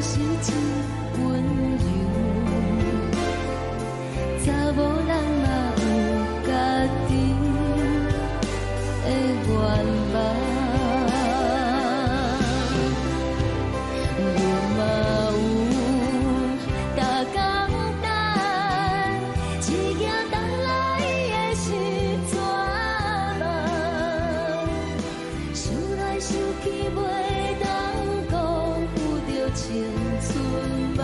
是真溫柔，查某人嘛有家己的願望。阮嘛有逐工等，一行等來的是绝望，想來想去袂當辜負著青春夢，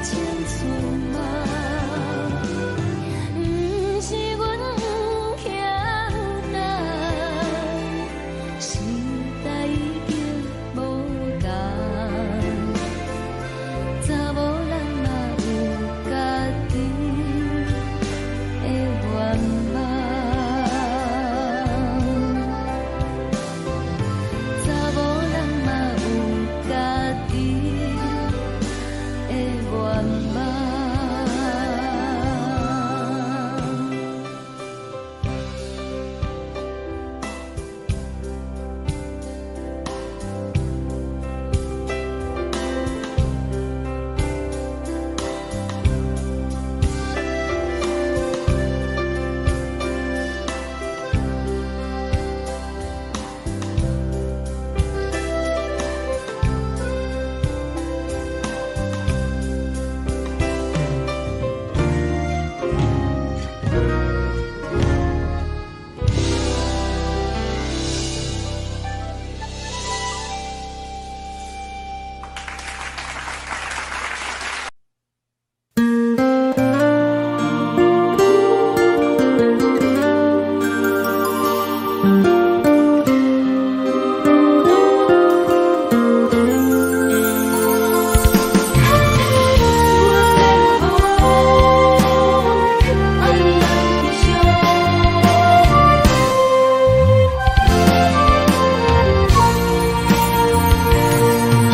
青春夢。毋是阮毋肯等，時代已經無仝，查某人嘛有家己的願望。查某人嘛有家己的願望。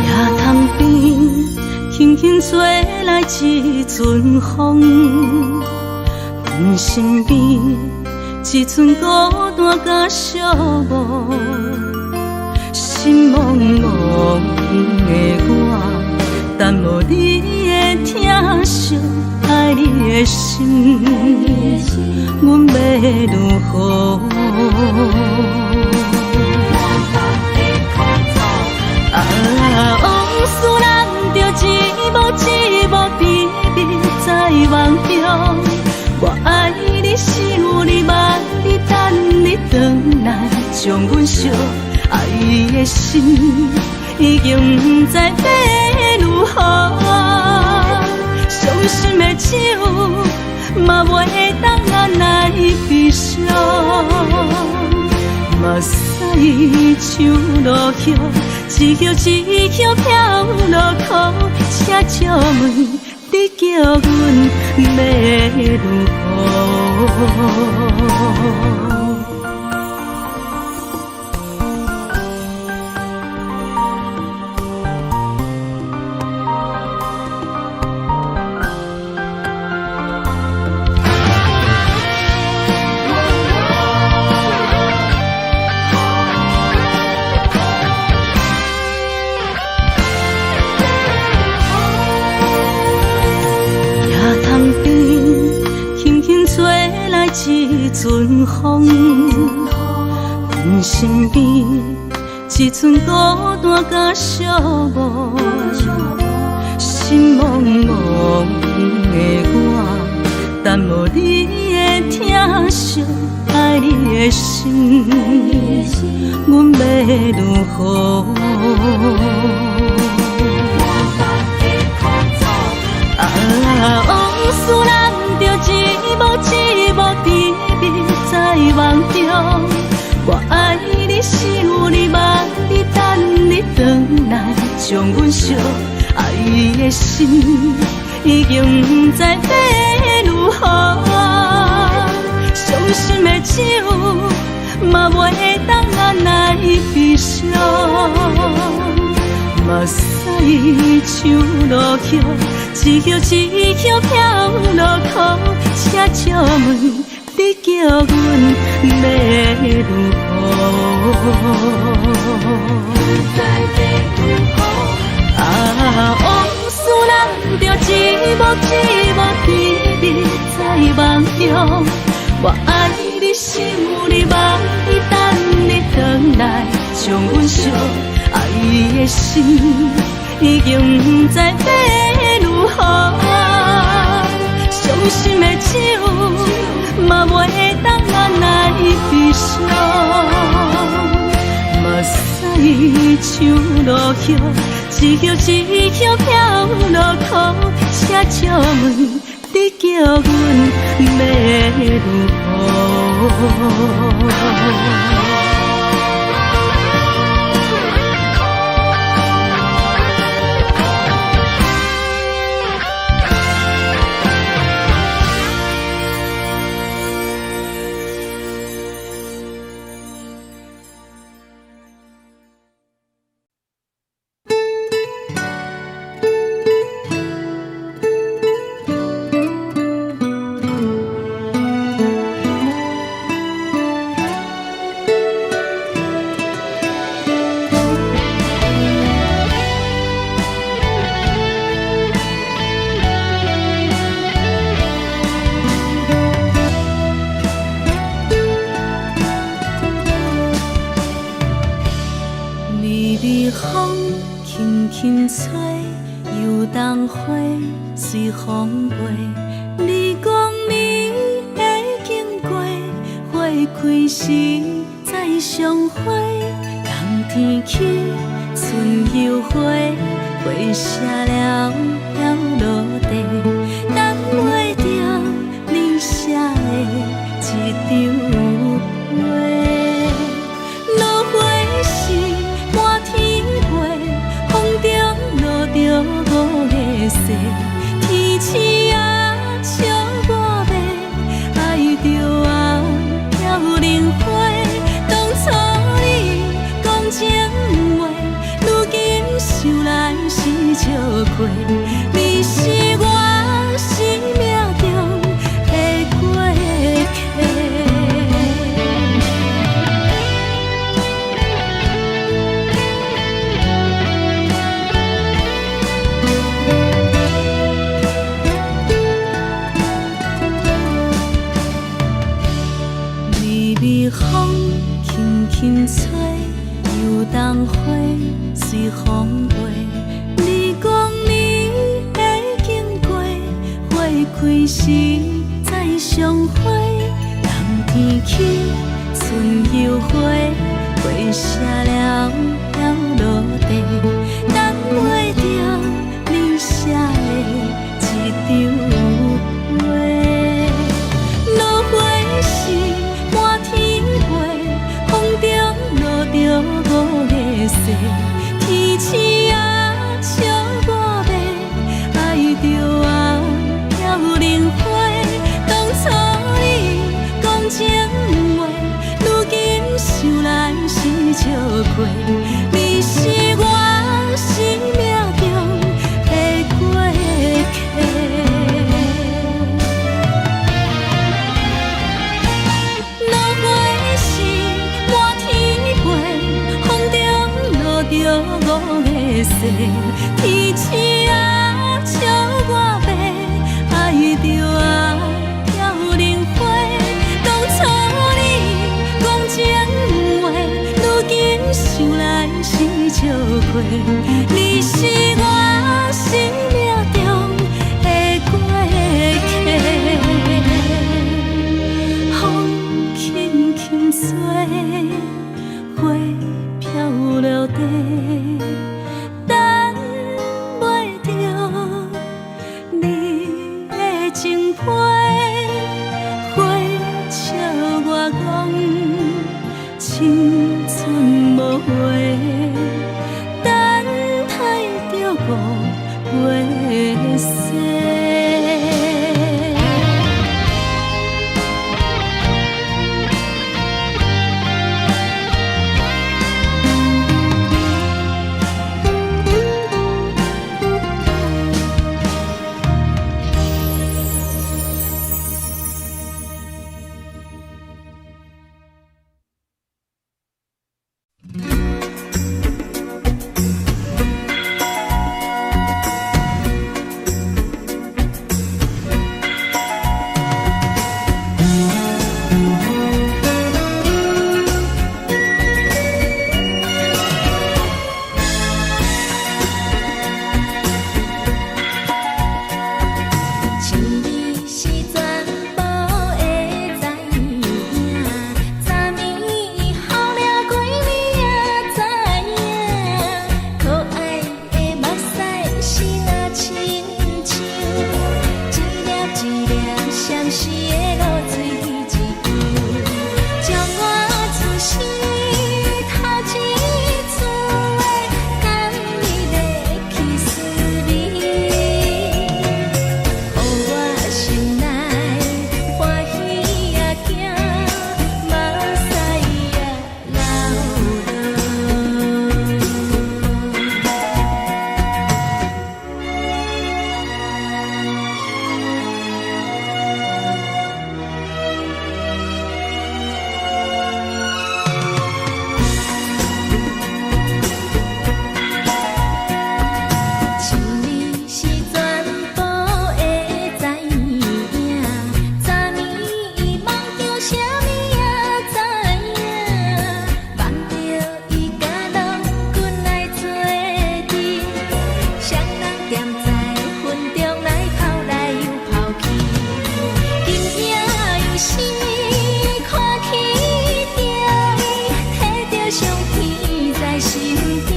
野潭邊，輕輕吹來一陣風，阮身邊一陣孤單佮寂寞，心茫茫的我，等無你的疼惜，愛你的心，阮欲如何？啊，往事難著一幕一幕甜蜜在夢中。我愛你，想你，望你，等你轉來，將阮惜愛的心已經毋知欲如何。傷心的酒嘛袂當按來悲傷。目屎像落雨，一葉一葉飄落苦，請借問你叫阮欲如何？野潭邊，輕輕吹來一陣風，阮身邊一陣孤單佮寂寞，心茫茫的我，等無你的疼惜，愛你的心，阮欲如何？啊，往事難著一幕一幕甜蜜在夢中。我愛你，想你，望你，等你轉來，將阮惜愛的心已經毋知欲如何。傷心的酒嘛袂當按來悲傷。目屎像落雨，一葉一葉飄落苦，請借問你叫阮欲如何？啊，一幕甜蜜在夢中。我愛你，想你，望你，等你轉來，將阮相愛的心已經毋知欲如何。傷心的酒嘛袂當按捺悲傷，目屎像落葉，一葉一葉飄落苦，請借問你叫阮欲如何？微微風輕輕吹，油桐花隨風飛。你講你會經過，花開時再相會。冬天起，春又回，花謝了飄落地，等袂著你寫的一張批。落花時滿天飛，風中落著五个誓，天星啊笑我欲愛著啊飄零花。當初你講情話，如今想來是笑話，你是我生命中的過客。微微風輕輕吹，油桐花隨風飛。你講你會經過，花開時再相會。冬天起，春又回，花謝了飄落地，等袂著你寫的一張批。落花時滿天飛，風中落著五个誓，天星啊笑我欲愛著啊飄零花。當初你講情話，如今想來是笑話，你是我生命中的過客。落花時滿天飛，風中落著五个誓，天星啊笑我欲愛著啊飄零花。當初你講情話，如今想來是笑話，你是我生命中的過客。風輕輕吹，花飄落地，等袂著你的情批，花笑我講青春無話，等待是若親像一粒一粒相思的露水一樣，將我此生頭一次的甘蜜的去思味，予我心內歡喜也驚，目屎也流落。想你是全部會知影，昨暝伊夢著啥物也知影，夢著伊佮郎君來做陣，雙人踮在雲中來跑來又跑去，今夜又是看起著伊，提著相片在身邊。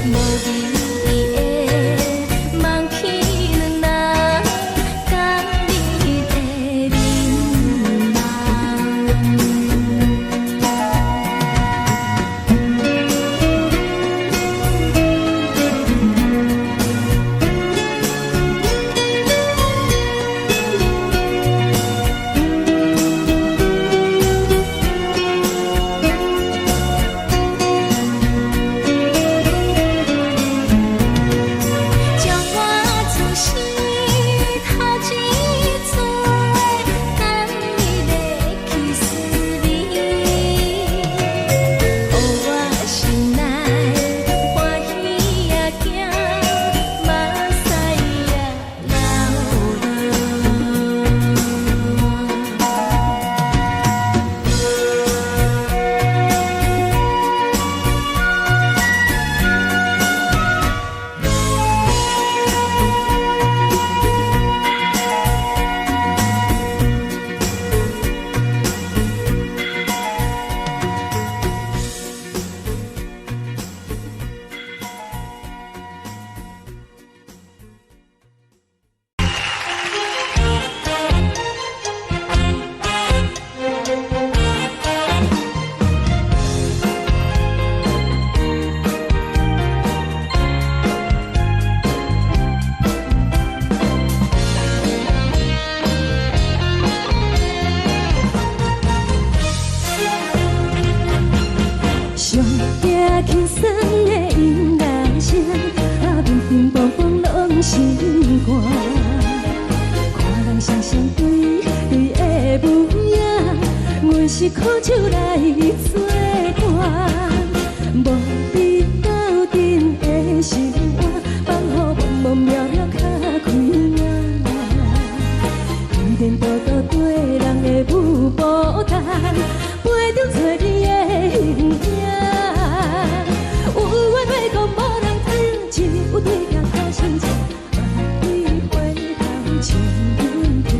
無意義的望去兩人甘蜜的面貌。將我此生頭一次的甘蜜的去思味，予我心內歡喜也驚，目屎也流落。上驚輕鬆的音樂聲，啊，乒乒乓乓攏心肝。看人雙雙對對的舞影，阮是苦酒來做伴，無比鬥陣的生活，放予茫茫渺渺較開眼。天天多多對人的舞步動，陪著找你的形影。有緣話講無人聽，只有對鏡看心情，望你回頭笑阮聽。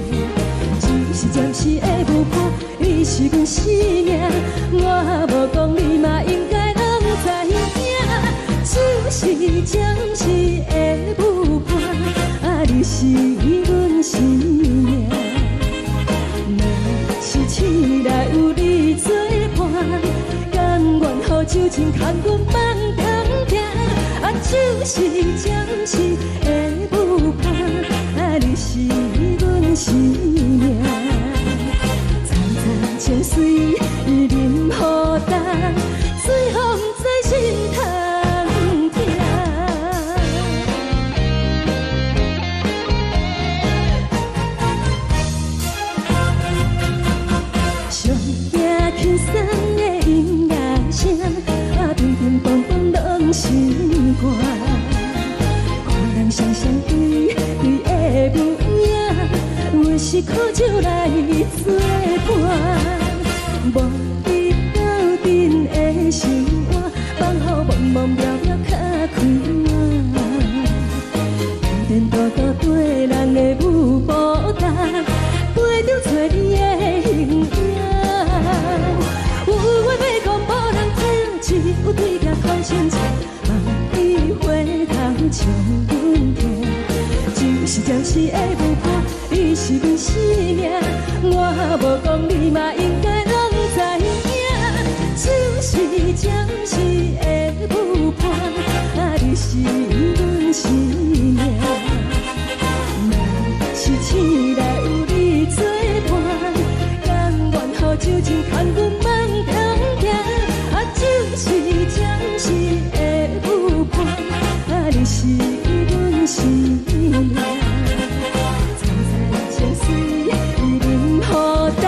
只是暫時的舞伴，你是阮生命，我無講你嘛應該攏知影。只是暫時的舞伴，啊，你是阮生命。若是醒來有你作伴，甘願予酒精牽阮放糖疼。啊，只是暫時的舞伴，啊，你是阮生命。層層情水淋予重，水予毋知心通疼。上驚輕鬆的音樂聲，啊，乒乒乓乓攏心肝。看人雙雙對對的舞影，阮是苦酒來做伴，無比鬥陣的生活，放予茫茫渺渺較開眼。天天多多對人的舞步動，陪著找你的形影。有話欲講無人聽，只有對鏡看心情，望你回頭像阮疼。就是暫時的舞伴，你是阮生命，我無講你嘛應該攏知影。就是暫時的舞伴，啊，你是阮生命。若是醒來有你做伴，甘願予酒精牽阮夢中行。啊，就是暫時的舞伴，啊，你是阮生命。層層情水淋雨等，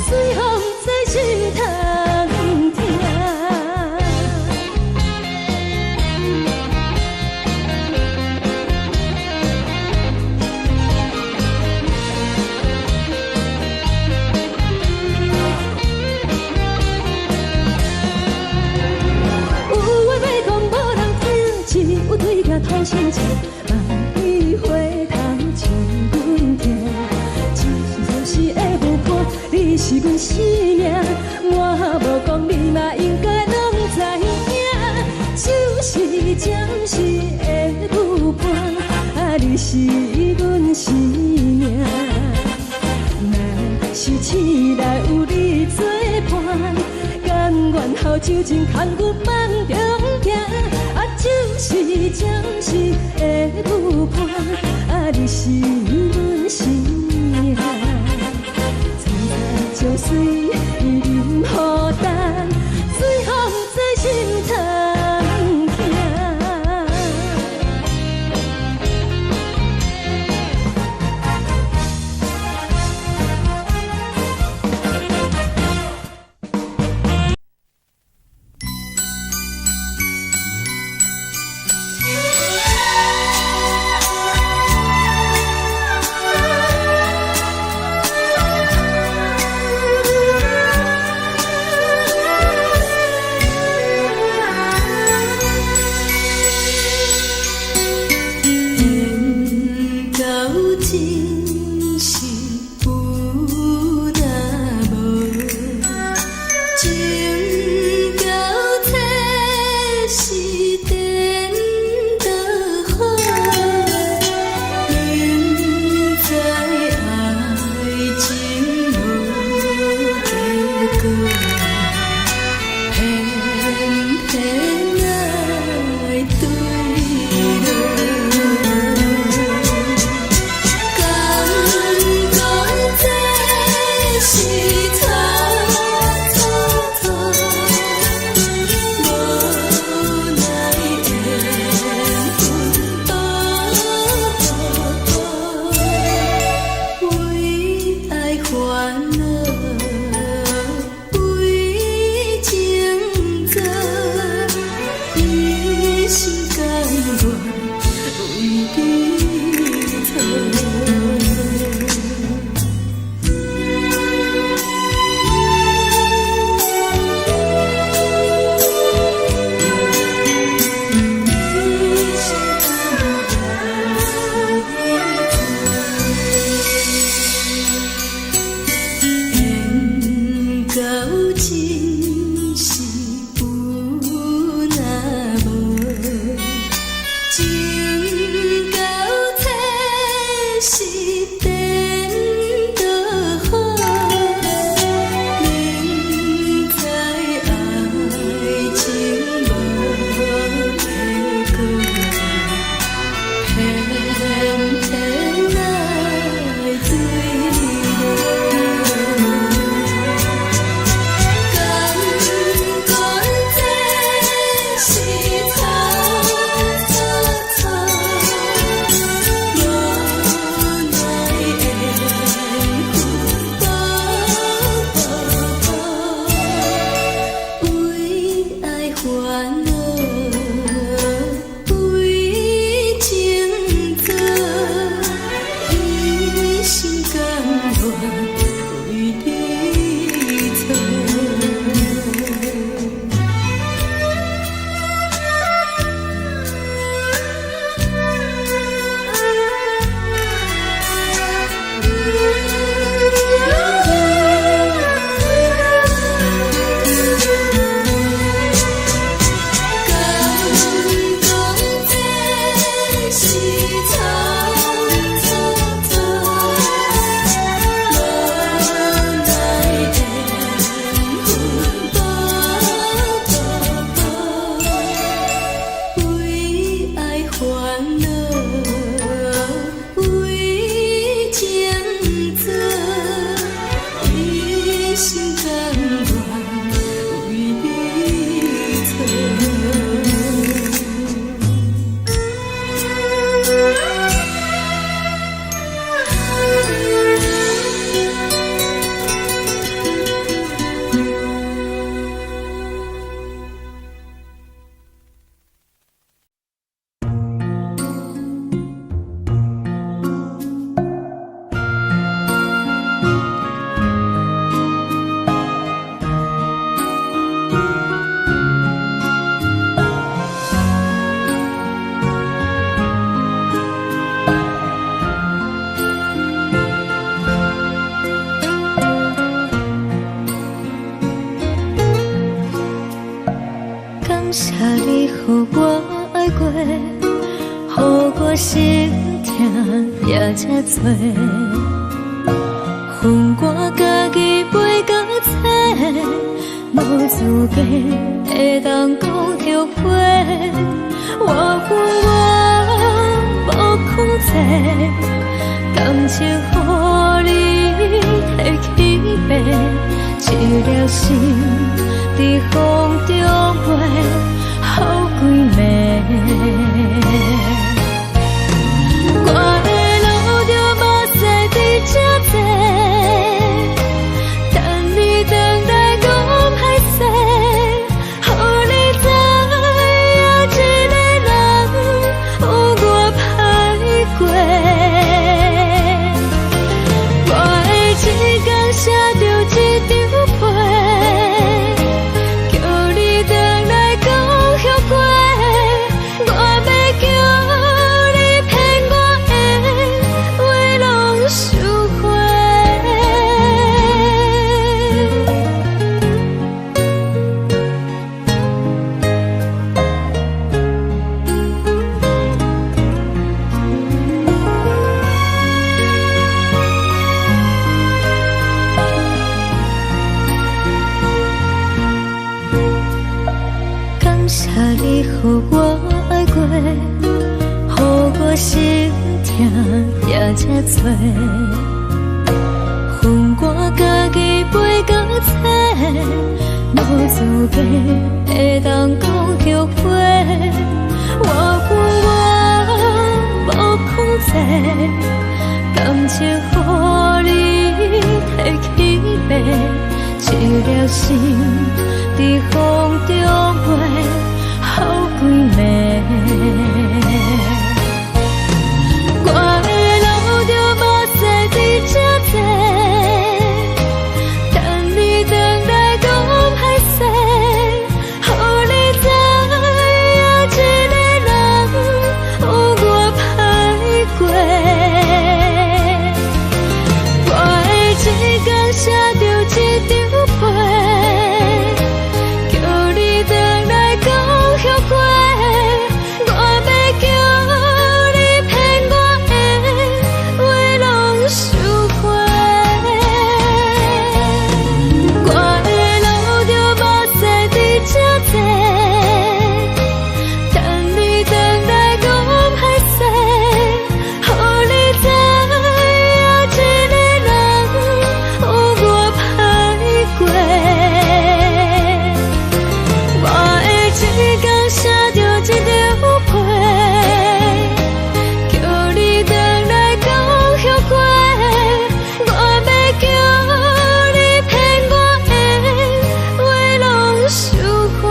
隨風在心頭疼。有話欲講無人聽，只有對鏡吐心情，望你回頭像阮疼。只是暫時的舞伴，你是阮生命，我無講你嘛應該攏知影。就是暫時的舞伴，啊，你是阮生命。若是醒來有你做伴，甘願予酒精牽阮夢中行。啊，就是暫時的舞伴，啊，你是阮生命。層層情水淋雨等，隨風在心頭疼。我心疼也這多。予我家己袂搁找，無資格會當講後悔。我有我無控制，感情予你提去爬，一粒心佇風中飛，予幾暝。我會流著目屎佇這坐，等你轉來講歹勢，予你知影一个人有偌歹過。我會一工寫著一張批，叫你轉來講後悔。我欲叫你騙我的話攏收回。感謝你予我愛過，予我心疼也這多。予我家己袂搁找，無資格會當講後悔。我有我無控制，感情予你提去爬，一粒心佇風中飛，予幾暝。我會流著目屎佇這坐，等你轉來講歹勢，予你知影一個人有偌歹過。我會一工寫著一張批，叫你轉來講後悔。我欲叫你騙我的話攏收回。我會流著目屎佇這坐，等你轉來講歹勢，予你知影一個人有偌歹過。我會一工寫著一張批，叫你轉來講後悔。我欲叫你騙我的話攏收回。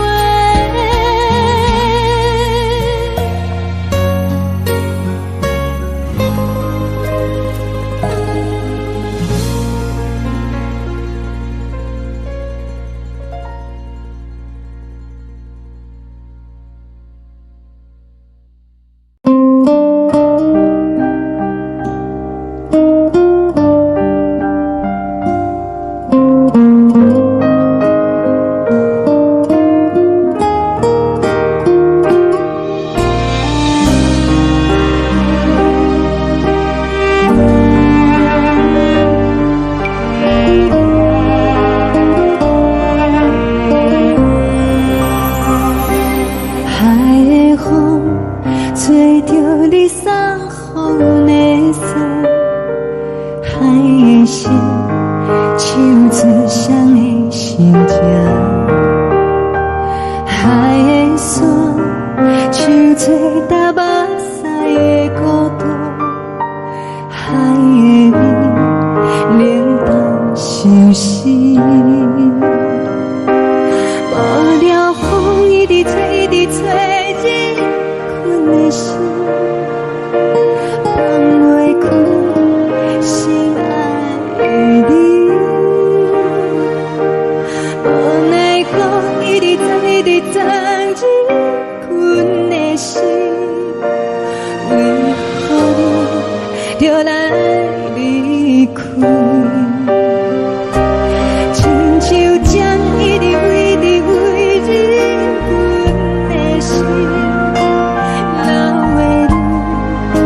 海的風吹著你送予的衫，海的心唱出誰的心情，海的山唱出搭目屎的孤獨，海的味冷淡相思。無聊風一直吹，一直吹，入困的心，放袂開心愛的你。無奈何一直藏，一直藏入困的心，為何你著來離開？親像鳥一直飛，一直飛入阮的心，流的淚。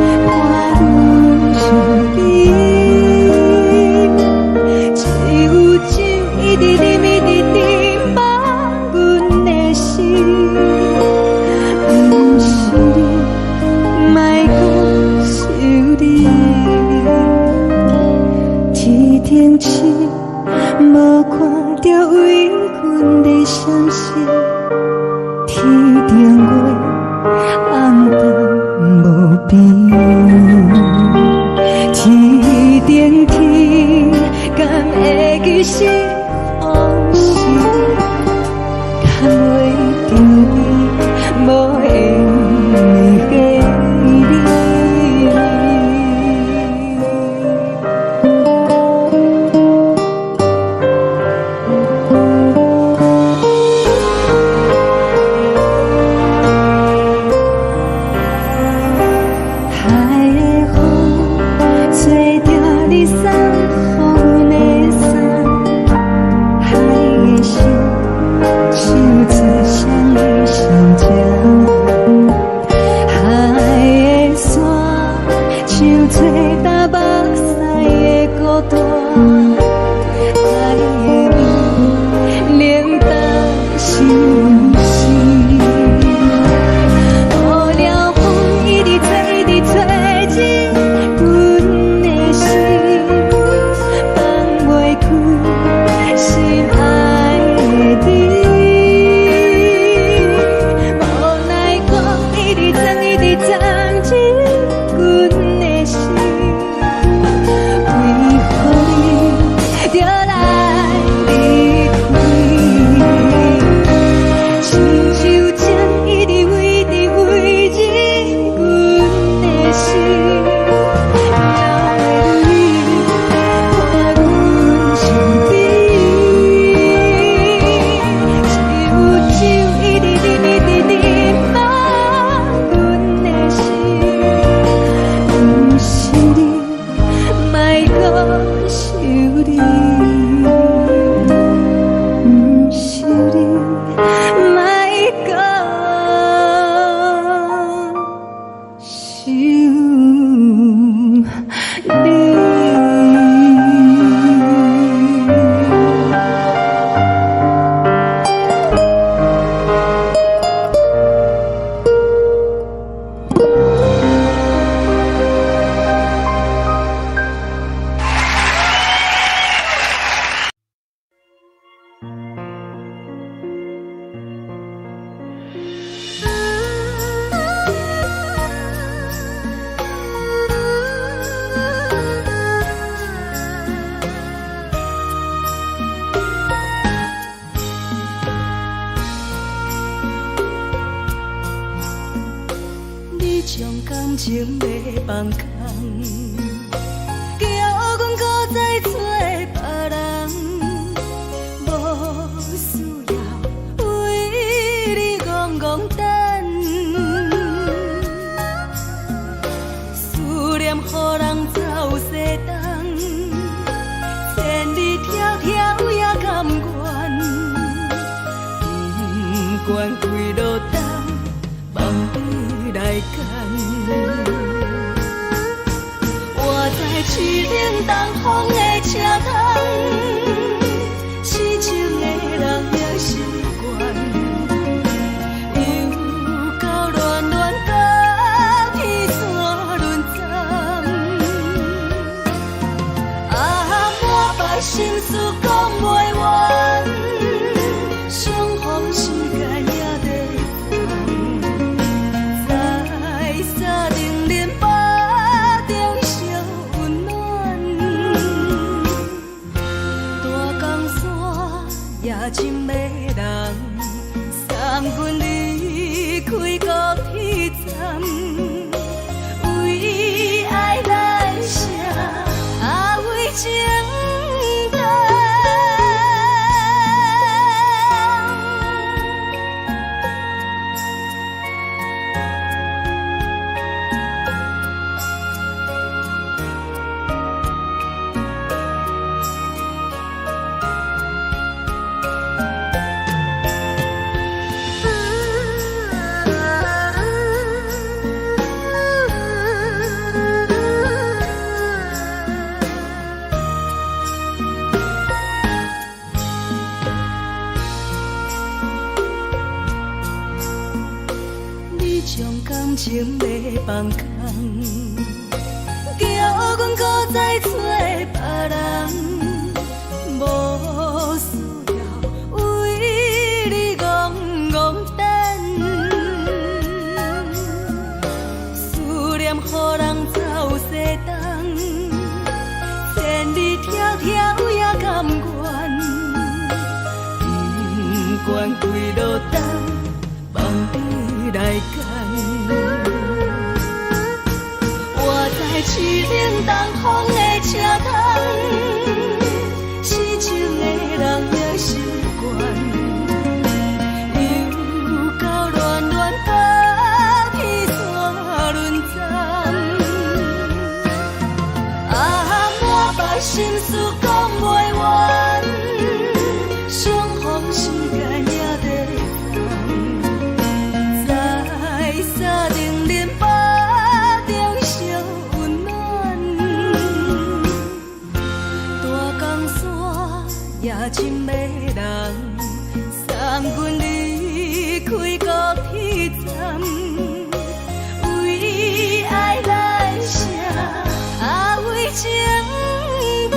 將感情欲放空，叫阮閣再揣別人，無需要為你戇戇等，思念予人走西東，千里迢迢也甘願，不管幾落冬，望你來牽。我知凄冷東風的車窗，痴情的人也習慣，又到暖暖甲天山輪針，啊，滿腹心事講袂完，相逢時間也在等，在三重恁腹中相溫暖，大江山也真迷人，送阮離開高鐵站，為愛來寫，啊為情等。你將感情欲放空，叫阮閣再揣別人，無需要為你戇戇等，思念予人走西東，千里迢迢也甘願，不管幾落冬，望你來牽。我知凄冷東風的車窗，痴情的人也習慣，又到暖暖甲天山輪針，啊，滿腹心事講袂完，相逢時間也在等，在三重恁腹中相溫暖，大江山也真迷人，送阮離開高鐵站，為愛來寫，啊為情等。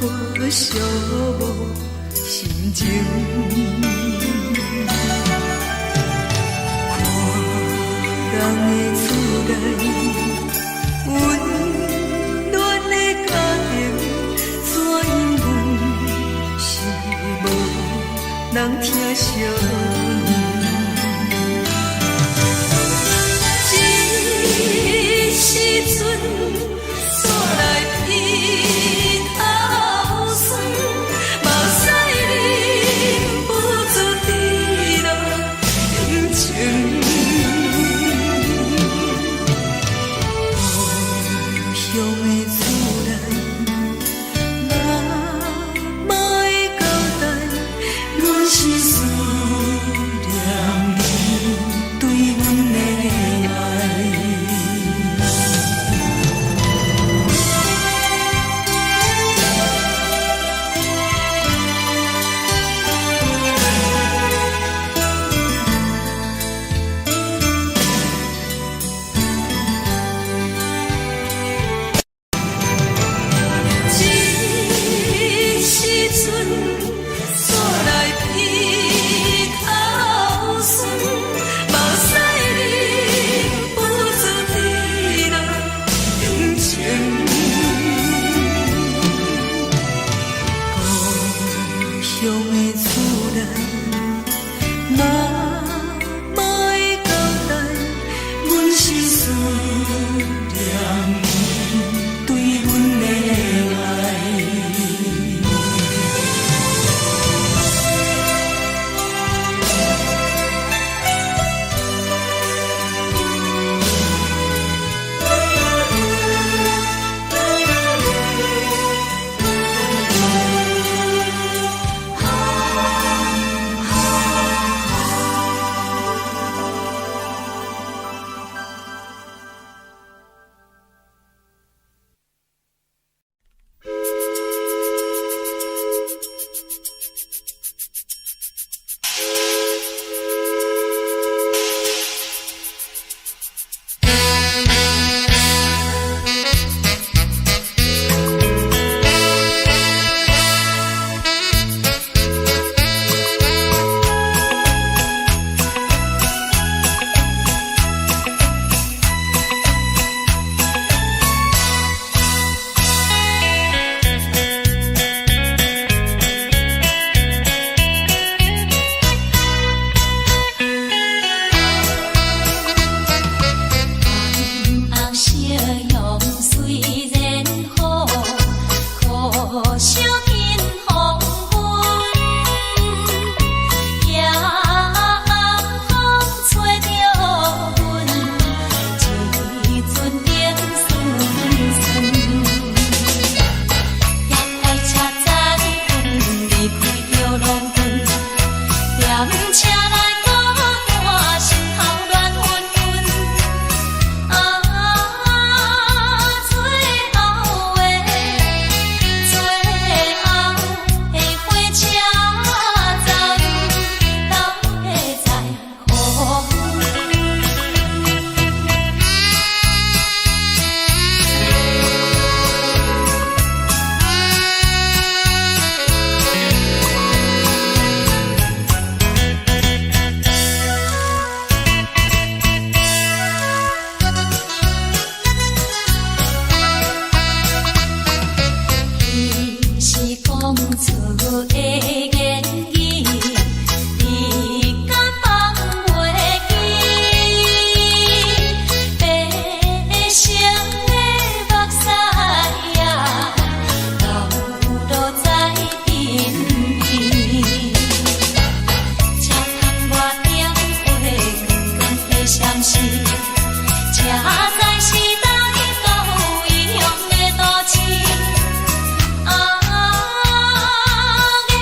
我寂寞心情。看人的厝內，溫暖的家庭，怎樣阮是無人疼惜阮。這時陣煞來鼻頭酸，目屎忍不住滴落眼睛。故鄉的厝內，媽媽的交代，阮是思念你對阮的愛。這時陣煞來鼻頭酸，目屎忍不住滴落眼睛。故鄉的厝內，媽媽的交代，阮是思念你對阮的愛。紅夕陽雖然好，可惜見黃昏。夜暗風吹著阮，一陣冰酸酸。夜快車載阮離開著農村，踮車內孤單，心頭亂紛紛。啊，最後的最後的火車站，到底在何方？彼是講出的言語，你敢放袂記？白色的目屎啊，流落在鬢邊。車窗外燈火光光的相思，這才是來到異鄉的都市。啊，眼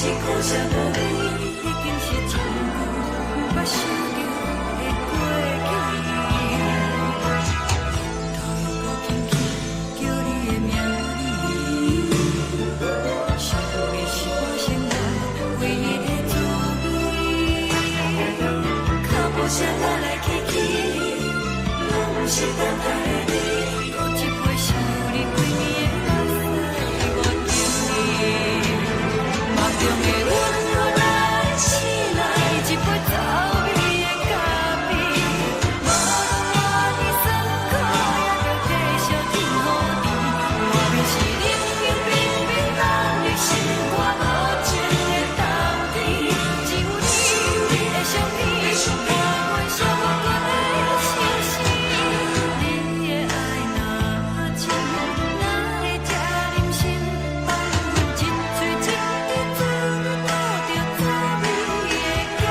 是苦涩無味，已經是真久毋捌想著的過去。頭又閣輕輕叫你的名字，想你是我生活唯一的滋味。腳步聲來來去去，攏毋是等待的你。閣一杯想你規暝的目屎，我敬你。夢中的阮阮來醒來，一杯走味的咖啡，無論偌尼酸苦，也著繼續天予甜。外面是冷冷冰冰，咱的心肝無情的冬天，只有你你的相片，伴阮寂寞的相思。你的愛若真，哪會這忍心放阮一喙一滴水吐著走味的咖啡？人若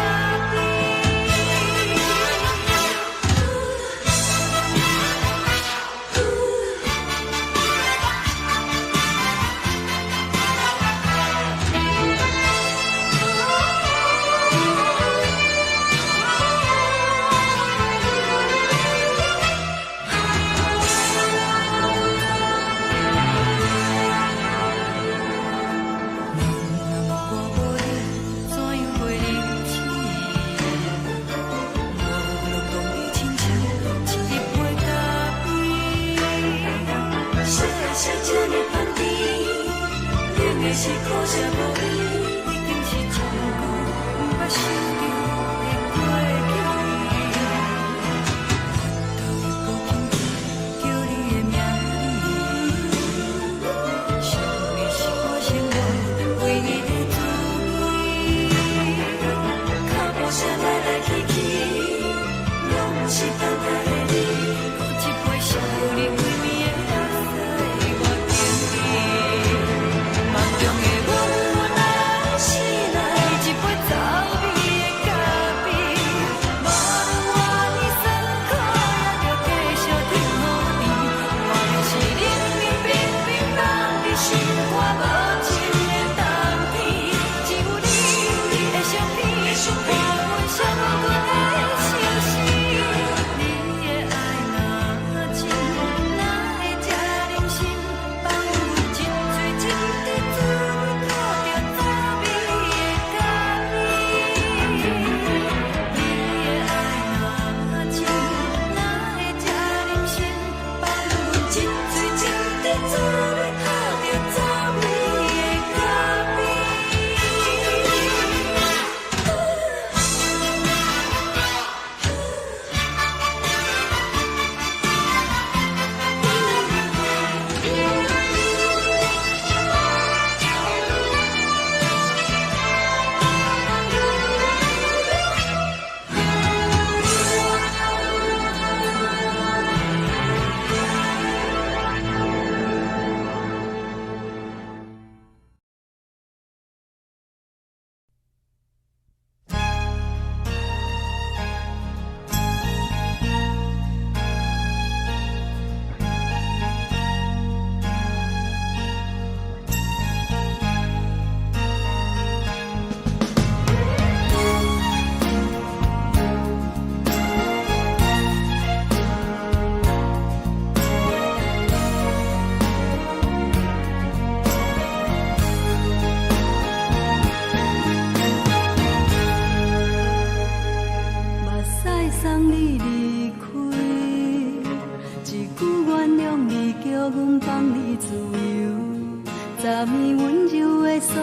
無我無你，怎樣過日子？無論當你親像一杯咖啡，啥啥這呢香甜，冷的是苦澀無味，已經是真久毋捌想著的過去。頭又閣輕輕叫你的名字，想你是我生活唯一的滋味。腳步聲來來去去，攏毋是等待的你。閣一杯想你規暝的目屎，我敬你。夢中的阮阮來醒來，一杯走味的咖啡，無論偌尼酸苦，也著繼續天予甜。外面是冷冷冰冰，咱的心肝無情的冬天，只有你你的相片，伴阮寂寞的相思。你的愛若真，哪會這忍心放阮一喙一滴水吐著走味的咖啡？你的愛若真，哪會這忍心放阮一喙一滴水吐著走味的咖啡？目屎送你離開，一句原諒你，叫阮放你自由。昨暝溫柔的所有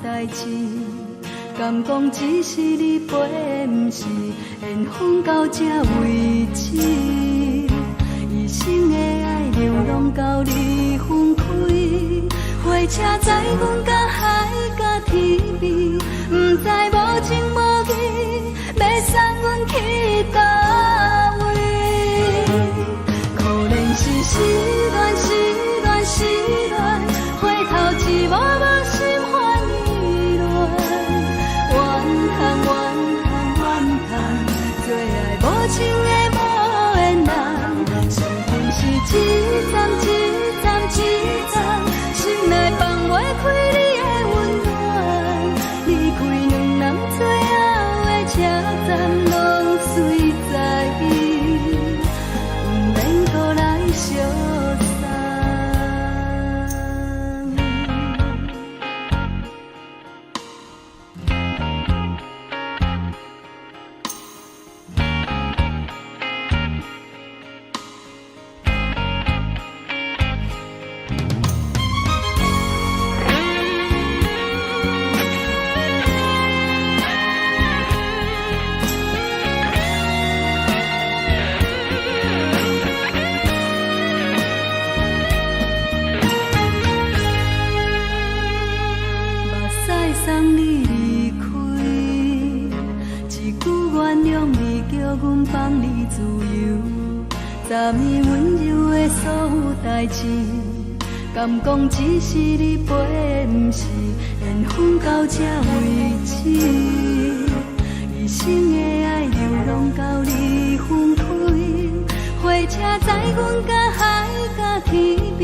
代誌，敢講只是你陪的，毋是緣分到這為止。一生的愛流浪到你分開，火車載阮到海角天邊，毋知無情無義，欲送阮去佗位？可憐是失戀，失戀，失戀，回頭一幕幕心煩意亂。怨嘆怨嘆怨嘆，做愛無情的無緣人，生命是一站一站一站，心內放袂開你的溫暖。站攏随在，毋免閣來相送。目屎送你離開，一句原諒你，叫阮放你自由。昨暝溫柔的所有代誌，敢講只是你陪的，毋是緣分到這為止。一生的愛流浪到你分開，火車載阮甲海甲天邊，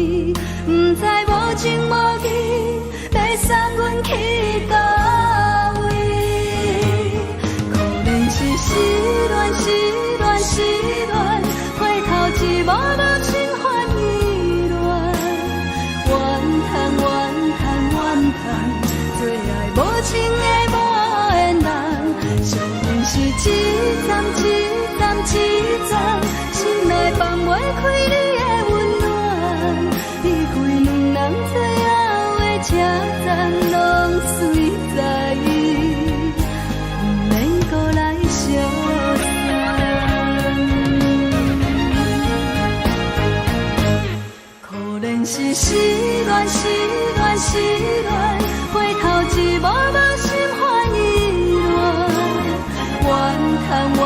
毋知無情無義，欲送阮去佗位？可憐是失戀，失戀，失戀，回頭一幕目心煩意亂。怨嘆怨嘆怨嘆，做愛無情的無緣人，相逢是一站一站一站，心內放袂開你的溫暖。離開兩人最後的車站，攏隨在，毋免閣來相送。可憐是失戀，失戀，失戀，回頭一幕目心煩意亂。怨嘆怨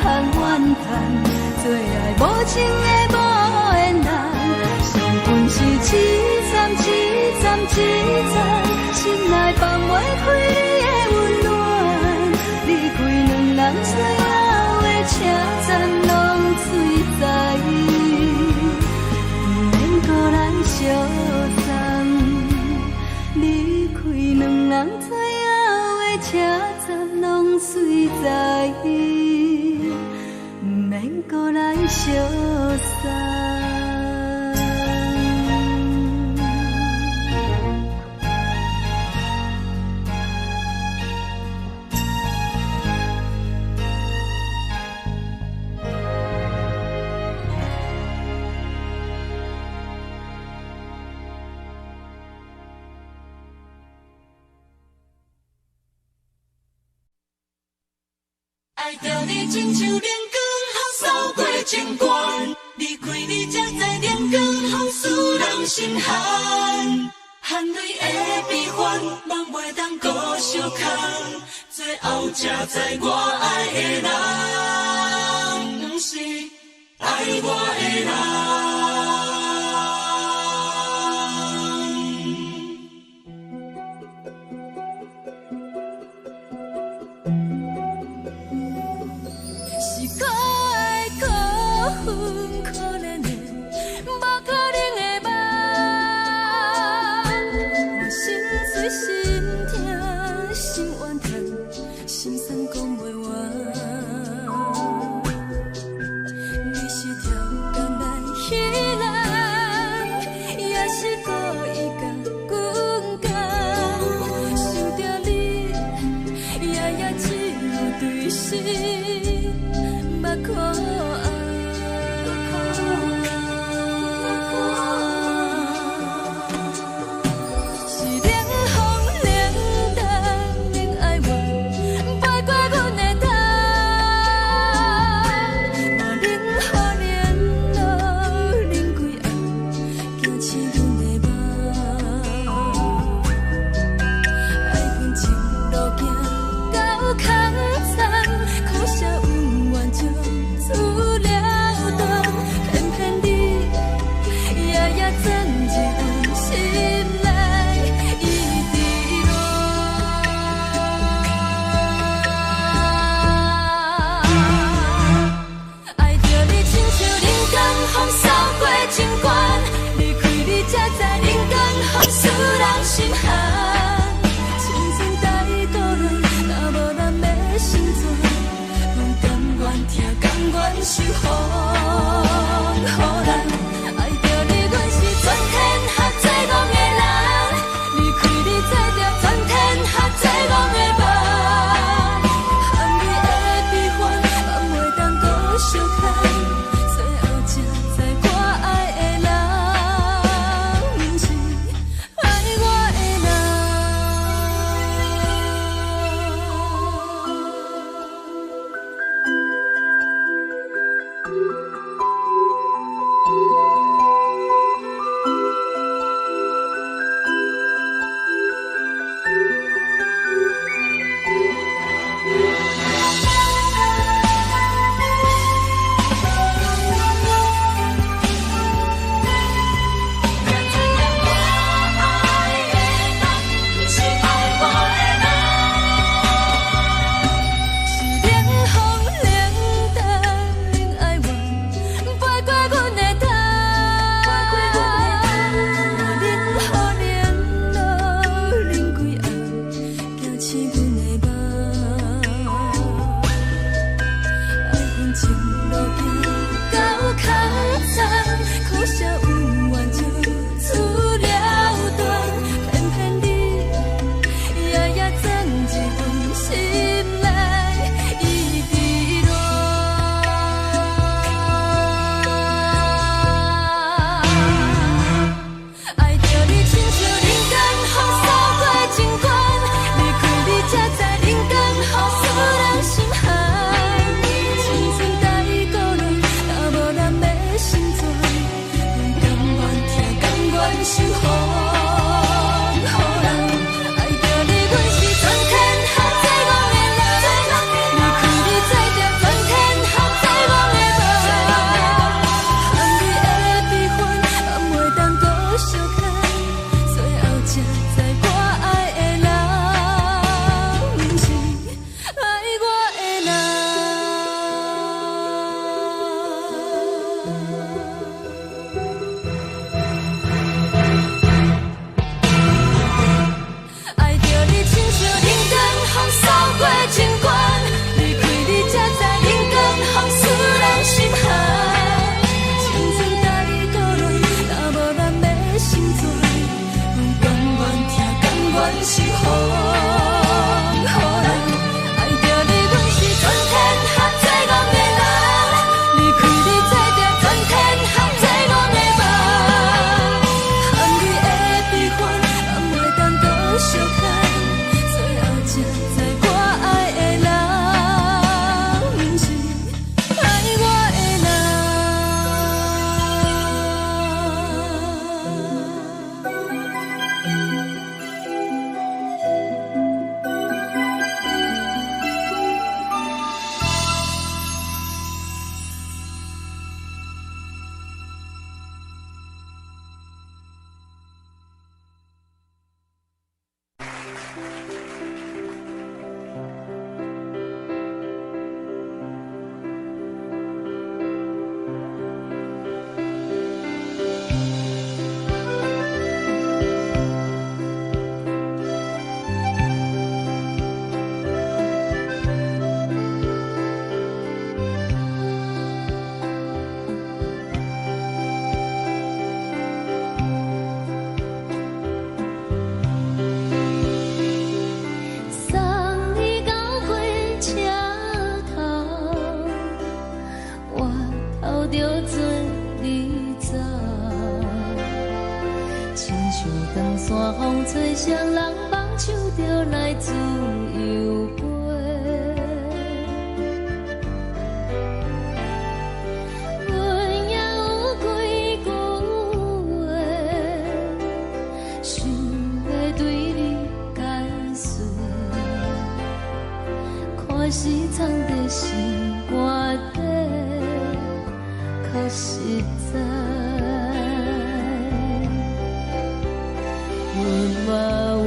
嘆怨嘆，做愛無情的無緣人，相逢是一站一站一站，心內放袂開你的溫暖。離開兩人最後的車站，攏隨在，毋免閣來相送。離開兩人最後的車站，攏隨在，毋免閣來相送。愛著你親像冷光予掃過情關，離開你才知冷光予使人心寒。汗淚的悲歡，夢袂當閣相空，最後才知我愛的人，毋是愛我的人。是可愛可恨可憐的，無可能的夢。我心碎心痛心怨嘆，心酸講袂完。你是超工來彼人，也是故意共阮講。想著你，夜夜只有對心目苦紅。是冷風冷淡冷哀怨，飛過阮的頭。無冷雨連落冷規暗，驚醒阮的夢。愛恨情路行到空残，可惜恩怨就此了斷。偏偏你夜夜鑽入阮心內，一直亂。愛著你親像冷光予掃過情關，離開你才知冷光予使人心寒。青春太多亂，若無咱欲成全，疼甘願受予予人。愛著你，阮是全天下最戇的人。離開你，做著全天下最戇的夢。含你的悲歡，梦袂當閣相牽。最後才知我愛的人，毋是愛我的人。才知影我愛的人，毋是愛我的人。是冷風冷淡冷哀怨，飛過阮的頭。冷雨冷露冷幾暗，驚醒阮的夢。愛恨情路行到空残，可惜有緣就此了斷，偏偏你夜夜鑽入阮心內，一直戀。愛著你親像人間風掃過情關，離開你才知人間風使人心寒。青春太孤單，若無人欲成全，阮甘願疼，甘願受予予人。愛著你，阮是全天下最戇的人。離開你，做著全天下最戇的夢。含你的悲歡，梦袂當閣相牽。最後才知我愛的人，毋是愛我的人。愛著你親像人間風掃過情關，離開你才知人間風使人心寒。青春太孤單，若無人欲成全，阮甘願疼，甘願受予予人。愛著你，阮是全天下最戇的人。離開你，做著全天下最戇的夢。含你的悲歡，夢袂當閣相牽。最後才知我愛的人，毋是愛我的人。送你到火車頭，我頭著做你走。親像長山風吹，雙人放手就來自由飛。阮也有幾句話，想欲對你解說。看是藏佇心肝底，較實在。阮嘛有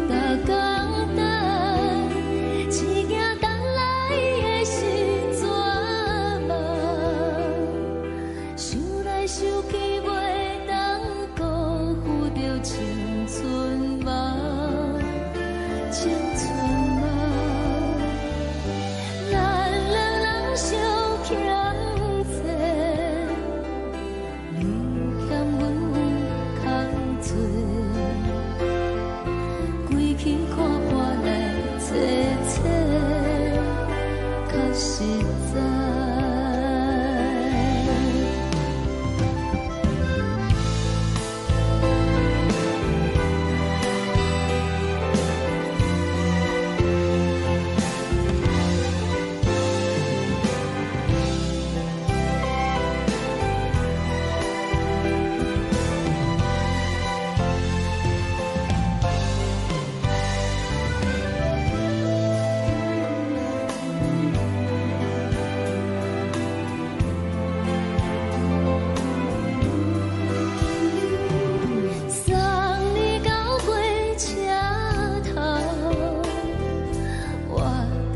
逐工等，只驚等來的是絕望。想來想去，袂當辜負著青春夢，青春夢。咱兩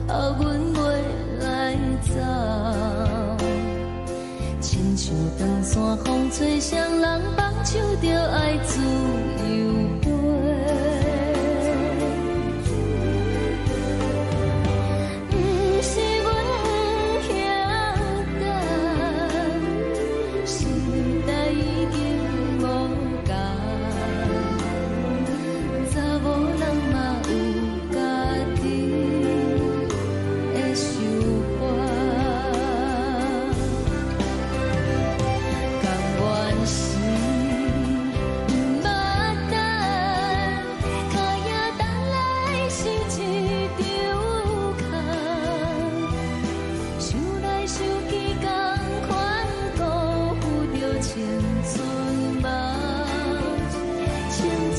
予阮袂來走。親像長山風吹，誰人放手就愛自由飛。毋是阮不曉等，時代已經無仝，查某人嘛有家己的想法。甘願是毋捌等，脚影等來是一場空。想來想去，仝款辜負著青春夢，青春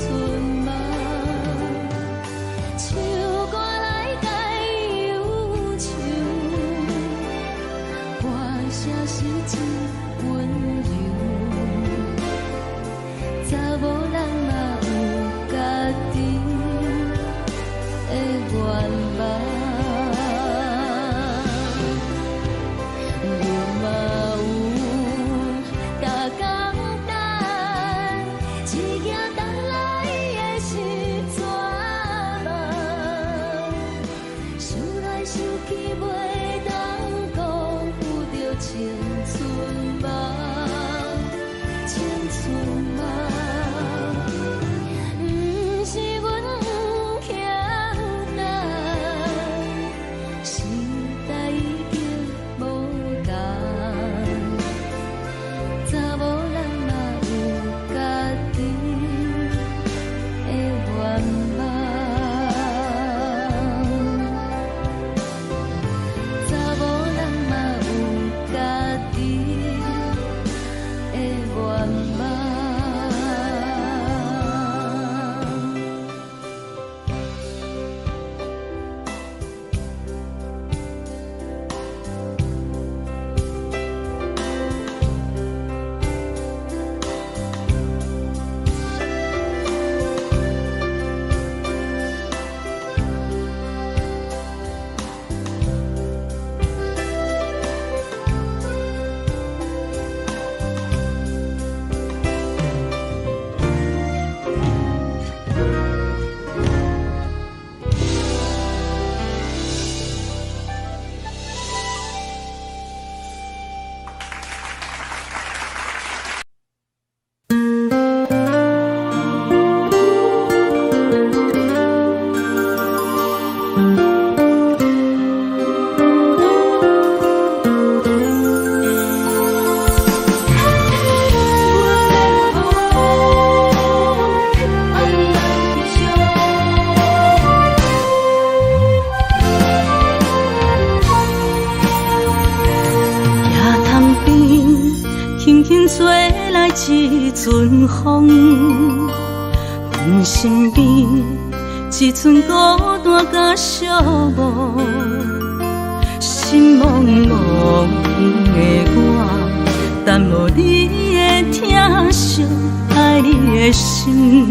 夢。唱歌來解憂愁，歌聲是真溫柔。查某人嘛有家己的願望，阮嘛有逐工等，一行等來的是绝望。想來想去，袂當辜負著青春夢，青春夢。毋是阮不曉等，時代已經無仝，查某人嘛有家己的願望，查某人嘛有家己的願望。野潭邊，輕輕吹來一陣風，阮身邊一陣孤單佮寂寞，心茫茫的我，等無你的疼惜，愛你的心，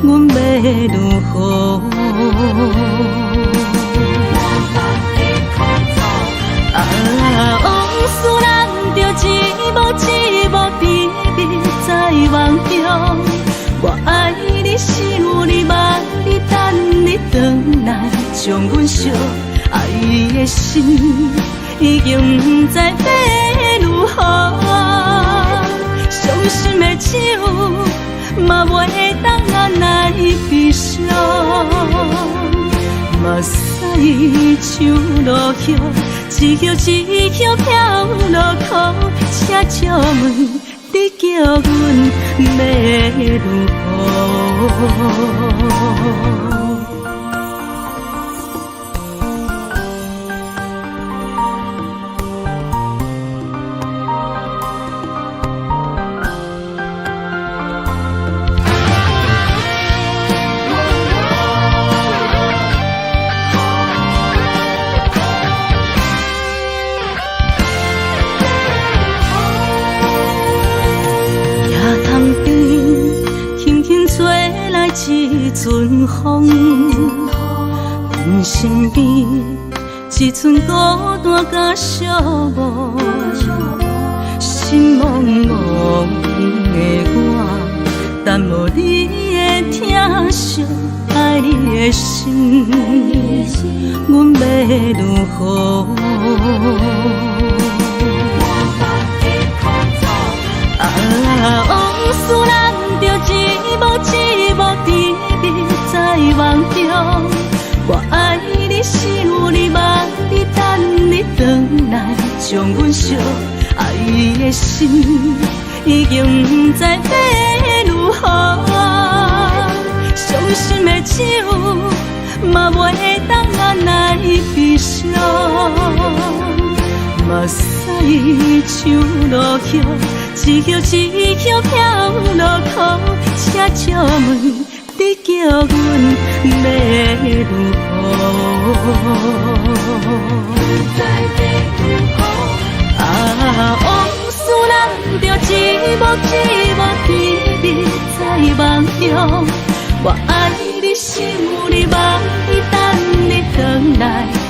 阮欲如何？啊，往事難著一幕一幕甜蜜在夢中。我愛你，想你，望你，等你轉來，將阮惜愛的心已經不知欲如何。傷心的酒嘛袂當按來悲傷。目屎像落雨，一葉一葉飄落苦，請借問你叫阮欲如何？野潭邊，輕輕吹來一陣風，身邊，一寸孤單佮寂寞，心茫茫的我，等無你的疼惜，愛你的心，阮欲如何？啊，往事難著一幕一幕甜蜜在夢中。我愛你，想你，望你，等你轉來，將阮惜愛的心已經毋知欲如何。傷心的酒嘛袂當按捺悲傷，目屎像落雨，一葉一葉飄落空，請借問你叫阮欲如何？啊，往事難著一幕一幕甜蜜在夢中。我愛你，想你，望你，等你轉來，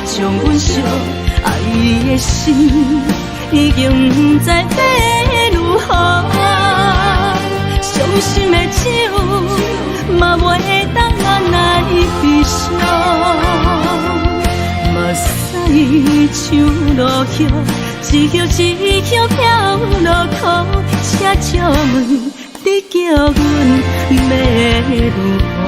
將阮惜愛的心已經毋知欲如何。傷心的酒嘛袂當按捺悲傷，目屎像落雨，一葉一葉飄落空，請借問你叫阮欲如何？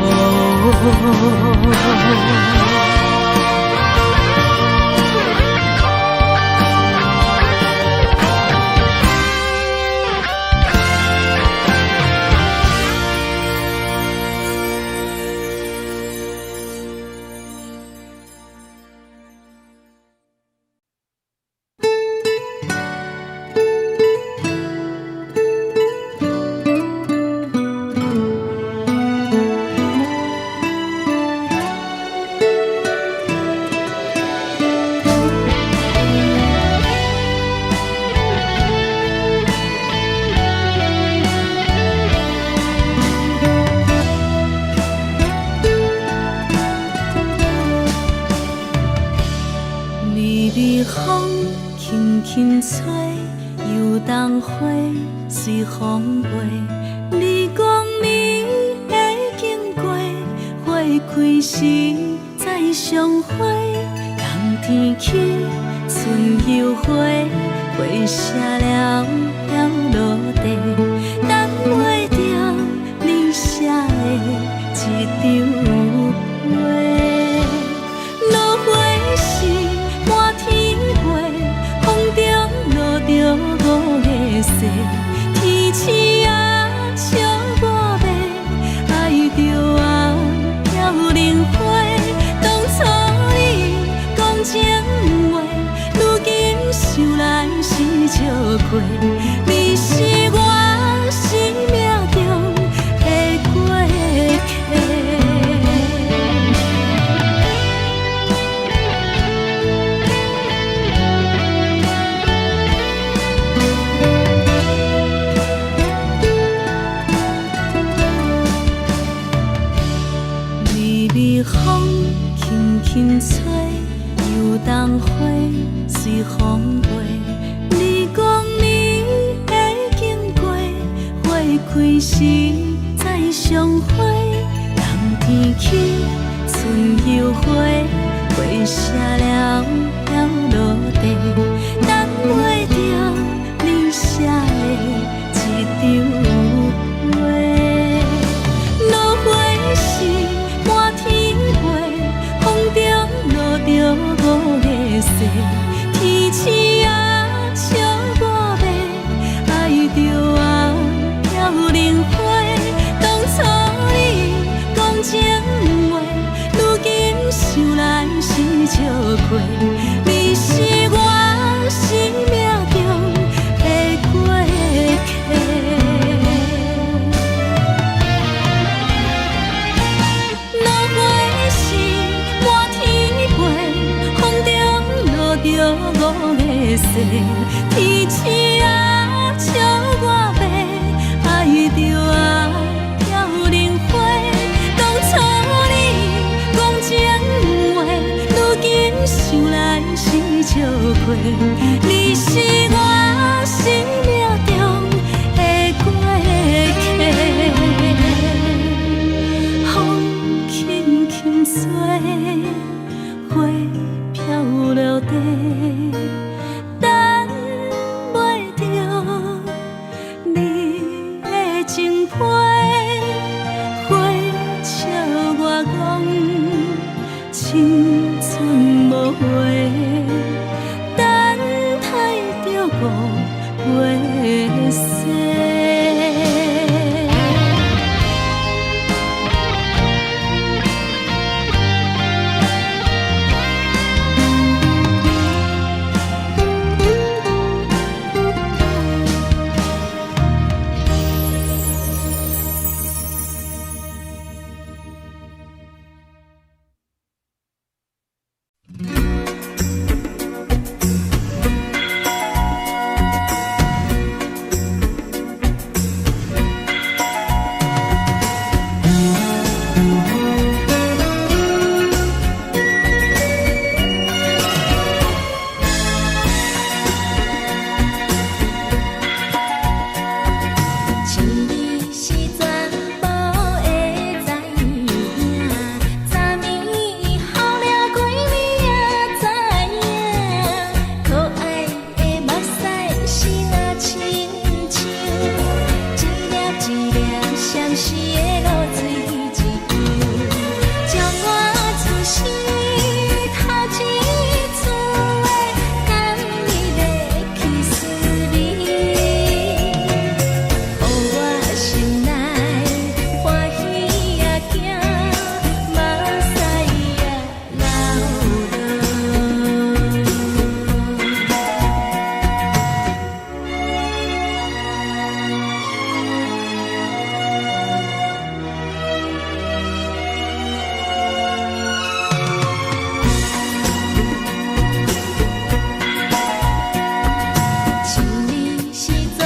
微微風輕輕吹，油桐花隨風飛。你講你會經過，花開時再相會。冬天起，春又回，花謝了飄落地，等袂著你寫的一張批。落花時滿天飛，風中落著五个誓，天鼠仔笑我欲愛著啊飄零花。當初你講情話，如今想來是笑虧。你是我生命中的過客。微微風輕輕吹，油桐花隨風飛。你講你會經過，花開時再相會。冬天起，春又回，花謝了飄落地，等袂著你寫的一張批。落花時滿天飛，風中落著五个誓，天鼠仔笑我欲愛著啊飄零花。當初你講情話，如今想來是笑虧。你是我生命中的過客。落花時滿天飛，風中落著五个誓，天鼠仔笑我欲愛著啊飄零花。當初你講情話，如笑過。你是我生命中的過客，風輕輕吹，花飄落地，等袂著你的情批，花笑我講青春無話，等待著五月雪。像你是全部會知影，昨暝雨了規暝也知影，可愛的目屎是若親像一粒一粒相思的露水一樣，將我此生頭一次的甘蜜的去思味。予我心內歡喜也驚，目屎也流落。像你是全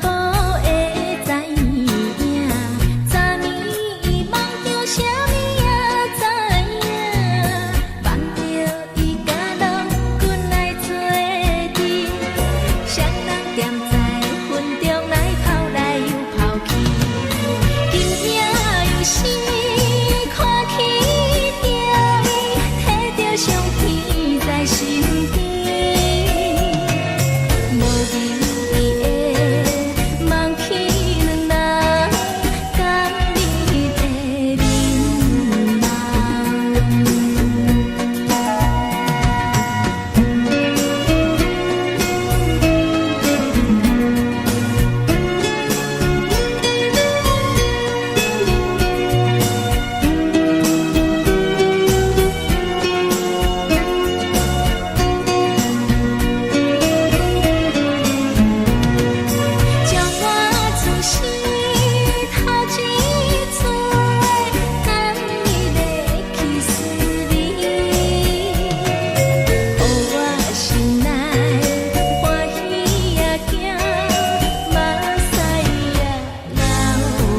部會知影，昨暝夢著啥物也知影，夢著伊佮郎君來做陣，雙人踮在雲中來跑來又跑去，今夜又是看起著伊，提著相片在身邊。無言的望去兩人甘蜜的面貌。將我此生頭一次的甘蜜的去思味，予我心內歡喜也驚，目屎也流落。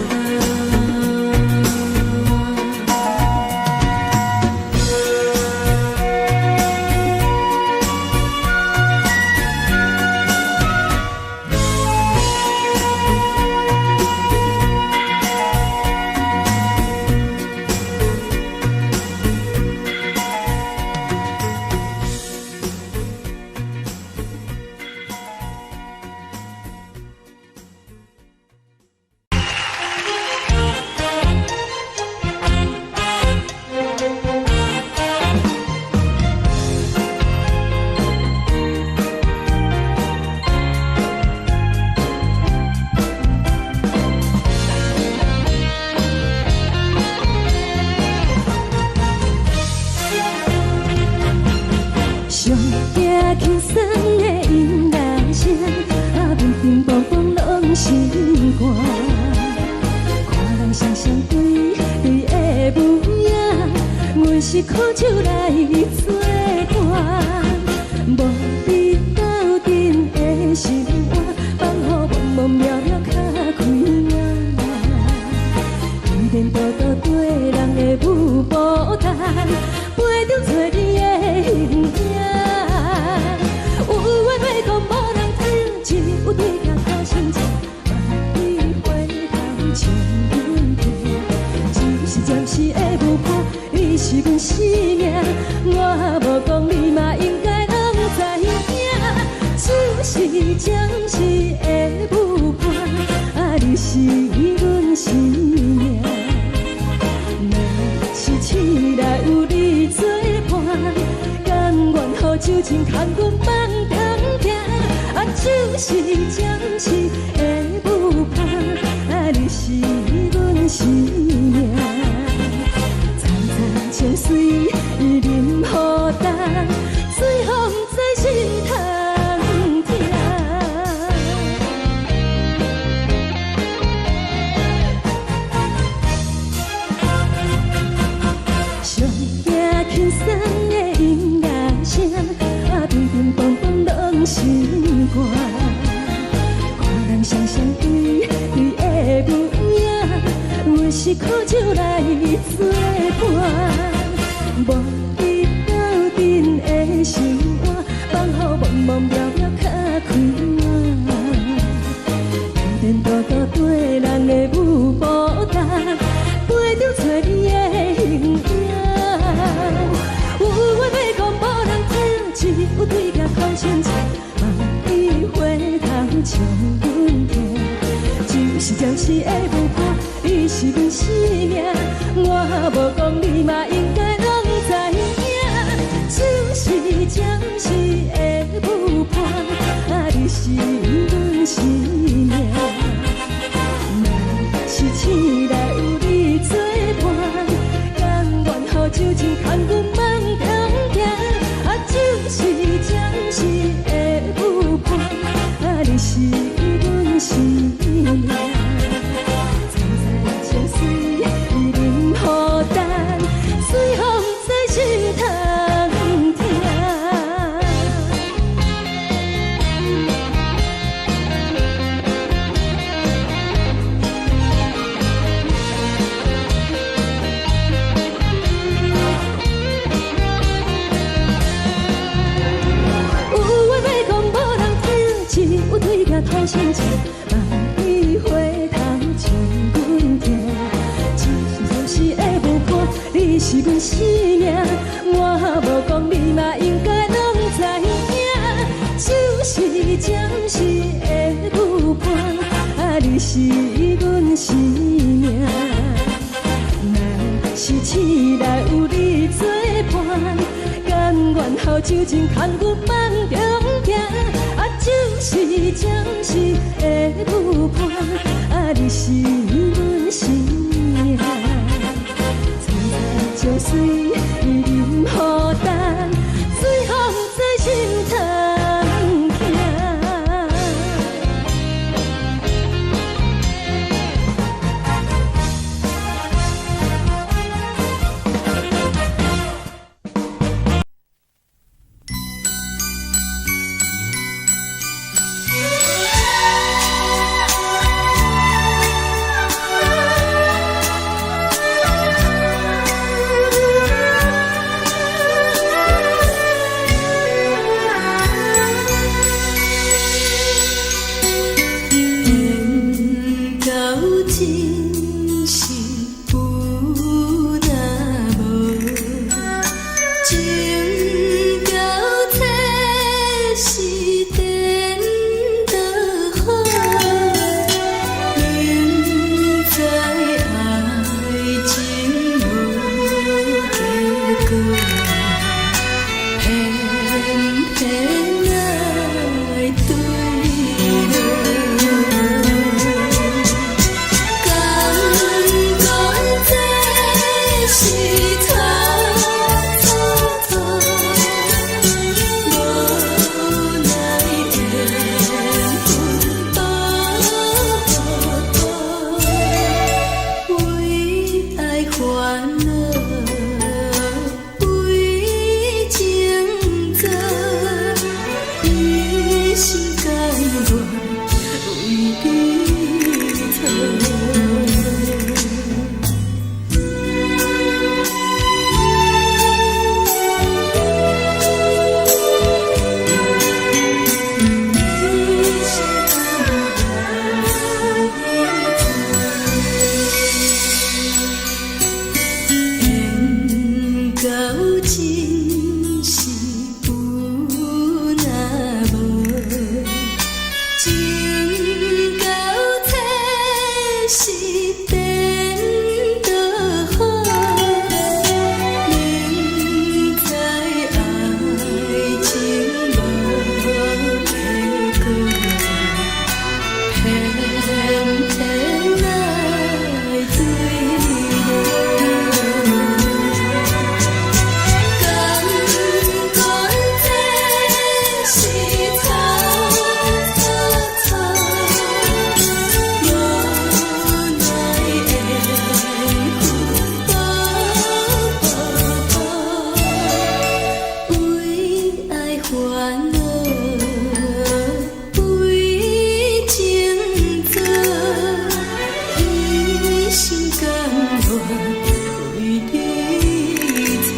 上驚輕鬆的音樂聲，啊，乒乒乓乓攏心肝。看人雙雙對對的模樣，阮是苦酒來做伴，無你鬥陣的心肝，放予茫茫渺渺較開眼。依然獨獨對人的舞步摊，陪中找你的形影。酒精牽阮夢中行。啊，就是暫時的舞伴，啊，你是阮生命。層層情水啉予乾，水予毋知心通疼。上驚輕鬆的音樂聲，啊，乒乒乓乓攏心肝。看人雙雙對對的舞影，阮是苦酒來作伴。無你鬥陣的生活，放予茫茫渺渺較開朗。天天多多對人的舞步動，陪著找你的形影。有話欲講無人聽，只有對鏡哭親像，望你回頭笑阮聽。就是暫時的舞伴，你是阮生命，我無講你嘛應該攏知影。就是暫時的舞伴，啊，你是阮生命。若是醒來有你作伴，甘願予酒精牽阮夢中行。啊，就是暫時的舞伴，啊，你是阮生命。層層情水啉予乾，水予毋知心通疼。有話欲講無人聽，只有對鏡吐心情，望你回頭笑阮聽。只是暫時的舞伴，你是阮生命，我無講你嘛應該攏知影。就是暫時的舞伴，啊，你是阮生命。若是醒來有你作伴，甘願予酒精牽阮夢中行。啊，就是暫時的舞伴，啊，你是阮生命。層層情水啉予乾，水予毋知心通疼。煩惱為情做，一心甘願為你做。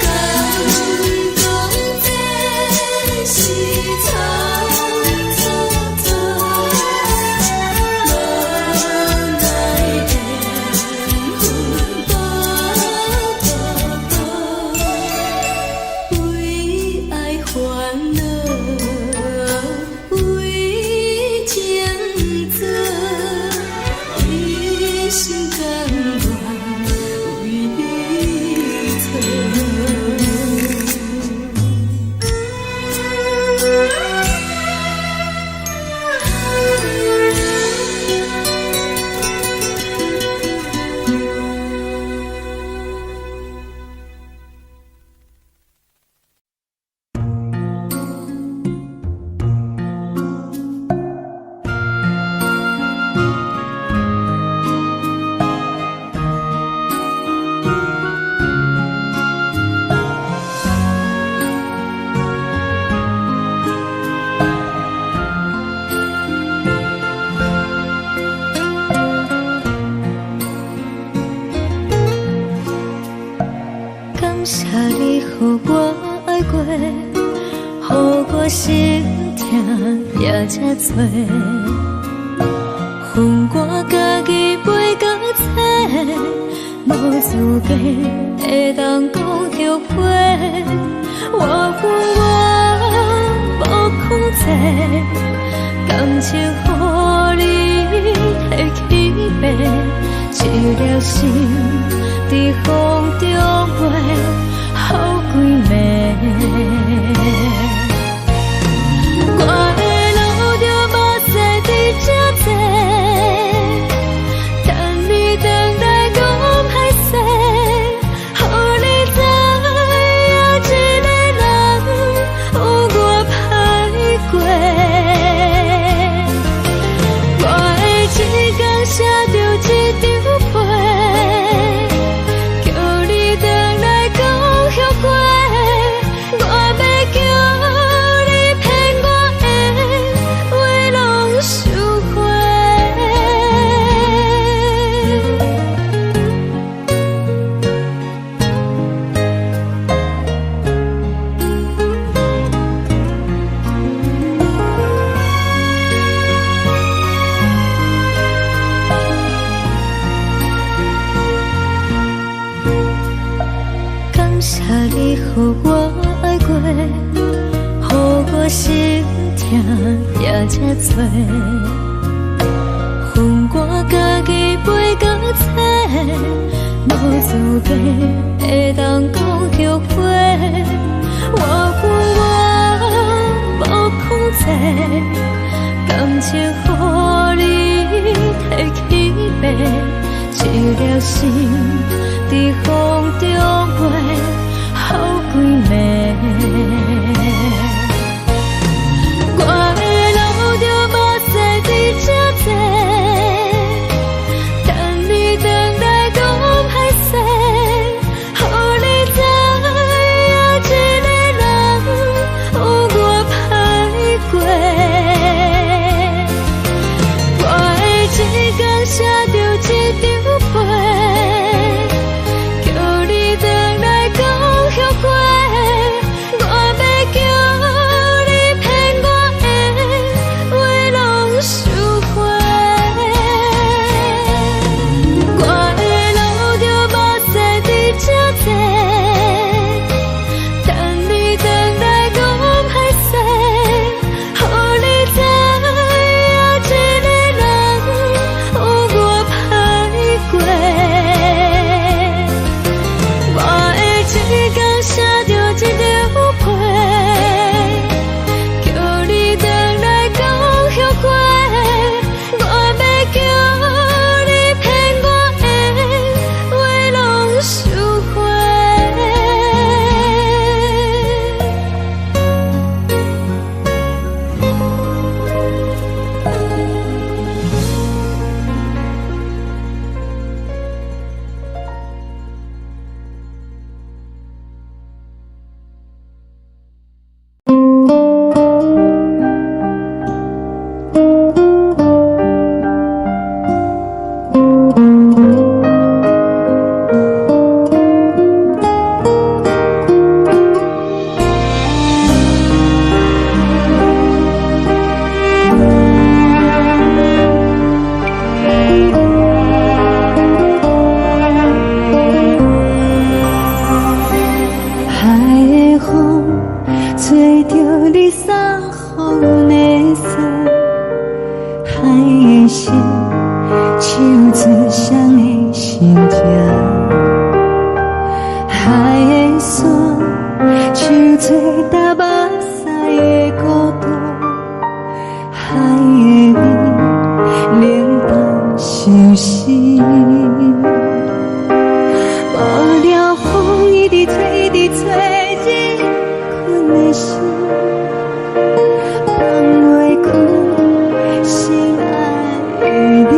敢講這是錯錯錯，無奈緣分無多，為愛煩惱，為情做，一心甘願為你做。感謝你予我愛過，予我心疼也這多，予我家己背甲切，無資格會當講後悔。我恨我無控制，感情予你提去爬，一粒心佇風中飛，予規暝。我會流著目屎佇這坐，等你轉來講歹勢，予你知影這个人有偌歹過。我會一工寫著一張批，叫你轉來講後悔。我欲叫你騙我的話攏收回。感謝你予我愛過，予我心疼也這多，予我家己背甲切，無資格會當講後悔。我恨我無控制，感情予你提去爬，一粒心佇風中飛，予規暝。我會流著目屎佇這坐，等你轉來講歹勢，予你知影這个人有偌歹過。我會一工寫著一張批，叫你轉海的山，像吹焦目屎的孤單，海的味，冷淡相思。無聊風一直吹，一直吹，入阮的心，放袂開心愛的你。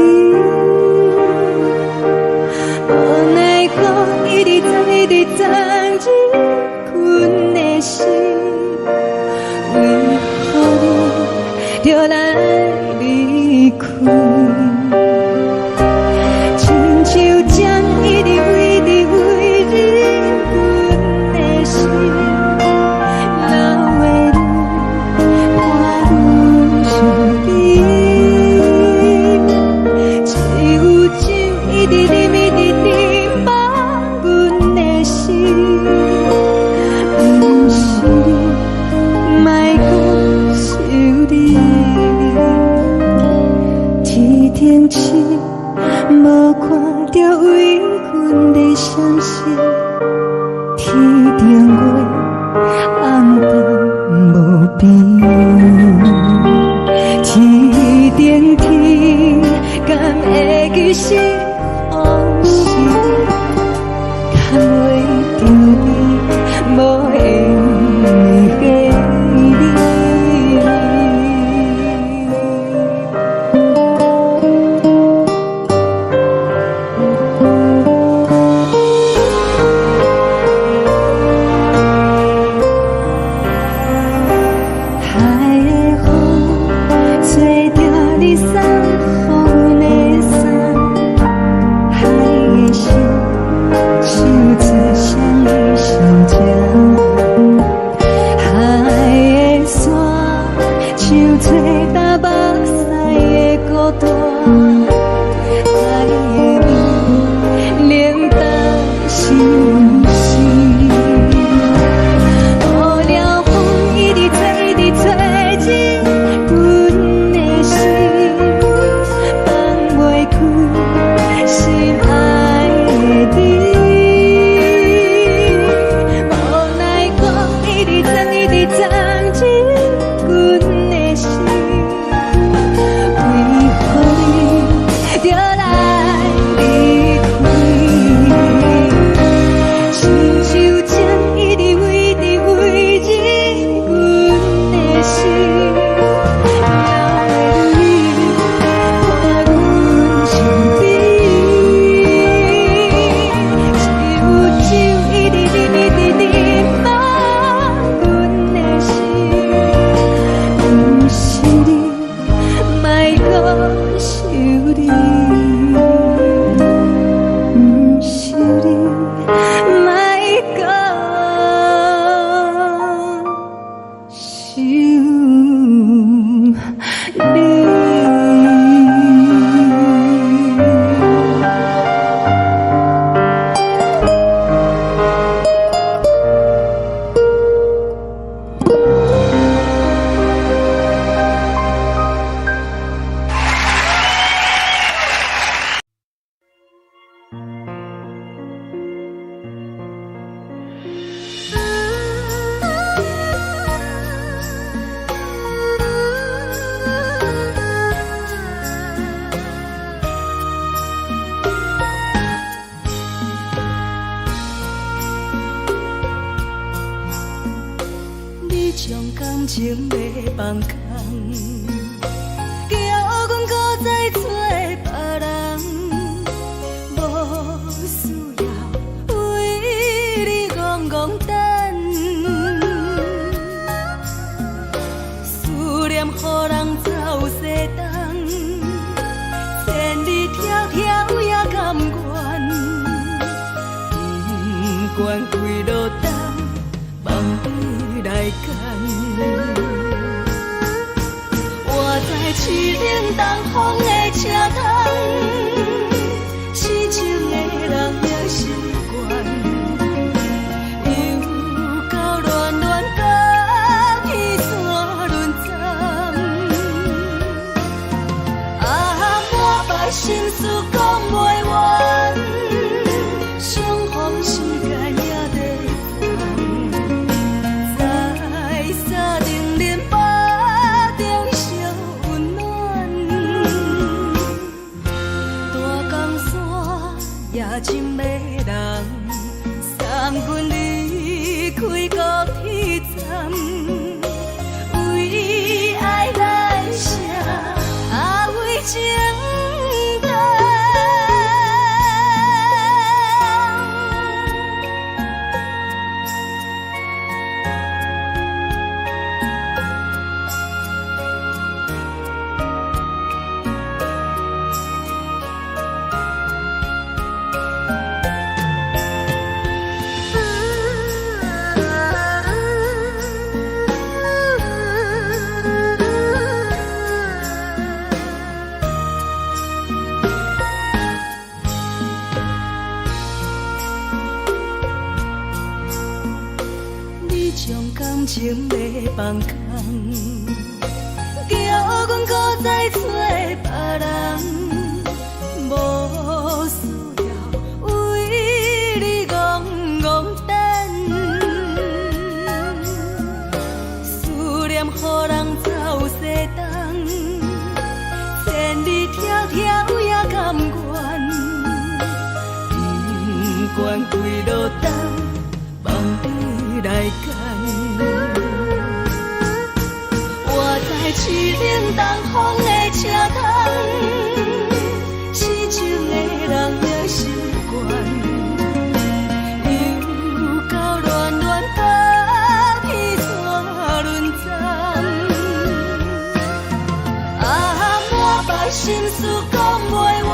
無奈何，一直鑽，一直鑽入阮的心，為何你著來離開？親像針一直飛，一直飛入阮的心，流的淚伴阮身邊。只有酒一直啉，一直啉，放阮的心。毋是你，莫閣想你。天頂星，無看著為阮咧閃爍，天頂月，暗淡無邊。天頂天，敢會記是予是你，牽袂著你，無緣的你。海的風吹著你送予阮的衫，海的心唱出誰的心情？海的山像吹焦目屎的孤單，海的味冷淡相思。無聊風一直吹，一直吹入阮的心，放袂開心愛的你。無奈何，一直鑽，一直鑽入阮的心，為何你著來離開？親像針一直飛，一直飛入阮的心，流的淚伴阮身邊。只有酒一直啉，一直啉，放阮的心。毋是你，莫閣想你。毋是你，莫閣想你。你將感情欲放空，叫阮閣再找別人，無需要為你戇戇等，思念予人走西東，千里迢迢也甘願，不管幾落冬，望你來牽。我知凄冷東風的車窗，痴情的人也習慣，又到亂亂甲彼山輪鏨。啊，满腹心事講袂完，相逢時間也在將感情欲放空，叫阮閣再揣別人，無需要為你戇戇等。思念予人走西東，千里迢迢也甘願，不管幾落冬，放你來揀。我知凄冷東風的車窗，痴情的人也習慣。又到暖暖咖啡煞輪站，啊，滿腹心事講袂完，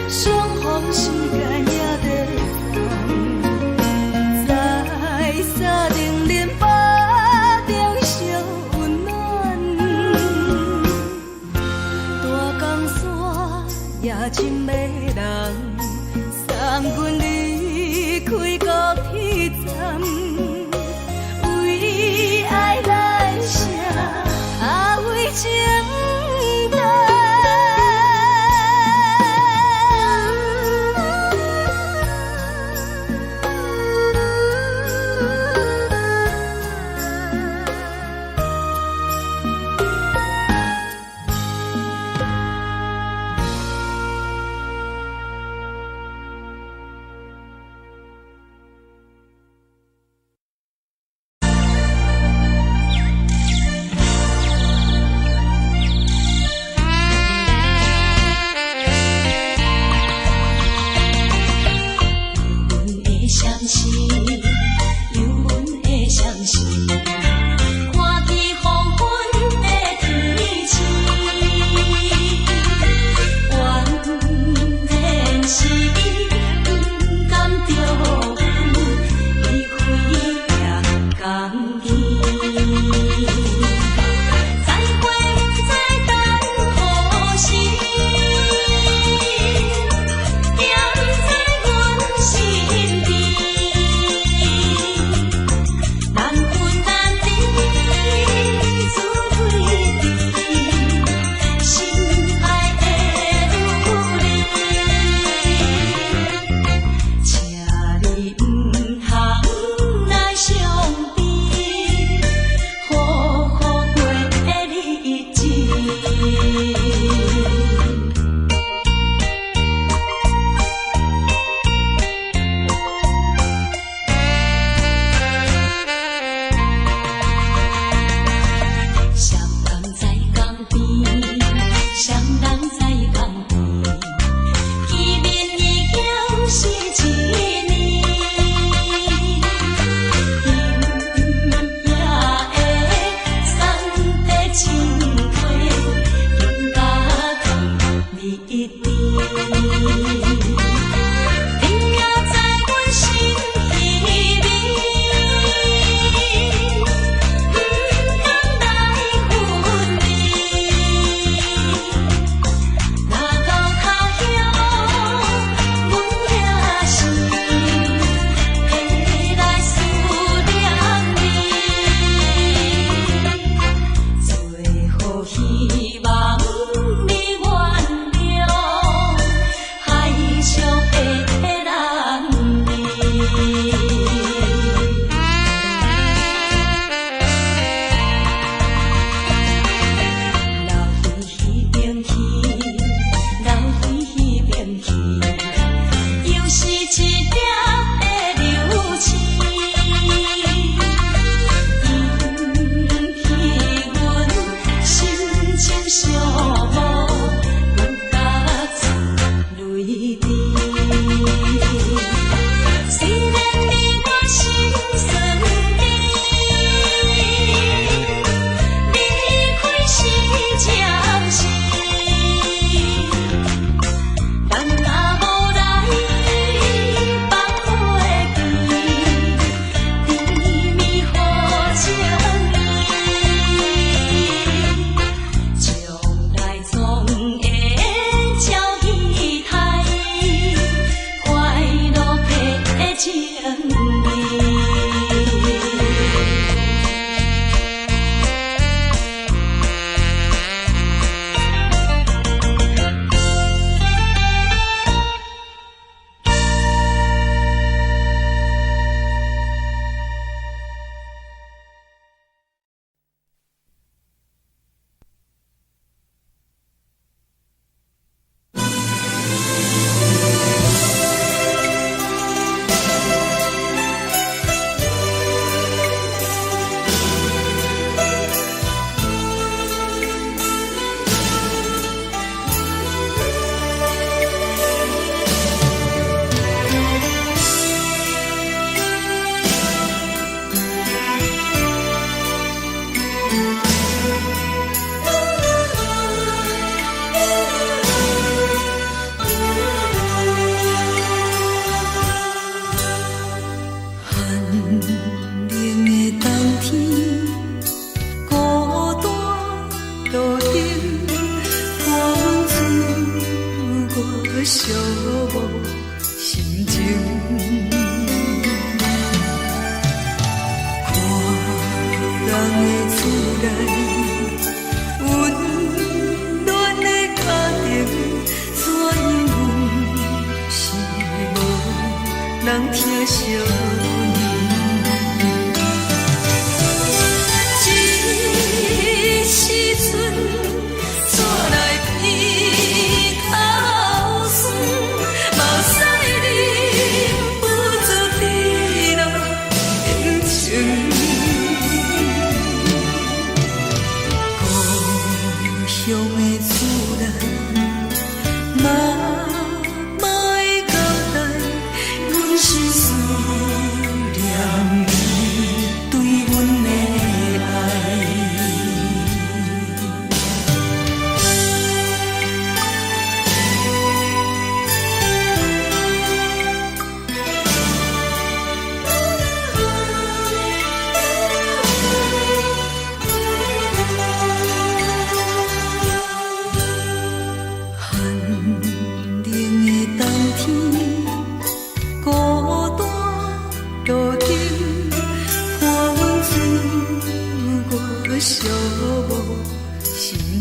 相逢時間也短暫，在三重恁腹中相溫暖，大江山也真迷人，送阮離開高鐵站，為愛來寫，啊為情等。阮的相思，有阮的相思，看见黃昏的天星，原來是伊不甘著阮，伊飛也甘去。再會不知等何時，惦在阮身邊，難分難捨。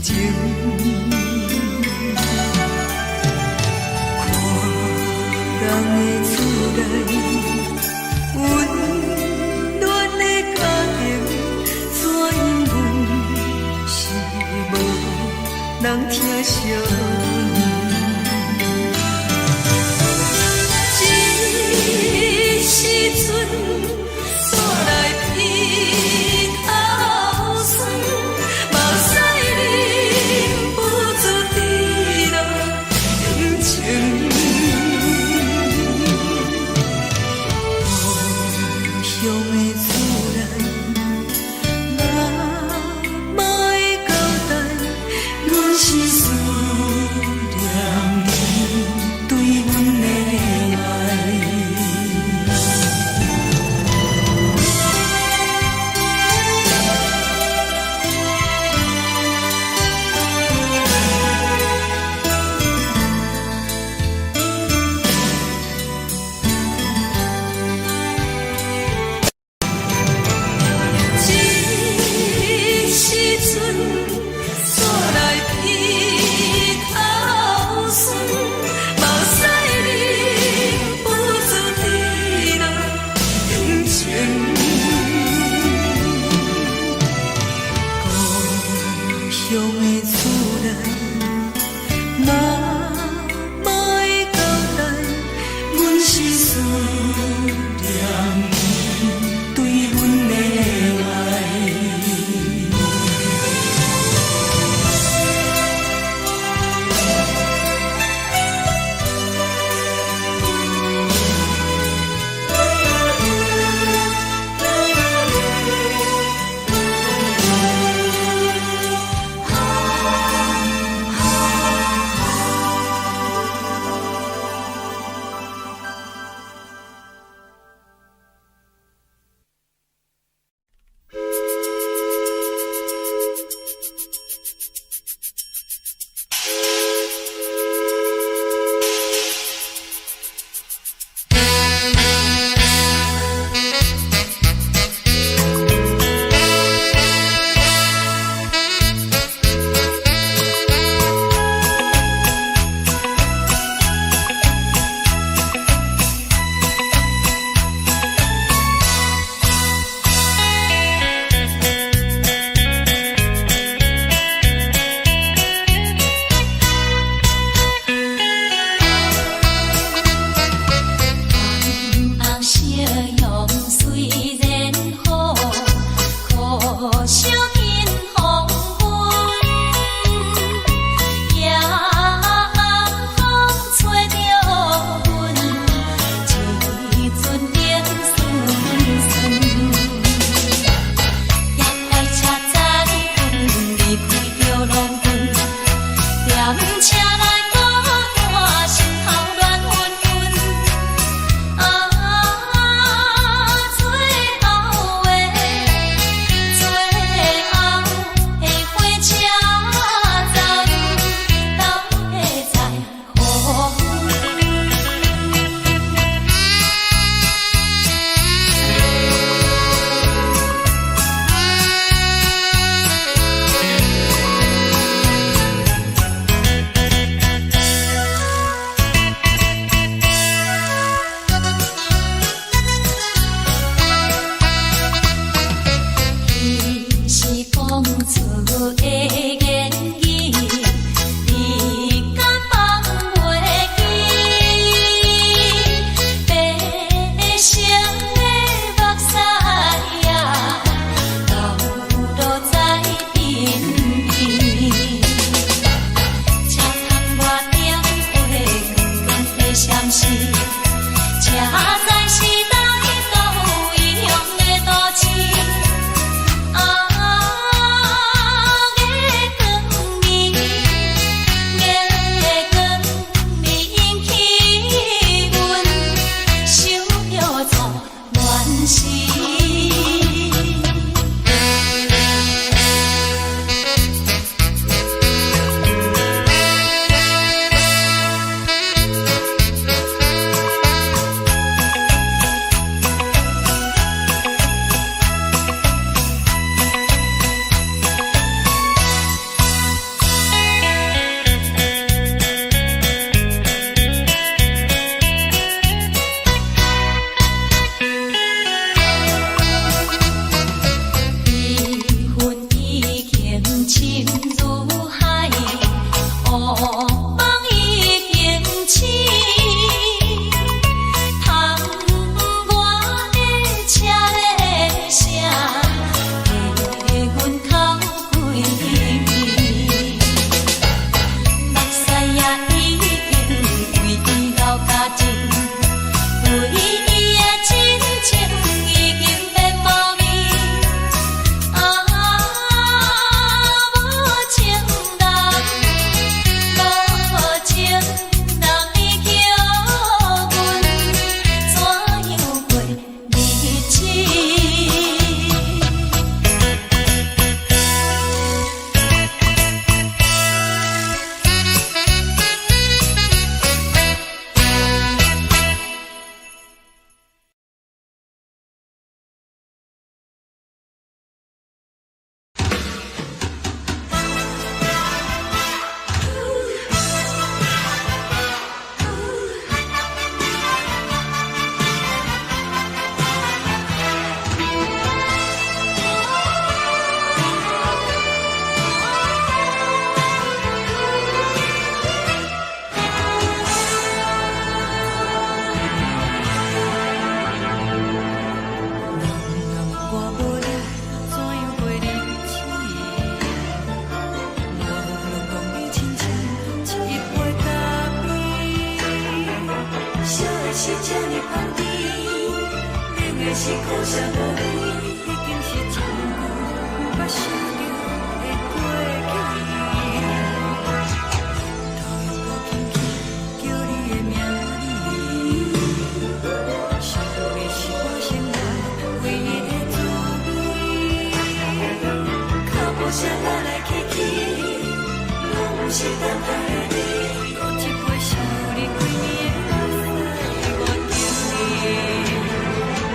情。看人的厝內，溫暖的家庭，怎樣阮是無人疼惜阮。這時陣煞來鼻頭酸，目屎忍不住滴落眼睛。故鄉的厝內，媽媽的交代，阮是思念你對阮的愛。這時陣煞來鼻頭酸，目屎忍不住滴落眼睛。故鄉的厝內，媽媽的交代，阮是思念你對阮的愛。紅夕陽雖然好，可惜見黃昏。夜暗風吹著阮，一陣冷淥淥。夜來車載阮離開著農村，踮車內孤單，心頭亂紛紛。啊，最後的最後的火車站，到底在何方？彼是講出的言語，你敢放袂記？白色的目屎啊，流落在鬢邊。車窗外燈火光光的閃烁，車載是來到異鄉的都市。啊，月光暝，月光暝引起阮想著錯亂時。可惜無你，已經是真久毋捌想著的過去。頭又閣輕輕叫你的名字，想你是我生活唯一的滋味。腳步聲來來去去，攏毋是等待的你。閣一擺想你規暝的目屎，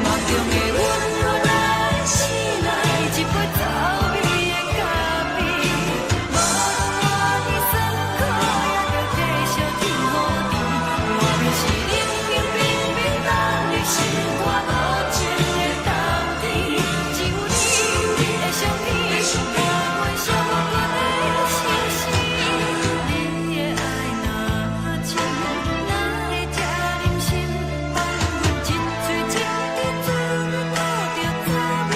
我敬你。夢中的阮阮來醒來，一杯走味的咖啡，無論偌尼酸苦，也著繼續天雨甜。外面是冷冷冰冰凍入心肝無情的冬天，只有你的相片，伴阮寂寞的相思。你的愛若真，哪會這忍心放阮一喙一滴水吐著走味的咖啡？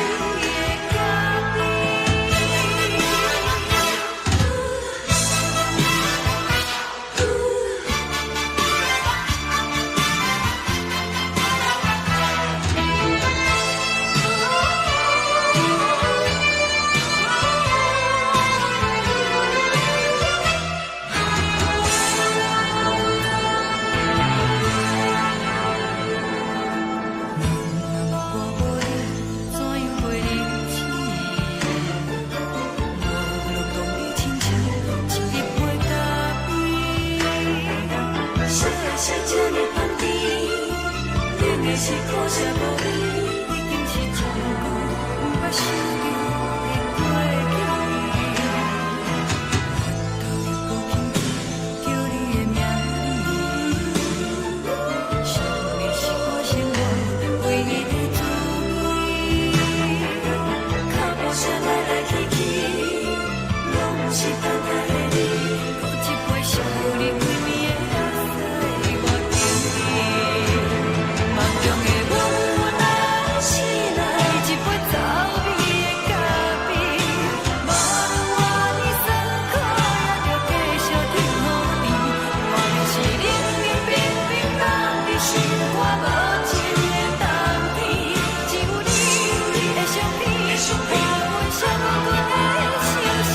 我無你，怎樣過日子？無論當你親像一杯咖啡，啥的啥這呢香甜，冷的是可惜無你，已經是真久毋捌想著的過去。頭又閣輕輕叫你的名字，想你是我生活唯一的滋味。腳步聲來來去去，攏毋是等待的你。閣一擺想你規暝的目屎，我敬你。夢中的阮阮來醒來，一杯走味的咖啡，無論偌尼酸苦，也著繼續天雨甜。外面是冷冷冰冰凍入心肝無情的冬天，只有你的相片，伴阮寂寞的相思。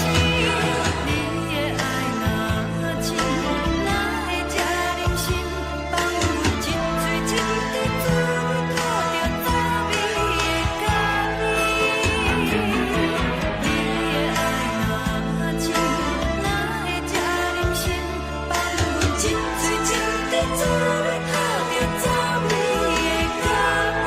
你的愛若真，哪會這忍心放阮一喙一滴水吐著走味的咖啡？你的愛若真，哪會這忍心放阮一喙一滴水吐著走味的咖啡？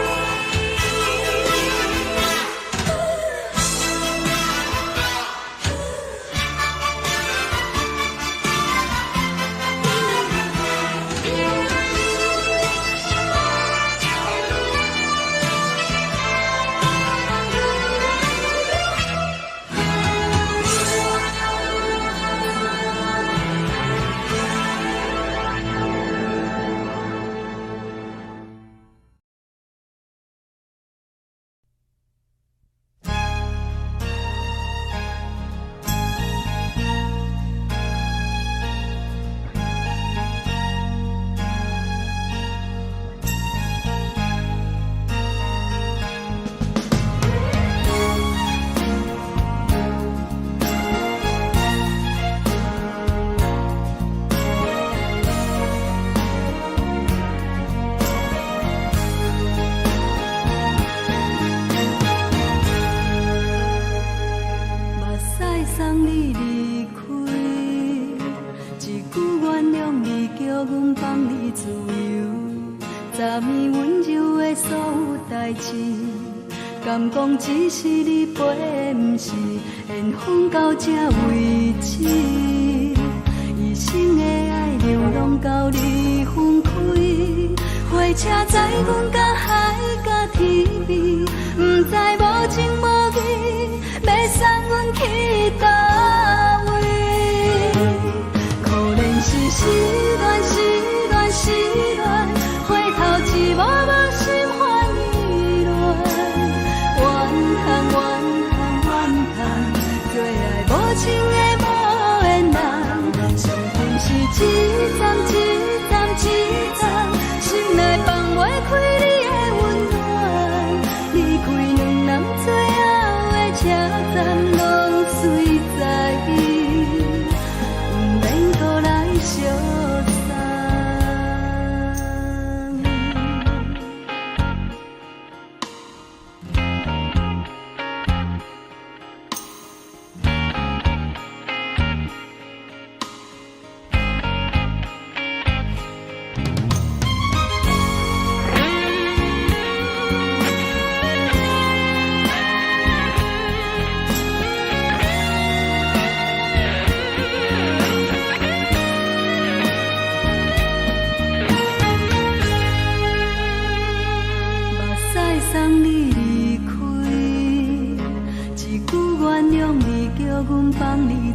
目屎送你離開，一句原諒你，叫阮放你自由。昨暝溫柔的所有代誌，敢講只是你陪的，毋是緣分到這為止。一生的愛流浪到你分開，火車載阮甲海甲天邊，毋知無情無義，欲送阮去佗位？可憐是失戀，失戀，失戀，回頭一幕幕心煩意亂。怨嘆怨嘆怨嘆，做愛無情的無緣人，傷心是一站一站一站，心內放袂開你的溫暖。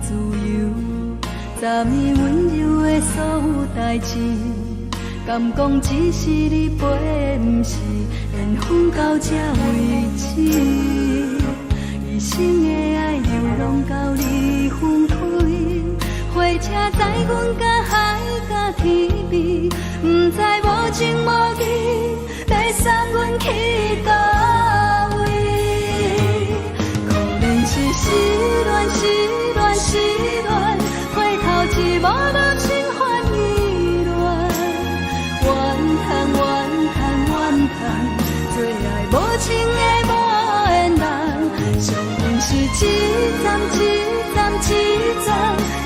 自由。昨暝溫柔的所有代誌，敢講只是你陪，毋是緣分到這為止。一生的愛流浪到你分開，火車載阮甲海甲天邊，毋知無情無義，欲送阮去佗位。可憐是失戀，失戀，失戀，回頭一幕幕心煩意亂。怨嘆怨嘆怨嘆，做愛無情的無緣人，惜阮是一站一站一站，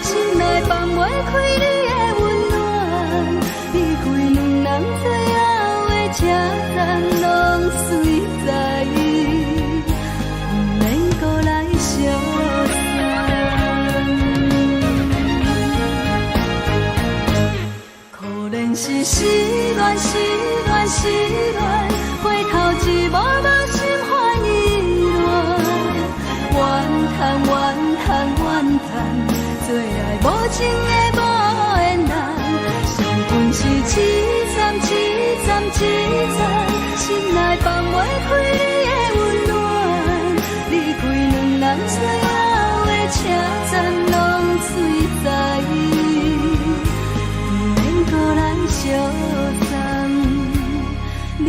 心內放袂開你的溫暖。離開兩人最後的車站，攏隨在伊，毋免閣來相送。可憐是失戀，失戀，失戀，回頭一幕幕心煩意亂。怨嘆怨嘆怨嘆，做愛無情的無緣人，惜阮是一站一站一站，心內放袂開你的溫暖。離開兩人最後的車站，攏隨在伊，毋免閣來相送。離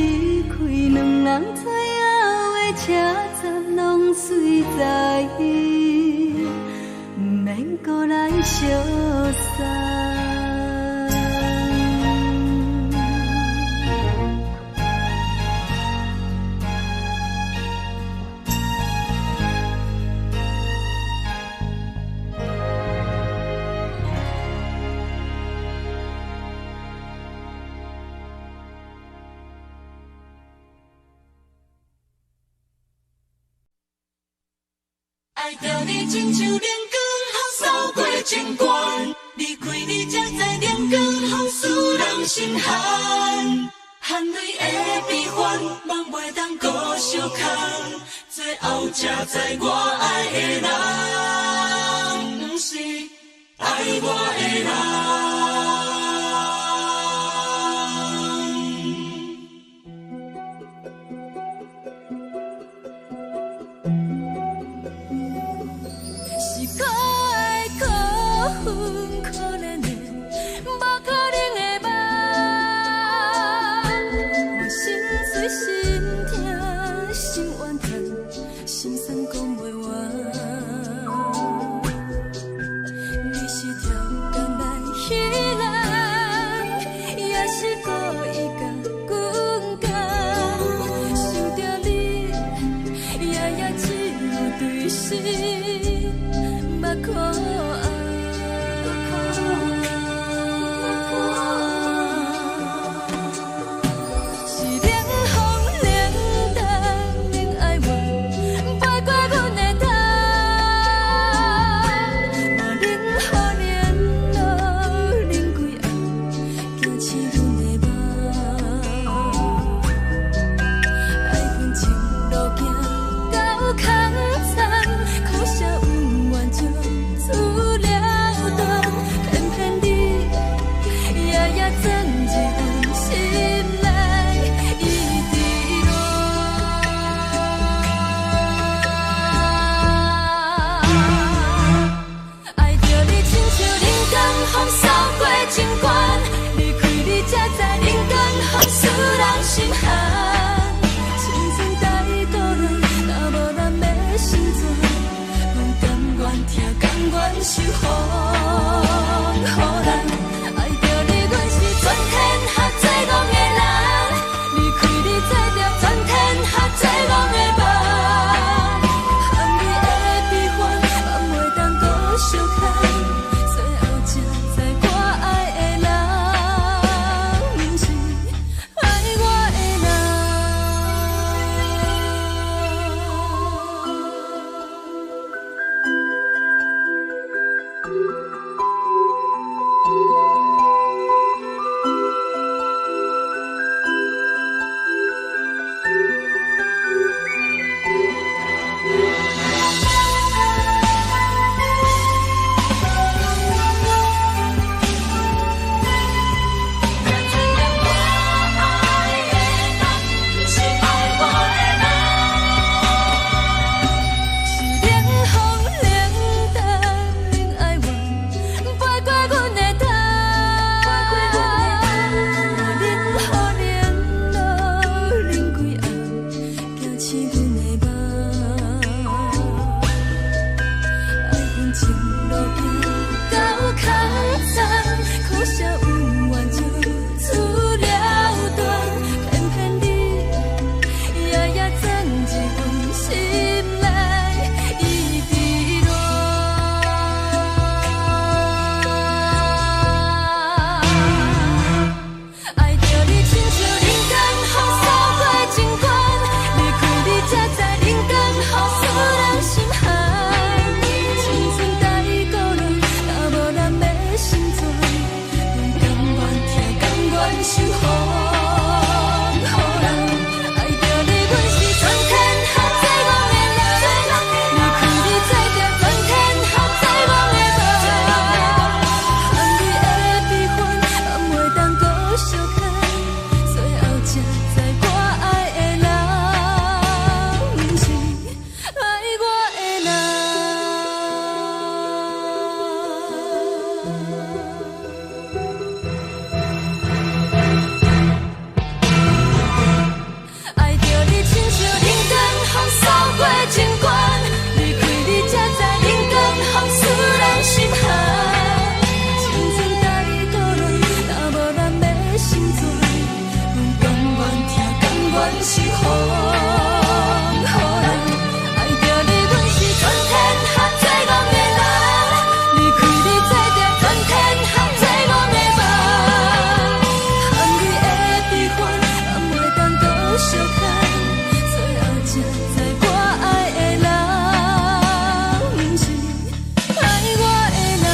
開兩人最後的車站，攏隨在伊，毋免閣來相送。愛著你親像冷光予掃過情關，離開你才知冷光予使人心寒，含淚的悲歡，夢袂當閣相牽，最後才知我愛的人，毋是愛我的人。是可愛可恨可憐的，無可能的夢。我心碎心疼心怨嘆，心酸講袂完。你是超工來彼人，也是故意共阮講。想著你，夜夜只有對心目苦紅。是冷風冷淡冷哀怨，飛過阮的頭。嘛冷雨冷露冷規暗，惊醒阮的夢。愛恨情路行到空残，可惜恩怨就此了斷。偏偏你夜夜鑽入阮心內，一直亂。愛著你親像冷光予掃過情關，離開你才知冷光予使人心寒。青春在倒轉，若無咱欲成全，阮甘願疼，甘願受風雨難。愛著你，阮是全天下最戇的人，離開你做著全天下最戇的夢。含淚的悲歡，放袂當閣相牽，最後才知我愛的人，毋是愛我的人。醒阮的夢。爱恨情路行到空残，可惜恩怨就此了断，偏偏你夜夜钻入阮心内，一直恋。爱著你親像人間風掃過情關，離開你才知人間風使人心寒。青春太孤單，若無人欲成全，阮甘願疼，甘願受風雨人。愛著你，阮是全天下最戇的人。離開你才知全天下最戇的夢。含你的悲歡，嘛袂當閣相牽，最後才知我愛的人，毋是愛我的人。愛著你親像人間風掃過情關，離開你才知人間風使人心寒。青春太孤單，若無人欲成全，阮甘願疼，甘願受風雨人。愛著你，阮是全天下最戇的人。離開你才知全天下最戇的夢。含你的悲歡，嘛袂當閣相牽，最後才知我愛的人，毋是愛我的人。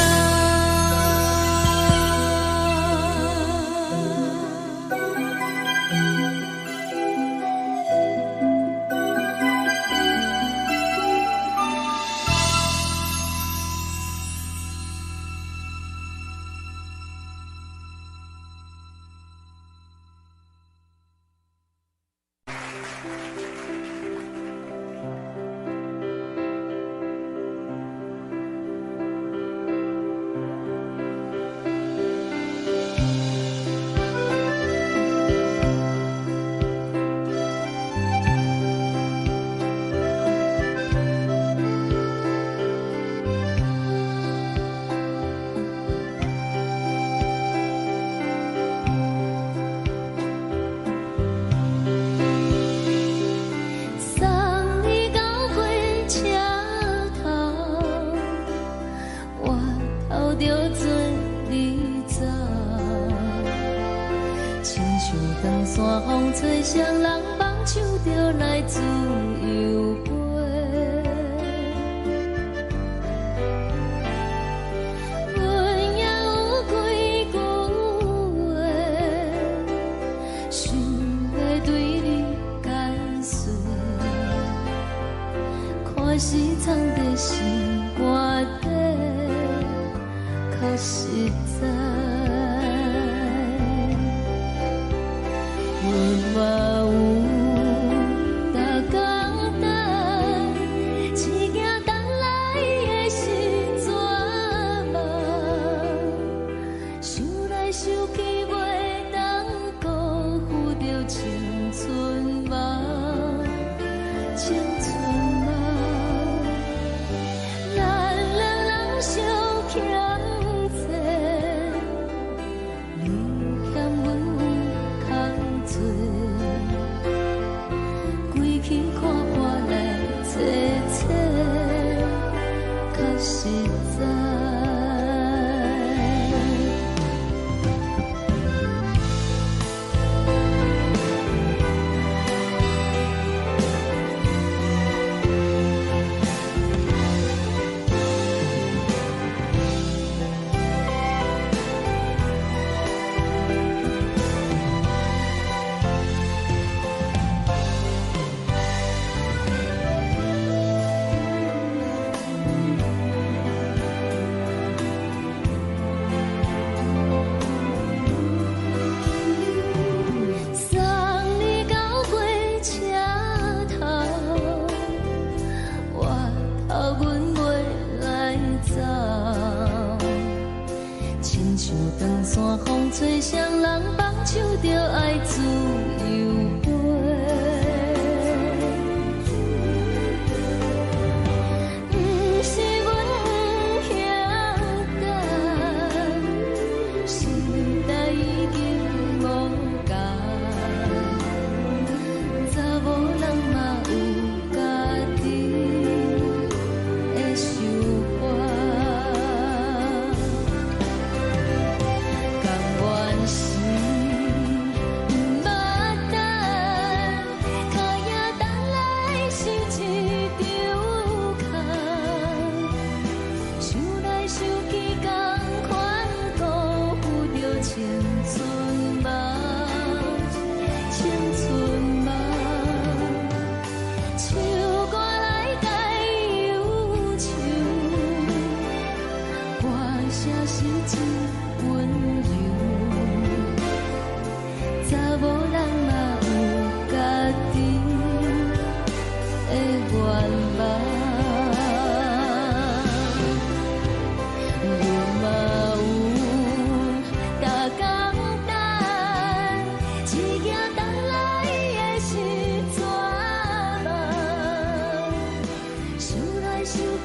送你到火車頭，我頭著做你走。親像長山風吹，誰人放手就來自由飛。阮也有幾句話，想欲對你解說。看是藏在心肝底，較實在。阮嘛有逐工等，只驚等來的是绝望。想來想去，袂當辜負著青春夢，青春夢。咱兩人相欠債，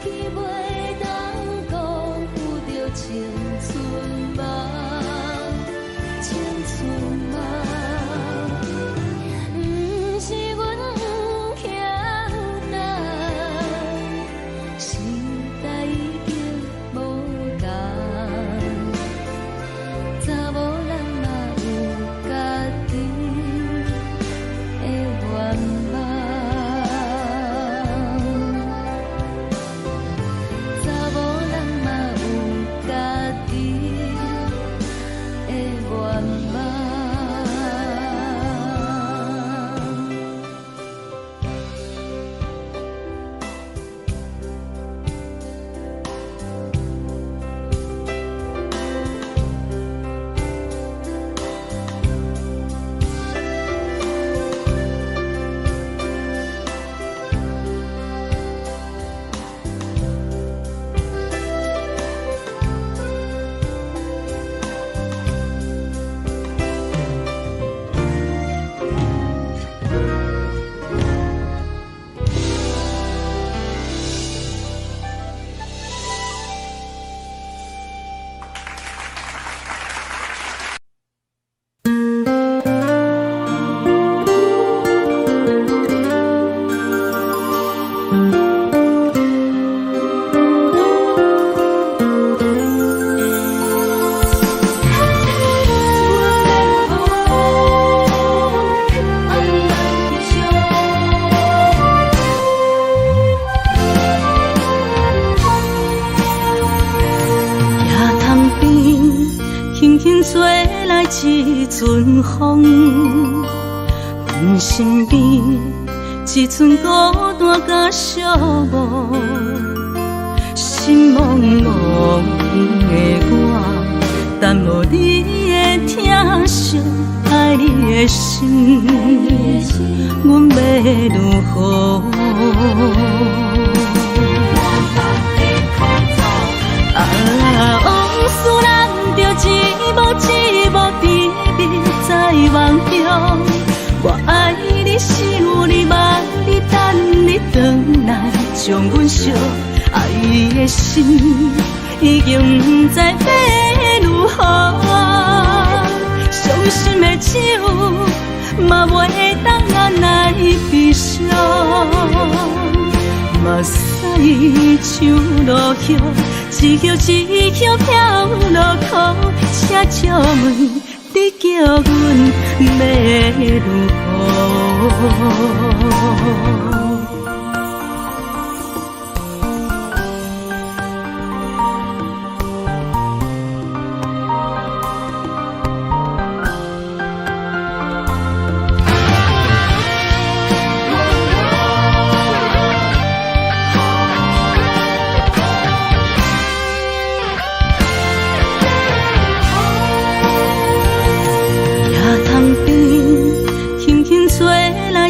去袂當辜負著青春夢，青春夢。毋是阮強等，時代已經無仝，查某人嘛有家己的願望，查某人嘛有家己的願望。野潭邊，輕輕吹來一陣風，阮身邊一陣孤單佮寂寞，心茫茫的我，等無你的疼惜，愛你的心，阮欲如何？啊，往事難著一幕一幕甜蜜在夢中。我愛你，想你，望你，等你轉來，將阮惜愛的心已經毋知欲如何。傷心的酒嘛袂當按來悲傷。目屎像落雨，一葉一葉飄落苦，請借問你叫阮欲如何？野潭邊，輕輕吹來一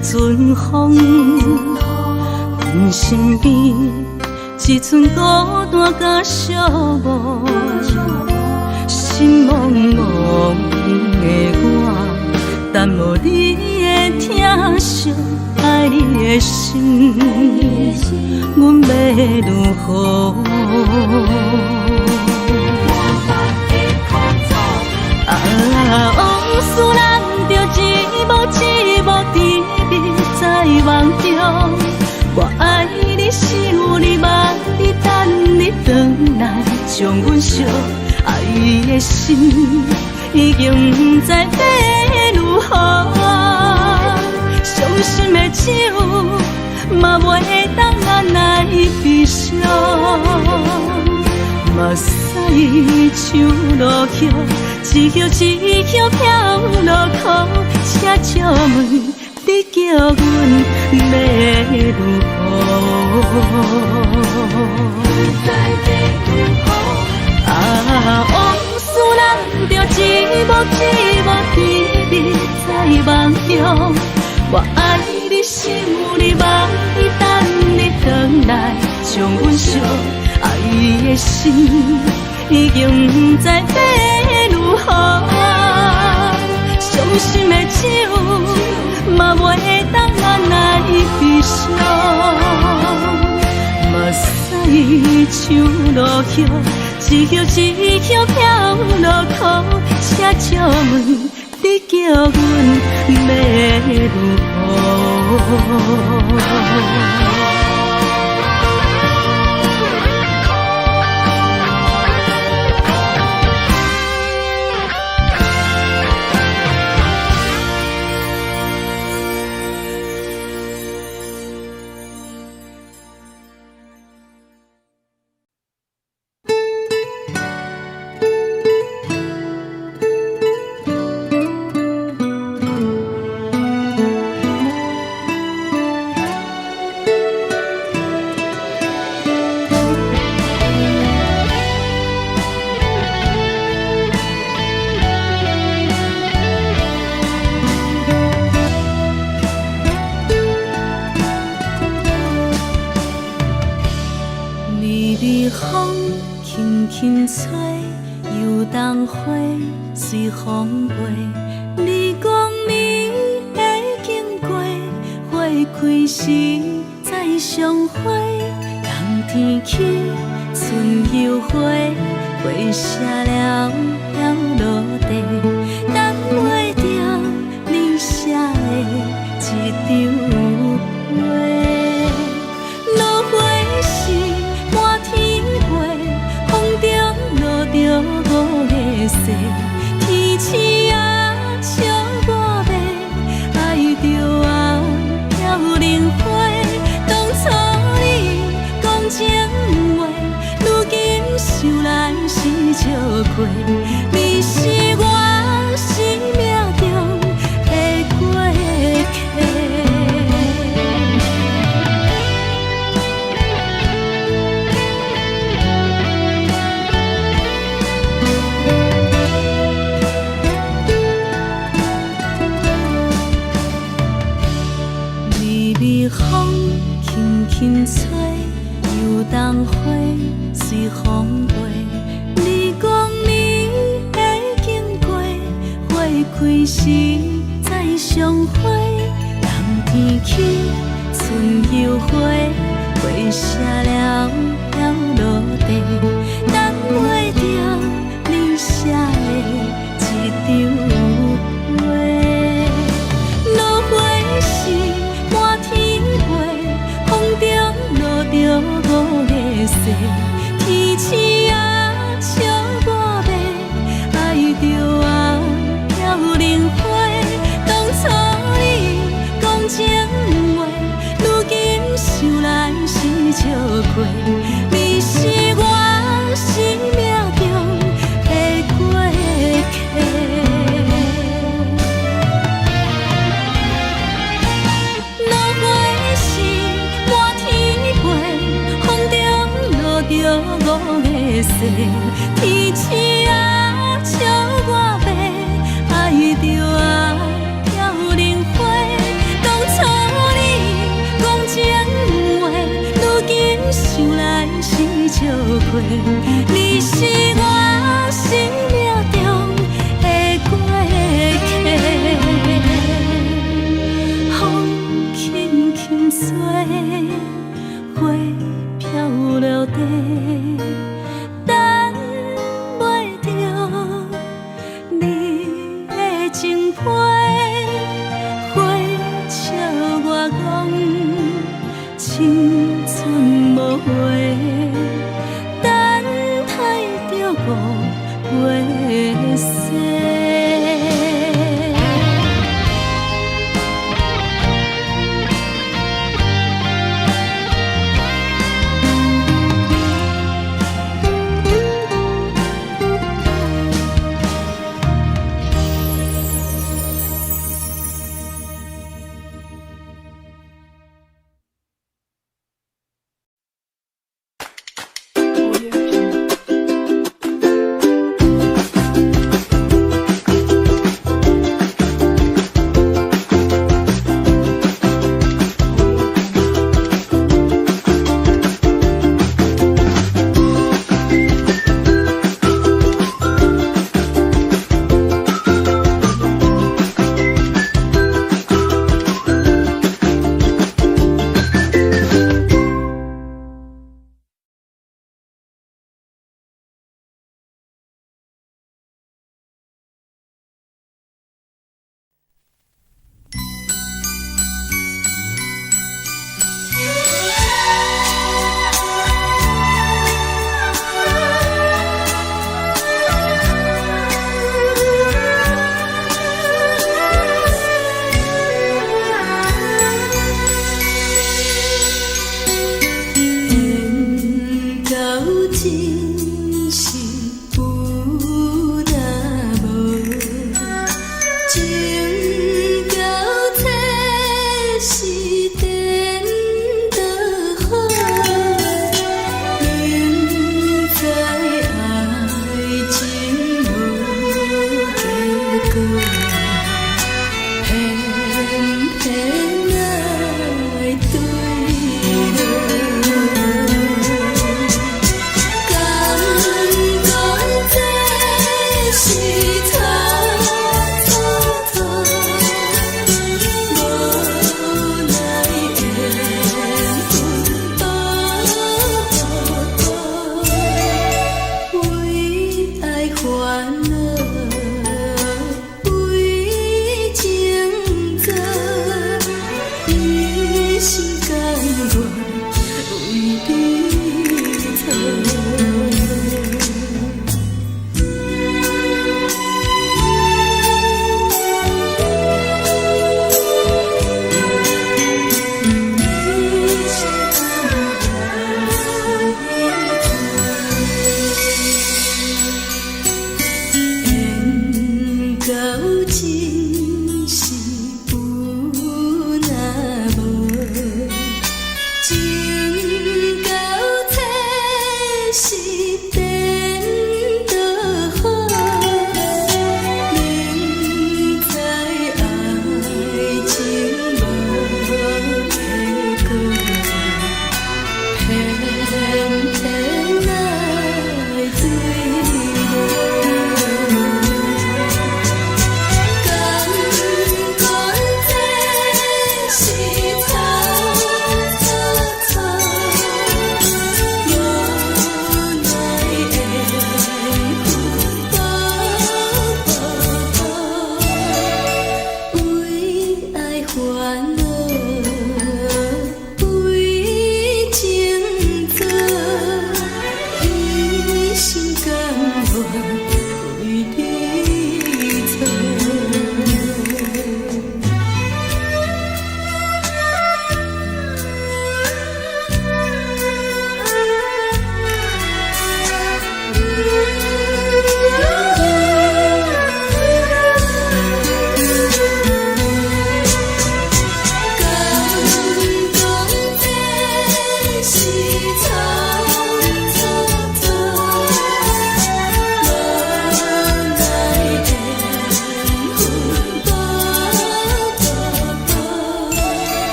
陣風，阮身邊一陣孤單佮寂寞，心茫茫的我，等無你的疼惜，愛你的心，阮欲如何？啊，往事難著一幕一幕甜蜜在夢中。我愛你，想你，望你，等你轉來，將阮惜愛的心已經毋知欲如何。傷心的酒嘛袂當按來悲傷。目屎像落雨，一葉一葉飄落苦，請借問你叫阮欲如何？啊，往事難著一幕一幕甜蜜在夢中。我愛你，想你，望你，等你轉來，將阮惜愛的心已經毋知欲如何。傷心的酒嘛袂當按來悲傷。目屎落葉，一葉一葉飄落苦，請借問你叫阮欲如何？微微風輕輕吹，油桐花隨風飛。你講你會經過，花開時再相會。冬天起，春又回，花謝了飄落地，等袂著你寫的一張批。落花時滿天飛，風中落著五个誓，天鼠仔笑我欲愛著啊飄零花。當初你講情話，如今想來是笑話，你是我生命中的過客。微微風輕輕吹，油桐花隨風飛。你講你會經過，花開時再相會。冬天起，春又回，花謝了飄落地，等袂著你寫的一張批。落花時滿天飛，風中落著五个誓，天鼠仔笑我欲愛著啊飄零花。當初你講情話，如今想來是笑話，你是我生命中的過客。落花時滿天飛，風中落著五个誓，天鼠仔笑我欲愛著啊飄零花。當初你講情話，如今想來是笑話，你是我生命中的過客。風輕輕吹，花飄落地，等袂著你的情批，花笑我講青春無話，等待著五月雪。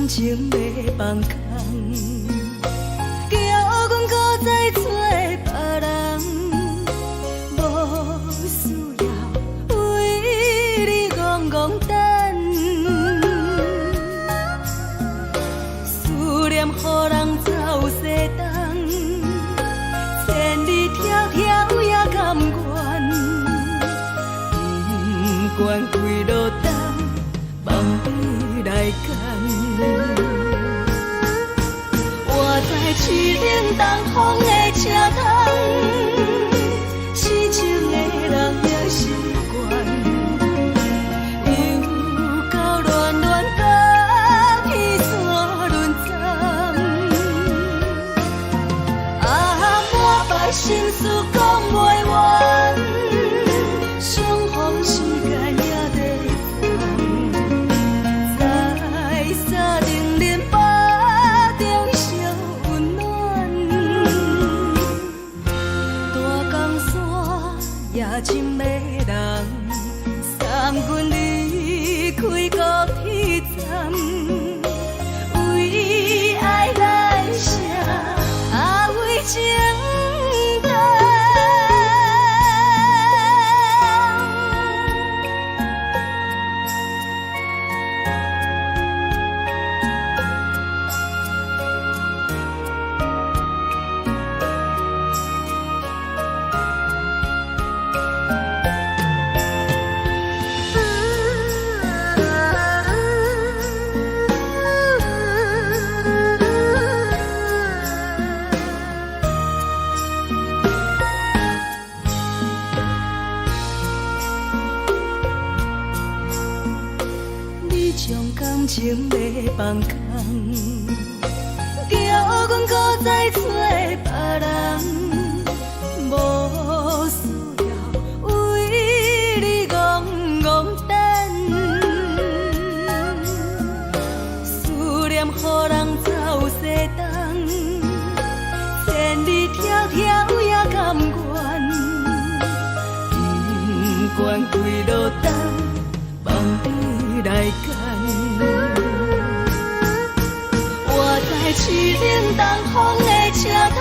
感情欲放空，叫阮閣再找別人，無需要為你戇戇等，思念予人走西東，千里迢迢也甘願，不管幾落冬，望你來牽。我知凄冷東風的車窗，痴情的人也習慣，又到暖暖甲彼山轮转，啊，满腹心事講袂完，相逢時間也在等，在三重林腹中相溫暖，大江山也真迷人，送阮離開高鐵站，為愛來寫，啊為情等。你將感情欲放空，叫阮閣再找別人，無需要為你戇戇等，思念予人走西東，千里迢迢也甘願，不管幾落冬，望你來牽。我知凄冷東風的車窗，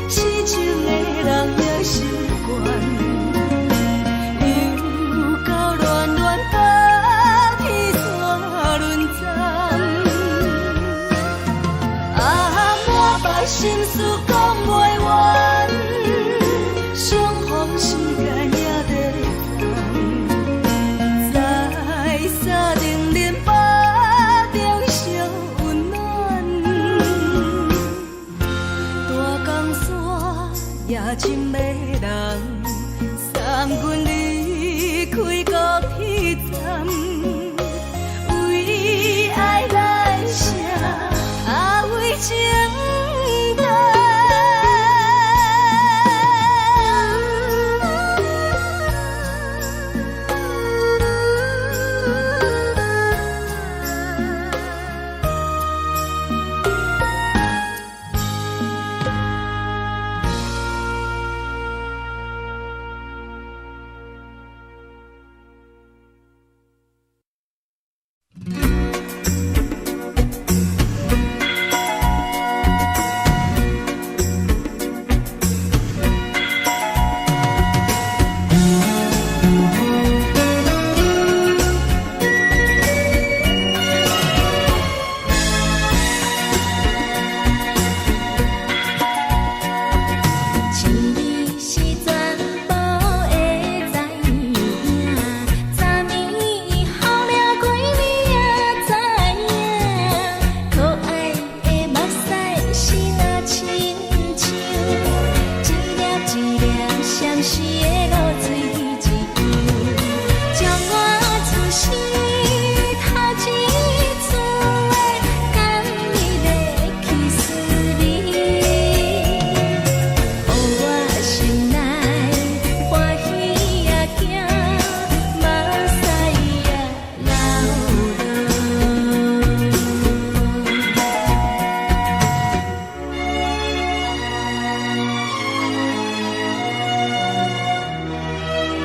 痴情的人也習慣，又到暖暖甲彼山轮转，啊，满腹心事講袂完，相逢時間也在等，在三重林腹中相溫暖，大江山也真迷人，送阮離開高鐵站，為愛來寫，啊為情等。情你是全部的知影，昨暝雨了几暝也知影，可愛的目屎是若親像一粒一粒閃爍的露水一樣，將我此生頭一次的甘蜜的去思你。予我心內歡喜也驚，目屎也流落。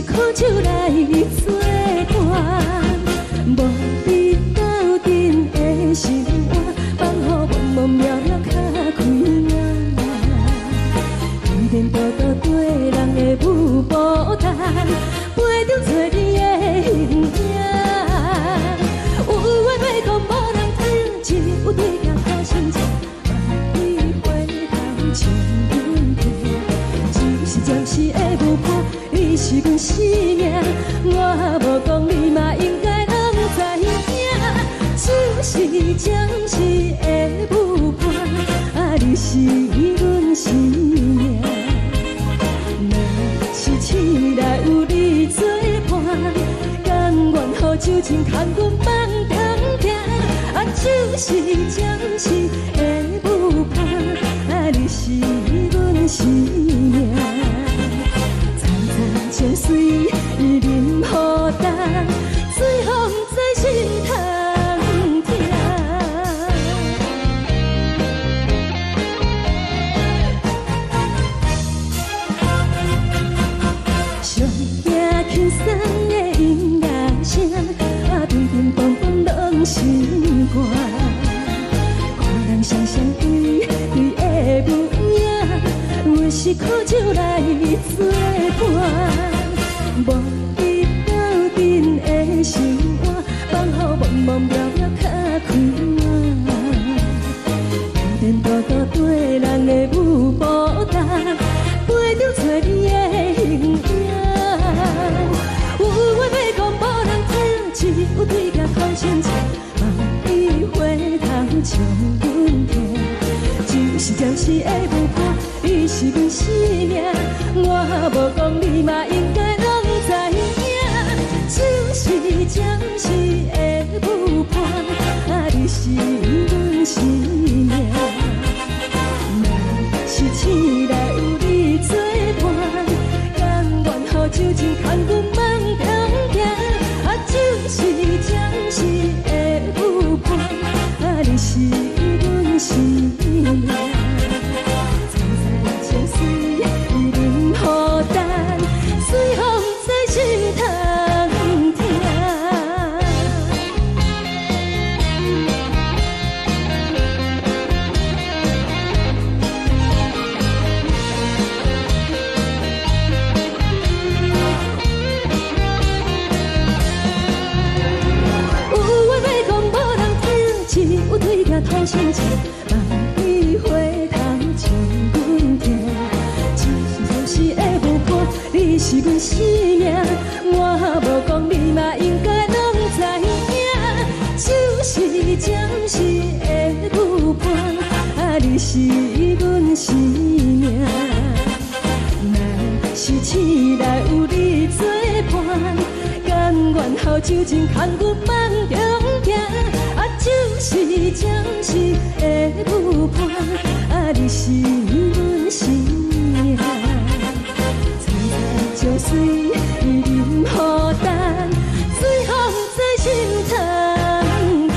苦酒來做伴，無你鬥陣的生活，放予茫茫渺渺較開眼。天天倒倒綴人的舞步動，陪著找你的形影。有話欲講無人聽，只有對鏡苦心情，望你回頭笑阮聽。只是暫時的舞伴，你是阮生命，我無講你嘛應該攏知影。只是暫時的舞伴，啊，你是阮生命。若是醒來有你做伴，甘願予酒精牽阮放通聽。啊，只是暫時的舞伴，啊，你是阮生命。層層情水啉予乾，水予毋知心通疼。上驚輕鬆的音樂聲，啊，乒乒乓乓攏是歌。看人雙雙對對的舞影，阮是苦酒來做伴，無你鬥陣的生活，放予茫茫渺渺較開眼。天天倒倒綴人的舞步動，陪著找你的形影。有話欲講無人聽，只有對鏡苦心情，望你回頭笑阮聽。只是暫時的舞伴，你是阮生命，我無講你嘛應該攏知影。只是暫時的舞伴，啊，你是阮生命。若是醒來有你做伴，甘願予酒精牽阮放通聽。啊，只是暫時的舞伴，啊，你是阮生命。層層情水啉予乾，水予毋知心通疼。有話欲講無人聽，只有對鏡吐心情，望你回頭笑阮聽。只是暫時的舞伴，你是阮生命，我無講你嘛應該攏知影。只是暫時的舞伴，啊，你是阮生命。若是醒來有你做伴，甘願予酒精牽阮放中行。啊，只是暫時的舞伴，啊，你是阮生命。層層情水啉予乾，水予毋知心通疼。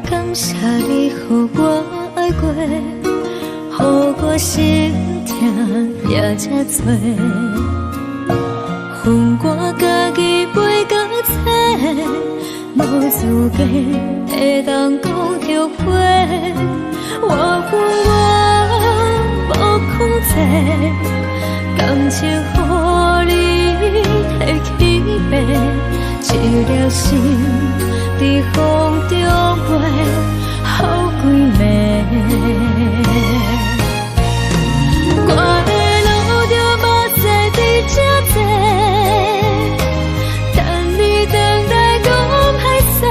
感謝你予我愛過，予我心疼也這多。分我家己背甲切，無資格會當講後悔。我分我無控制，感情予你提去爬，一粒心佇風中飛，予規暝。我會流著目屎佇這坐，等你轉來講歹勢，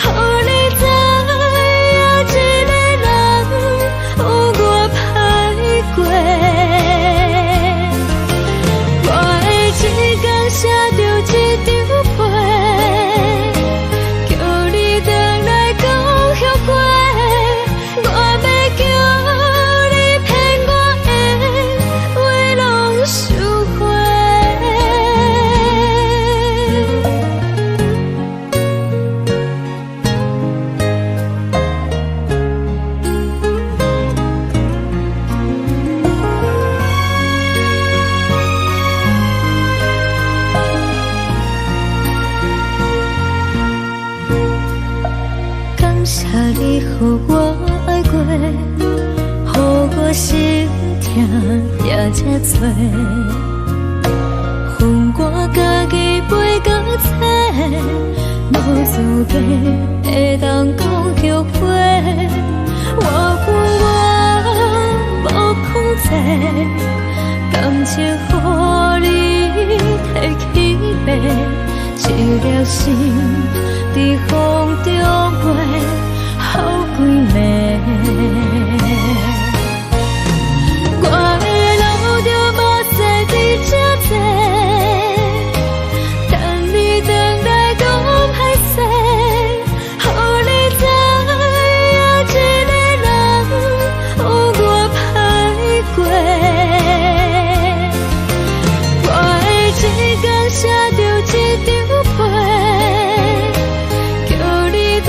予你知予我愛過，予我心疼也這多。予我家己飛到冊，無資格會當講後悔。我有我無控制，感情予你提去爬，一粒心佇風中飛，予幾暝。我會流著目屎佇這坐，等你轉來講歹勢，予你知影這个人有偌歹過。我會一工寫著一張批，叫你轉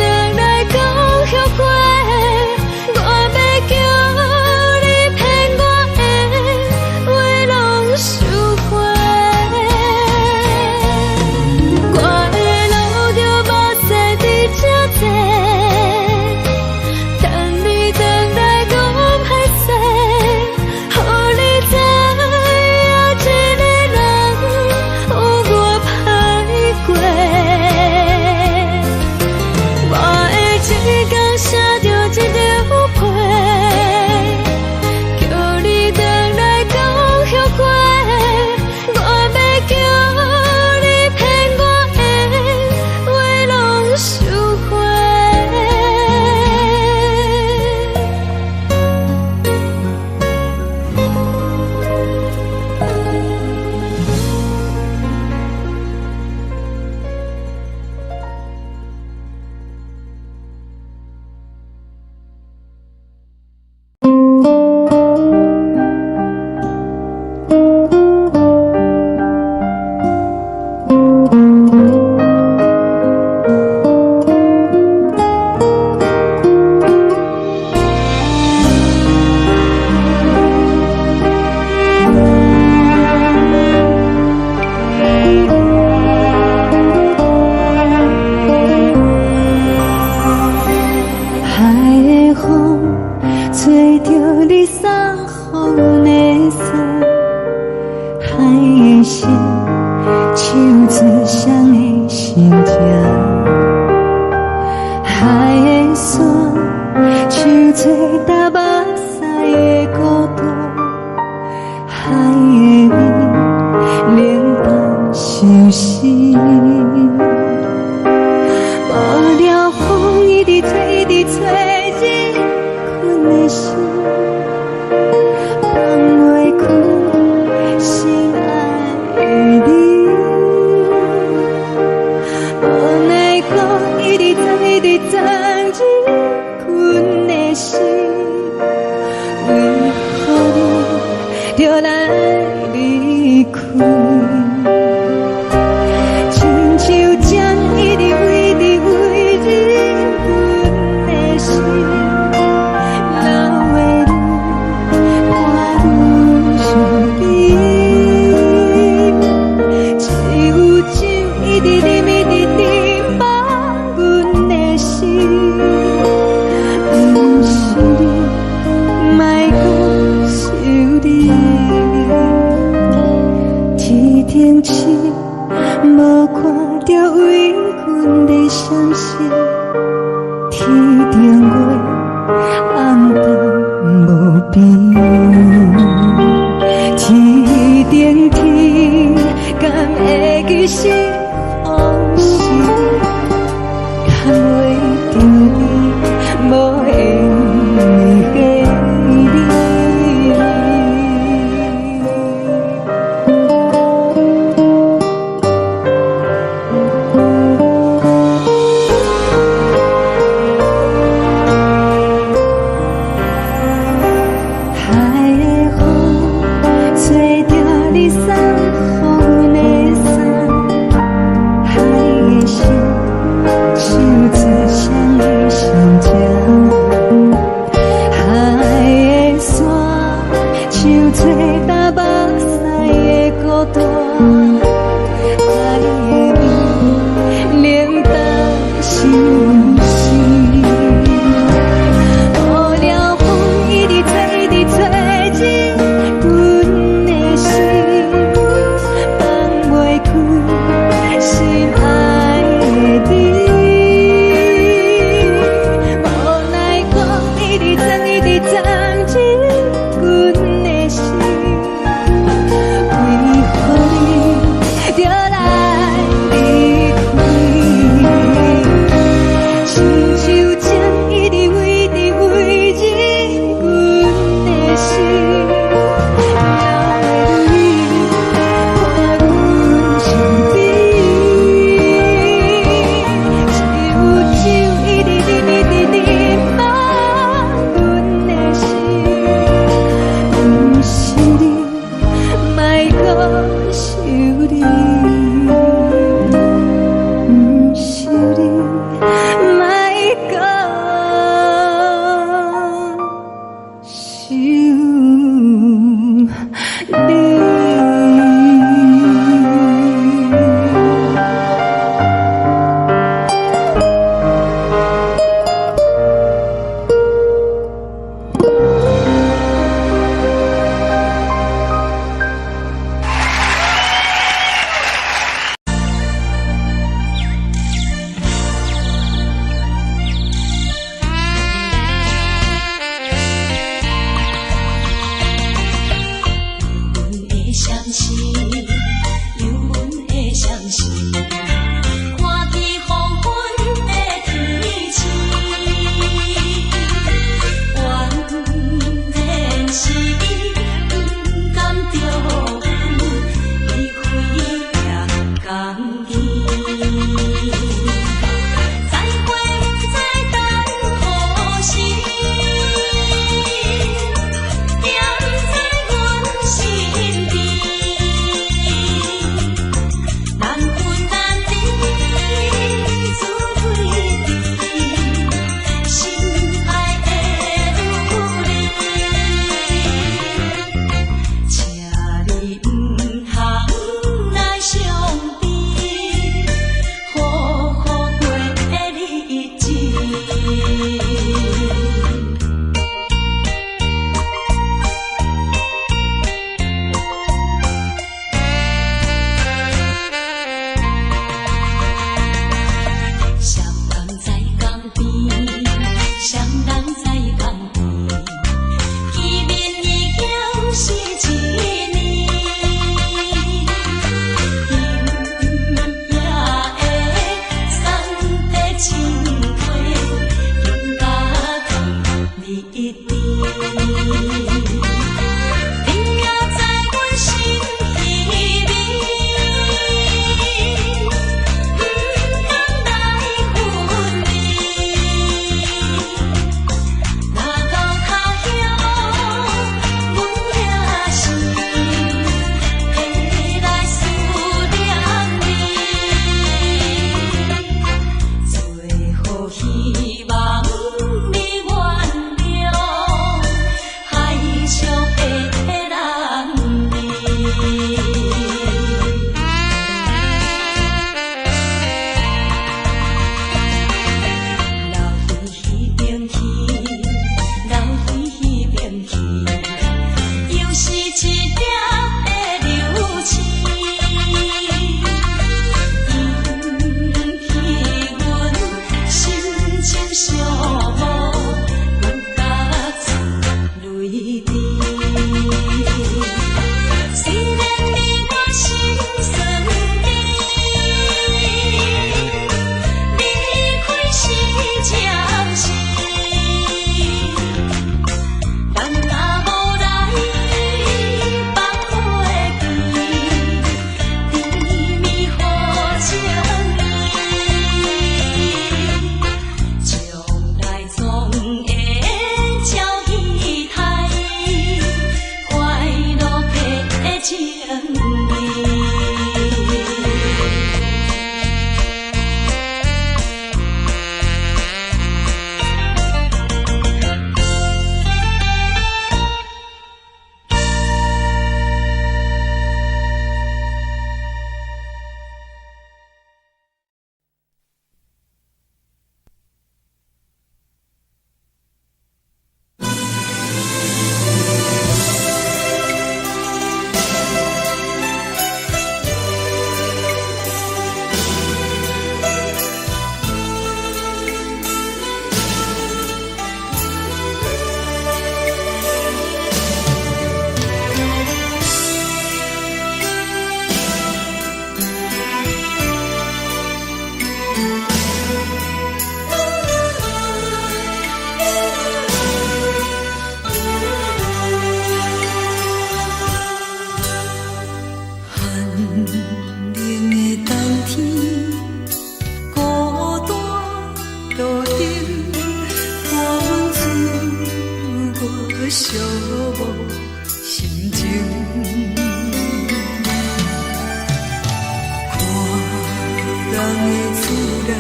厝內，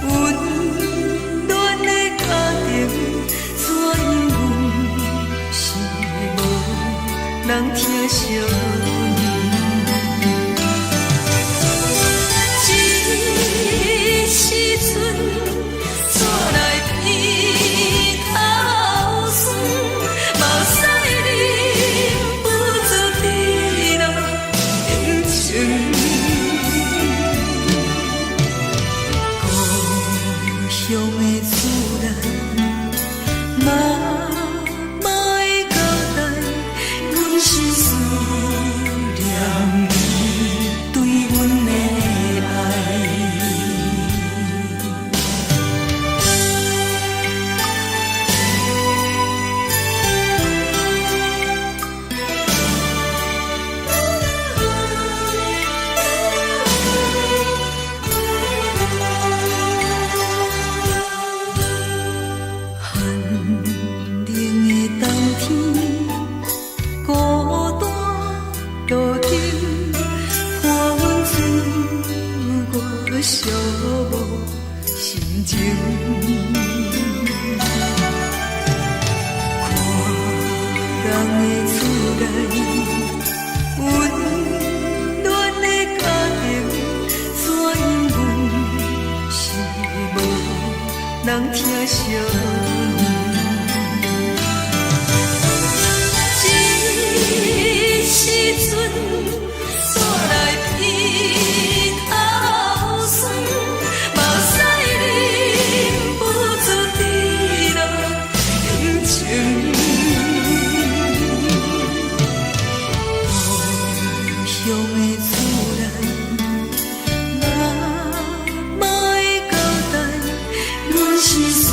溫暖的家庭，怎樣阮是無人疼惜阮。這時陣，煞來鼻頭酸，目屎忍不住滴落眼睛。故鄉的厝內，媽媽的交代，阮是思念伊對阮的愛。寒冷的冬天，孤單路燈，伴阮歲月寂寞心情。看人的厝內，溫暖的家庭，怎樣阮是無人疼惜阮。這時陣，煞來鼻頭酸，目屎忍不住滴落眼睛。故鄉的厝內，媽媽的交代，阮是思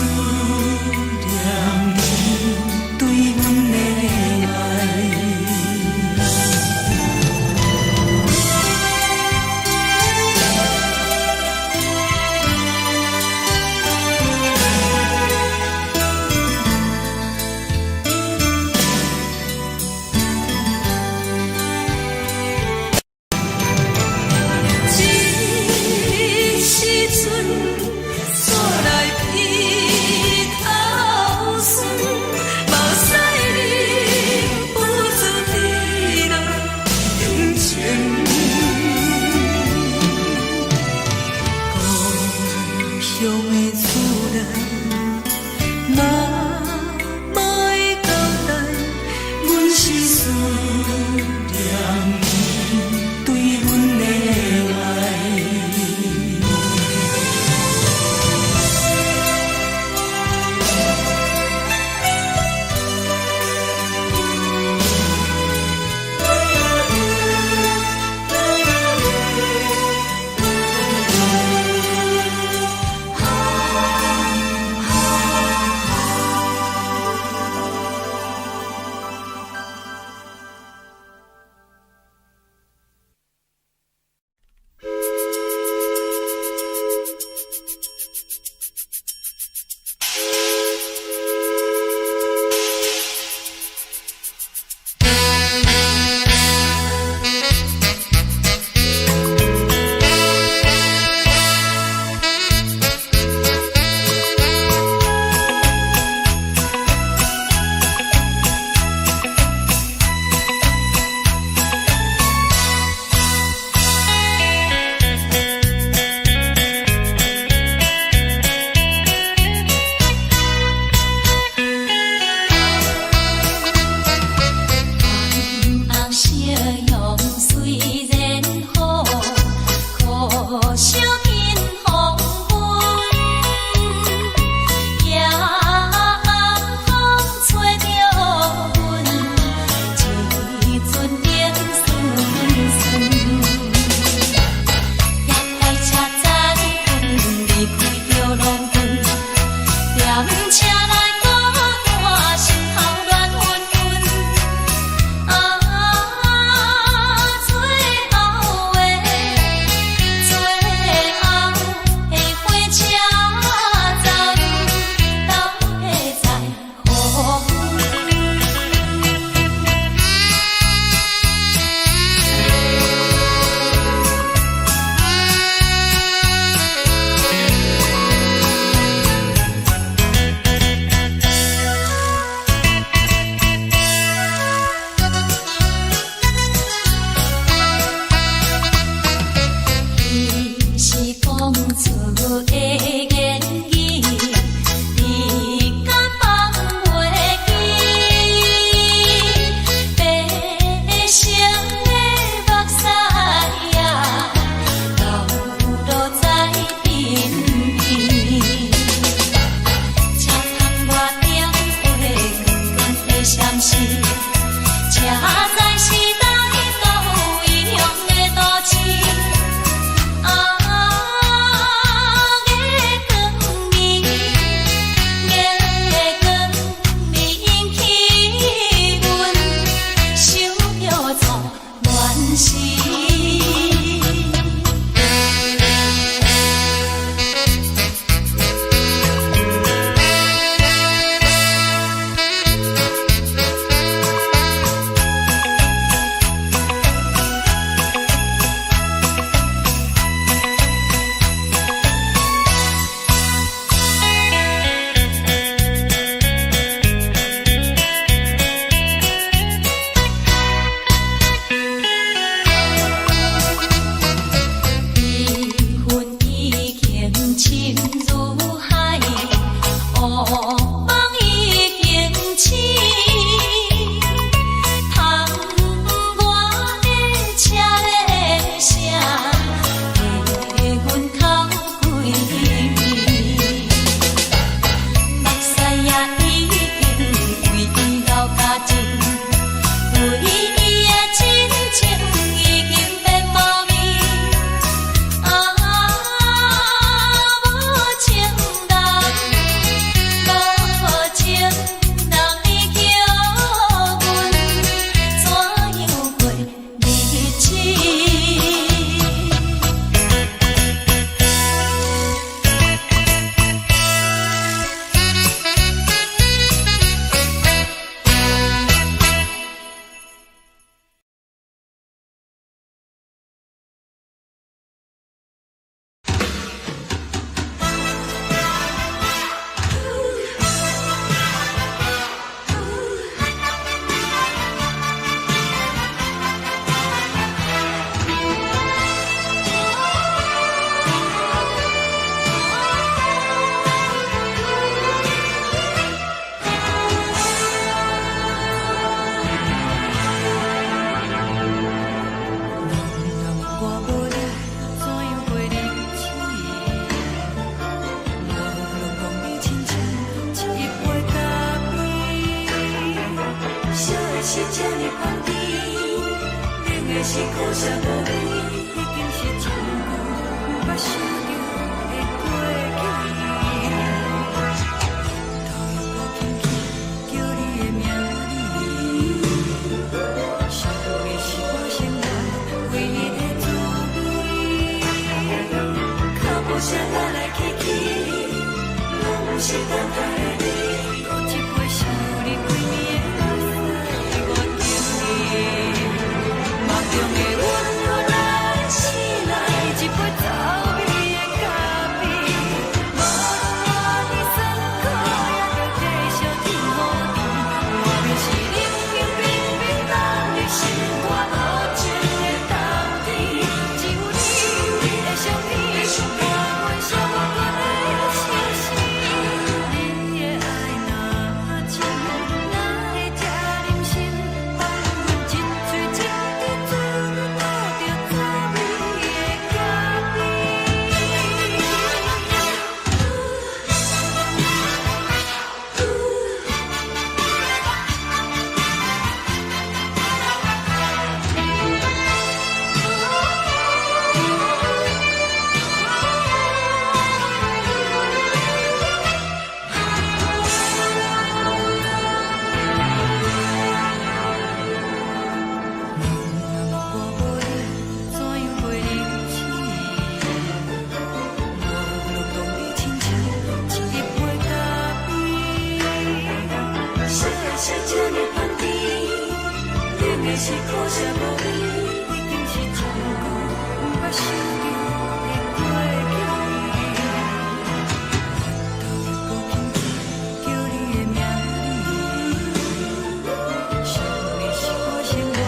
是苦涩無味，已經是真久毋捌想著的過去。頭又閣輕輕叫你的名字，想你是我生活唯一的滋味。腳步聲來來去去，攏毋是等待的你。閣一杯想你規暝的目屎，我敬你。夢中的阮予咱醒來，一杯走味的咖啡。無論偌尼酸苦，也著繼續天雨甜。外面是冷冷冰冰凍入心肝無情的冬天，只有你的相片，伴阮寂寞的相思。你的愛若真，哪會這忍心放阮一喙一滴滋味吐著走味的咖啡？若我無你，怎樣過日子？無論當你親像一杯咖啡。啥人是這呢香甜？冷的是苦澀無味，已經是真久毋捌想著的過去。頭又閣輕輕叫你的名字，想你是我生活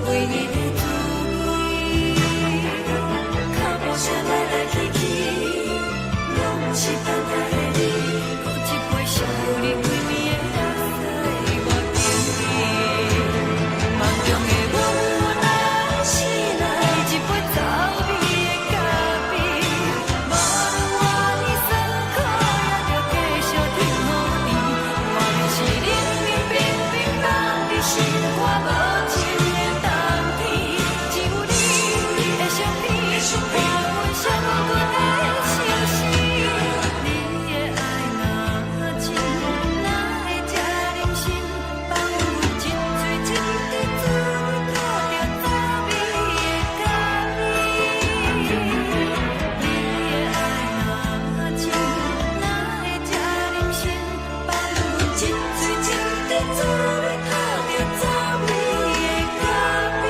唯一的滋味。腳步聲來來去去，攏毋是等待的你。閣一杯想你規暝的目屎，我敬你。夢中的阮予咱醒來，一杯走味的咖啡。無論偌尼酸苦，也著繼續天雨甜。外面是冷冷冰冰凍入心肝無情的冬天，只有你的相片，伴阮寂寞的相思。你的愛若真，哪會這忍心放阮一喙一滴滋味吐著走味的咖啡？你的愛若真，哪會這忍心放阮一喙一滴滋味吐著走味的咖啡？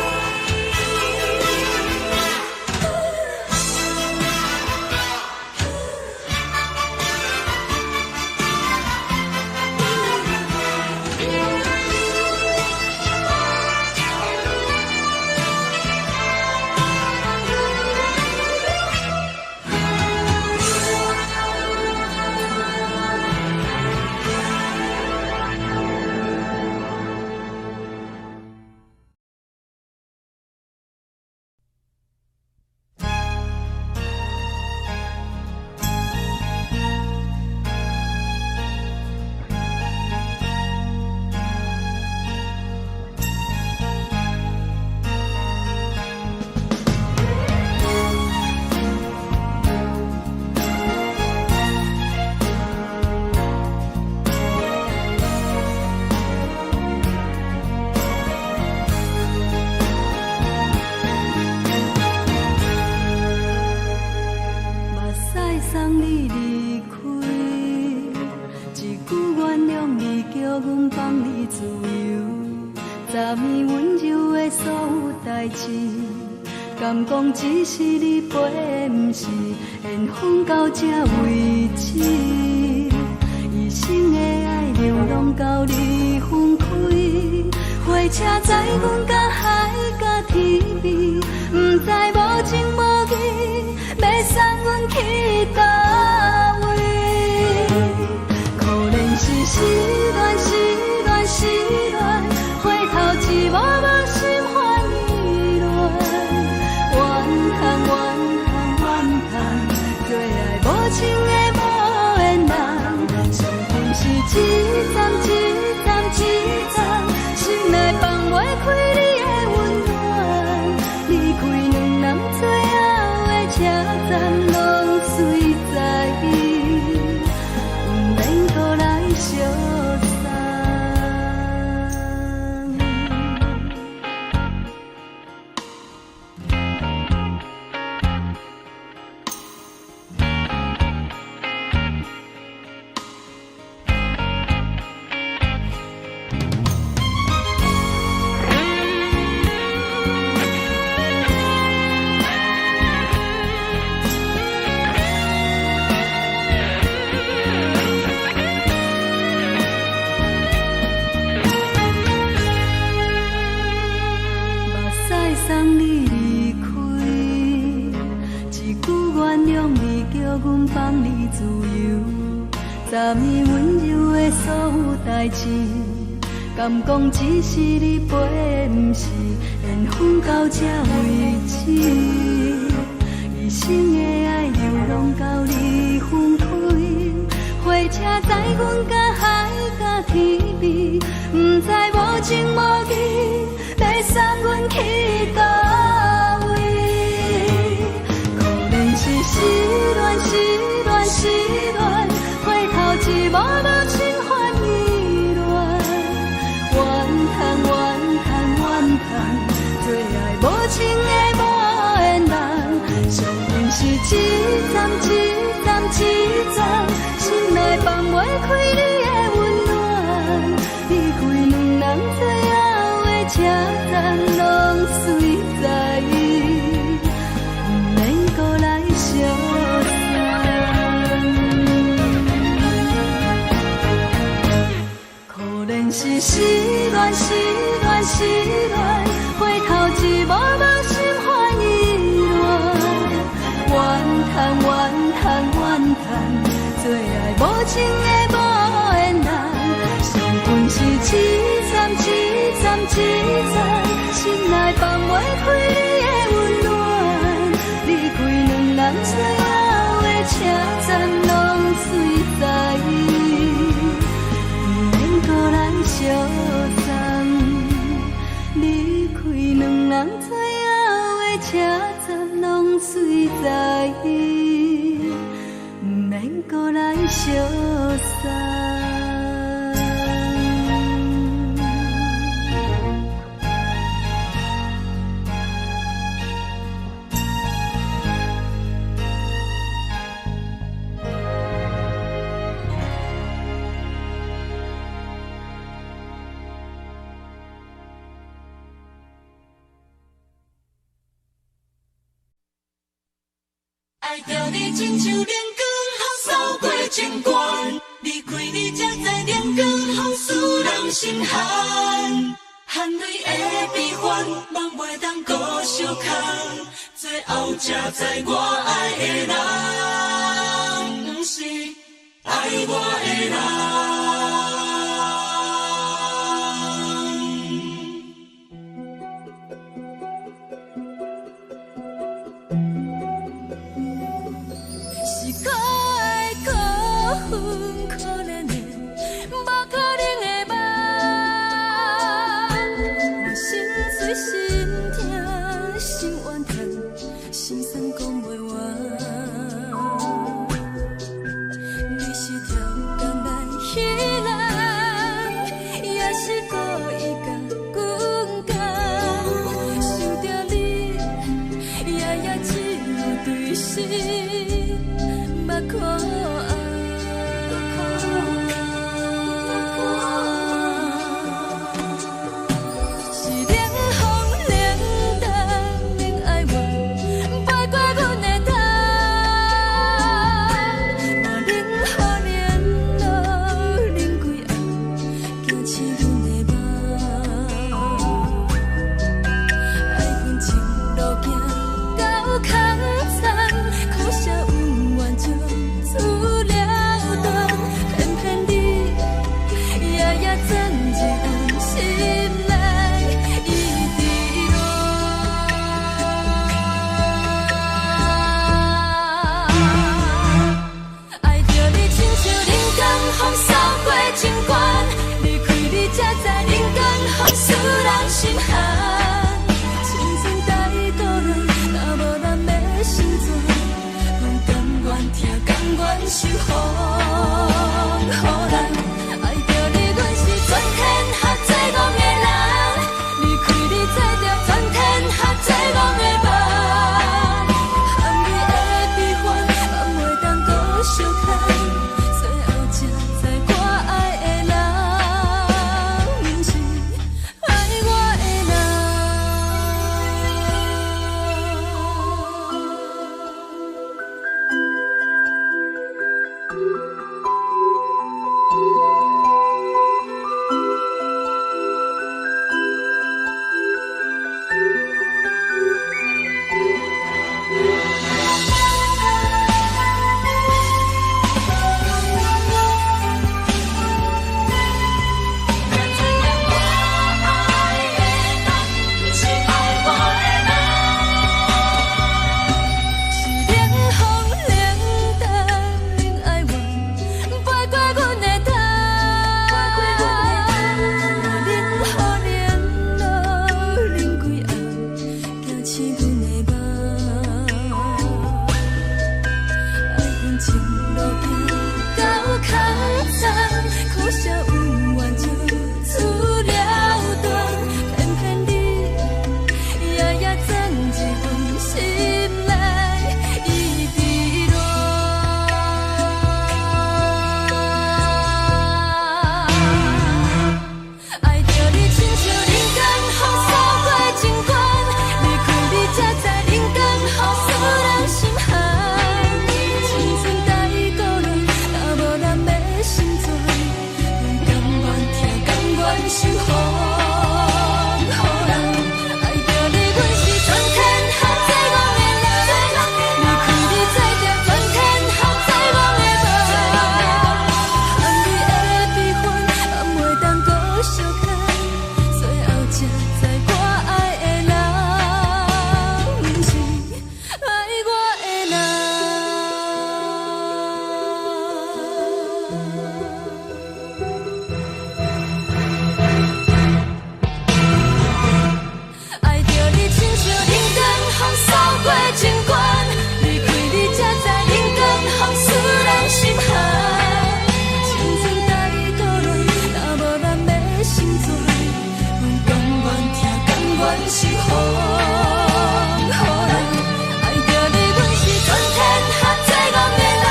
目屎送你離開，一句原諒你，叫阮放你自由。昨暝溫柔的所有代誌，敢講只是你陪的，毋是緣分到這為止。一生的愛流浪到你分開，火車載阮甲海甲天邊，毋知無情無義，欲送阮去佗位？可憐是失戀，失戀，失戀，回頭一幕幕心煩意亂。怨嘆，怨嘆，怨嘆，做愛無情的無緣人，傷心是一站一站一站，心內放袂開你的溫暖。站攏隨在，毋免閣來相送。目屎送你離開，一句原諒你，叫阮放你自由。昨暝溫柔的所有代誌，敢講只是你陪，毋是緣分到這為止。一生的愛流浪到你分開，火車載阮甲海甲天邊，毋知無情無義，欲送阮去佗位？可憐是失戀，失戀，失戀，回頭一幕幕心煩意亂。怨嘆怨嘆怨嘆，做愛無情的無緣人，相信是一站一站一站，心內放袂開你的溫暖。離開兩人最後的車站，攏隨在，毋免閣來相送。可憐是失戀，失戀，失戀，回頭一幕幕心煩意亂。怨嘆怨嘆怨嘆，做愛無情的無緣人，相逢是一站一站一站，心內放袂開你的溫暖。離開兩人最後的車站，攏隨在，毋免閣來相送。離開兩人最後的車站，攏隨在，毋免閣來相送。愛著你親像冷光予掃過情關，離開你才知冷光予使人心寒，汗淚的悲歡，夢袂當閣相空，最後才知我愛的人，毋是愛我的人。是可愛可恨可憐的，無可能的夢。我心碎心疼心怨嘆，心酸講袂完。你是超工來彼人，也是故意共阮講。想著你，夜夜只有對心目苦紅。是冷風冷淡免哀怨，飛過阮的頭。無冷雨連落冷規暗，驚醒阮的夢。愛恨情路行到空残，可惜恩怨就此了斷。偏偏你夜夜鑽入阮心內，一直戀。愛著你親像冷光予掃過情關，離開你才知冷光予使人心寒。青春在搗亂，若無人欲成全，受風雨人。愛著你，阮是全天下最戇的人。離開你，做著全天下最戇的夢。含你的悲歡，放袂當閣相牽。最後才知我愛的人，毋是愛我的人。才知影我愛的人，毋是愛我的人。是冷風冷淡，恁愛怨，飛過阮的頭。冷雨冷露冷幾暗，驚醒阮的夢。愛恨情路行到空残，可惜恩怨就此了斷，偏偏你夜夜鑽入阮心內，一直戀。愛著你親像人間風掃過情關，離開你才知人間風使人心寒。青春太孤單，若無人欲成全，阮甘願疼，甘願受風雨人。愛著你，阮是全天下最戇的人。離開你，做著全天下最戇的夢。含你的悲歡，放袂當閣相牽。最後才知我愛的人，毋是愛我的人。愛著你親像人間風掃過情關，離開你才知人間風使人心寒。青春太孤單，若無人欲成全，阮甘願疼，甘願受風雨人。愛著你，阮是全天下最戇的人。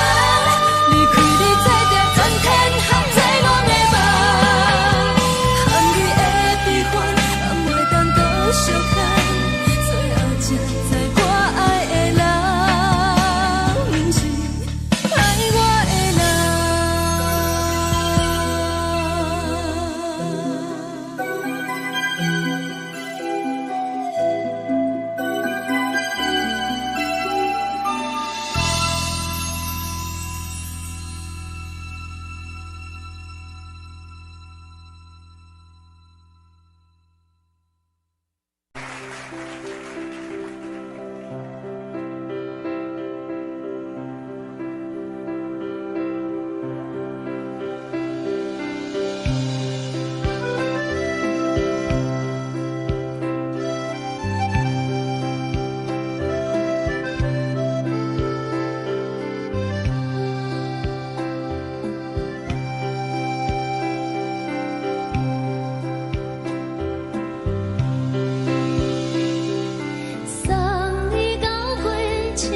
離開你，做著全天下最戇的夢。含你的悲歡，放袂當閣相牽。最後才知我愛的人，毋是愛我的人。送你到火車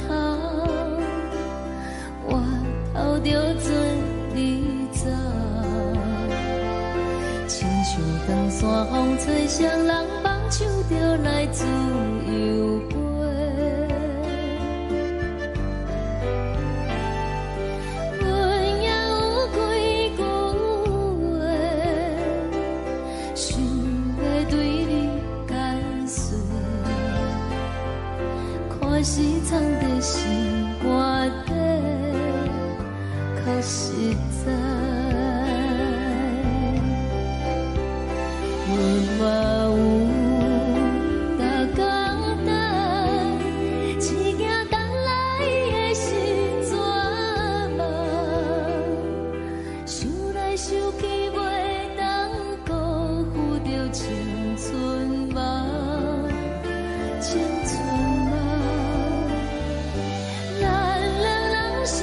頭，我頭著做你走。親像長山風吹，誰人放手就來自由飛。阮也有幾句話，想欲對你解說。看是藏佇心肝底，較實在。阮嘛有逐工等，一件等來的是绝望。想來想去，袂當辜負著青春夢，青春夢。咱兩人相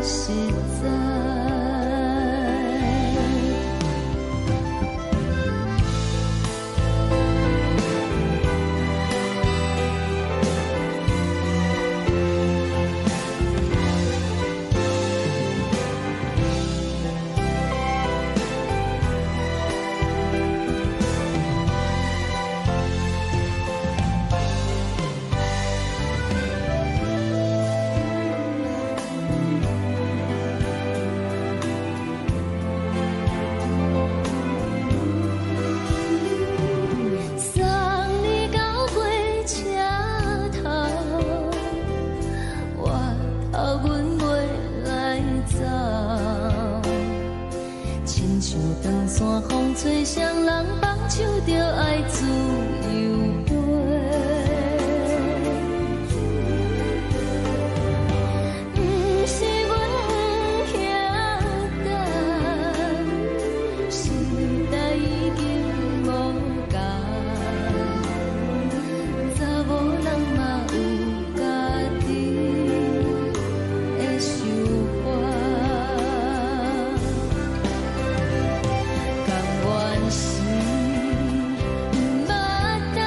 實在。送你到火車頭，我頭阮袂來走。親像長山風吹，誰人放手就愛自由飛。毋是阮不曉等，時代已經無仝，查某人嘛有家己的想法。甘願是毋捌等，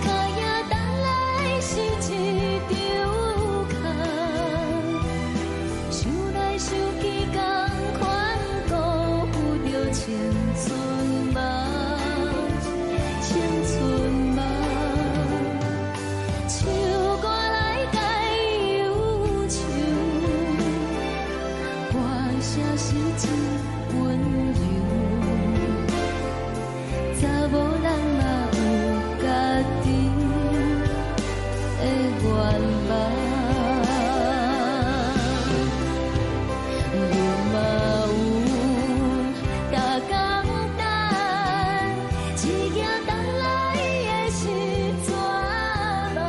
脚影等來是一場空。想來想去，仝款辜負著青春夢，青春夢。唱歌來解憂愁，歌聲是真溫柔。查某人嘛有家己的願望，阮嘛有逐工等，一夜等來的是绝望。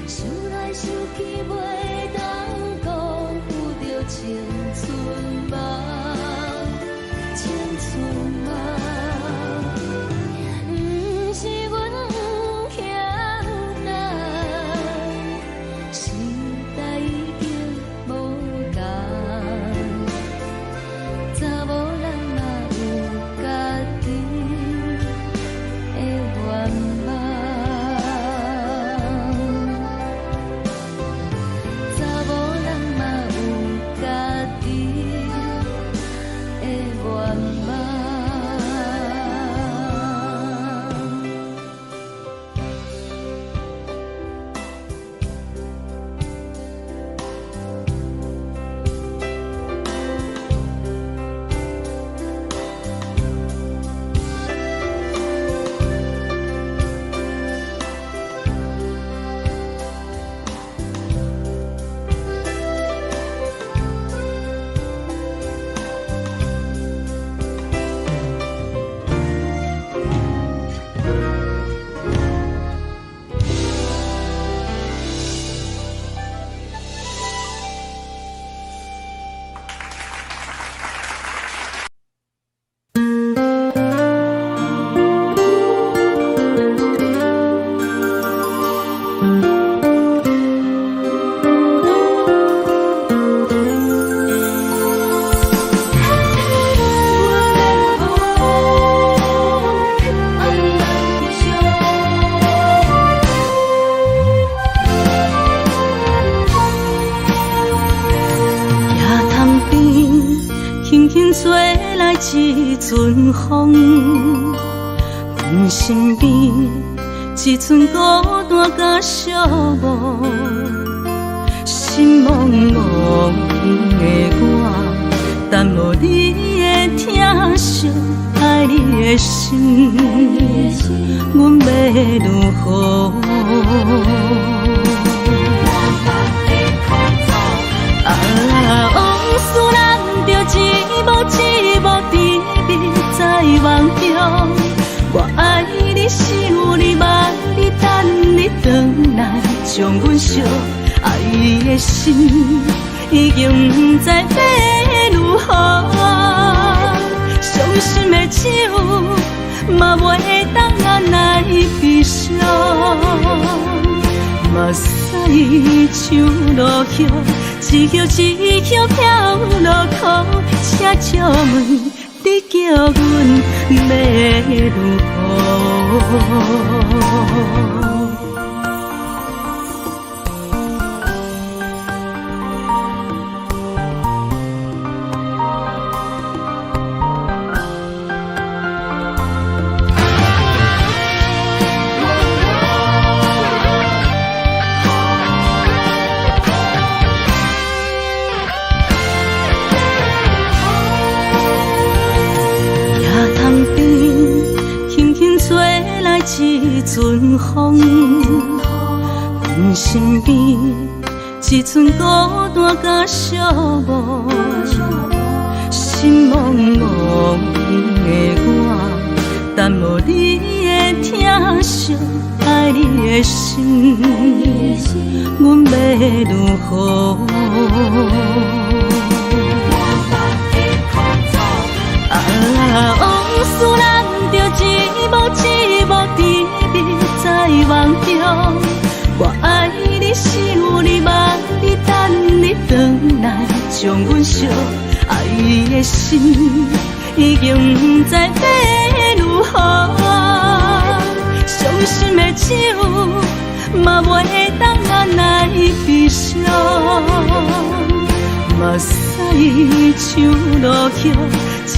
想來想去，袂當辜負著青春夢，青春夢。毋是阮不曉等，時代已經無仝，查某人嘛有家己的願望，查某人嘛有家己的願望。野潭邊，輕輕吹來一陣風，阮身邊一陣孤單佮寂寞，心茫茫的我，等無你的疼惜，愛你的心，阮欲如何？啊，往事難著一幕一幕甜蜜在夢中。我愛你，想你，望你，等你轉來，將阮惜愛的心已經不知欲如何。傷心的酒嘛袂當按來悲傷，嘛目屎像落雨，一叶一叶飘落苦，请借问你叫阮欲如何？一阵风，阮身边一阵孤单佮寂寞，心茫茫的我，等无你的疼惜，爱你的心，阮欲如何？啊，往事咱著一幕一幕甜蜜在梦中。我爱你，想你，望你，等你转来，将阮惜。爱的心已经不知欲如何，伤心的酒嘛袂当来悲伤。目屎像落雨，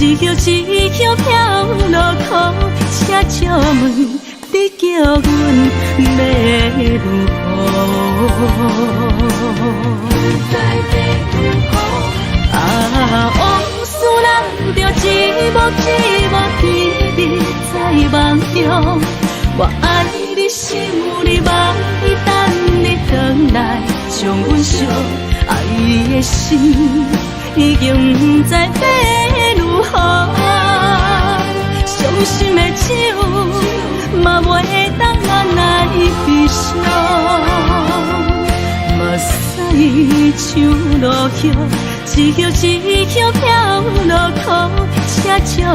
一叶一叶飘落苦，请借问你叫阮欲如何？啊，往事咱著一幕一幕甜蜜在梦中。我爱你，想你，望你，等你转来，将阮惜。爱的心已经不知欲如何，伤心的酒嘛袂当来悲伤。目屎像落雨，一叶一叶飘落苦，请借问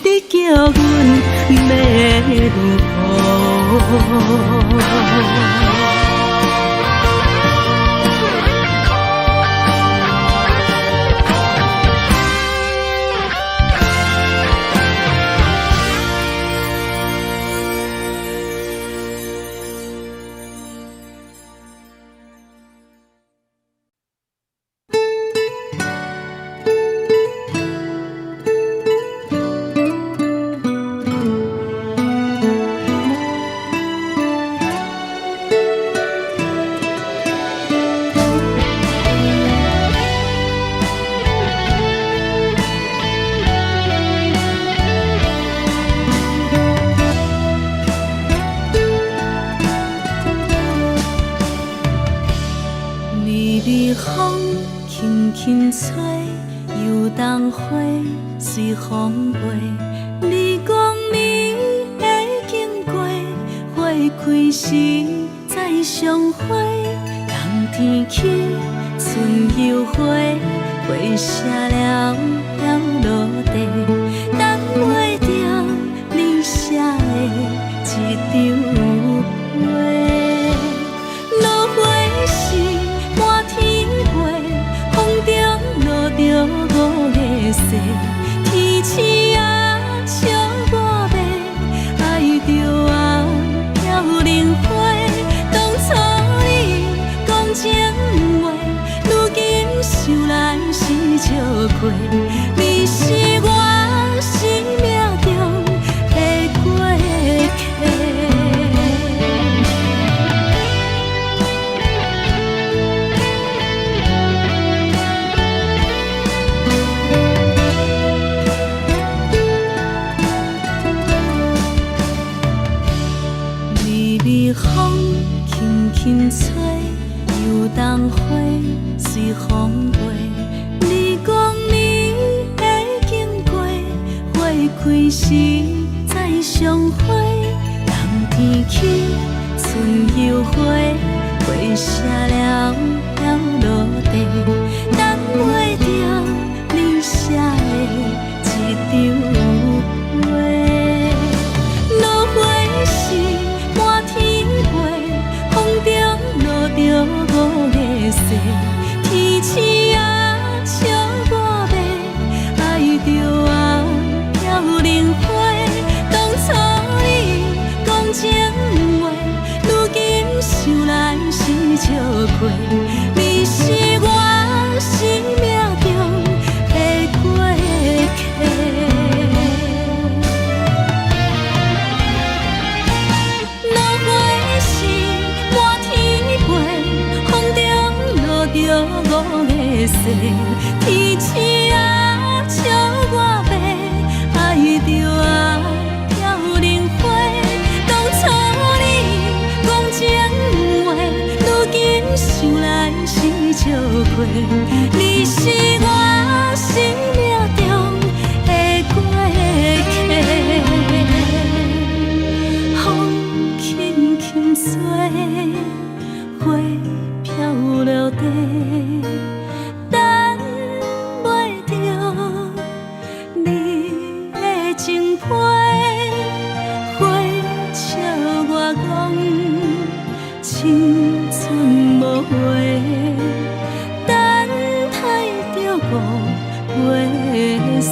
你叫阮欲如何？微微风轻轻吹，油桐花随风飞。你讲你会经过，花开时再相会。冬天起，春又花，花谢了飘落地，等袂著你写的一张批。落花时满天飞，风中落著五月雪，天星啊笑我欲爱著啊飘零花。当初你讲情话，如今想来是笑亏。你是我生命中的过客。微微风轻轻吹，油桐花随风飞。你讲你会经过，花开时再相会。冬天起，春又花，花谢了飘落地，等袂著你写的一张批。落花时满天飞，风中天鼠仔笑我白，愛著啊飄零花。當初你講情話，如今想來是笑話。你是我生命中的過客。落花是滿天飛，風中落著五个誓。天鼠仔笑我白，愛著啊飄零花。當初你講情話，如今想來是笑話。你是我生命中的過客。風輕輕吹，花飄落地，等袂著你的情批。花笑我講，青春無話，等待著五月雪。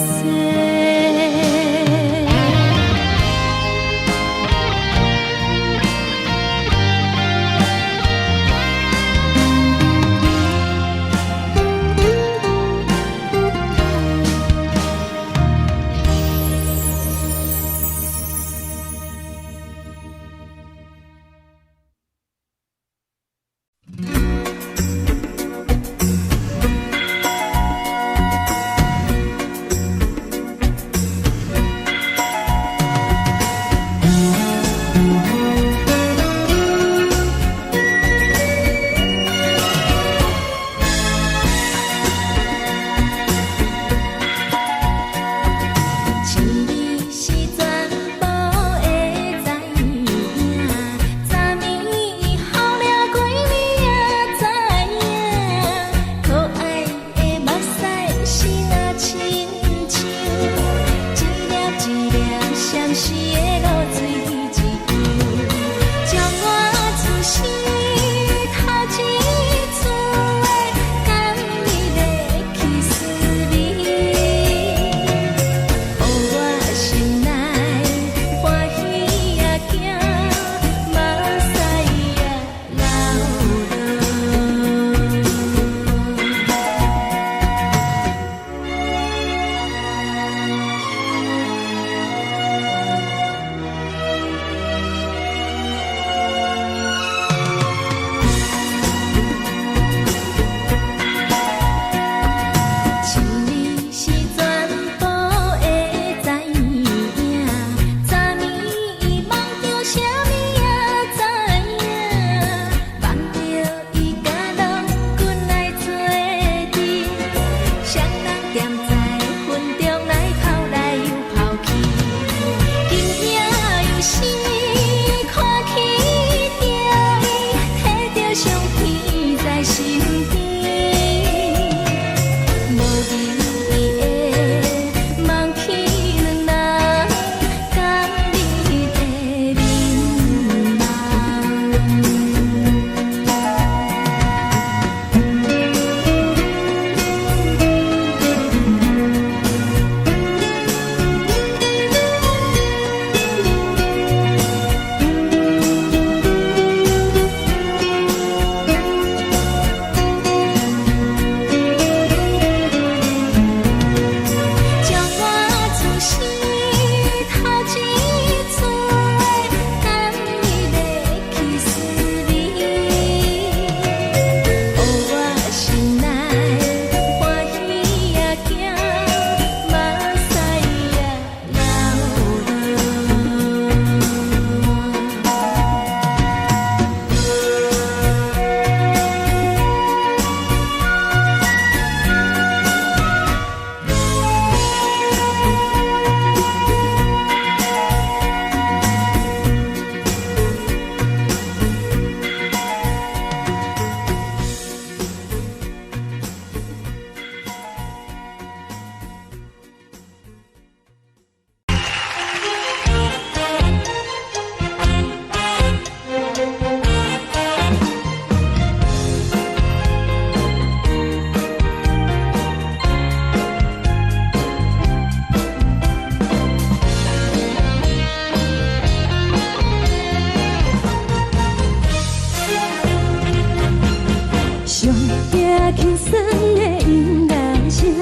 輕鬆的音樂聲，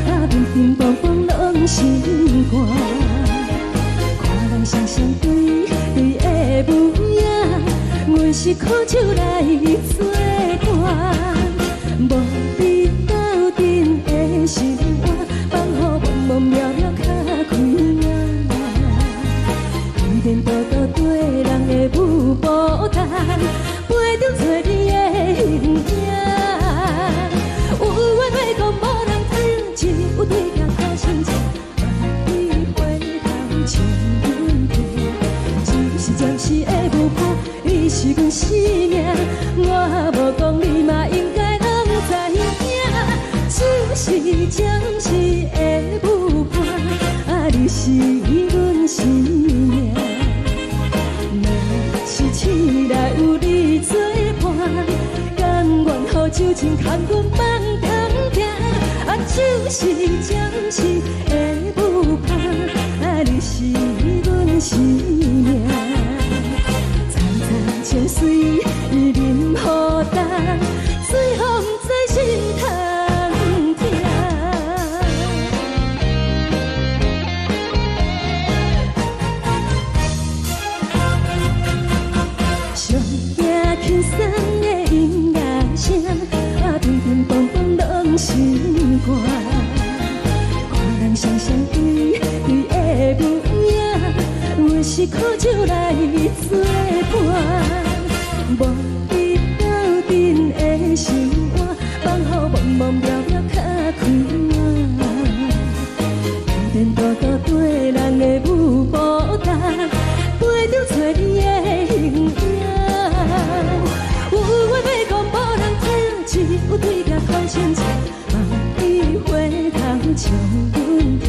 啊，乒乒乓乓攏心肝。看人雙雙對對的舞影，阮是苦酒來做伴，無你鬥陣的生活，放予茫茫渺渺較開眼。依然獨獨綴人的舞步單，陪著找你的形影。有緣欲講無人聽，只有對鏡苦心情，萬里回頭笑阮聽。只是暫時的舞伴，你是阮生命，我無講你嘛應該攏知影。只是暫時的舞伴，啊，你是阮生命。若是醒來有你作伴，甘願予酒精牽阮夢中行。啊，只是暫時的舞伴，啊，你是阮生命。層層情隨伊忍予重，最予毋知心通疼。上驚輕鬆的音樂聲，啊，乒乒乓乓攏心肝。看人雙雙對對的舞影，阮是苦酒來做伴，無你鬥陣的生活，放予茫茫渺渺較開眼。依然獨獨綴人的舞步單，陪著找你的形影。有話欲講無人聽，只有對鏡苦心情，望你回頭笑阮聽。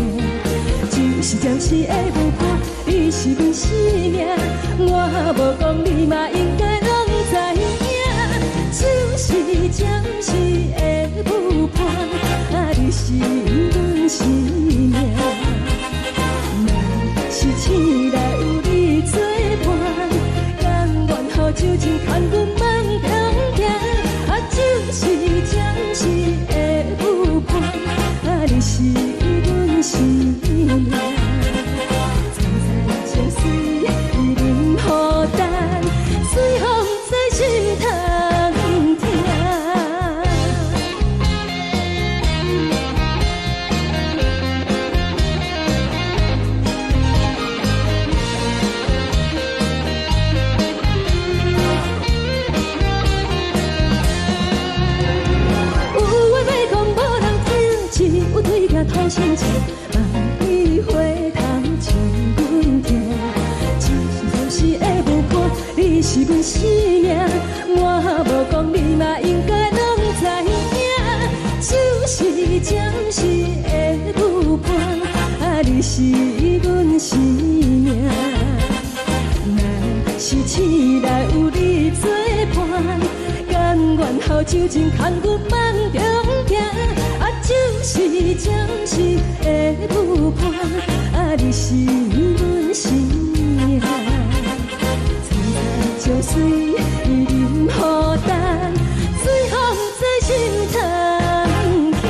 只是暫時的舞伴，你是阮生命，我無講你嘛應該攏知影。只是暫時的舞伴，啊，你是阮生命。若是醒來有你作伴，甘願予酒精牽阮夢中行。啊，只是暫時的舞伴，啊，你是阮生命。層層情隨伊忍予重，最予毋知心通疼。有話欲講無人聽，只有對鏡吐心情，望你回頭笑阮聽。只是暫時的舞伴，你是阮生命，我無講你嘛應該攏知影。只是暫時的舞伴，啊，你是阮生命。若是醒來有你作伴，甘願予酒精牽阮夢中行。啊，只是暫時的舞伴，啊，你是阮生命。層層情隨伊忍予重，最予毋知心通疼。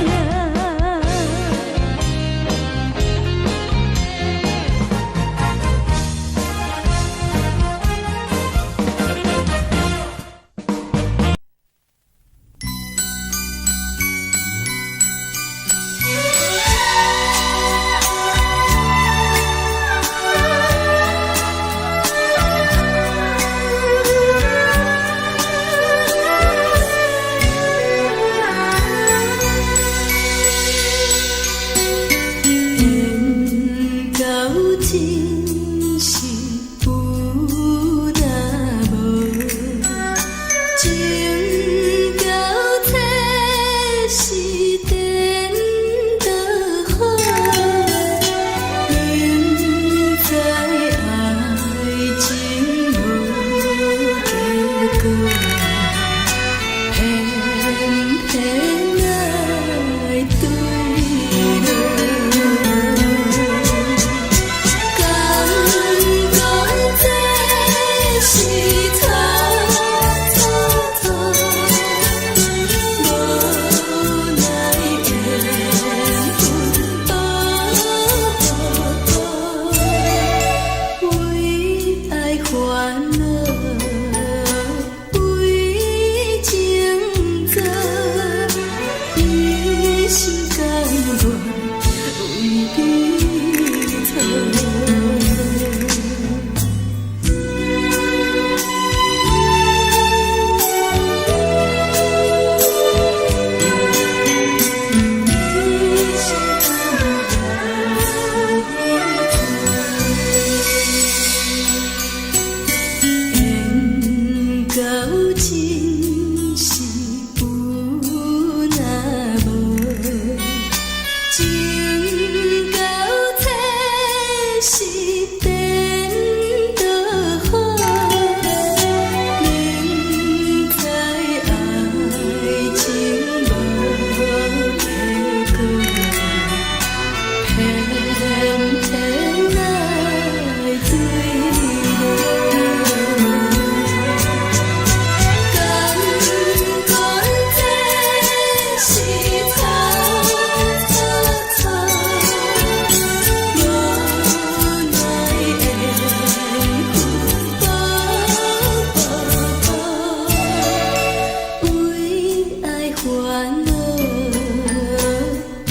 煩惱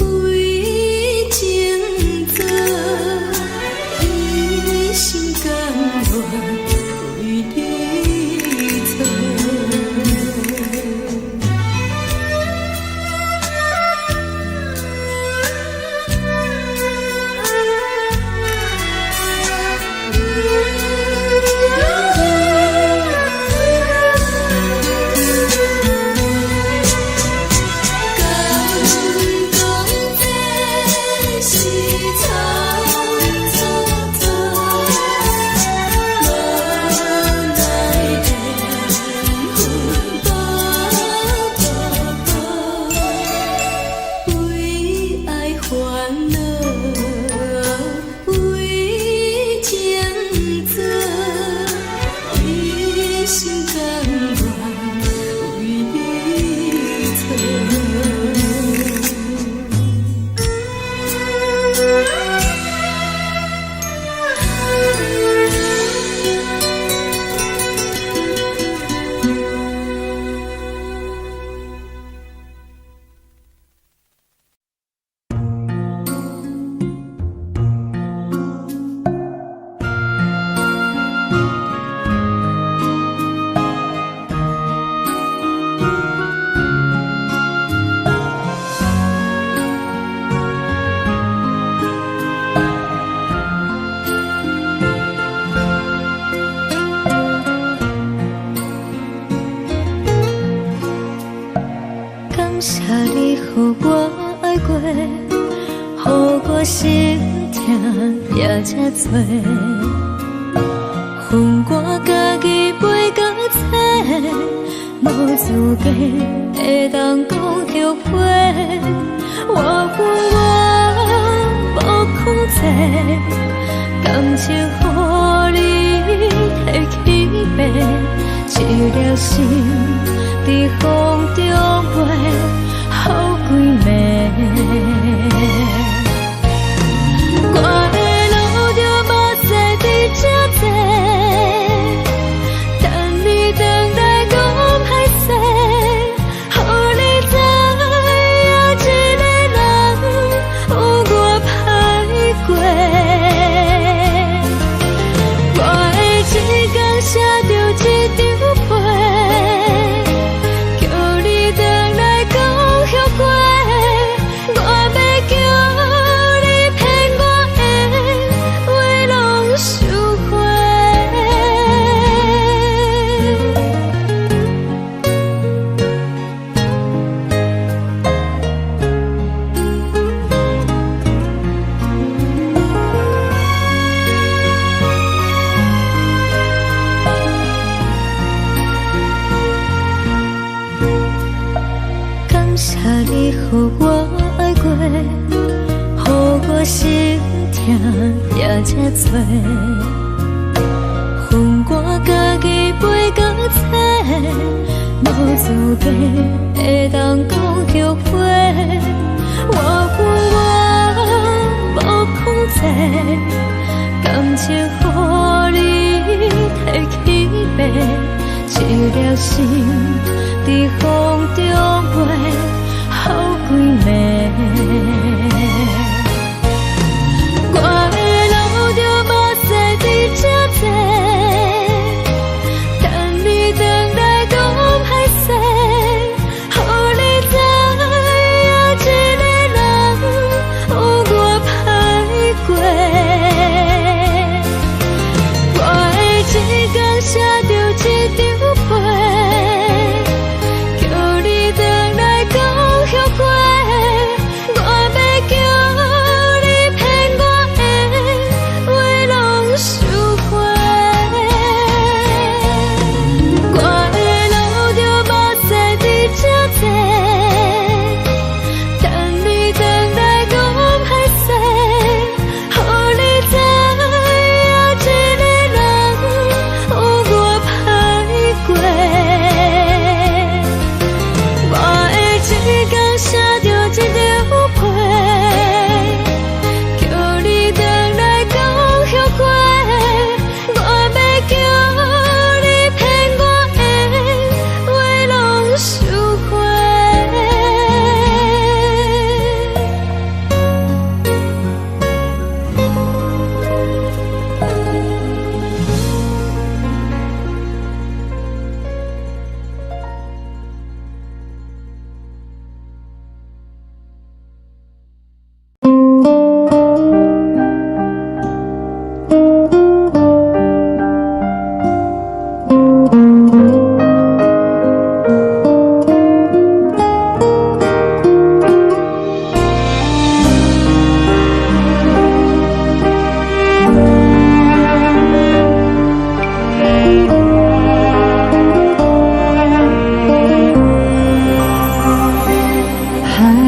為情做，一心甘願為你做。敢講這是草草草，無奈緣分薄薄薄，為愛煩惱，為情做，一心甘願為你做。感謝你予我愛過，予我心疼也這多。予我家己背甲切，無資格會當講後悔。我分我無控制，感情予你提去爬，一粒心佇風中飛，予規暝。我會流著目屎佇這坐，等你轉來講歹勢，予你知影一个人有偌歹過。我會一工寫著一張批，叫你轉來講後悔。我欲叫你騙我的話攏收回。感謝你予我愛過，予我心疼也這多。予我家己背甲切，無資格會當講後悔。我分我無控制，感情予你提去爬，一粒心佇風中飛，予規暝。我會流著目屎佇這坐，等你轉來講歹勢，予你知影一個人有偌歹過。我會一工寫著一張批，叫你轉來講。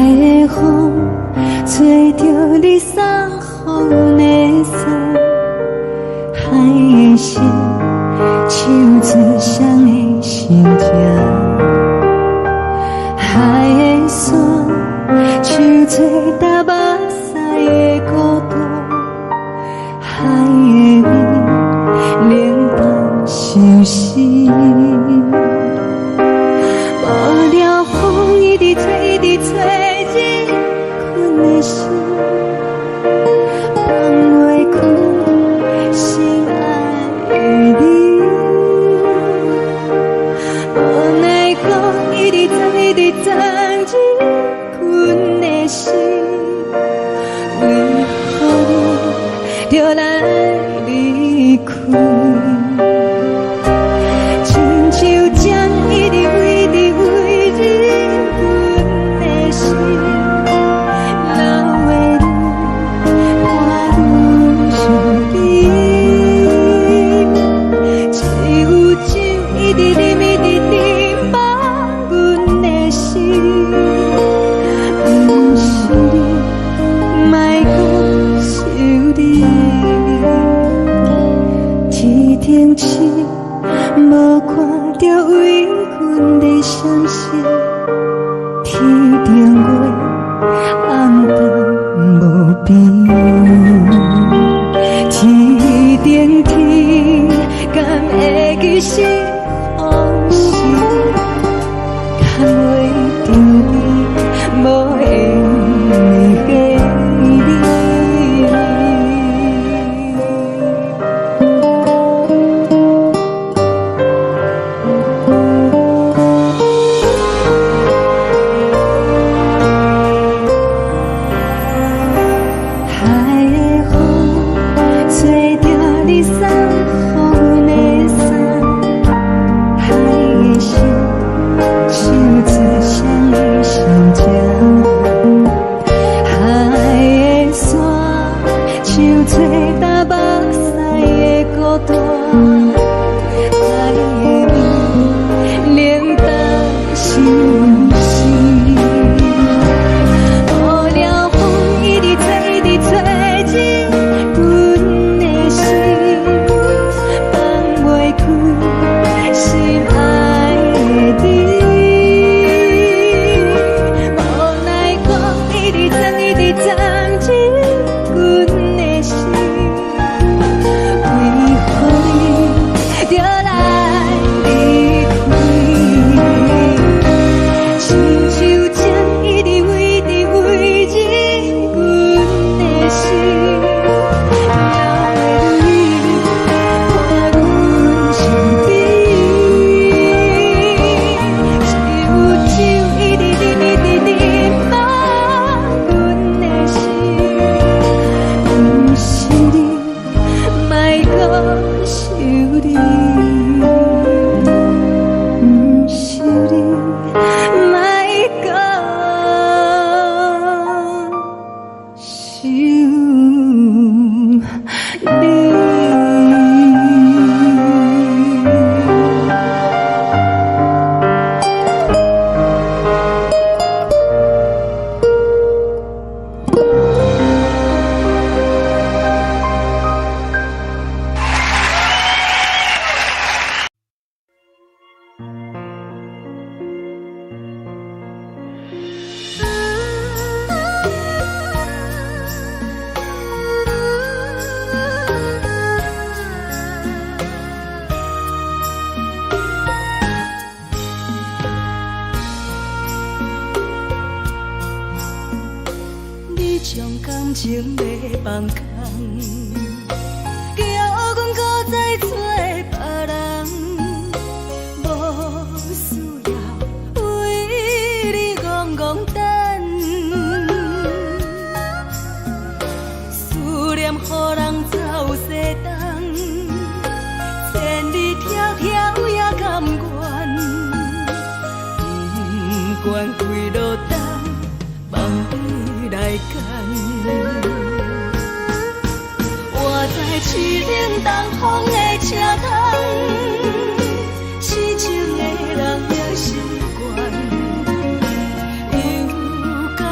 的風吹著你送予阮的衫，海的心唱出誰的心情？海的山唱出踏目屎的孤單，海的味冷淡相思。無聊風一直吹，一直吹入阮的心，放袂開心愛的你。無奈何一直鑽，一直鑽入阮的心，為何你著來離開？親像針一直一直飛入阮的心，流的淚伴阮相依。只有酒一直啉，一直啉，放阮的心，毋是你，莫閣想你。天頂星無看著為阮的傷心，天頂月暗淡無邊，天頂天敢會記是予是牽袂著你無緣的你。海的風吹著你送予阮的衫，海的心唱出誰的心情？海的山唱出踏目屎的孤單，海的味冷淡相思。無聊風一直吹，一直吹入阮的心，放袂開心愛的你。無奈何一直鑽，一直鑽入阮的心，為何你著來離開？親像針一直一直飛入阮的心，流的淚伴阮相依。只有酒一直啉，一直啉，放阮的心，毋是你，莫閣想你，毋是你，莫閣想你。你將感情欲放空，叫阮閣再找別人，無需要為你戇戇等，思念予人走西東，千里迢迢也甘願，不管幾落冬，望你來牽。我知凄冷東風的車窗，痴情的人也習慣，又到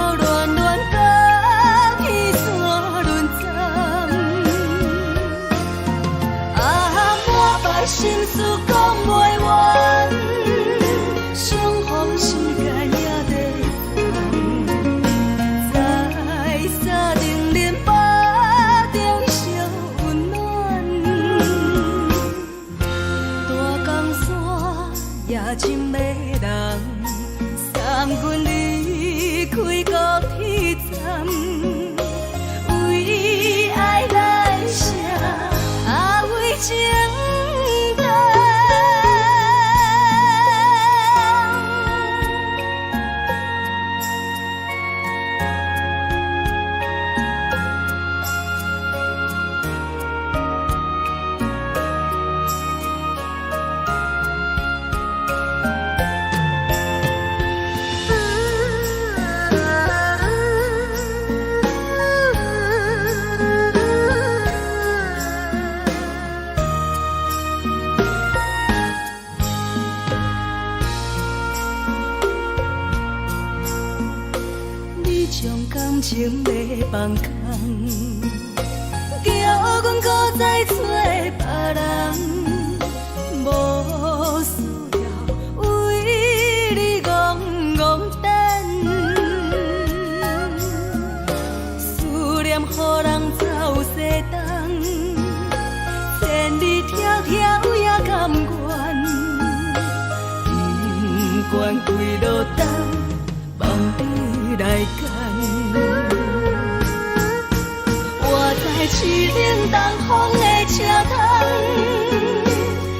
將感情欲放空，叫阮閣再揣別人，無需要為你戇戇等。思念予人走西東，千里迢迢也甘願，不管幾落冬，放你來揀。我知凄冷東風的車窗，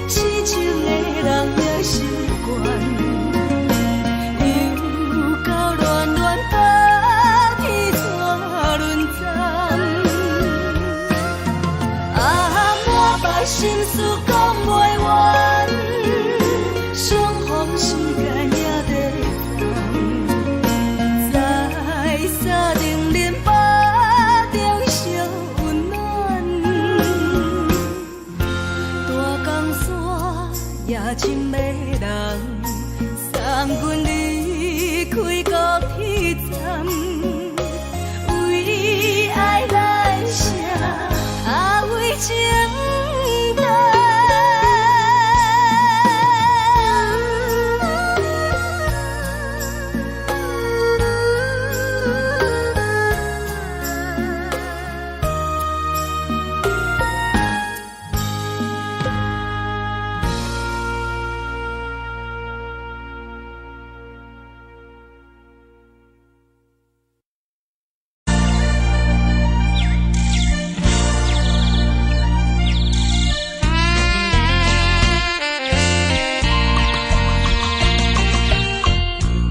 痴情的人也習慣，又到暖暖冬天怎輪站？啊，满腹心事講袂完，相逢時間也短暫，在三重恁腹中相溫暖，大江山也真迷人，送阮離開高鐵站，為愛來寫，啊為情等。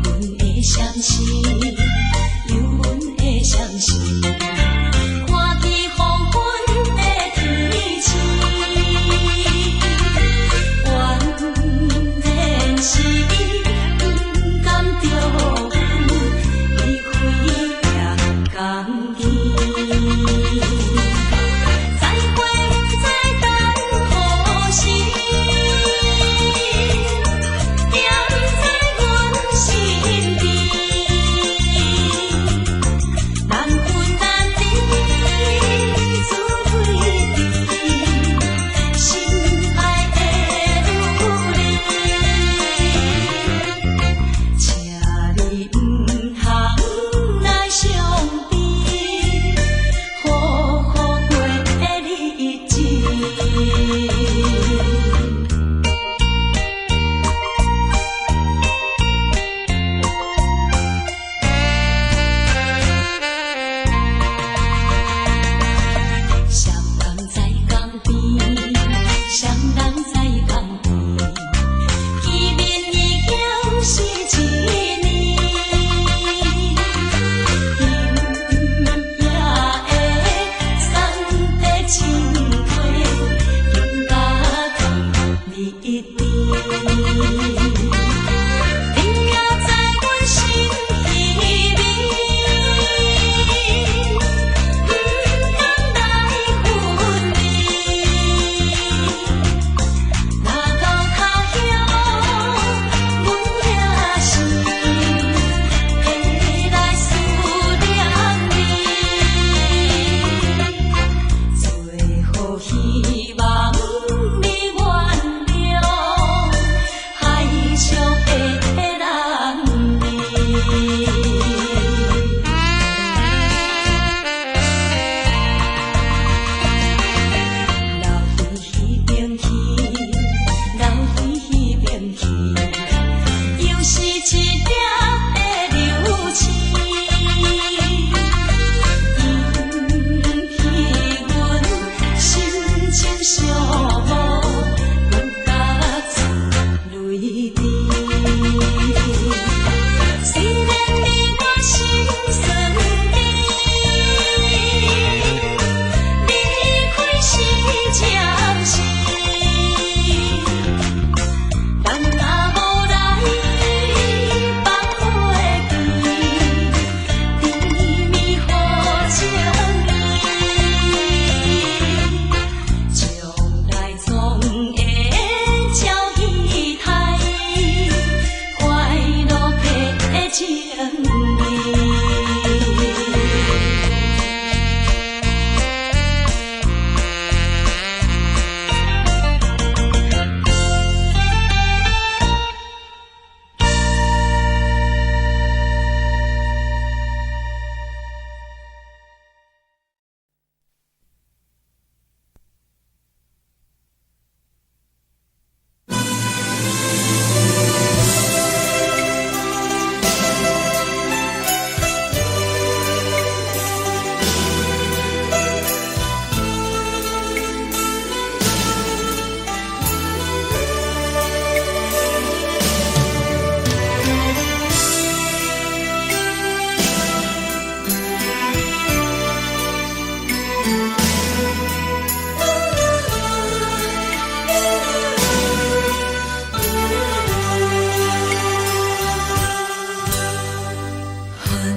阮的相思，有阮的相思，看见黃昏的天星，原來是伊不甘著阮離開也甘去。再會不知等何時，惦在阮身邊，難分難捨。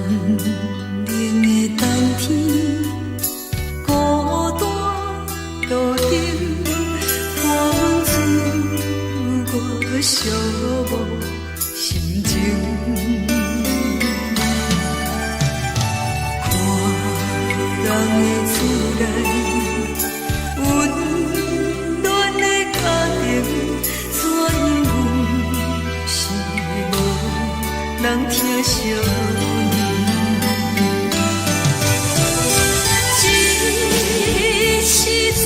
冷的冬天，孤單路燈伴阮自我寂寞心情。看人的厝內，溫暖的家庭，怎樣阮是無人疼惜阮。這時陣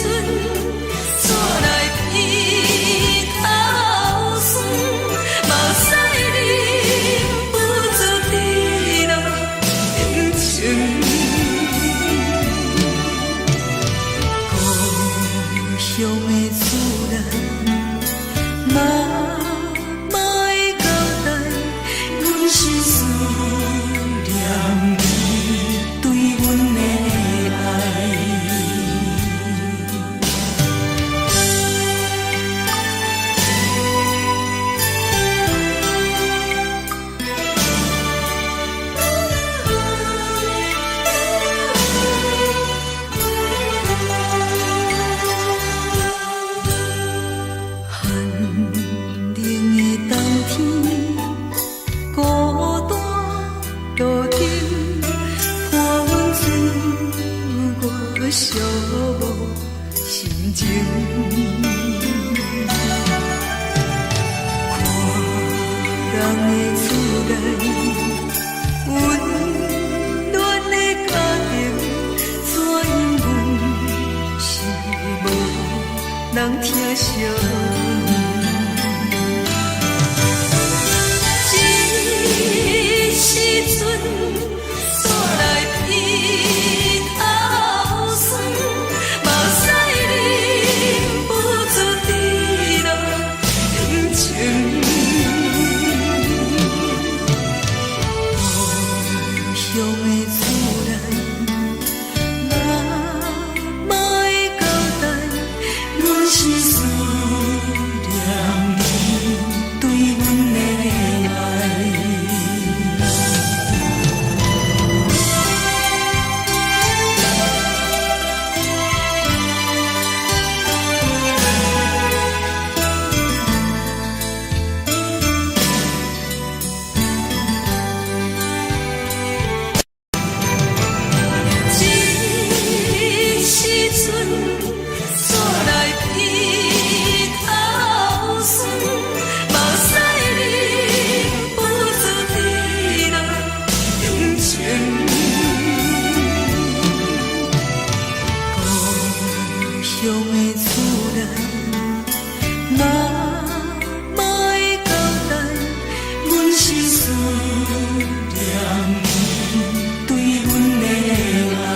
煞來鼻頭酸，目屎忍不住滴落眼睛。故鄉的厝內，媽媽的交代，阮是思念你對阮的愛。寒冷的冬天，孤單路燈伴阮自我寂寞心情。看人的厝內，溫暖的家庭，怎樣阮是無人疼惜阮。這時陣煞來鼻頭酸，目屎忍不住滴落眼睛。故鄉的厝內，媽媽的交代，阮是思念你對阮的愛。這時陣煞來鼻頭酸，目屎忍不住滴落眼睛。故鄉的厝內，媽媽的交代，阮是思念你對阮的愛。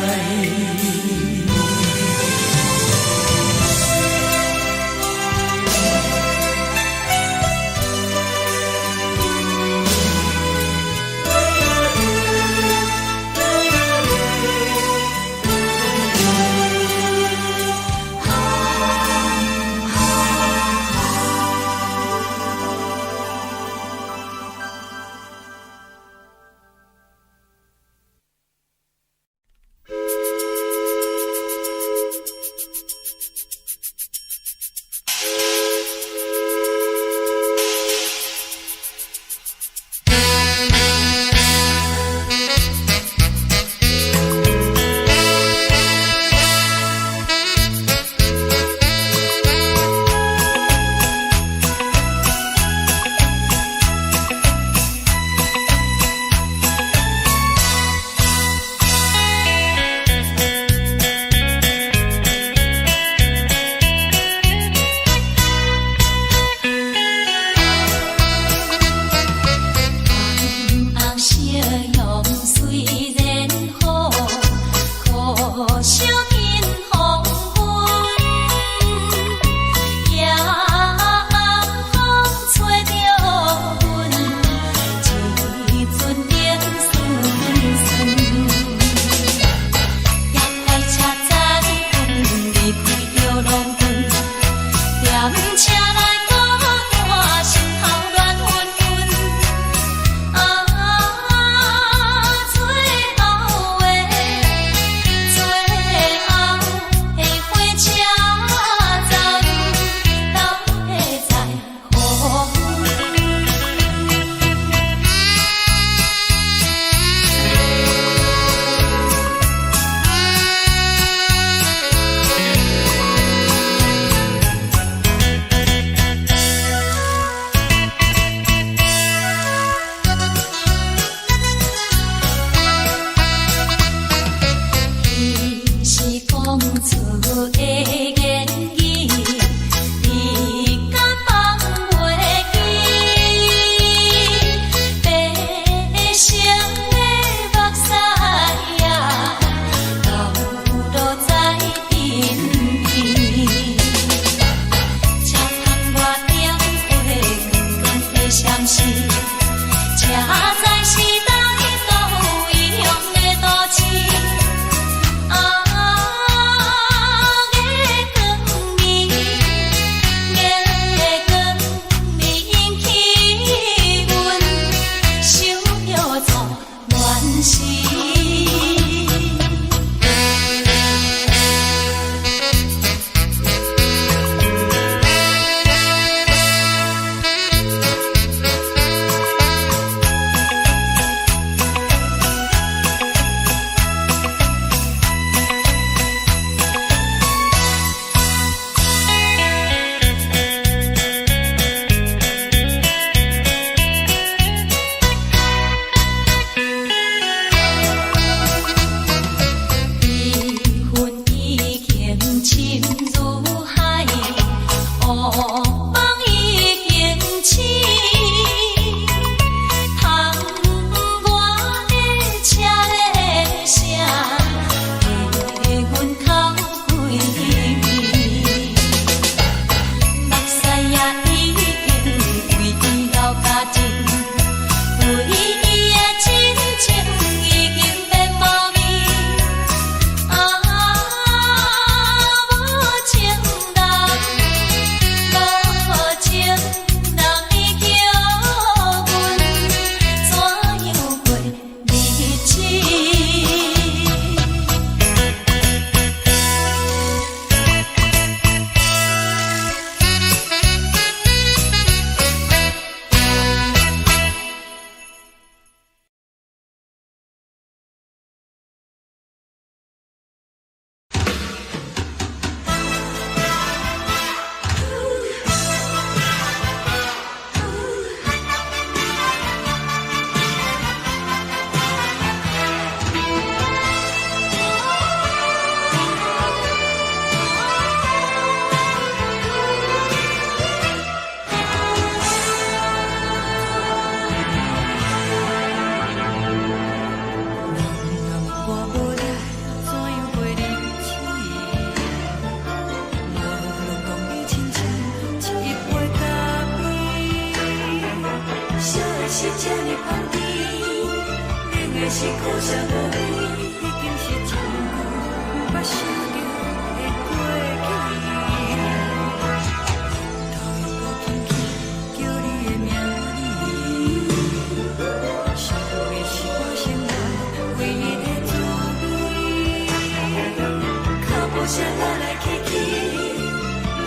聲來來去去，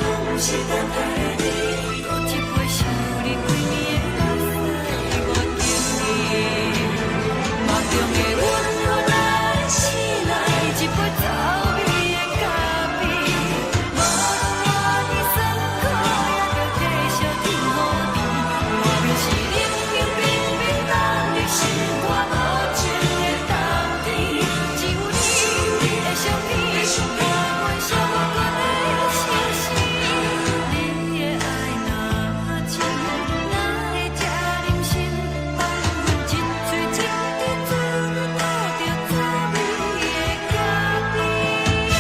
攏是等待的你。閣一杯想你規暝的目屎，我敬你。夢中的阮予咱醒來，一杯走味的咖啡。無論偌尼酸苦，也著繼續天雨甜。外面是冷冷冰冰冬日，心肝無情的冬天。只有你的相片，伴阮寂寞的相思。你的愛若真，哪會這忍心放阮一喙一滴滋味吐著走味的咖啡？若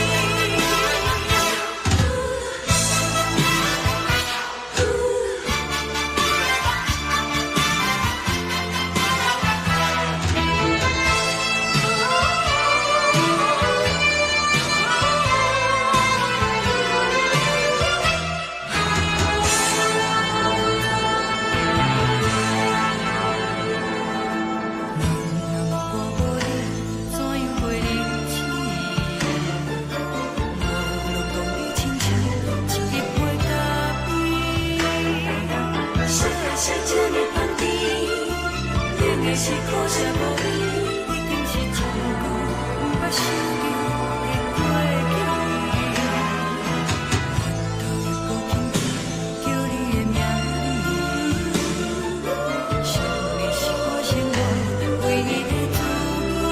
无你，怎樣過日子？我攏講你親像一杯咖啡。啥的是這呢香甜，冷的是苦澀無味，已經是真久毋捌想你的過去。回頭又閣輕輕叫你的名字，想你是我生活唯一的滋味。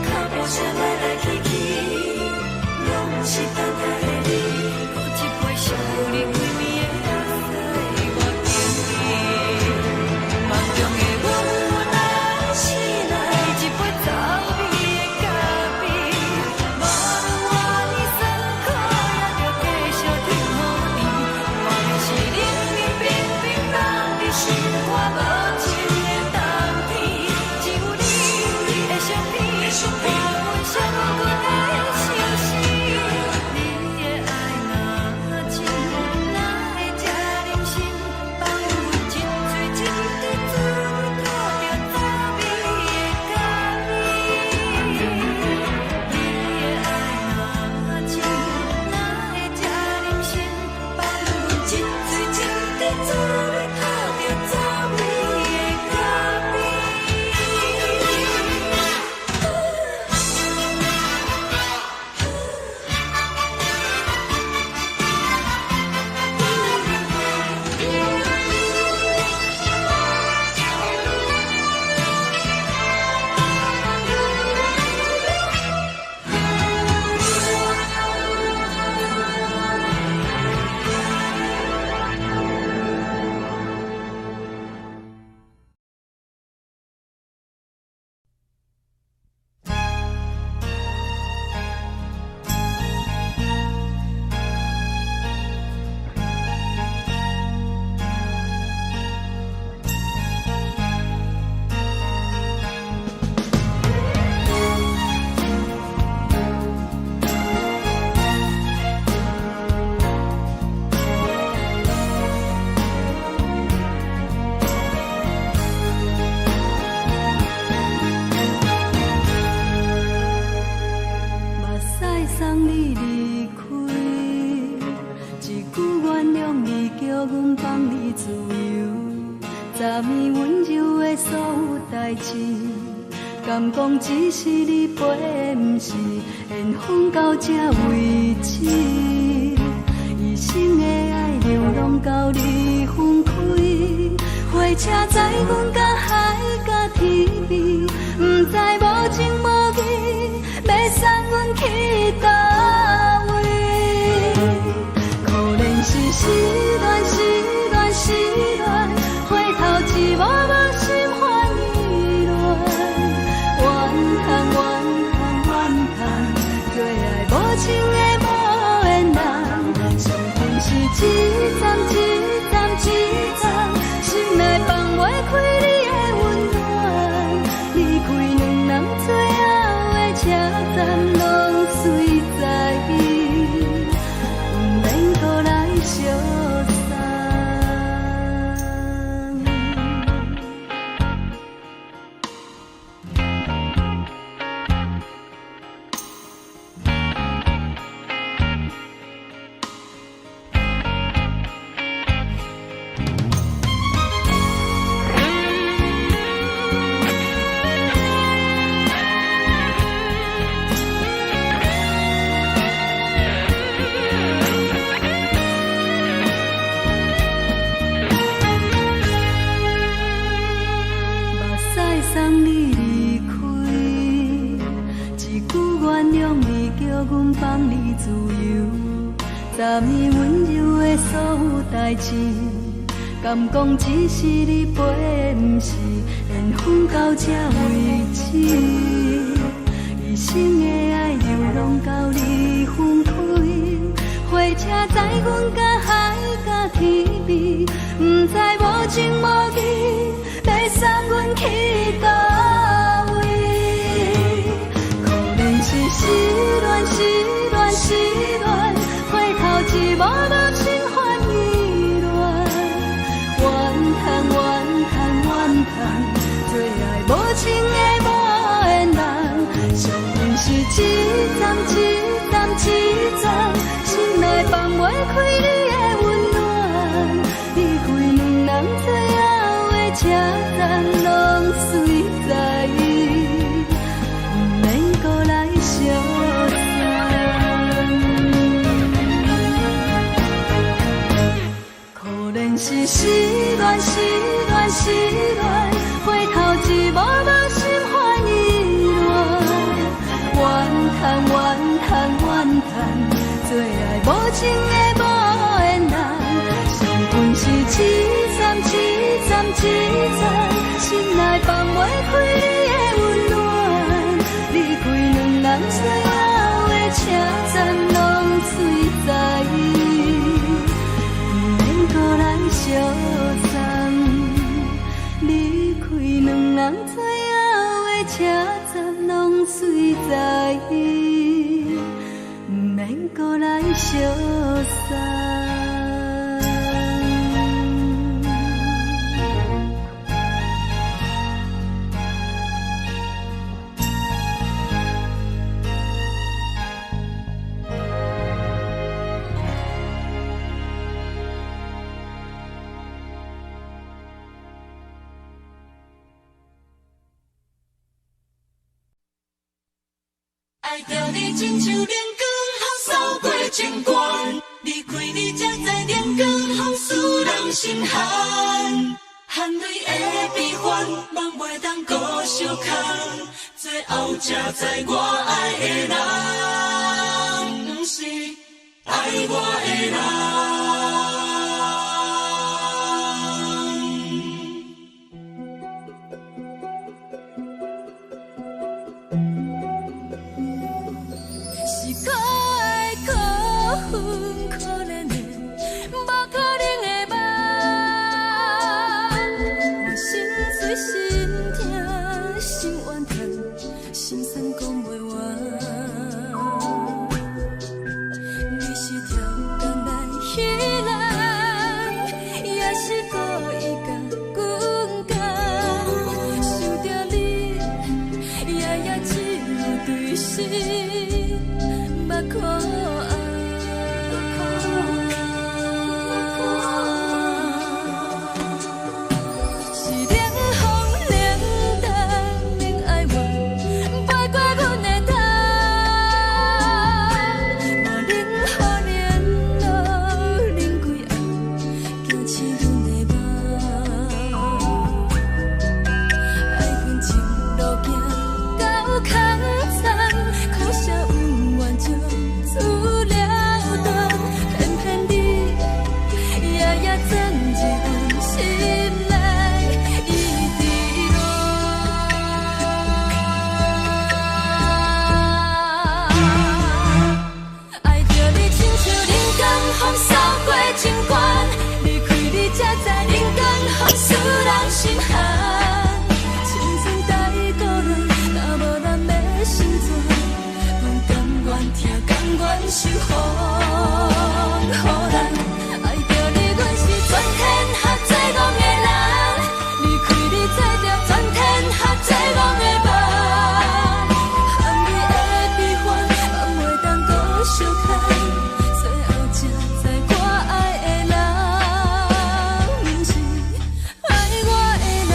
腳步聲來來去去，攏是等待的你。閣一杯想你規暝的目屎，我敬你。夢中的阮來醒來，一杯走味的咖啡。無論偌尼酸苦，也著繼續天雨甜。外面是冷冷冰冰冬日，心肝無情的冬天。只有你的相片，伴阮寂寞的相思。你的愛若真，哪會這忍心放阮一喙一滴滋味吐著走味的咖啡？你的愛若真，哪會這忍心放阮一喙一滴滋味吐著走味的咖啡？目屎送你離開，一句原諒你，叫阮放你自由。昨暝溫柔的所有代誌，敢講只是你陪，毋是緣分到這為止。一生的愛流浪到你分開，火車載阮到海角天邊，毋知無情無義，欲送阮去佗位？可憐是失戀，失戀，失戀，回頭一幕幕心煩意亂。怨嘆怨嘆怨嘆，做愛無情的無緣人，注定是一站一站一站，心內放袂開你的溫暖。離開兩人最後的車站，攏隨在意，毋免閣來相送。放你自由。十年溫柔的所有代誌，敢講只是你陪的，毋是緣分到這為止。一生的愛流浪到你分開，火車載阮甲海甲天邊，毋知無情無義，欲送阮去佗位。可憐是失戀，失戀，失戀，回頭一幕幕心煩意亂。怨嘆怨嘆怨嘆，做愛無情的無緣人，相逢是一站一站一站，心內放袂開你的溫暖。離開兩人最後的車站，攏隨在，毋免閣來相送。可憐是失戀，失戀，失戀，回頭一幕幕心煩意亂。怨嘆怨嘆怨嘆，做愛無情的無緣人，相逢是一站一站一站，心內放袂開你的溫暖。離開兩人最後的車站，攏隨在，毋免閣來相送。離開兩人最後的車站，攏隨在，毋免閣來相送。愛著你親像冷光予掃過情關，離開你才知冷光予使人心寒。含淚的悲歡，夢袂當閣相牽，最後才知我愛的人，毋是愛我的人。是可愛可恨可憐的，無可能的夢。我心碎心疼心怨嘆，心酸講袂完。你是超工來彼人，也是故意共阮講。想著你，夜夜只有對心目苦紅。是冷風冷淡免哀怨，飛過阮的頭。無冷雨冷露冷幾暗，驚醒阮的夢。愛恨情路行到空残，可惜恩怨就此了斷。偏偏你夜夜鑽入阮心內，一直戀。愛著你親像冷光予掃過情關，離開你才知冷光予使人心寒。青春太孤單，若無人欲成全，阮甘願疼，甘願受風雨難。愛著你，阮是全天下最戇的人，離開你做著全天下最戇的夢。含淚的悲歡，放袂當閣相牽，最後才知我愛的人，毋是愛我的人。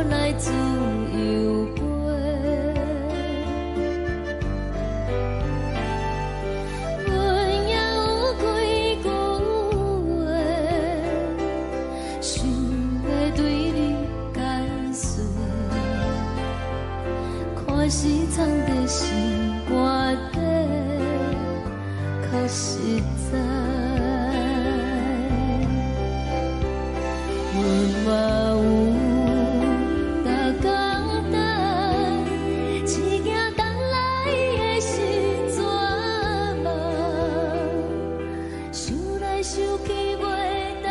來自由飛。阮也有幾句話，想欲對你解說，看是藏佇心肝底，較實在。阮嘛有逐工等，一件等來的是绝望，想來想去袂當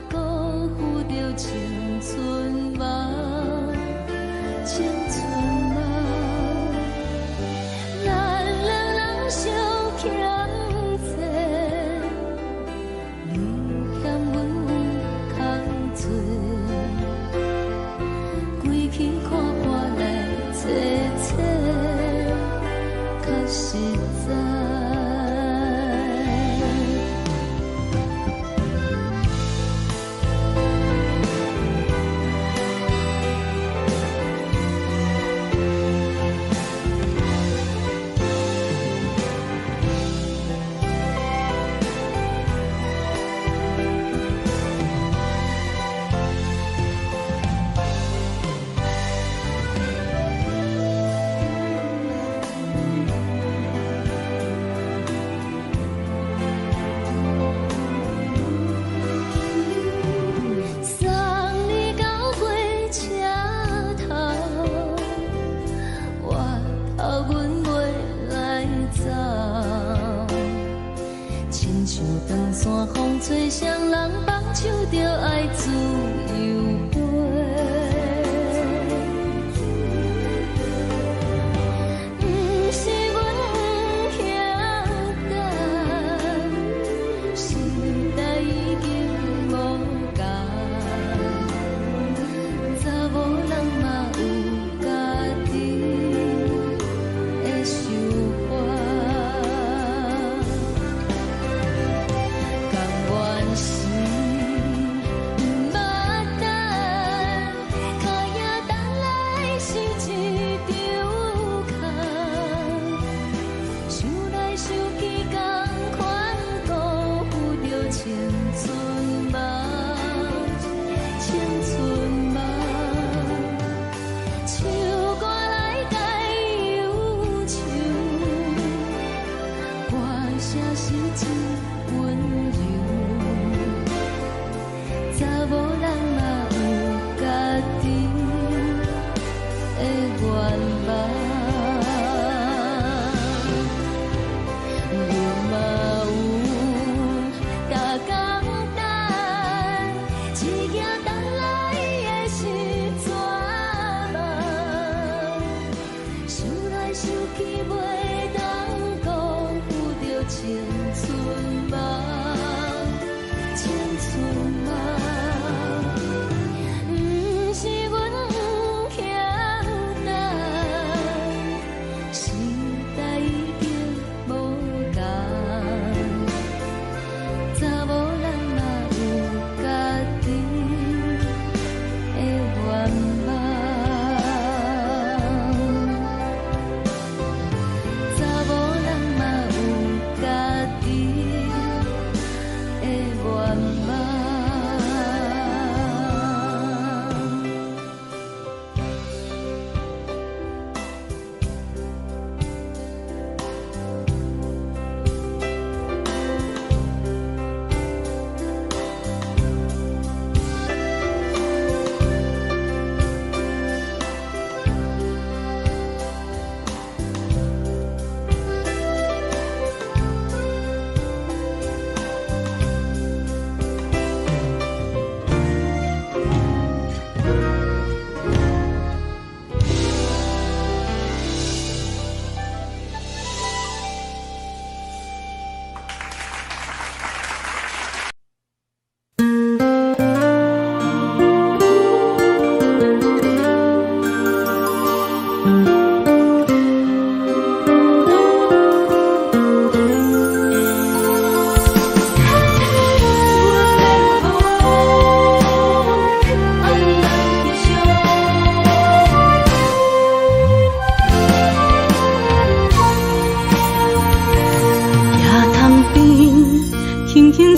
辜負著青春夢，青春夢。咱兩人相欠債，你欠阮較濟，規氣看破來揣揣，較實在。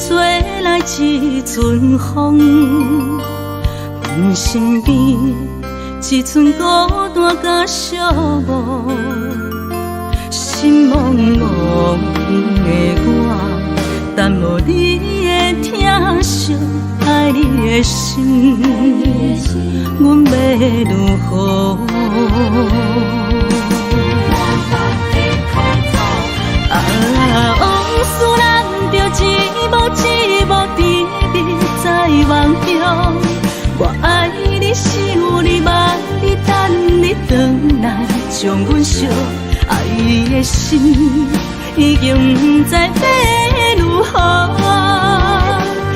吹來一陣風，阮身邊一陣孤單佮寂寞，心茫茫的我，等無你的疼惜，愛你的心，阮欲如何？啊，往事難著一幕一幕甜蜜在夢中。我愛你，想你，望你，等你轉來，將阮惜。愛的心已經毋知欲如何，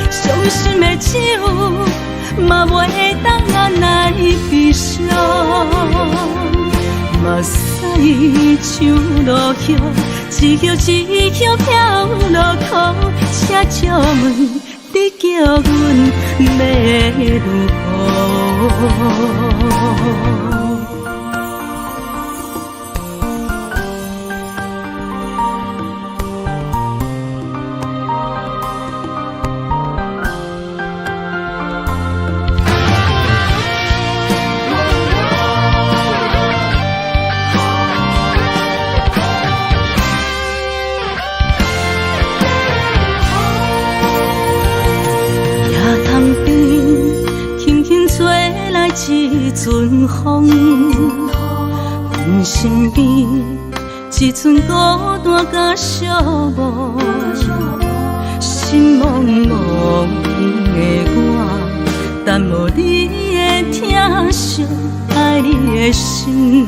傷心的酒嘛袂當按來悲傷。目屎像落葉，一葉一葉飄落空，請借問你叫阮欲如何？一陣風，阮身邊一陣孤單佮寂寞，心茫茫的我，等無你的疼惜，愛你的心，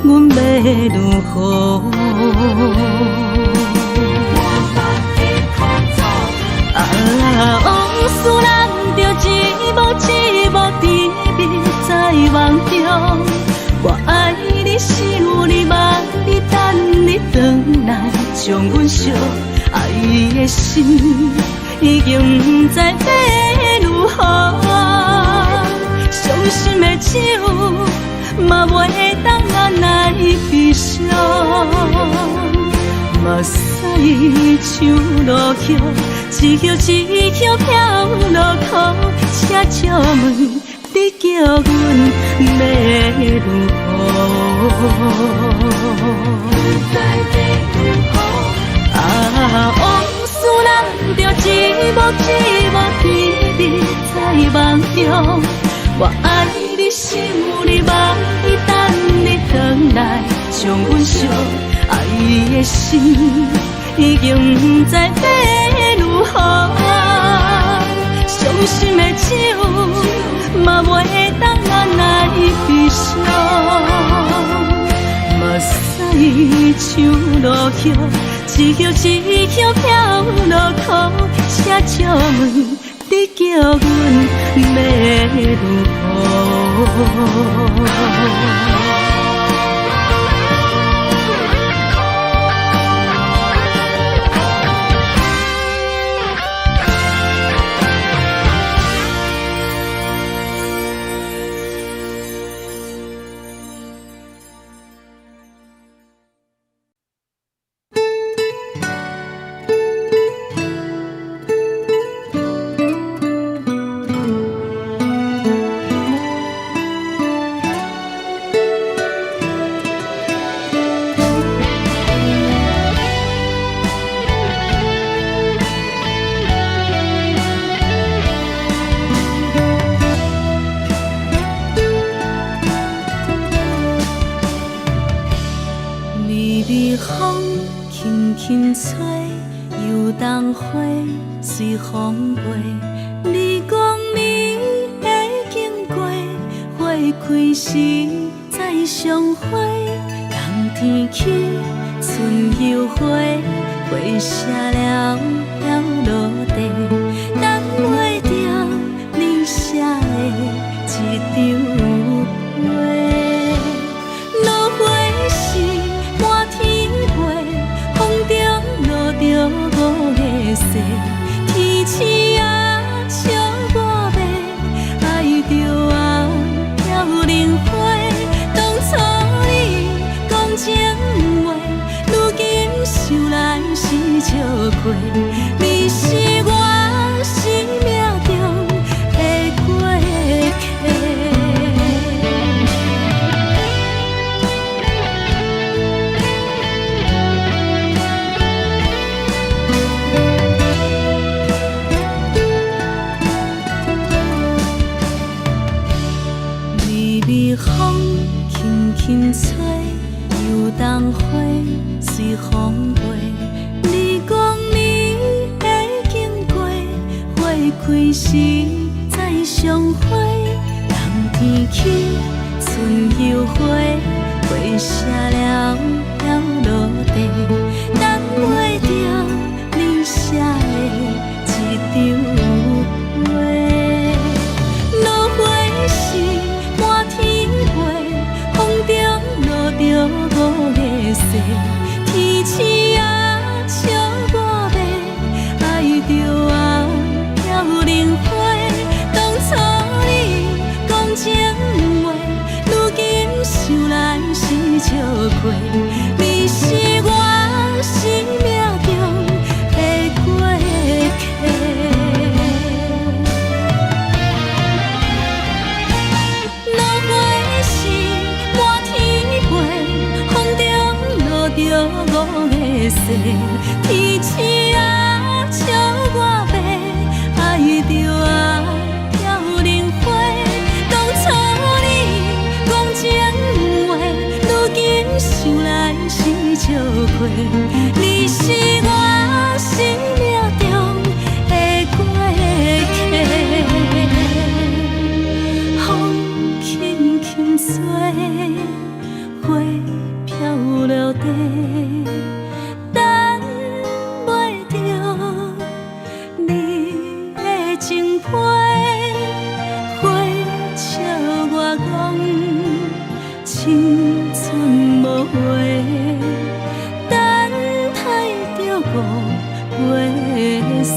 阮欲如何？啊，往事難著一幕一幕甜蜜在夢中。我愛你，想你，望你，等你轉來，將阮惜。愛的心已經毋知欲如何，傷心的酒嘛袂當按來悲傷。目屎像落葉，一葉一葉飄落空，請借問你叫阮欲如何？啊，往事難著一幕一幕甜蜜在夢中。我愛你，想你，望你，等你轉來，將阮惜。愛的心已經毋知欲如何，傷心的酒嘛袂當按來悲傷。目屎像落葉，一葉一葉飄落空，請借問你叫阮欲如何？想來是笑話，你。輕吹，油桐花隨風飛。你講你會經過，花開時再相會。冬天起，春又回，花謝了飄落地，等袂著你寫的一張批。落花時滿天飛，風中落著五月雪，天鼠仔笑我欲，愛著啊飄零花。當初你講情話，如今想來是笑話。你是我生命中的過客。落花時滿天飛，風中落著五月雪，天鼠仔笑我欲，愛著啊飄零花。當初你講情話，如今想來是笑話。你是我生命中的過客。風輕輕吹，花飄落地，等袂著你的情批。花笑我講青春無話，等待著五月雪。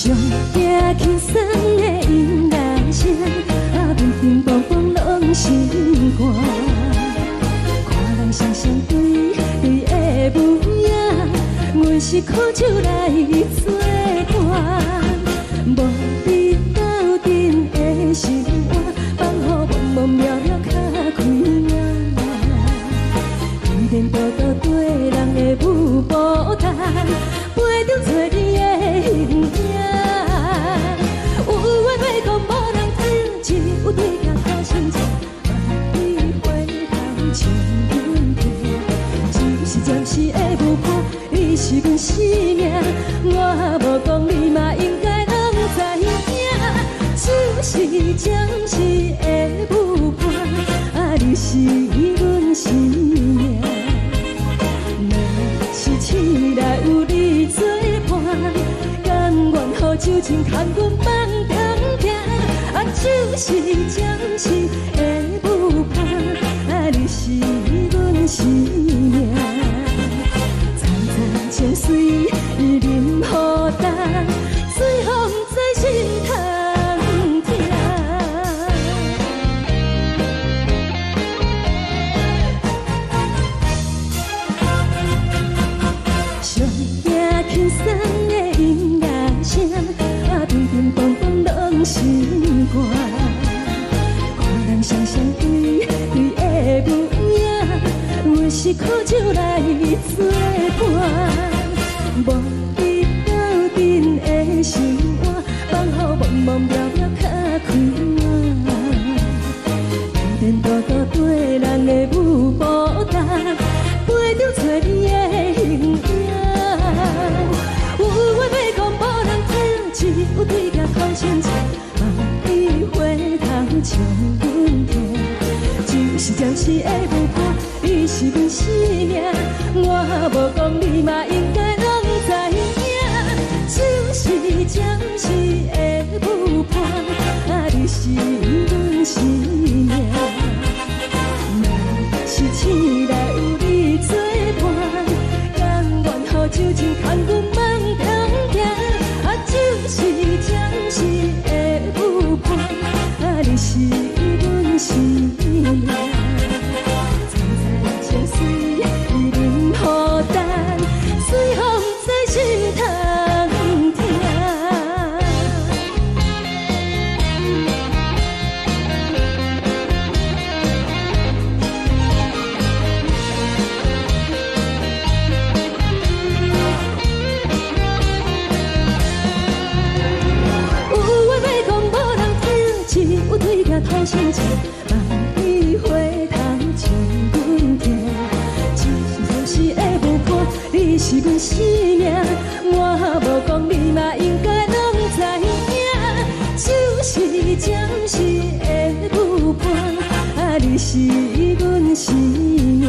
上驚輕鬆的音樂聲，啊，乒乒乓乓攏心肝。看人雙雙對對的舞影，阮是苦酒來做伴，無你鬥陣的生活，放予茫茫渺渺較開眼。依然獨獨綴人的舞步單，陪著找你的形影。有緣欲講無人聽，只有對鏡苦心情，萬里回頭笑阮聽。只是暫時的舞伴，你是阮生命，我無講你嘛應該攏知影。只是暫時的舞伴，啊，你是阮生命。若是醒來有你做伴，甘願予酒精牽阮夢中行。啊，只是暫時的舞伴，啊，你是阮生命。層層情水伊啉予乾，最予毋知心通疼。上驚輕鬆的音樂聲，啊，乒乒乓乓攏心肝。看人雙雙對對的舞影，阮是苦酒來做伴，無你鬥陣的生活，放予茫茫渺渺較開眼。依然獨獨綴人的舞步單，陪著找你的形影。有話欲講無人聽，只有對鏡苦心情，萬里回頭笑阮聽。只是暫時的舞伴，你是阮生命，我無講你嘛應該攏知影。只是暫時的舞伴，啊，你是阮生命。若是醒來有你做伴，甘願予酒精牽阮夢中行。啊，只是暫時的舞伴，啊，你是阮生命。層層情水伊啉予乾，最予毋知心通疼。有話欲講無人聽，只有對鏡苦心情，萬里回頭笑阮聽。只是暫時的舞伴，你是阮生命，我無講你嘛應該攏知影。只是暫時的舞伴，啊，你是阮生命。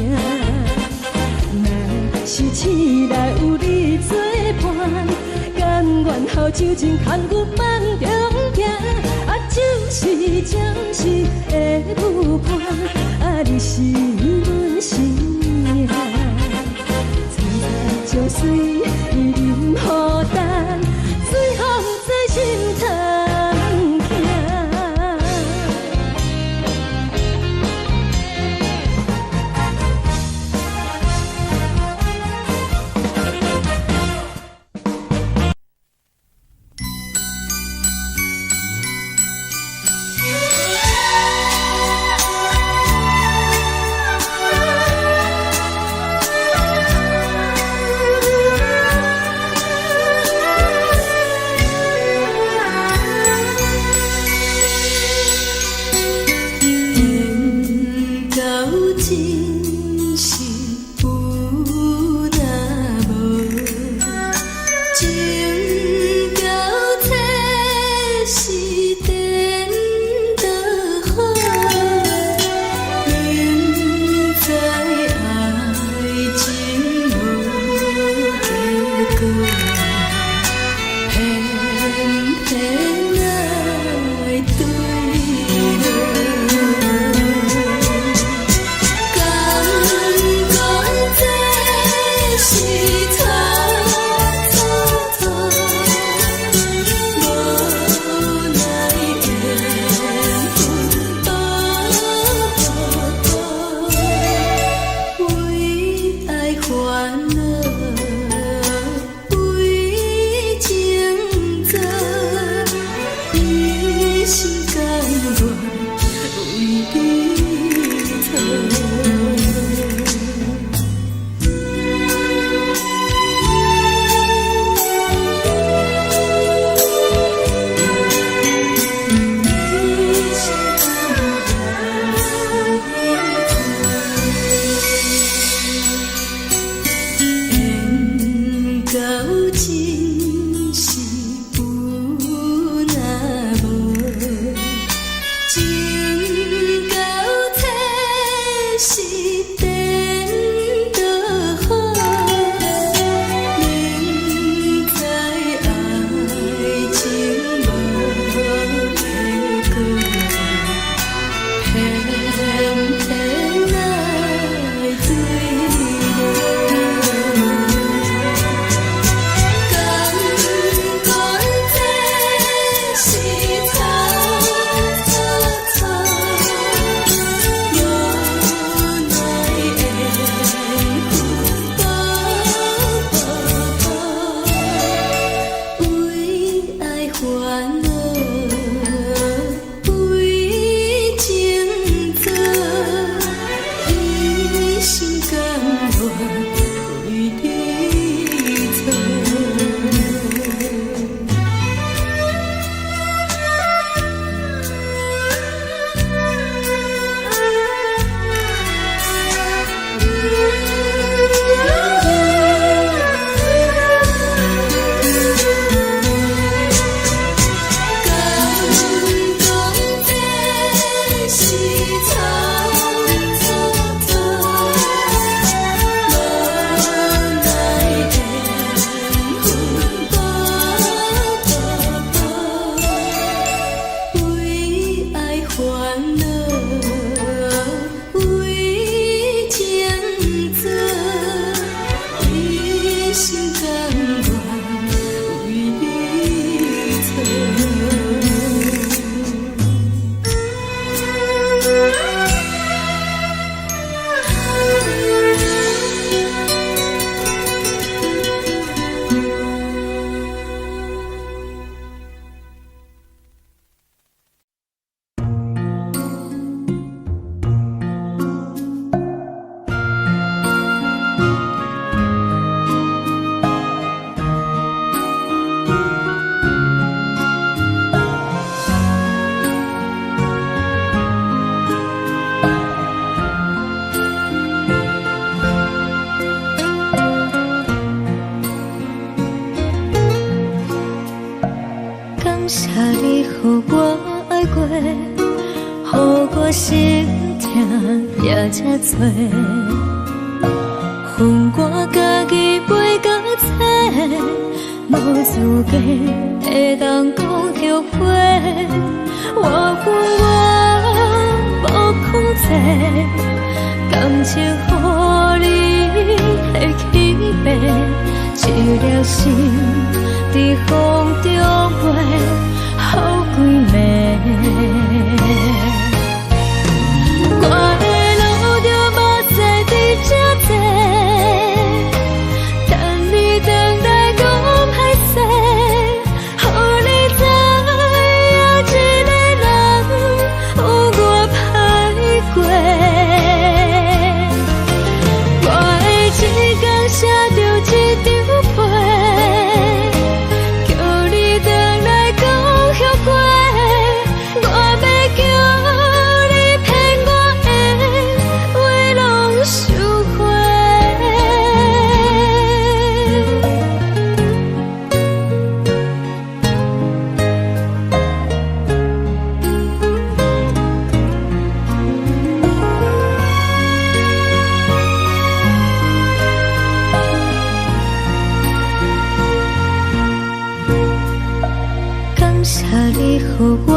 若是醒來有你做伴，甘願予酒精牽阮夢中行。啊，只是暫時的舞伴，啊，你是阮生命。層層情水伊啉予乾，最予毋知心通疼。謝你予我愛過，予我心疼也這多。予我家己背甲冊，無資格會當講後悔。我有我無控制，感情予你的起爬，一粒心佇風中飛，予規暝。我會流著目屎佇這坐，等你轉來講歹勢，予你知影一个人有偌歹過。我會一工寫著一張批，叫你轉來講後悔。我欲叫你騙我的話攏收回。感謝你予我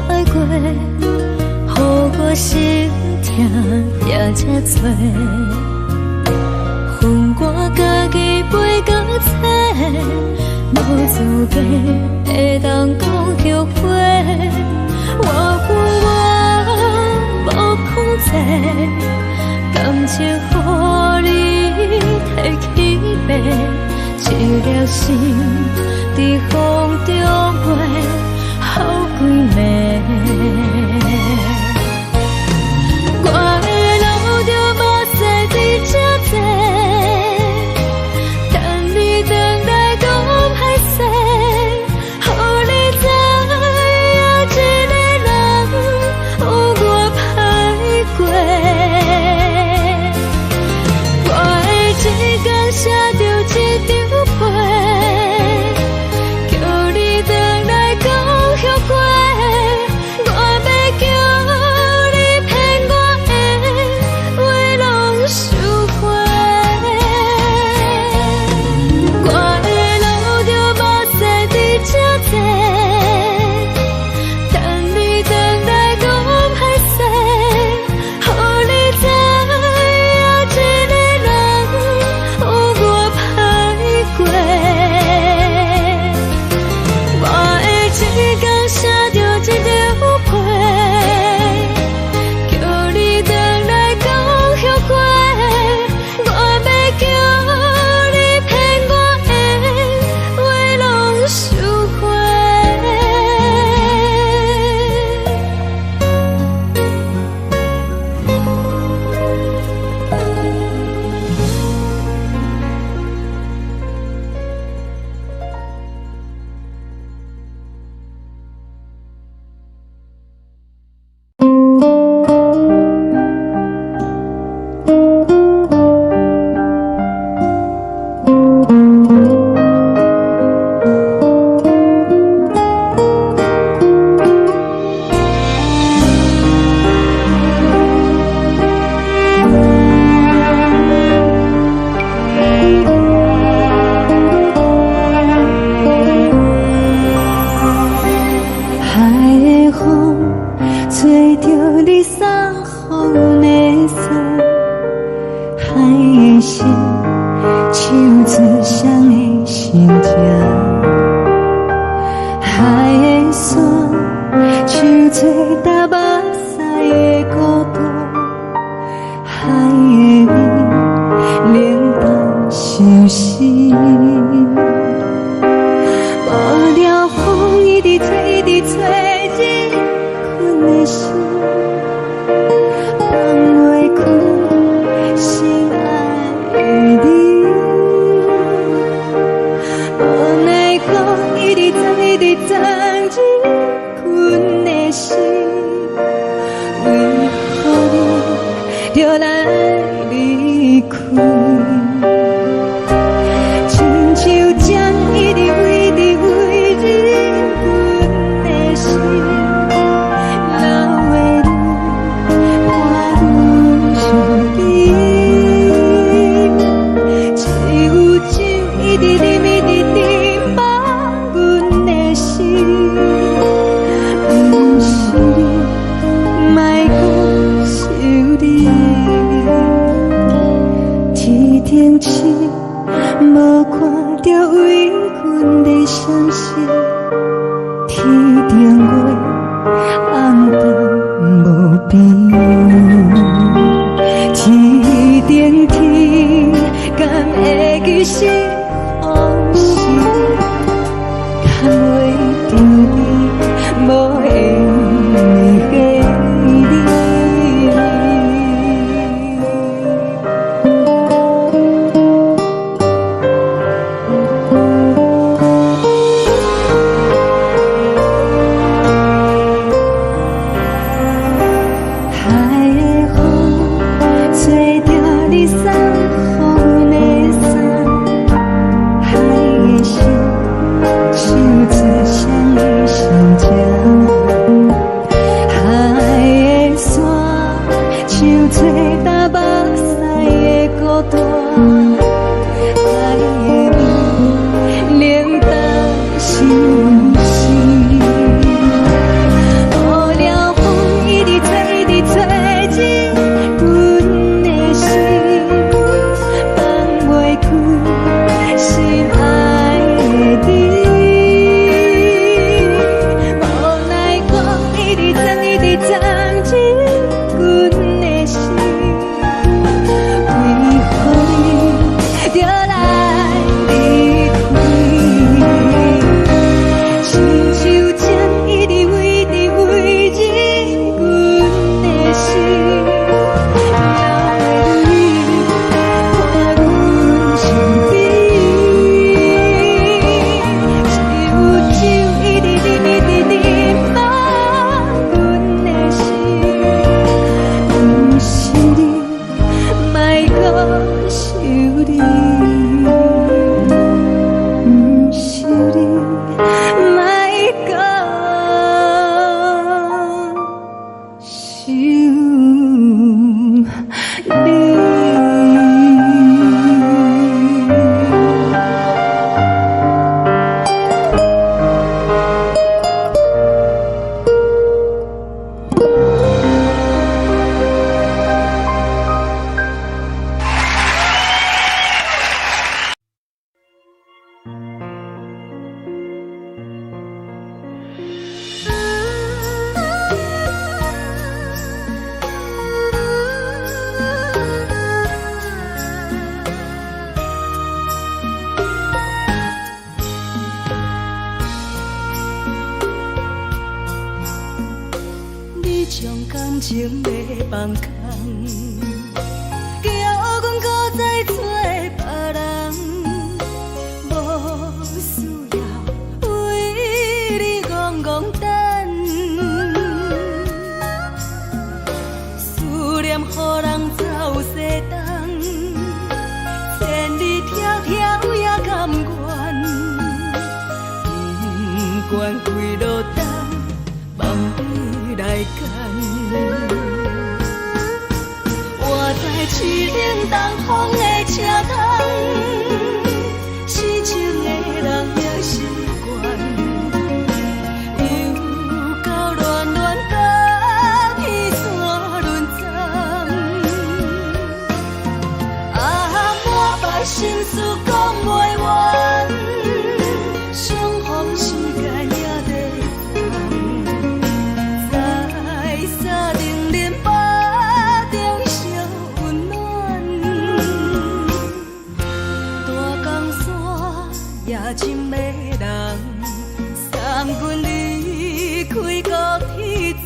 愛過，予我心疼也這多。予我家己背甲冊，無資格會當講後悔。我有我無控制，感情予你提起爬，一粒心佇風中飛，予規暝。我會流著目屎佇這坐，等你轉來講歹勢，予你知影一個人有偌歹過。我會一工寫著一張批，叫你轉來講後悔。我欲叫你騙我的話攏收回。我會流著目屎佇這坐，等你轉來講歹勢，予你知影一個人有偌歹過。我會一工寫著一張批，叫你轉來講後悔。我欲叫你騙我的話攏收回。海的風吹著你送予阮的衫，海的心唱出誰的心情，海的沙唱出搭目屎的孤獨，海的味冷淡相思。無聊風一直吹，一直吹，入困的心，放袂開心愛的你。無奈何一直鑽，一直鑽入困的心，天頂月暗淡無邊，天頂天，敢會記是予是？牽袂著你，無緣的你。海的風吹著你送予阮的衫，海的心唱出誰的心情？海的沙唱出東目屎的孤單，海的味冷淡心事。無聊風一直吹，一直吹入阮的心，放袂開心愛的你。無奈風一直鑽，一直鑽入阮的心，為何你著來離開？親像針一直圍直圍入阮的心，留你伴阮身邊。只有酒一直啉，一直啉滿阮的心，毋是你，莫閣想你，毋是你，莫閣想你。你將感情欲放空，叫阮閣再找別人，無需要為你戇戇等，思念予人走西東，千里迢迢也甘願，不管幾落冬，望你來牽。活在凄冷東風的車窗，痴情的人也習慣，又到暖暖甲彼山轮转。啊，满腹心事講袂完，相逢時間也短暫，在三重林腹中相溫暖。大江山也真迷人，送阮離開高鐵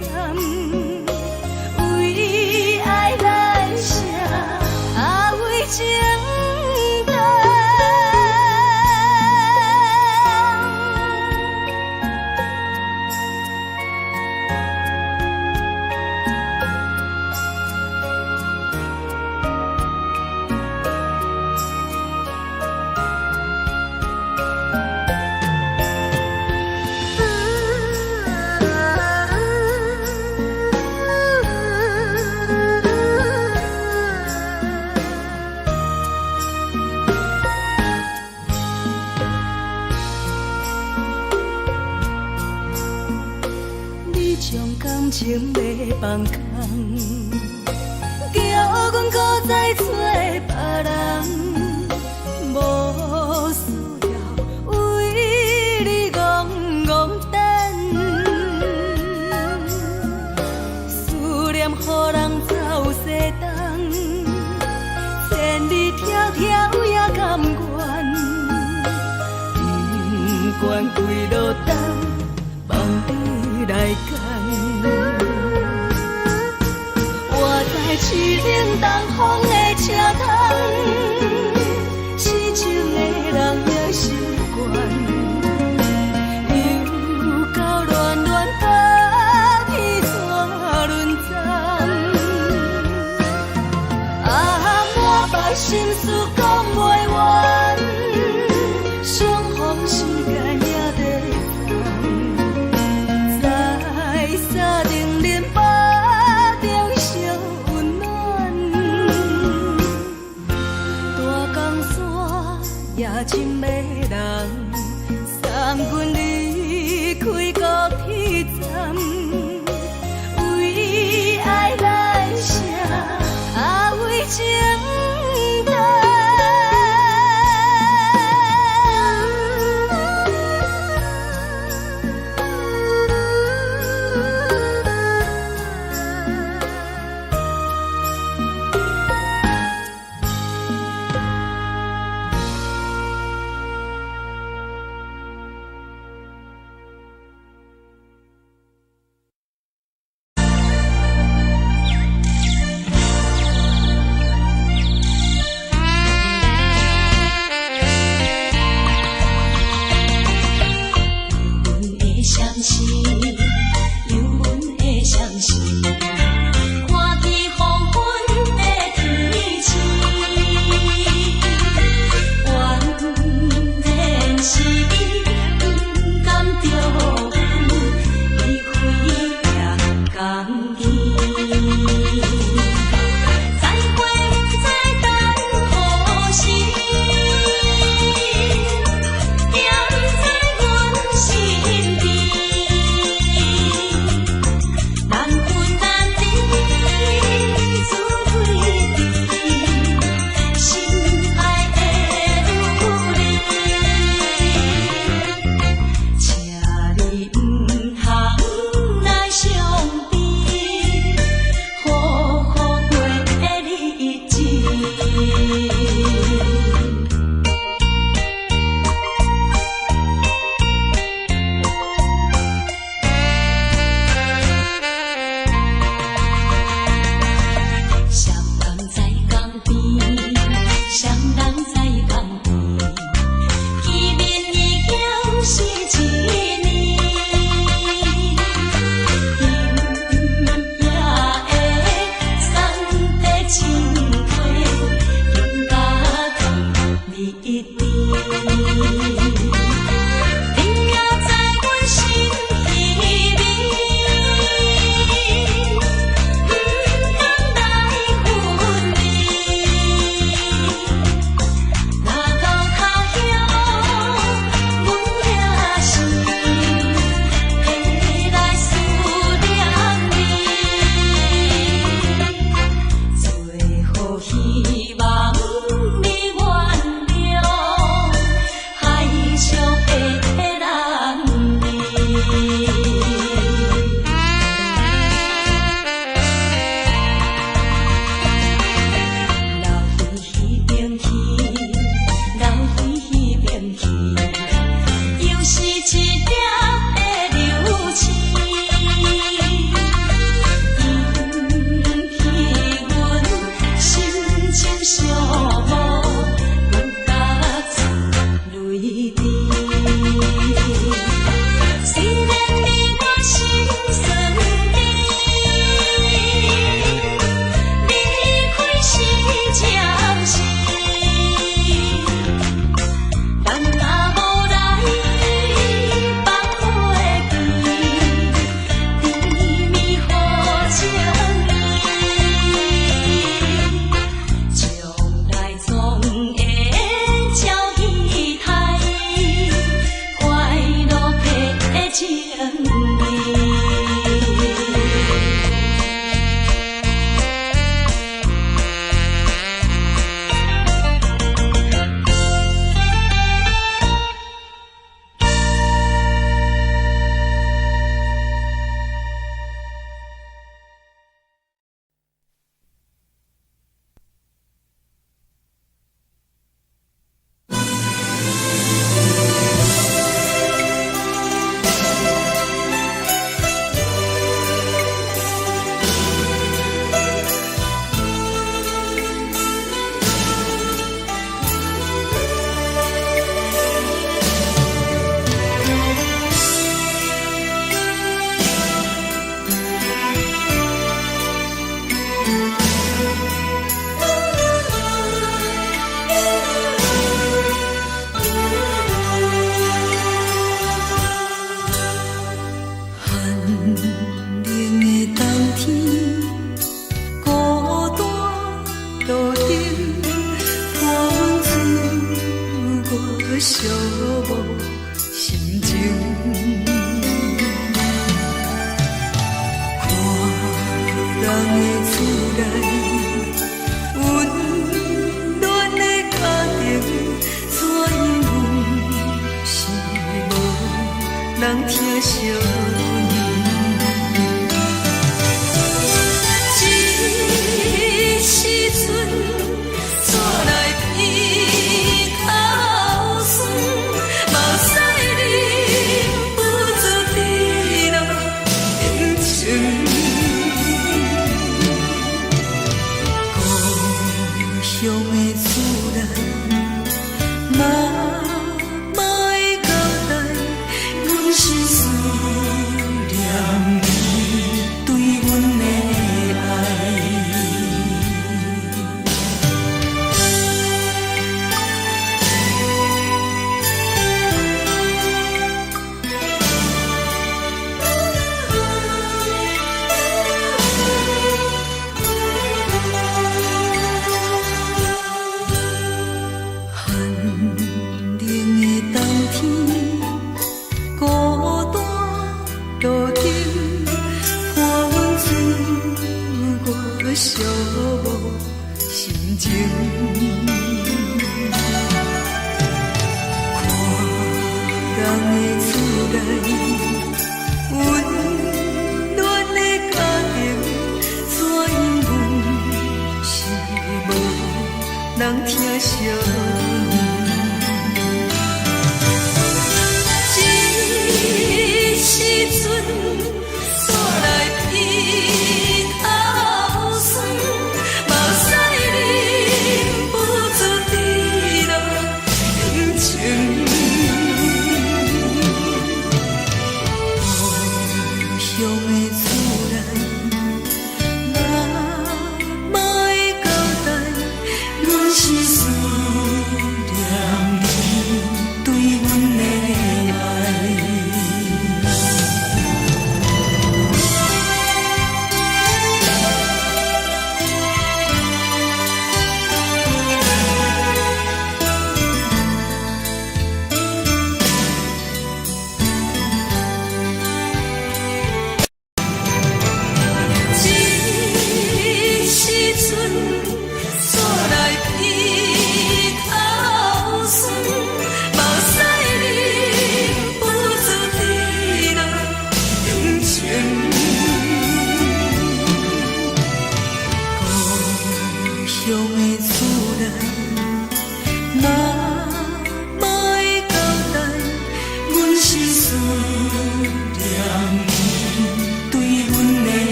站，為愛來寫，啊為情等。你將感情欲放空，叫阮閣再找別人，無需要為你戇跪落等，望你來牽。我知凄冷東風的車窗，痴情的人也習慣。又到暖暖冬天怎輪站？啊，滿腹心事講袂完，相逢時間也短暫，在三重林腹中相溫暖。大江山也真迷人，送阮離開高鐵站，為愛來寫，啊為情難。人疼惜阮。這時陣，煞來鼻頭酸，目屎忍不住滴落眼睛。故鄉的厝內，媽媽的交代，阮是思念你對阮的愛。寒冷的冬天，孤單路燈伴阮自我寂寞心情。看人的厝內，溫暖的家庭，怎樣阮是無人疼惜阮。這時陣，煞來鼻頭酸，目屎忍不住滴落眼睛。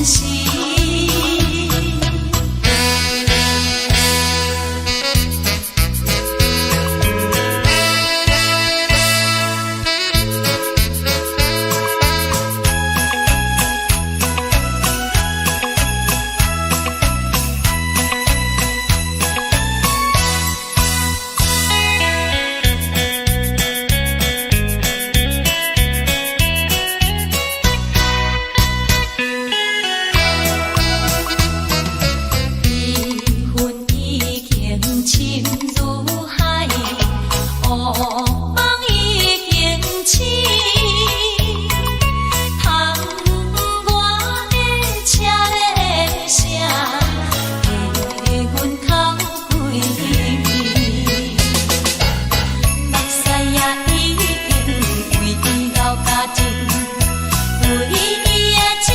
時。彼恨已經深如海，惡夢已經醒。窗外的車咧聲，替阮哭幾暝。目屎也已經為伊流乾淨，為伊的真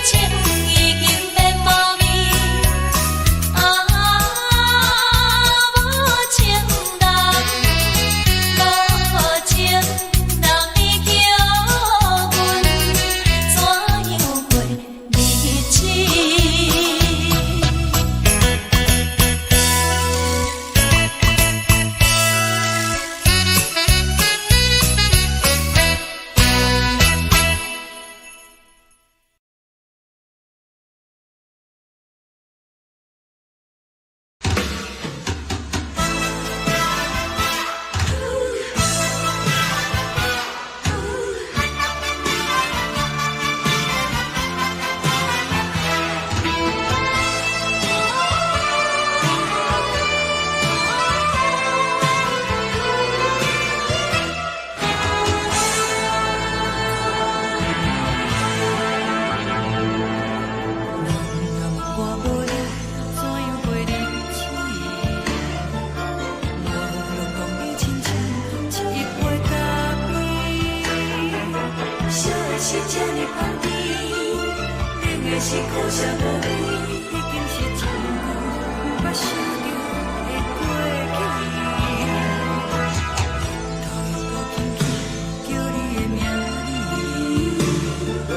情已經變無味。啊，無情人，無情人，你叫阮怎樣過日子？人若问我无你，怎樣過日子？我攏講你親像一杯咖啡，燒的是這呢香甜，冷的是苦澀無味，已經是真久毋捌想著的過去。頭又閣輕輕叫你的名字，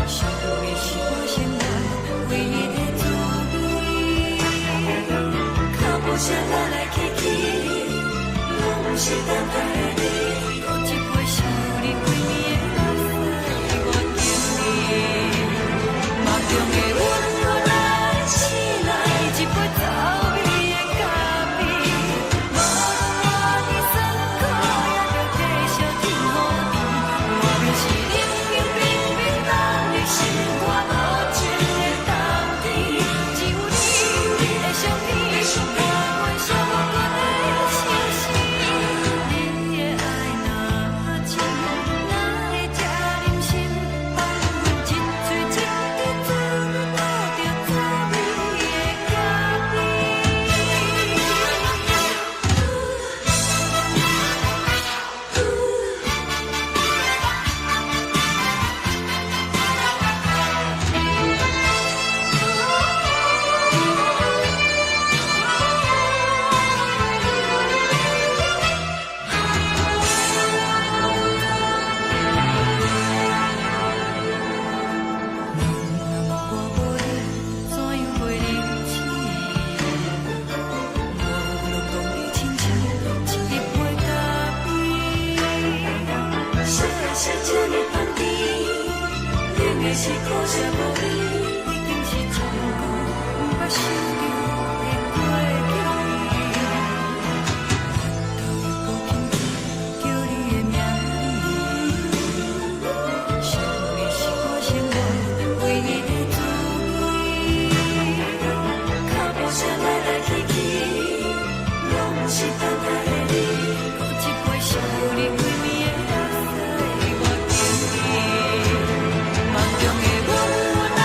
想你是我生活唯一的滋味。腳步聲來來去去，攏毋是等待的你。閣一杯想你規暝的目屎，我敬你。夢中的阮來醒來，一杯走味的咖啡。無論偌尼酸苦，也著繼續天雨甜。外面是冷冰冰冰凍的心肝無情的冬天，只有你的相片，伴阮寂寞的相思。你的愛若真，哪會這忍心，放阮一喙一滴做吐著滋味的咖啡？人若問我無你，怎樣過日子？我攏講你親像一杯咖啡，燒的是這呢香甜，冷的是苦澀無味，已經是真久毋捌想著的過去。頭又閣輕輕叫你的名字，想你是我生活唯一的滋味。腳步聲來來去去，攏毋是等待的你。閣一杯想你規暝的目屎，我敬你。夢中的阮來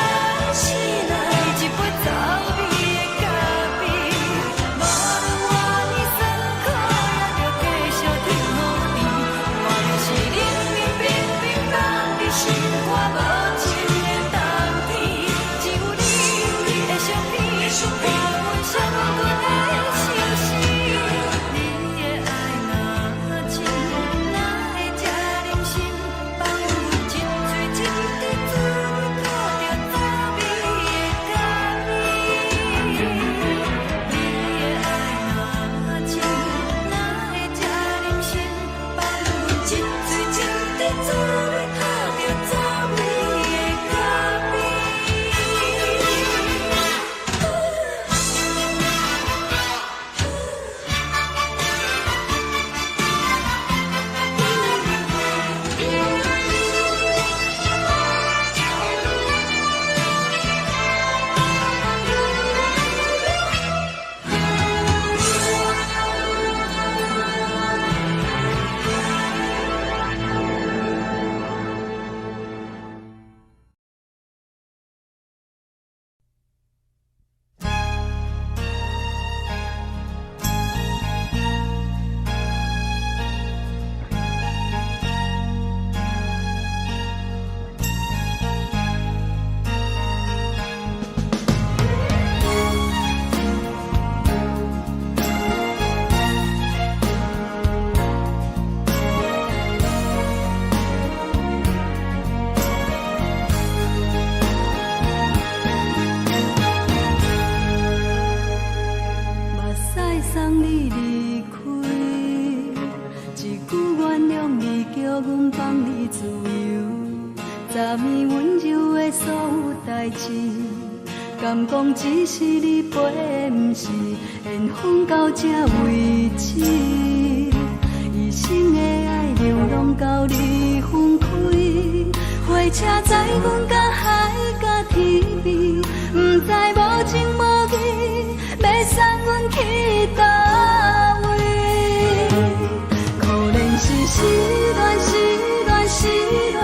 代誌，敢講只是你陪，毋是緣分到這為止。一生的愛流浪到你分開，火車載阮到海角天邊，毋知無情無義，欲送阮去佗位。可憐是失戀，失戀，失戀，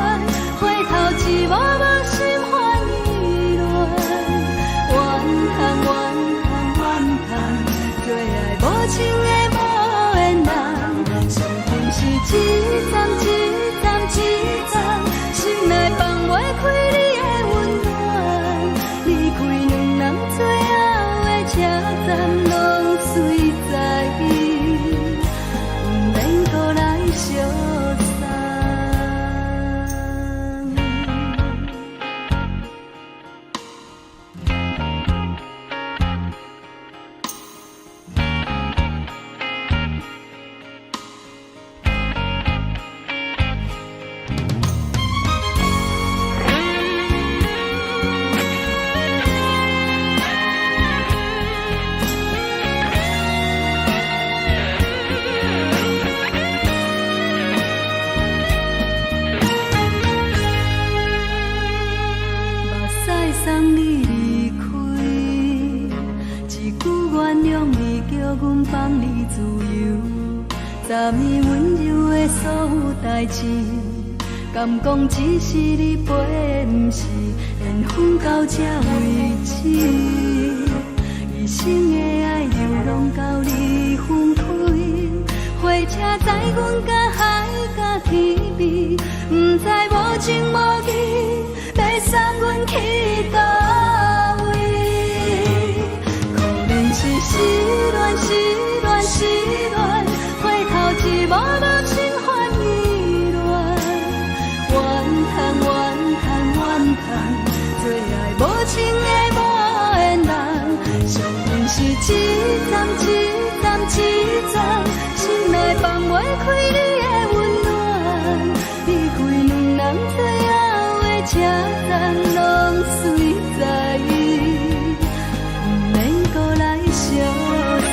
回頭一幕幕心煩意亂，怨嘆怨嘆怨嘆，做愛無情的無緣人，傷心是一站一站一站，心內放袂開你的溫暖，離開兩人最後的車站，攏隨在伊，毋免閣來相送。目屎送你離開，一句原諒你，叫阮放你自由。昨暝溫柔的所有代誌，敢講只是你陪，毋是緣分到這為止。一生的愛流浪到你分開，火車載阮到海角天邊，毋知無情無義，欲送阮去佗位。可憐是失戀，失戀，失戀，回頭一幕幕心煩意亂，怨嘆怨嘆怨嘆，做愛無情的無緣人，傷心是一站一站一站，心內放袂開你的溫暖，離開兩人最後的車站，攏隨在伊，毋免閣來相送。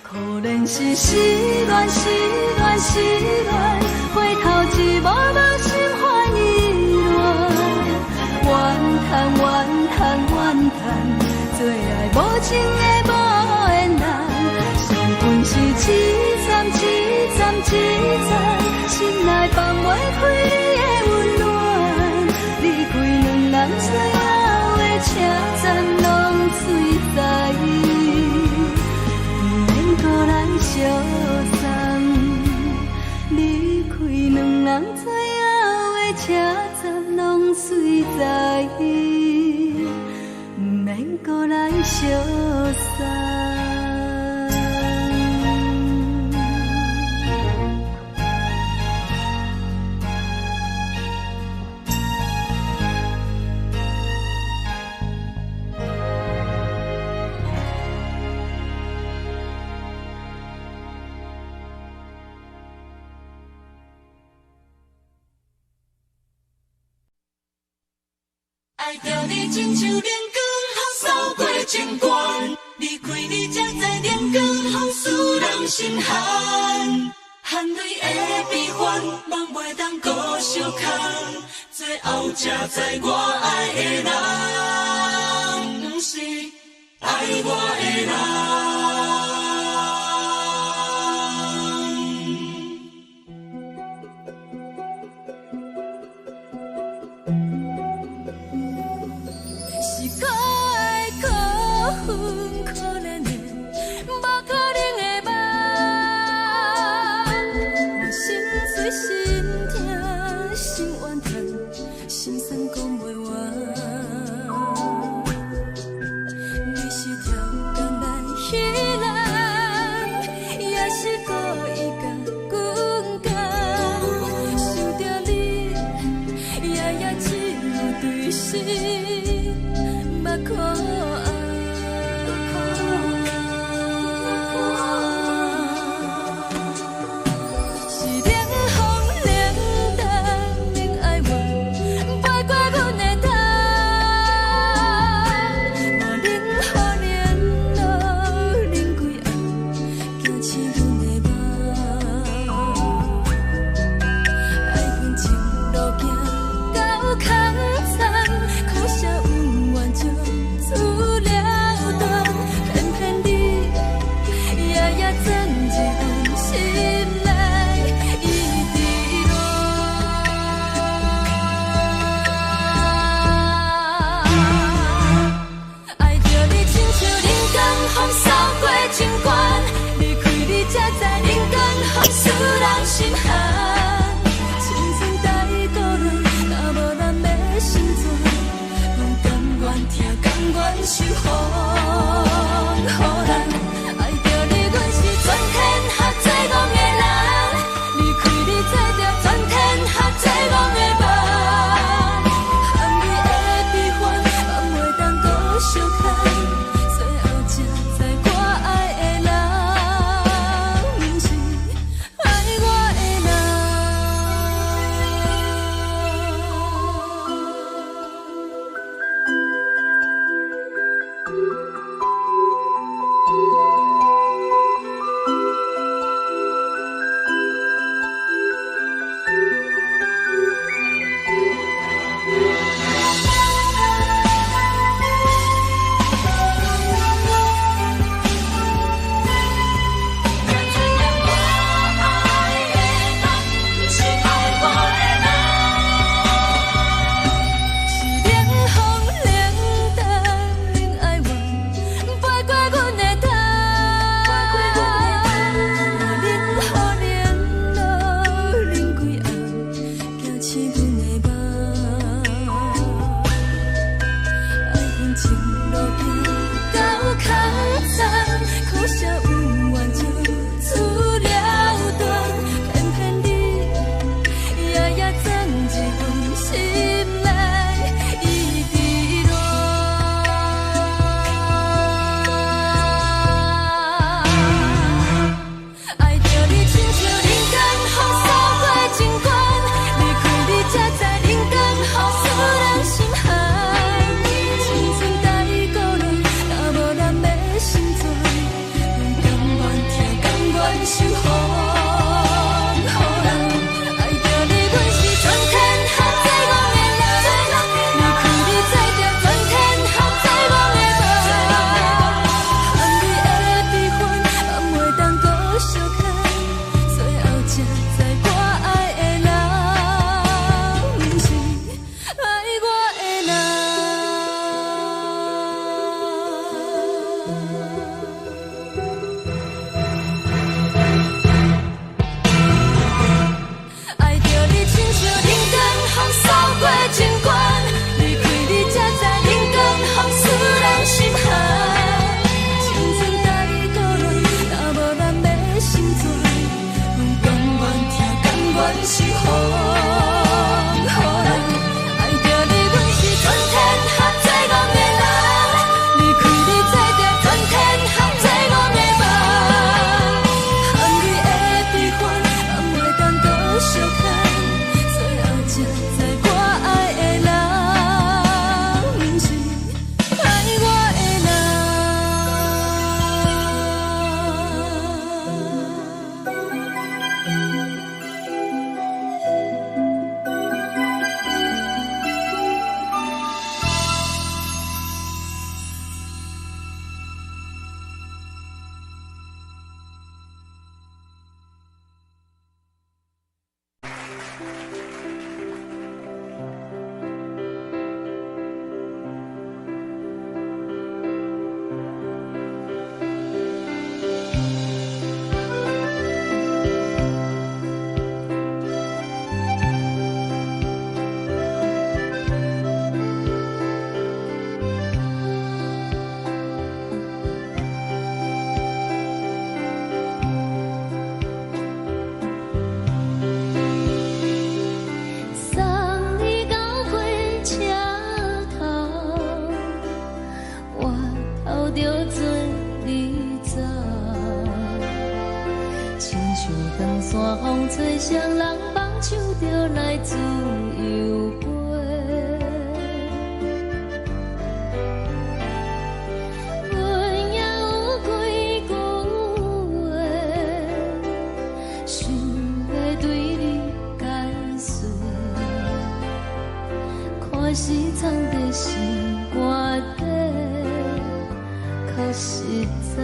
可憐是失戀，失戀，失戀，回頭一幕幕心煩意亂，怨嘆怨嘆怨嘆，做愛無情的無緣人，傷心是一站一站一站，心內放袂開你的溫暖，離開兩人最後的車站，攏隨在伊，毋免閣來相送。離開兩人最後的車站，攏隨在伊，毋免閣來相送。愛著你親像冷光予掃過情關，離開你才知冷光予使人心寒，含淚的悲歡，夢袂當閣相牽，最後才知我愛的人，毋是愛我的人。是可愛可恨可憐的，無可能的夢。我心碎心疼心怨嘆，心酸講袂完。你是超工來彼人，受風雨人。愛著你，阮是全天下最戇的人。離開你，做著全天下最戇的夢。含你的悲歡，放袂當閣相牽。最後才知我愛的人，毋是愛我的人。才知影我愛的人，毋是愛我的人。是冷風冷淡冷哀怨，飞過阮的頭。冷雨冷露冷幾暗，驚醒阮的夢。愛阮一路行到空残，可惜有緣就此了斷，偏偏你夜夜鑽入阮心內，一直戀。愛著你親像人間風掃過情關，離開你才知人間風使人心寒。青春太孤單，若無人欲成全，阮甘願疼，甘願受風雨人。愛著你，阮是全天下最戇的人。離開你，做著全天下最戇的夢。含你的悲歡，放袂當閣相牽。最後才知我愛的人，毋是愛我的人。愛著你親像人間風掃過情關，離開你才知人間風使人心寒。青春太孤單，若無人欲成全，阮甘願疼，甘願受風雨人。愛著你，阮是全天下最戇的人。離開你，做著全天下最戇的夢。含你的悲歡，放袂當閣相牽。最後才知我愛的人，毋是愛我的人。送你到火車頭，我頭著做你走。親像長山風吹，雙人放手就來自由飛。阮也有幾句話，想欲對你解釋。看是藏佇心肝底，較實在。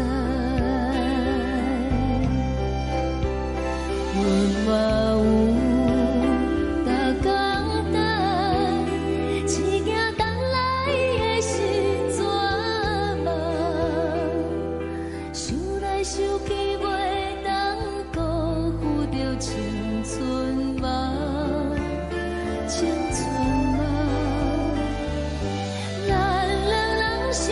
阮嘛有逐工等，只驚等來的是绝望。想來想去，袂當辜負著青春夢，青春夢。咱兩人相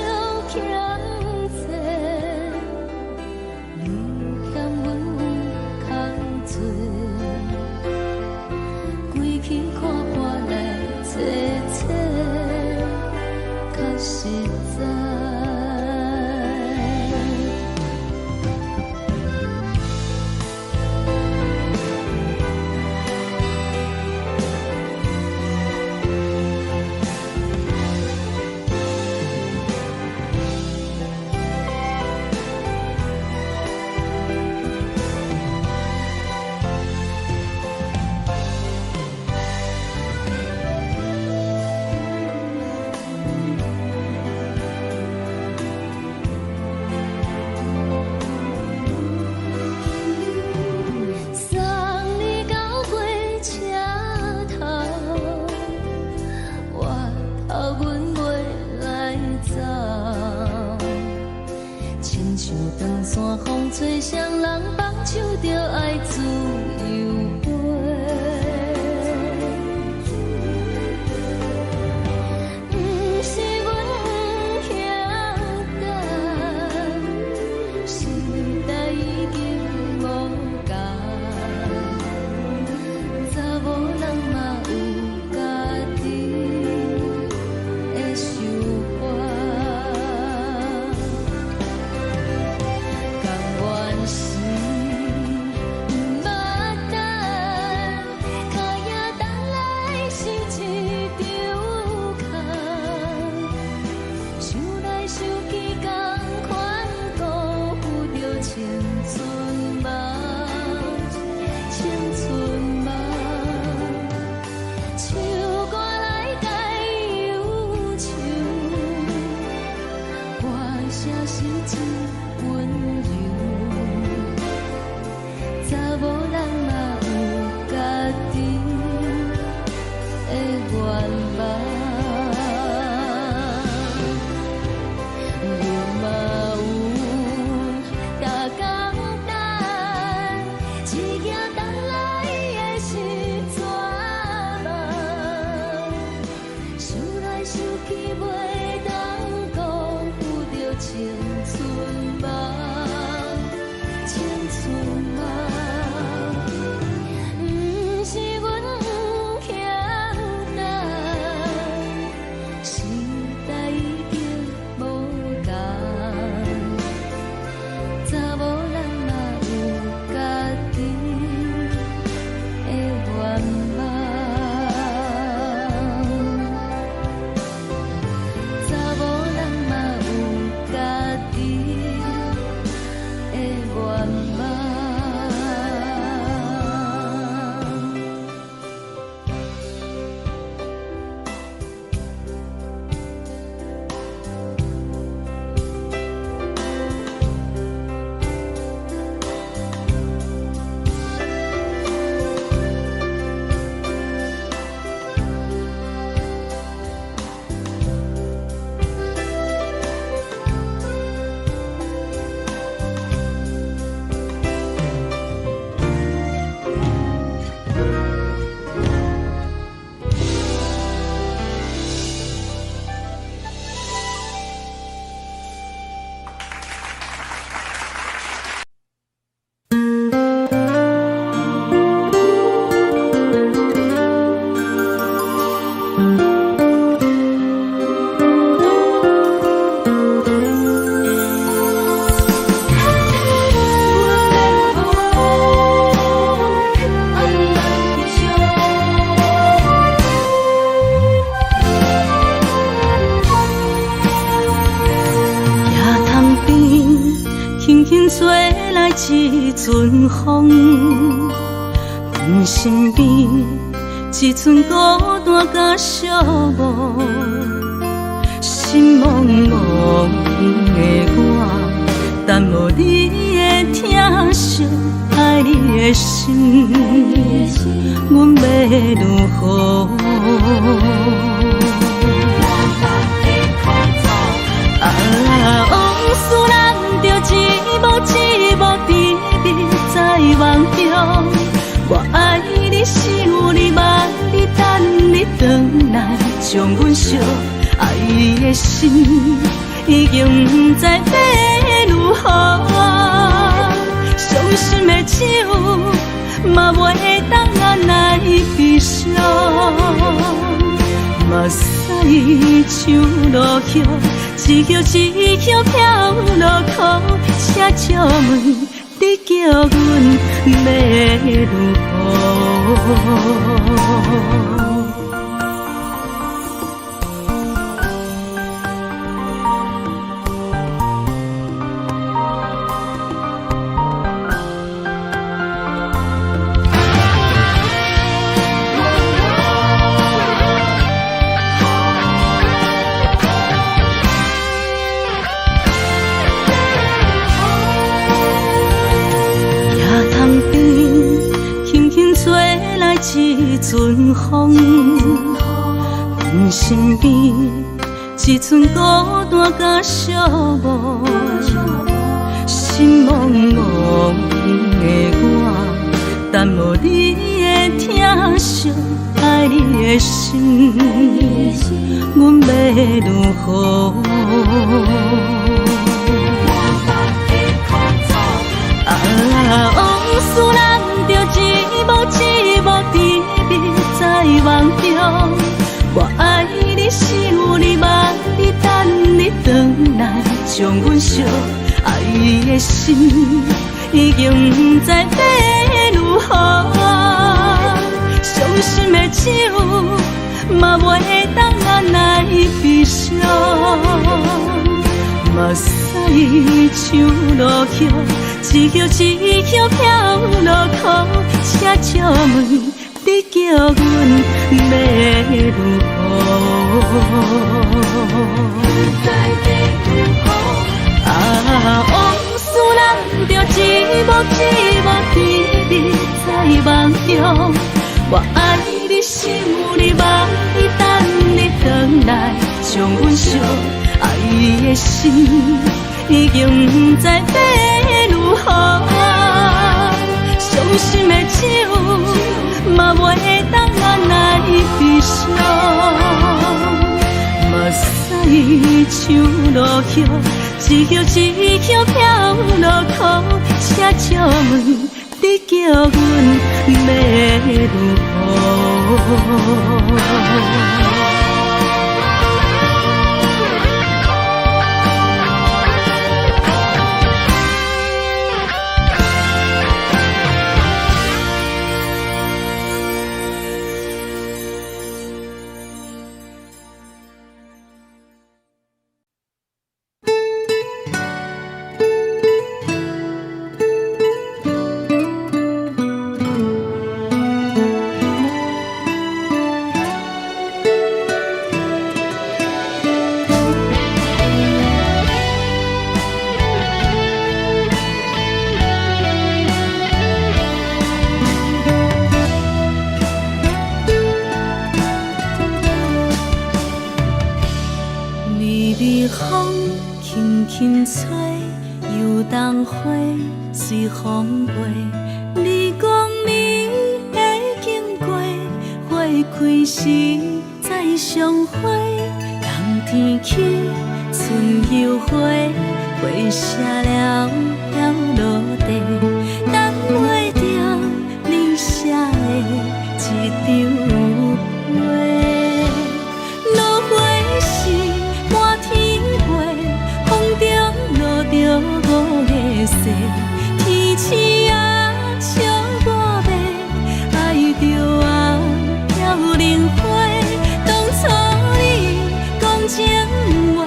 陣風，阮身邊一寸孤單佮寂寞，心茫茫的我，等無你的疼惜，愛你的心，阮欲如何？啊，往事難著一幕一幕甜蜜在夢中。我愛你，想你，望你，等你轉來，將阮惜愛的心已經毋知欲如何。傷心的酒嘛袂當來悲傷，目屎像落雨，一葉一葉飄落苦，請借問你叫阮欲如何？一陣風，阮身邊一寸孤單佮寂寞，心茫茫的我，等無你的疼惜，愛你的心，阮欲如何？啊，往事難著一幕一幕甜蜜在夢中。我愛你，想你，望你，等你轉來，將阮惜愛的心已經毋知欲如何。傷心的酒嘛袂當來悲傷，目屎像落雨，一葉一葉飄落苦，請借問你叫阮欲如何？啊，往事難著一幕一幕甜蜜在夢中。我愛你，想你，望你，等你轉來，將阮惜愛的心已經毋知欲如何。傷心的酒嘛袂當來悲傷，目屎像落雨，一葉一葉飄落苦，請借問你叫阮欲如何？微微風輕輕吹，油桐花隨風飛。你講你會經過，花開時再相會。冬天起，春又回，花謝了了落地，等袂著你寫的這張批。落花是滿天飛，風中落著五个雪，天鼠仔笑我欲愛著啊飘零花。當初你講情話，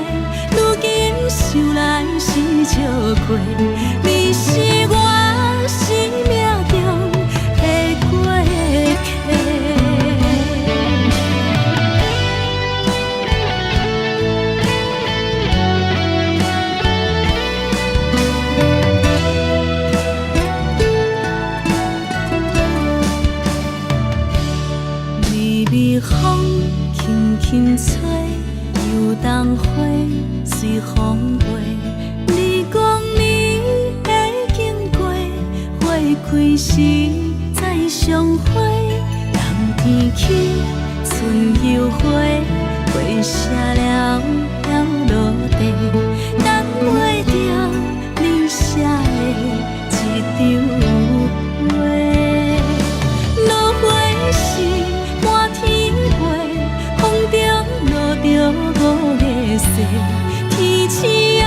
如今想來是笑虧。你是隨風輕輕吹，遊冬花隨風飛。你講你會經過，花開時再相會。冬天起，春又回，花謝了飄落地，等袂著你寫的一張批。落花時滿天飛，風中落著五月雪，天鼠仔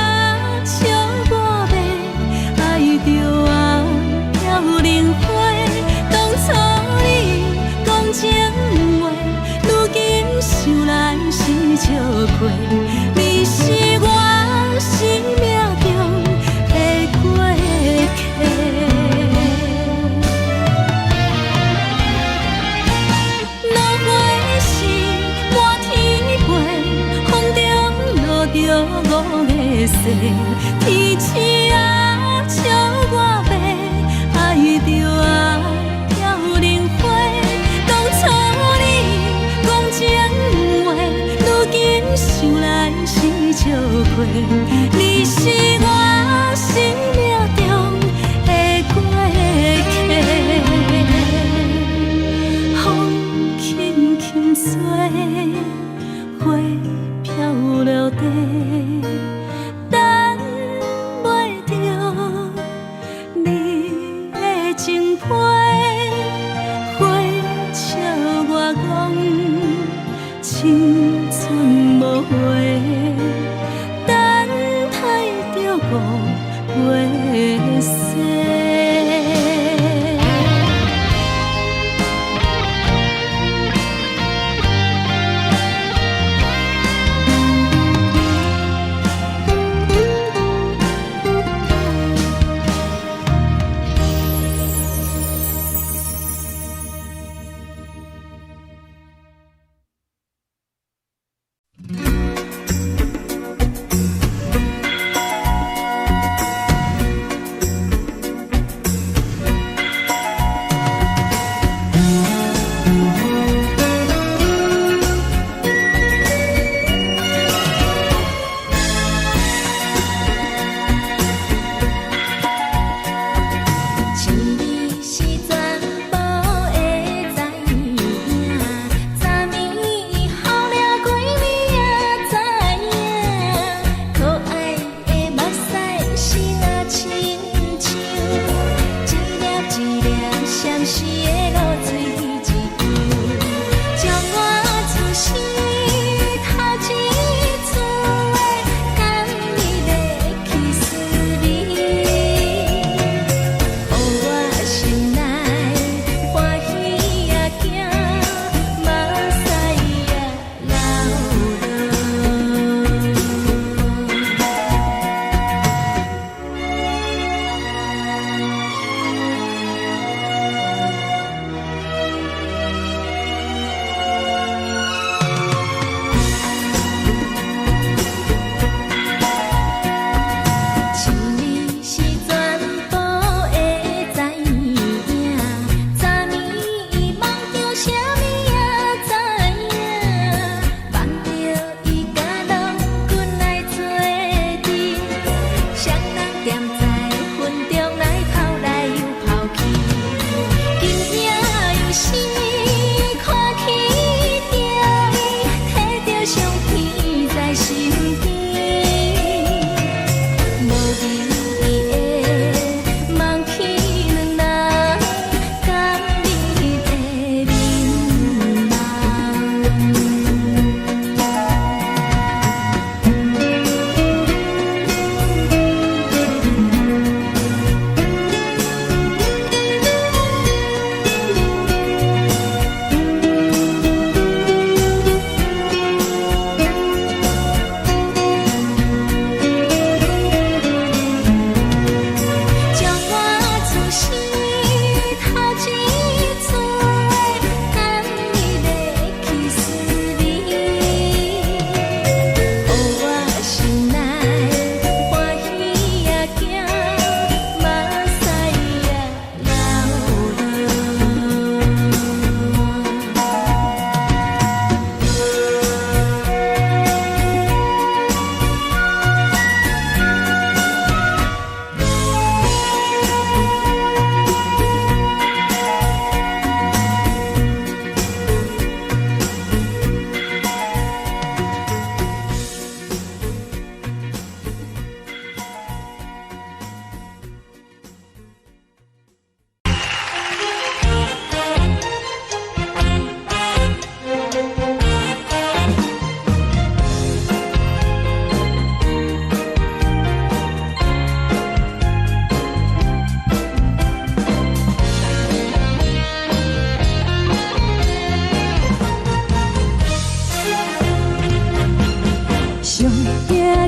笑我欲，愛著啊飄零花。當初你講情話，如今想來是笑虧。你是我生命中的過客。落花時滿天飛，風中落著五月雪，天鼠仔笑我欲，愛著啊飄零花。當初你講情話，如今想來是笑虧。你是我生命中的過客。風輕輕吹，花飄落地，等袂著你的情批。花笑我講青春無話，等待著五月雪。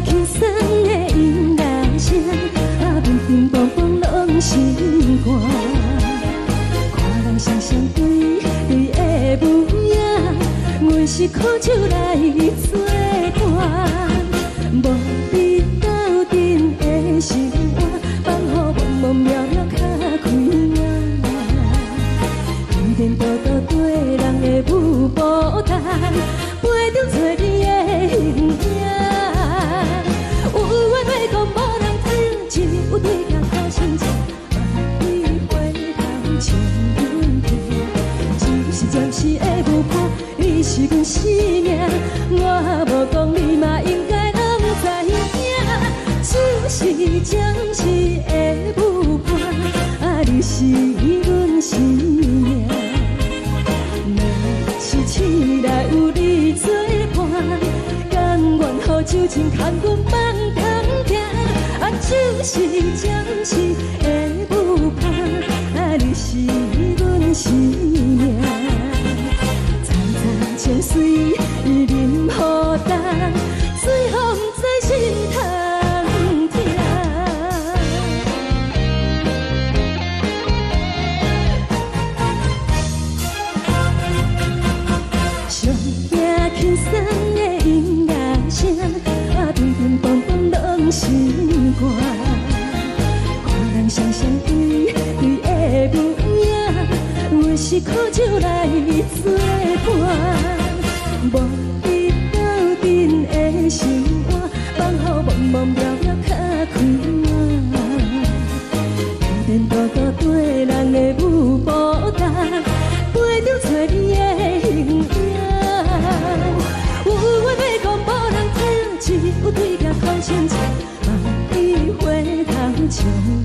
輕鬆的音樂聲，啊，乒乒乓乓攏心肝。看人雙雙對對的舞影，阮是苦酒來做伴，無比鬥陣的生活，放予茫茫渺渺較開眼。天天多多對人的舞步動，陪著找你的形影。有緣話講無人聽，只有對鏡苦心情，萬里回頭唱阮聽。只是暫時的舞伴，你是阮生命，我無講你嘛應該攏知影。只是暫時的舞伴，啊，你是阮生命。若是醒來有你作伴，甘願予酒精牽阮放通聽。啊，只是暫時的舞伴，啊，你是阮生命。層層情隨淋雨重，最予毋知心通疼。上驚輕鬆的音樂聲，啊，乒乒乓乓攏心肝。看人雙雙對對的舞影，阮是苦酒來做伴，無比鬥陣的生活，放予茫茫渺渺較開眼。天天多多對人的舞步動，陪著找你的形影。有緣欲講無人聽，只有對鏡苦心情，萬里回頭唱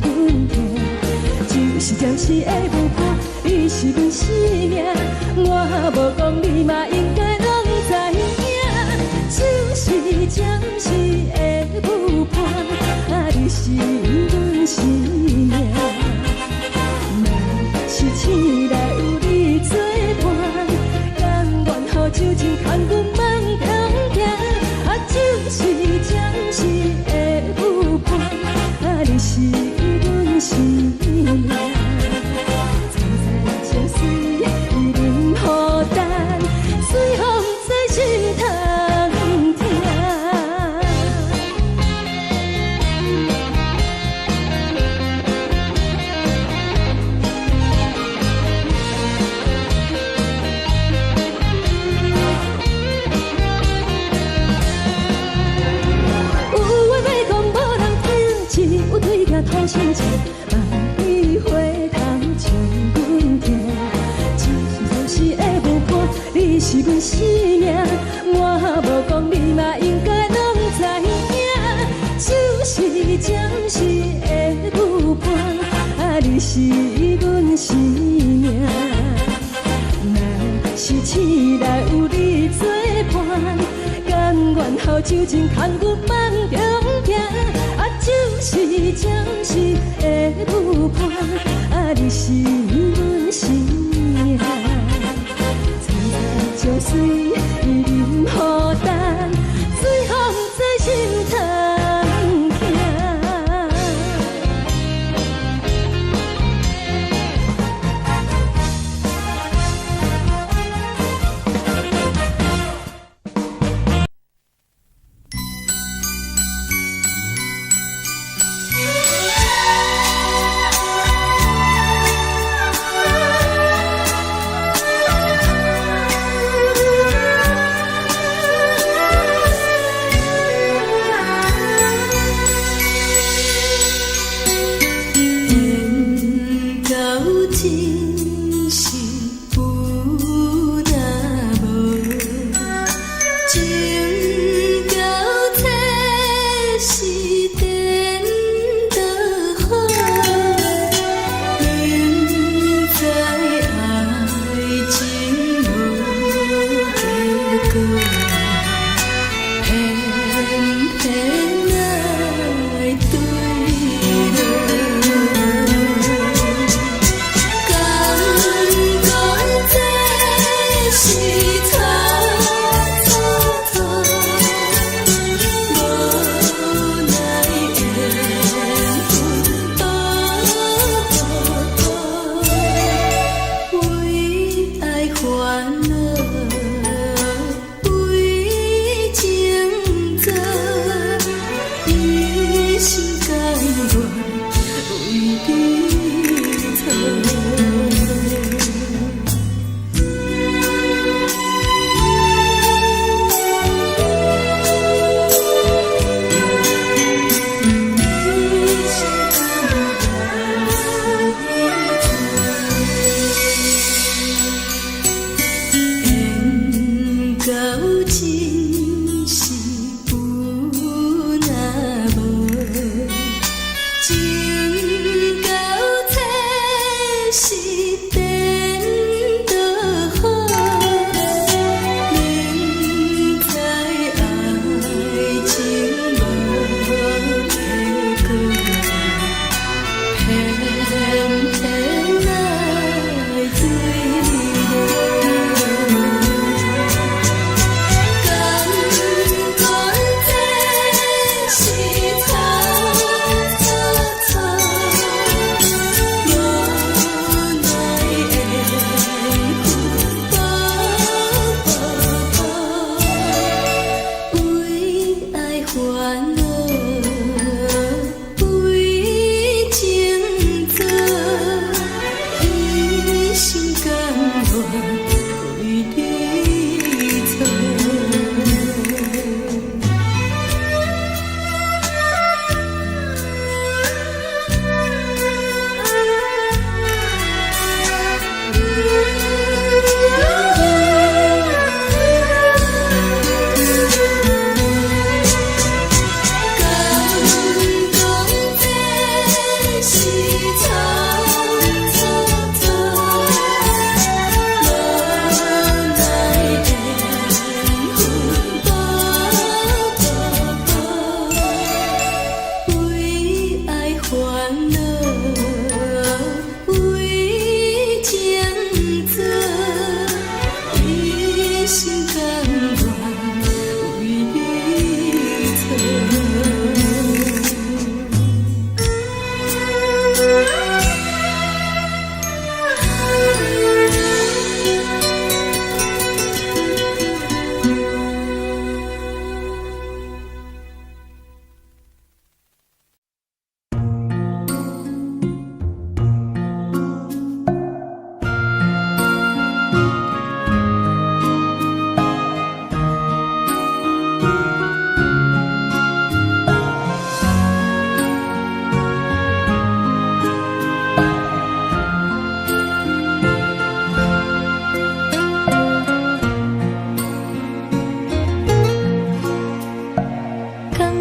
阮聽。只是暫時的舞伴，你是阮生命，我無講你嘛應該攏知影。只是暫時的舞伴，啊，你是阮生命。若是醒來有你作伴，甘願予酒精牽阮放通聽。啊，只是暫時的舞伴，啊，你是阮生命。層層情隨淋雨重，最予毋知心通疼。有話欲講無人聽，只有對鏡吐心情，萬里回頭唱阮聽。只是暫時的舞伴，你是阮生命，我無講你嘛應該攏知影。只是暫時的舞伴，啊，你是阮生命。若是醒來有你作伴，甘願予酒精牽阮放中行。啊，只是暫時的舞伴，啊，你是阮生命。層層情隨淋雨重，最予毋知心通疼。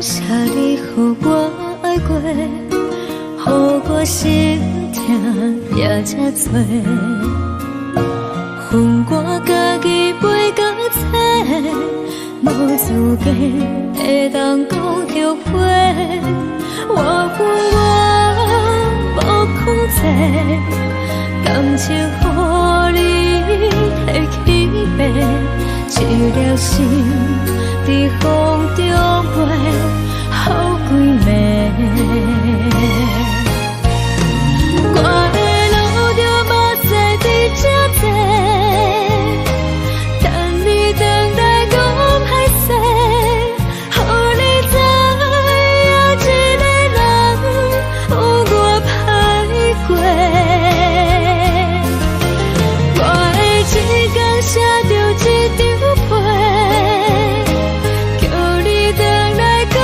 謝你予我愛過，予我心疼也這多。恨我家己袂甘醒，無資格會當講後悔。我恨我無控制，感情予你提去爬，一粒心佇風中飛，予規暝。我會流著目屎佇這坐，等你轉來講歹勢，予你知影一个人有偌歹過。我會一工寫著一張批，叫你轉來講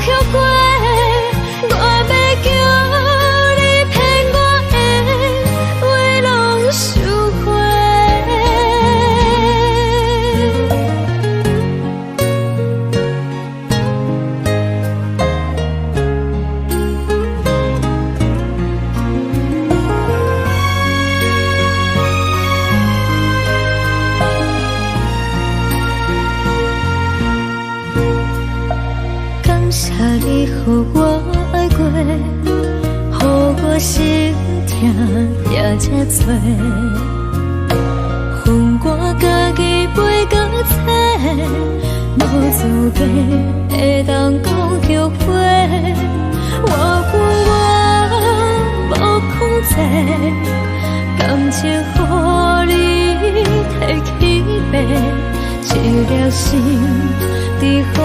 後悔。我欲叫你騙我的話攏收回。感謝你予我愛過，予我心疼也這多。恨我家己袂甘醒，無資格會當講後悔。我恨我無控制，感情予你提去爬，一粒心佇風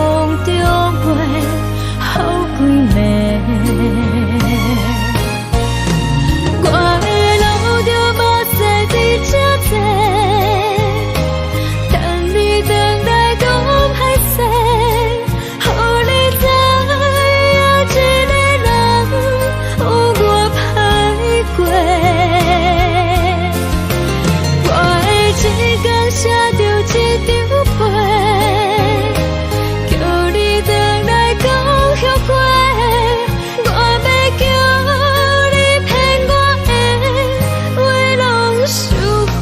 中飛，予規暝。我會流著目屎佇這坐，等你轉來講歹勢，予你知影一個人有偌歹過。我會一工寫著一張批，叫你轉來講後悔。我欲叫你騙我的話攏收回。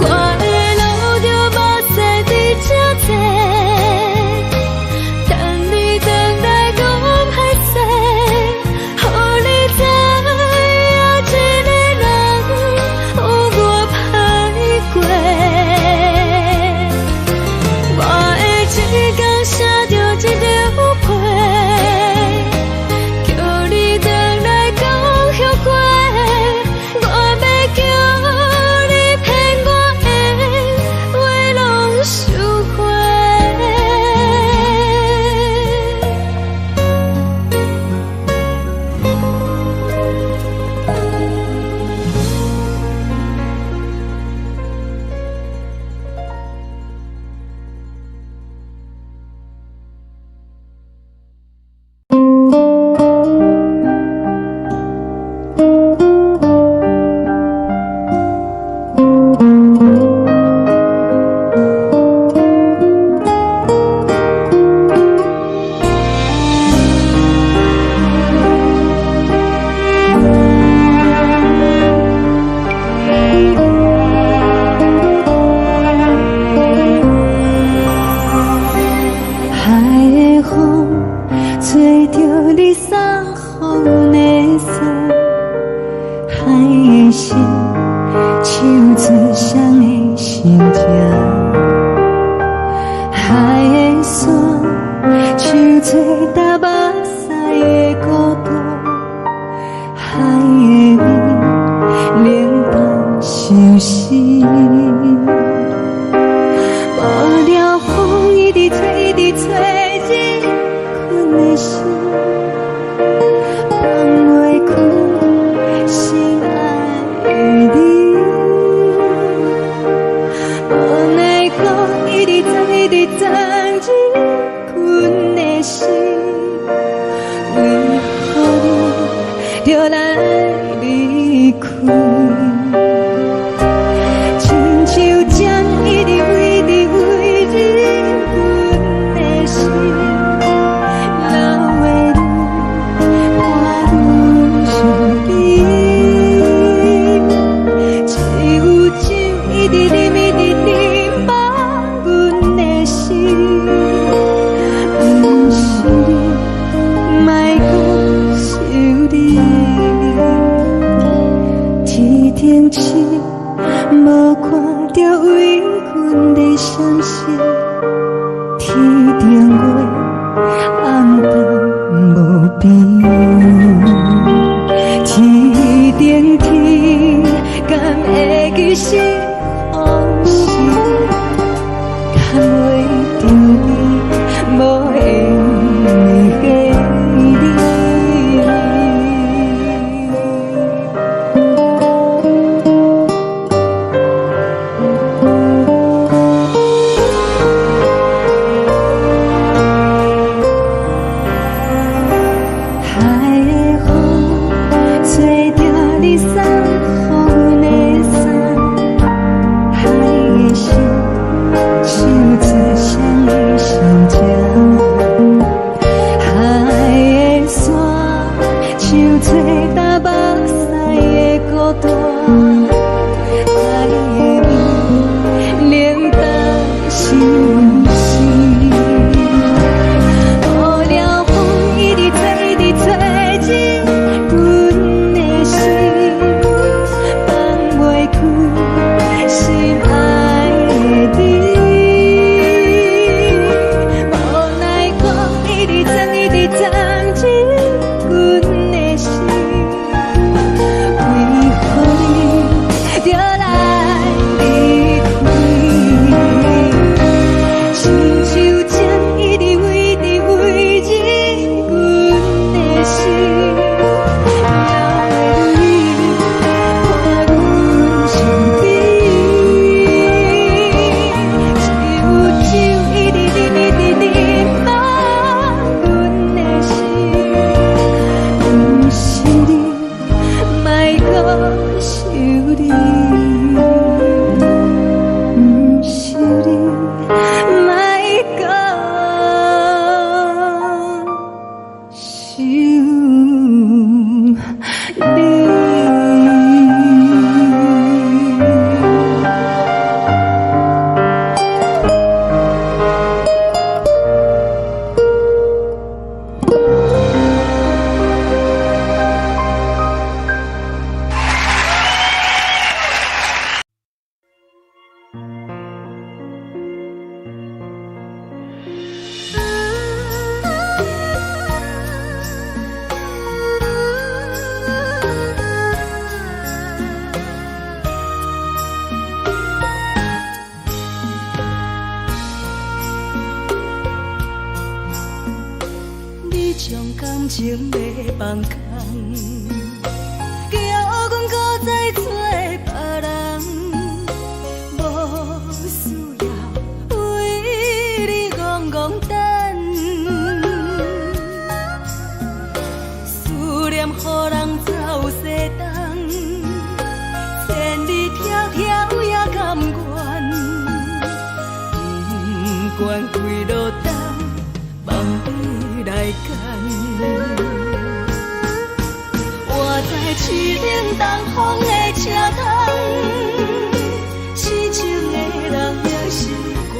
我會流著目屎佇這坐，等你轉來講歹勢，予你知影一個人有偌歹過。我會一工寫著一張批，叫你轉來講後悔。我欲叫你騙我的話攏收回。海的風吹著你送予阮的衫，海的心唱出誰的心情，海的山唱出搭目屎的孤獨，海的味冷淡相思。無聊風一直吹，一直吹，入困的心，放袂開心愛的你。無奈何一直鑽，一直鑽入困的心，為何你著來離開？親像一看著為阮的閃爍，天頂月暗淡無邊，天頂天敢會記是予是牽袂著你無緣的你。海的風吹著你送予阮的衫，海的心唱出誰的心情，海的山唱出淡目屎的孤單，海的味冷淡心事。予了風一直吹，一直吹入阮的心，放袂開心愛的你。無奈何一直鑽，一直鑽入阮的心，為何你著來離開？親像針一直飛，一直飛入阮的心，哪會離開阮身邊？只有酒一直啉，一直啉滿阮的心，毋是你，莫閣想你，毋是你，莫閣想你。你將感情欲放空，叫阮閣再找別人，無需要為你戇戇等，思念予人走西東，千里迢迢也甘願，不管幾落冬，望你來牽。活在凄冷東風的車窗，痴情的人也習慣，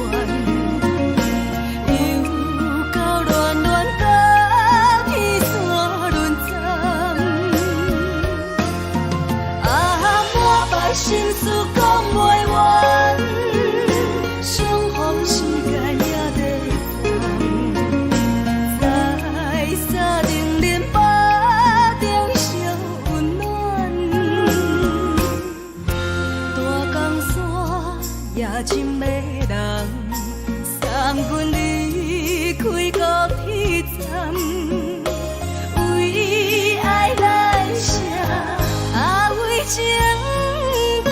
又到暖暖甲天山轮转，啊，满腹心事講袂完，相逢時間也在轉，在三重林腹中相溫暖，大江山也真迷人，送阮離開高鐵站，為愛來寫，啊為情等。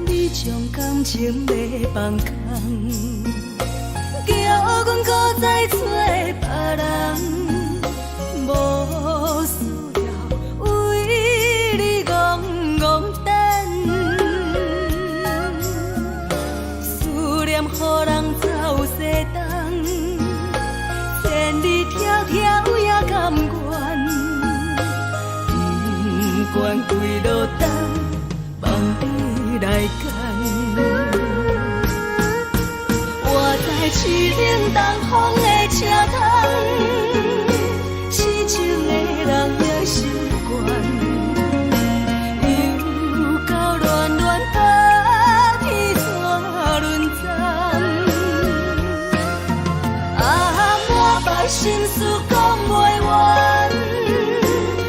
你將感情欲放空，叫阮閣再找別人，無需願跪落東，望你來牽。我知凄冷東風的車窗，痴情的人也習慣。又到暖暖冬天怎輪轉？啊，滿腹心事講袂完，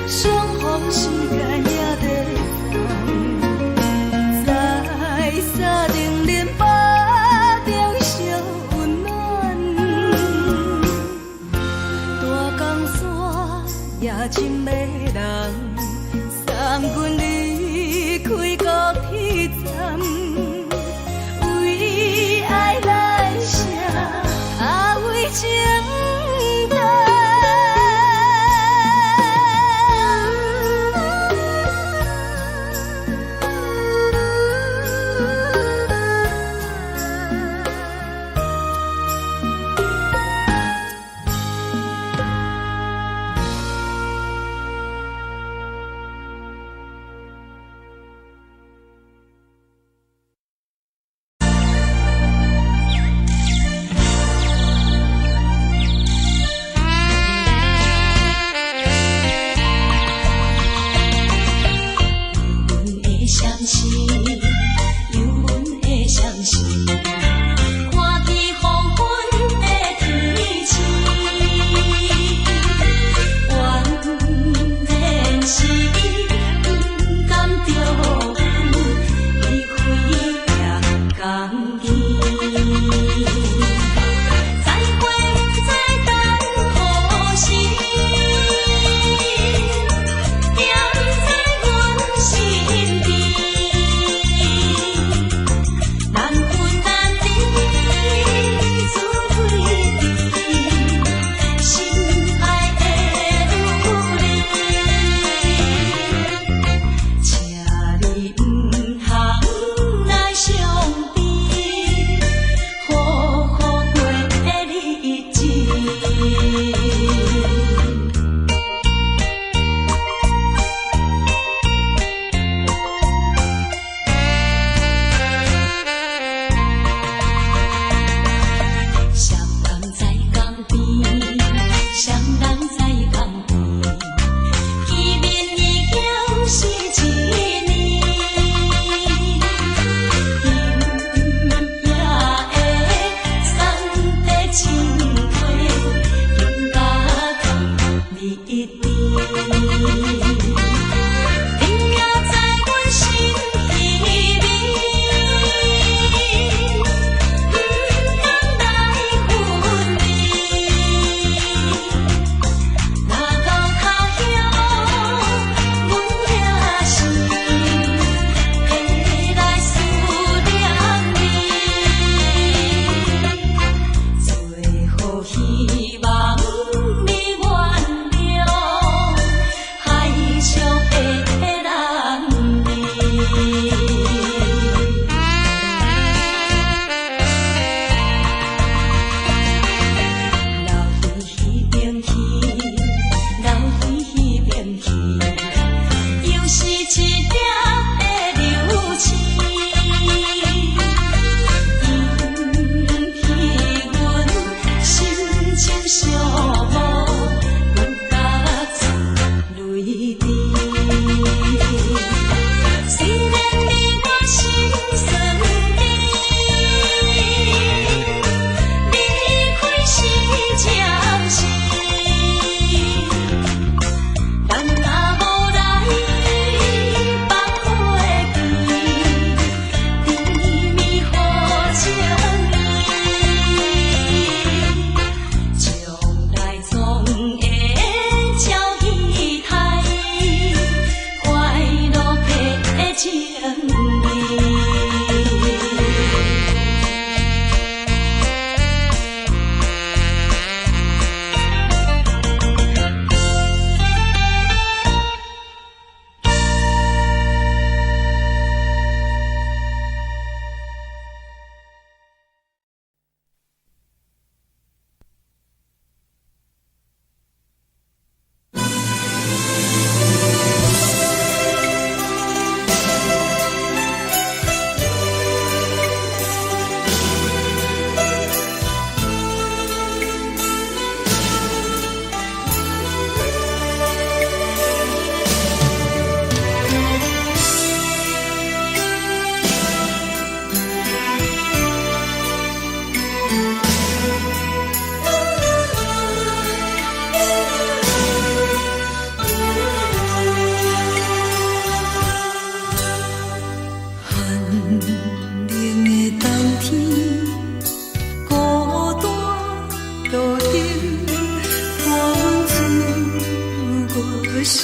相逢時間也短暫，在三重林巴中相溫暖。大江山也真迷人，送阮離開高鐵站，為愛來寫，啊為情等。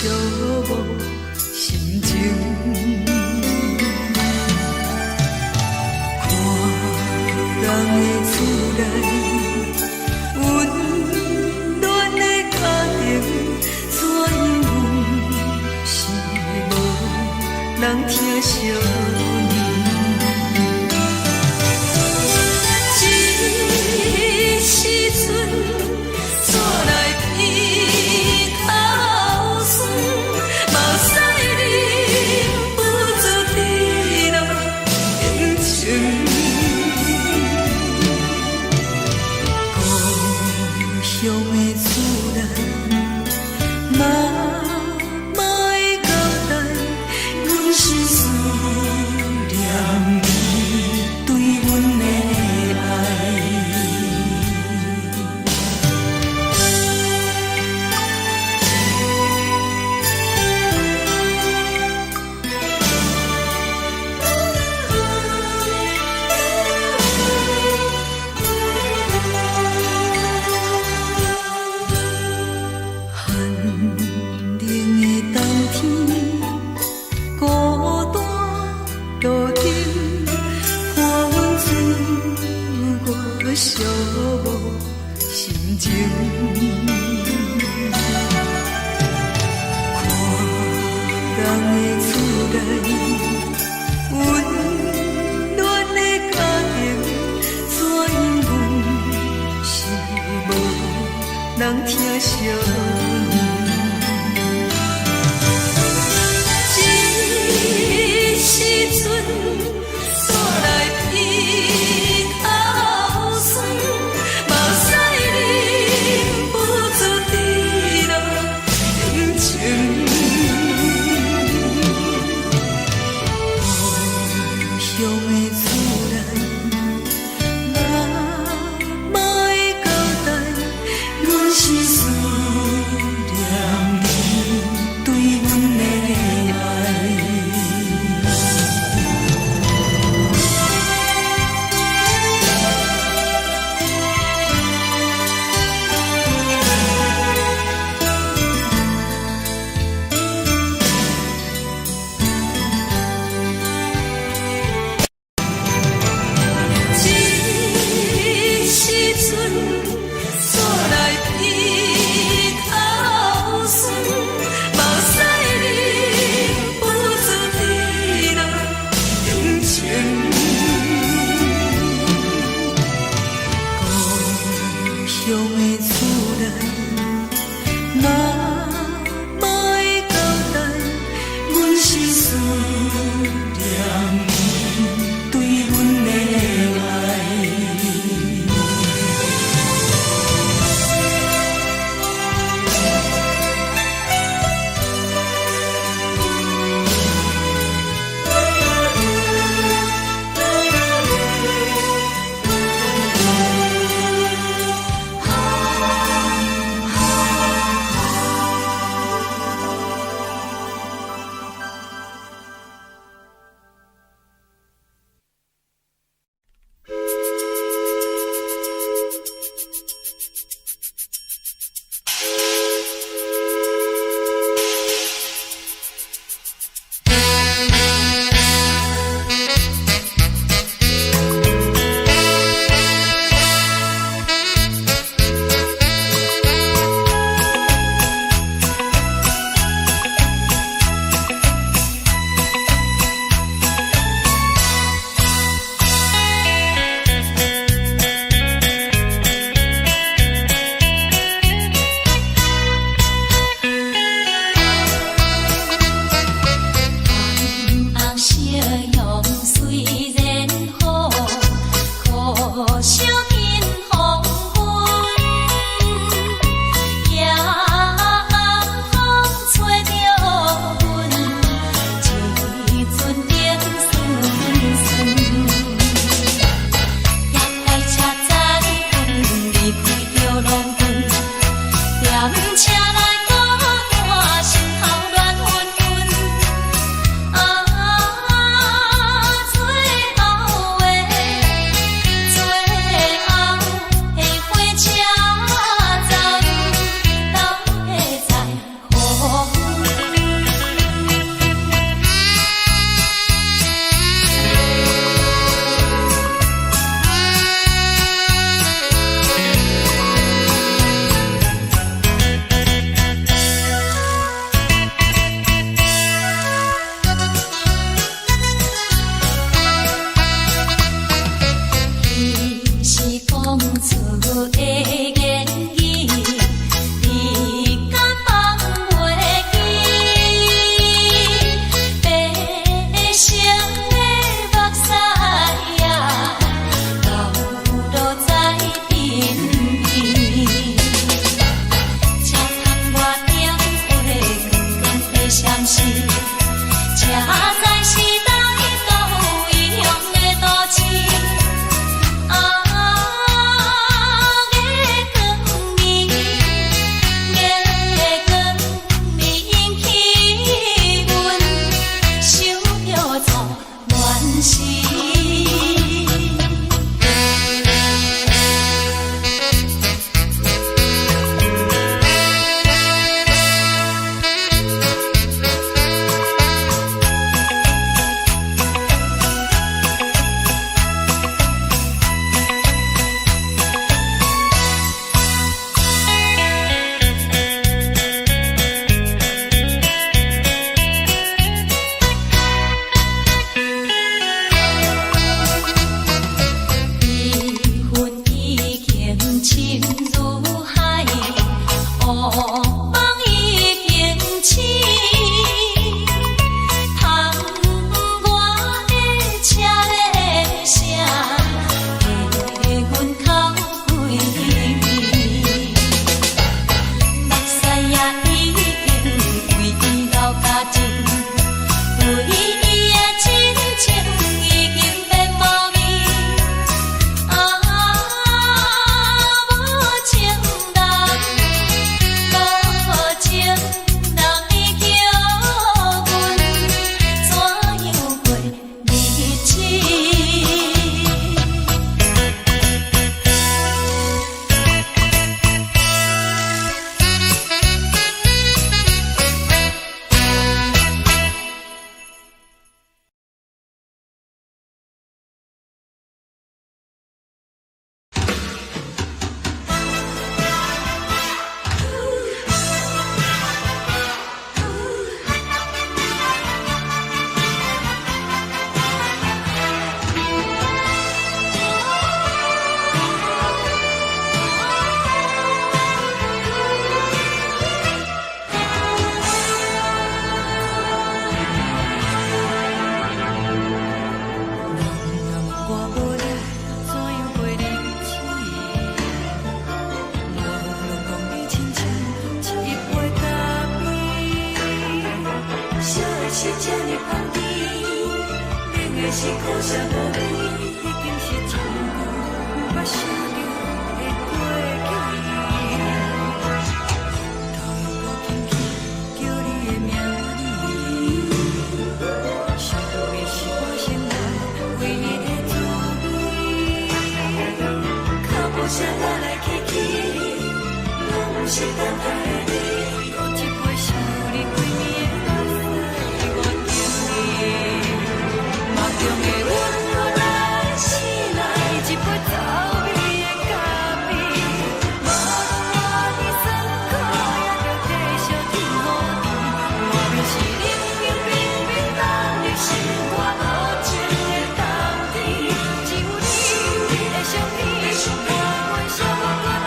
寂寞心情。看人的厝內，溫暖的家庭，怎樣阮是無人疼惜阮。這時陣，煞來鼻頭酸，目屎忍不住滴落眼睛。故鄉的厝內，媽媽的交代，阮是思念伊對阮的愛。寒冷的冬天，孤單路燈，看阮自我寂寞心情。看人的厝內，溫暖的家庭，怎樣阮是無人疼惜阮。這時陣，煞來鼻頭酸，目屎忍不住滴落眼睛。故鄉的厝內，媽媽的交代，阮是思相思，才知是来到異鄉的都市。啊，月光暝，月光暝引起阮想著初戀時。彼份已經深如海，烏夢已經醒。窗外的車鈴聲，替阮哭規暝。目屎也已經為伊流乾淨，對伊的真情已經變無味。啊，無情人，無情人，你叫阮怎樣過日子？人若問我無你，怎樣過日子？我攏講你親像一杯咖啡，燒的是這呢香甜，冷的是苦澀無味，已經是真久毋捌想著的過去。頭又閣輕輕叫你的名字，想你是我生活唯一的滋味。腳步聲來來去去，攏毋是等待的你。閣一杯想你規暝的目屎，我等你。夢中的阮來醒來，一杯走味的咖啡，無論偌的酸苦，也著繼續天雨甜。外面是冷冷冰冰凍入心肝無情的冬天，只有你的相片，伴阮寂寞的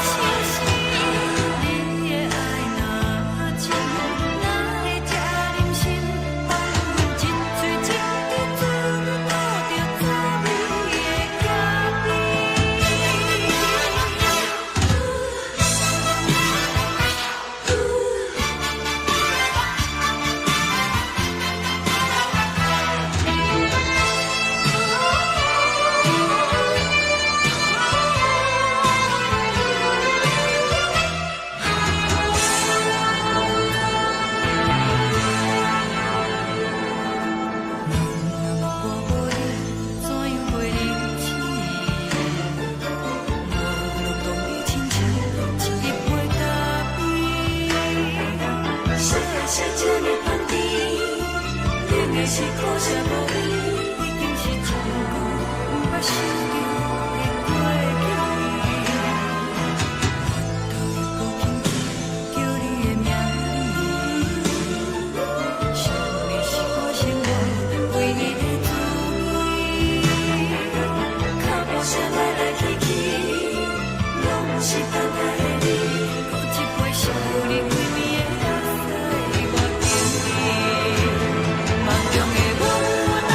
相思。你的愛若真，哪會這忍心放阮一喙一滴嘴吐著滋味的咖啡？人若問我無你，怎樣過日子？我攏講你親像一杯咖啡，燒的是這呢香甜，冷的是苦澀無味，已經是真久毋捌想著的過去。頭又閣輕輕叫你的名字，想你是我生活唯一的滋味。腳步聲來來去去，攏毋是等待的你。閣一杯想你規暝的目屎，我等你。夢中的阮來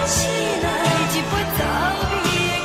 醒來，一杯走味的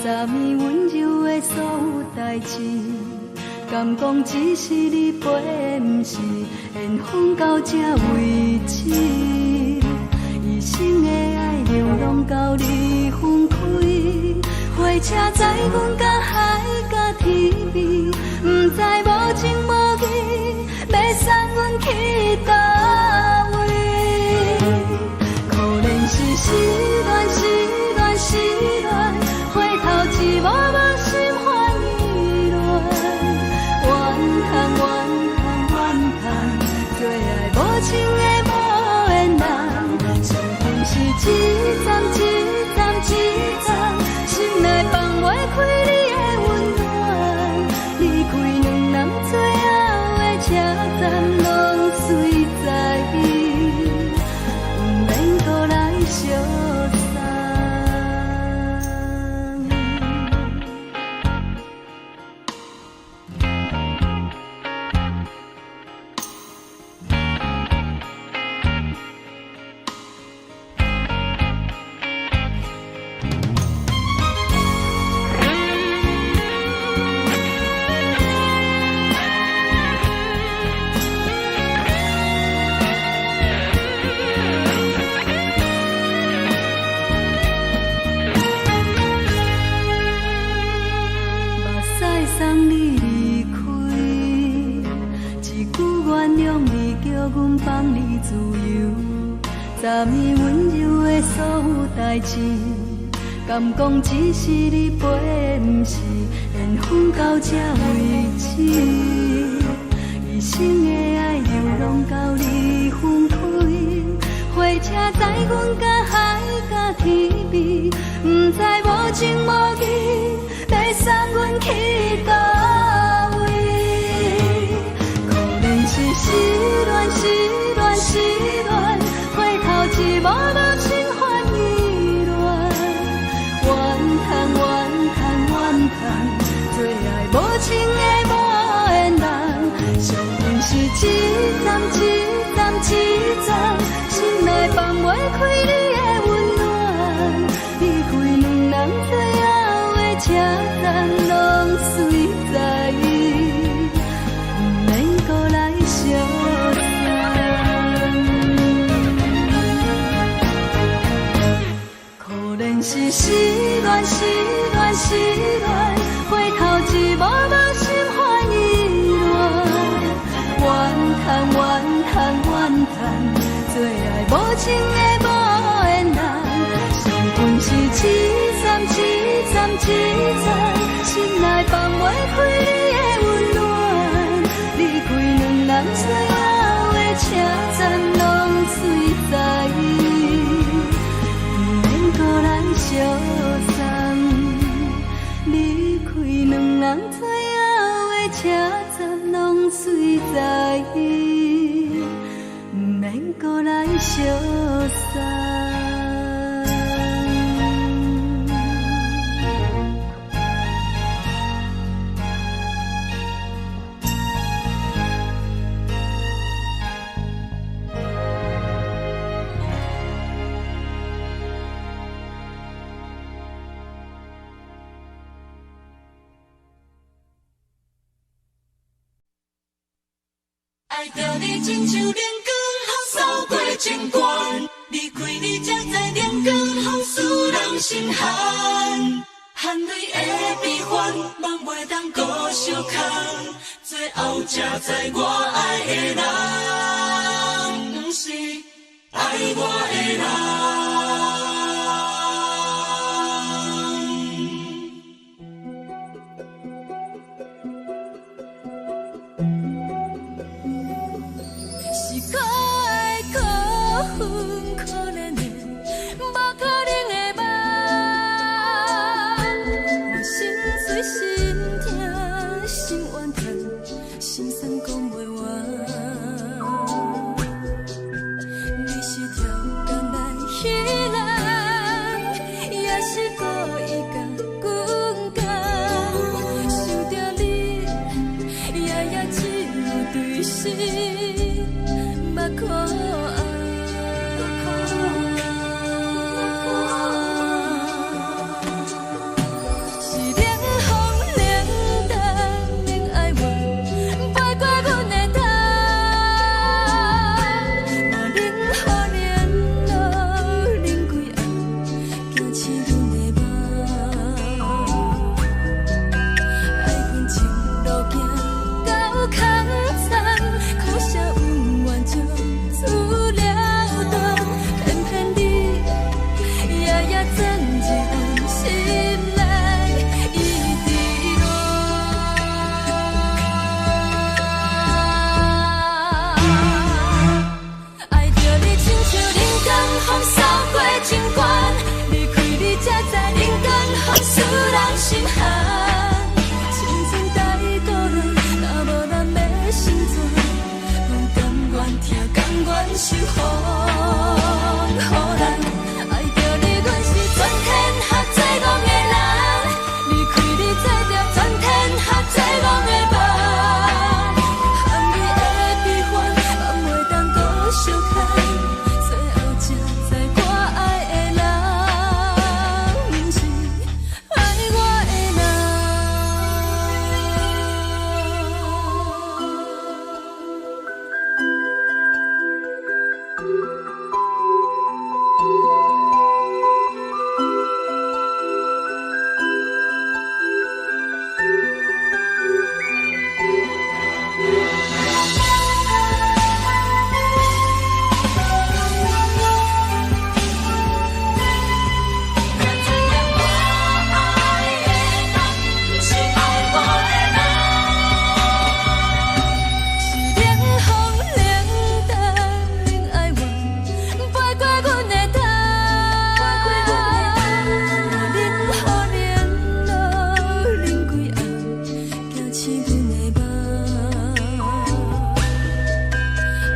昨暝溫柔的所有代誌，敢講只是你陪，毋是緣分到這為止。一生的愛流浪到你分開，火車載阮甲海甲天邊，毋知無情無義，欲送阮去佗位。可憐是失戀，失戀，失戀，回頭一幕幕心煩意亂，怨嘆怨嘆怨嘆，做愛無情的無緣人，相逢是一站一站一站，心內放袂開你的溫暖，離開兩人最後的車站，攏隨在伊，毋免閣來相送。目屎送你離開，一句原諒你，叫阮放你自由。昨暝溫柔的所有代誌，敢講只是你陪，毋是緣分到這為止。一生的愛流浪到你分開，火車載阮甲海甲天邊，毋知無情無義，欲送阮去佗位。可憐是失戀，失戀，失戀，回頭一幕幕心煩意亂，怨嘆怨嘆怨嘆，做愛無情的無緣人，相逢是一站一站一站，心內放袂開你的溫暖，離開兩人最後的車站，攏隨在伊，毋免閣來相送。可憐是失戀，失戀，失戀，回頭一幕幕心煩意亂，怨嘆怨嘆怨嘆，做愛無情的無緣人，相逢是一站一站一站，心內放袂開你的溫暖，離開兩人最後的車站，攏隨在伊，毋免閣來相送。離開兩人最後的車站，攏隨在伊，毋免閣來相送。愛著你親像冷光予掃過情關，離開你才知冷光予使人心寒，含淚的悲歡，夢袂當閣相空，最後才知我愛的人，毋是愛我的人。是可愛可恨可憐的，無可能的夢。我心碎心疼心怨嘆，心酸講袂完。你是超工來彼人，予人。愛著你，阮是全天下最戇的人。離開你，做著全天下最戇的夢。含你的悲歡，放袂當閣相牽。最後才知我愛的人，毋是愛我的人。才知影我愛的人，毋是愛我的人。是冷風冷淡冷愛怨，飛過阮的頭。冷雨冷露冷幾暗，驚醒阮的夢。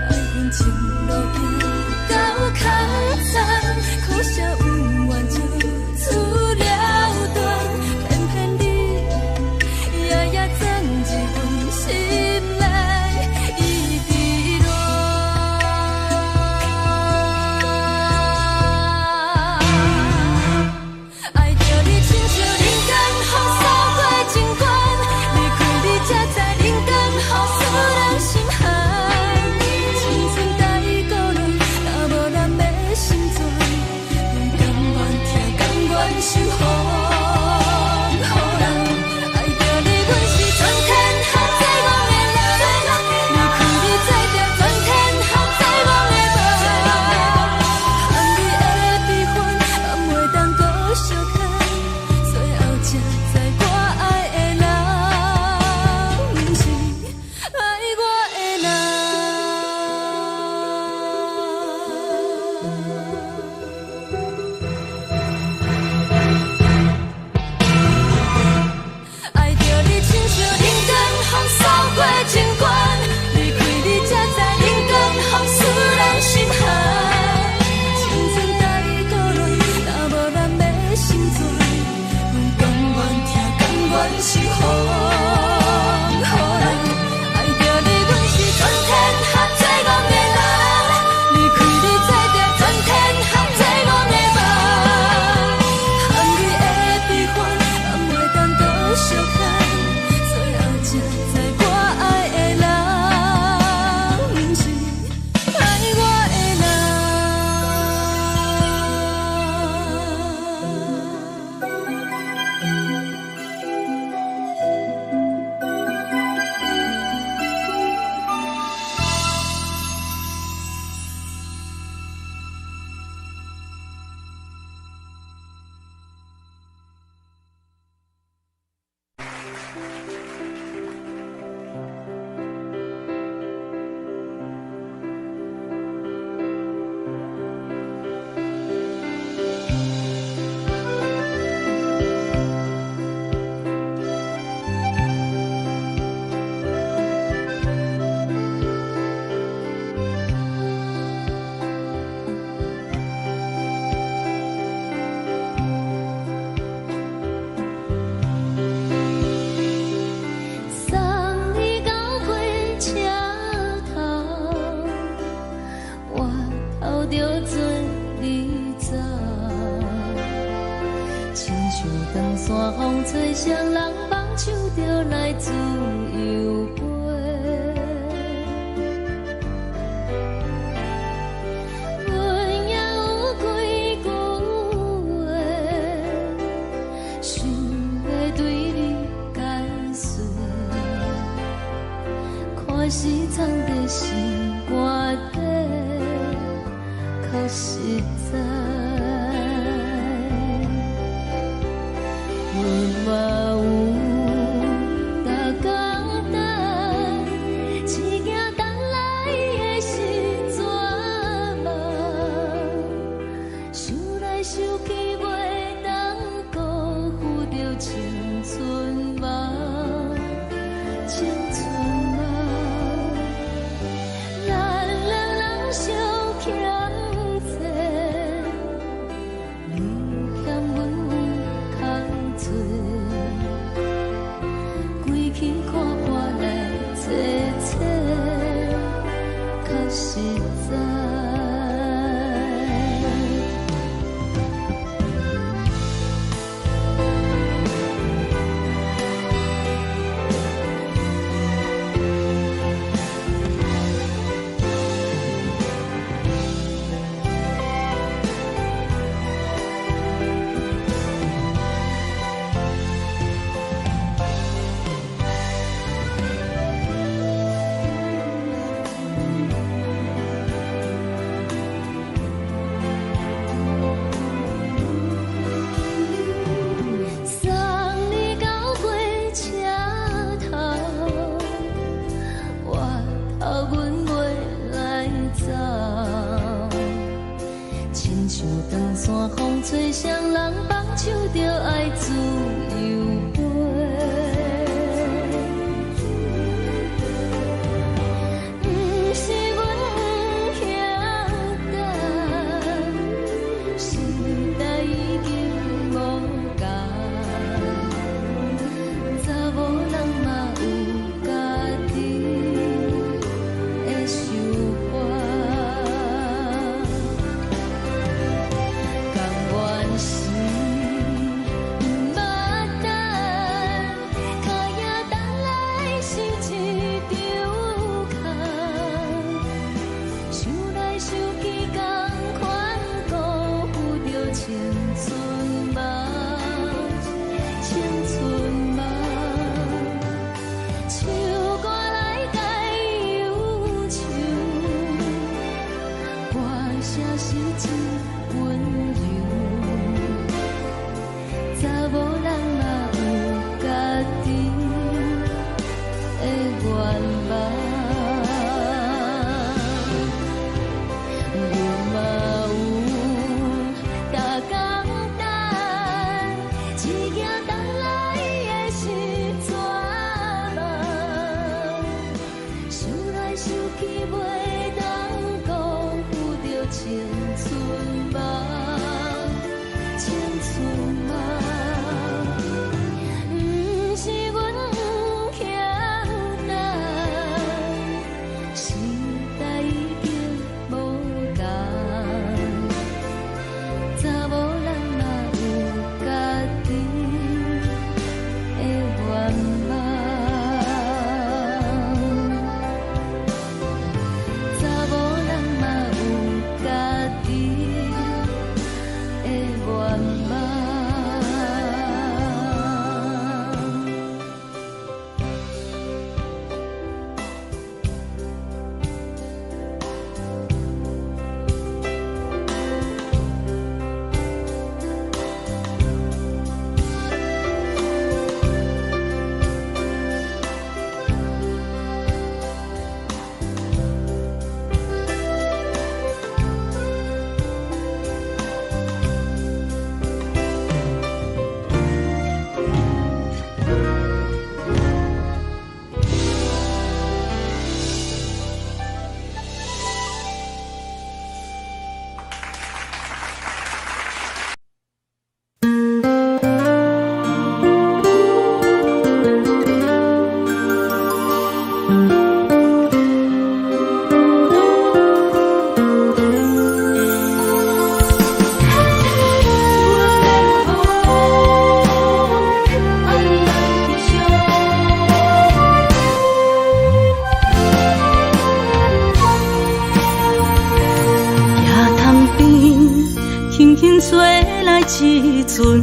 愛阮情路行到空残，可惜有緣就此了斷，偏偏你夜夜鑽入阮心內，一直戀。愛著你親像人間風掃過情關，離開你才知人間風使人心寒。青春太孤單，若無咱欲成全，阮甘願疼，甘願受予人。愛著你，阮是全天下最戇的人。離開你，做著全天下最戇的夢。含你的悲歡，放袂當閣相牽。最後才知我愛的人，毋是愛我的人。愛著你親像人間風掃過情關，離開你才知人間風使人心寒。青春太孤單，若無咱欲成全，阮甘願疼，甘願受予人。愛著你，阮是全天下最戇的人。離開你，做著全天下最戇的夢。含你的悲歡，放袂當閣相牽。最後才知我愛的人，毋是愛我的人。送你到火車頭，我頭著做你走。親像長山風吹，誰人放手就來自由飛。阮也有幾句話，想欲對你解說。看是藏佇心肝底，較實在。阮嘛有逐工等，只驚等來的是絕望。想來想去，袂當辜負著青春夢，青春夢。咱兩人相欠。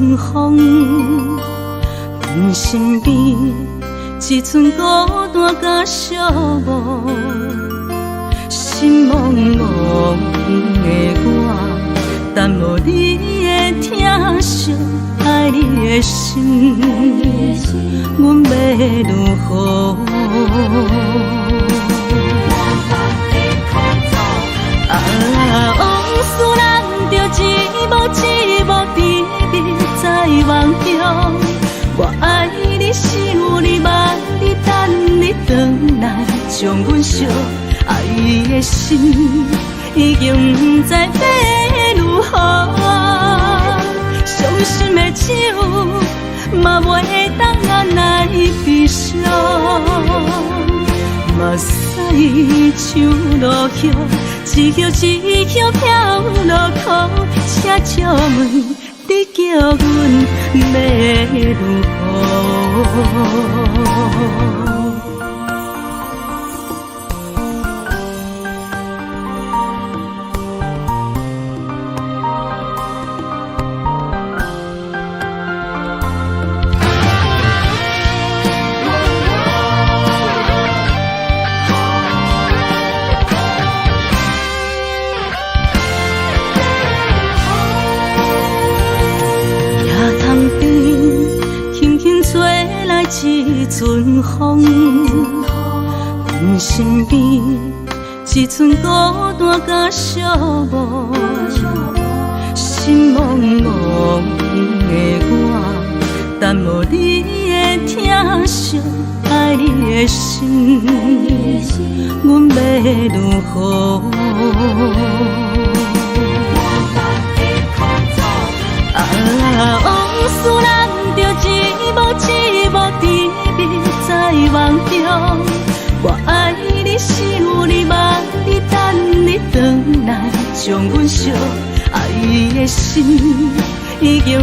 陣風，阮身邊一寸孤單佮寂寞，心茫茫的我，等無你的疼惜，愛你的心，阮欲如何？啊，往事難著一幕一幕甜蜜在夢中。我愛你，想你，望你，等你轉來，將阮惜愛的心已經毋知欲如何。傷心的酒嘛袂當來悲傷，目屎像落葉，一葉一葉飄落空，請借問你叫阮欲如何？一陣風，阮身邊一寸孤單佮寂寞，心茫茫的我，等無你的疼惜，愛你的心，阮欲如何？啊，往事難著一幕一幕甜蜜在夢中。我愛你，想你，望你，等你轉來，將阮惜愛的心已經毋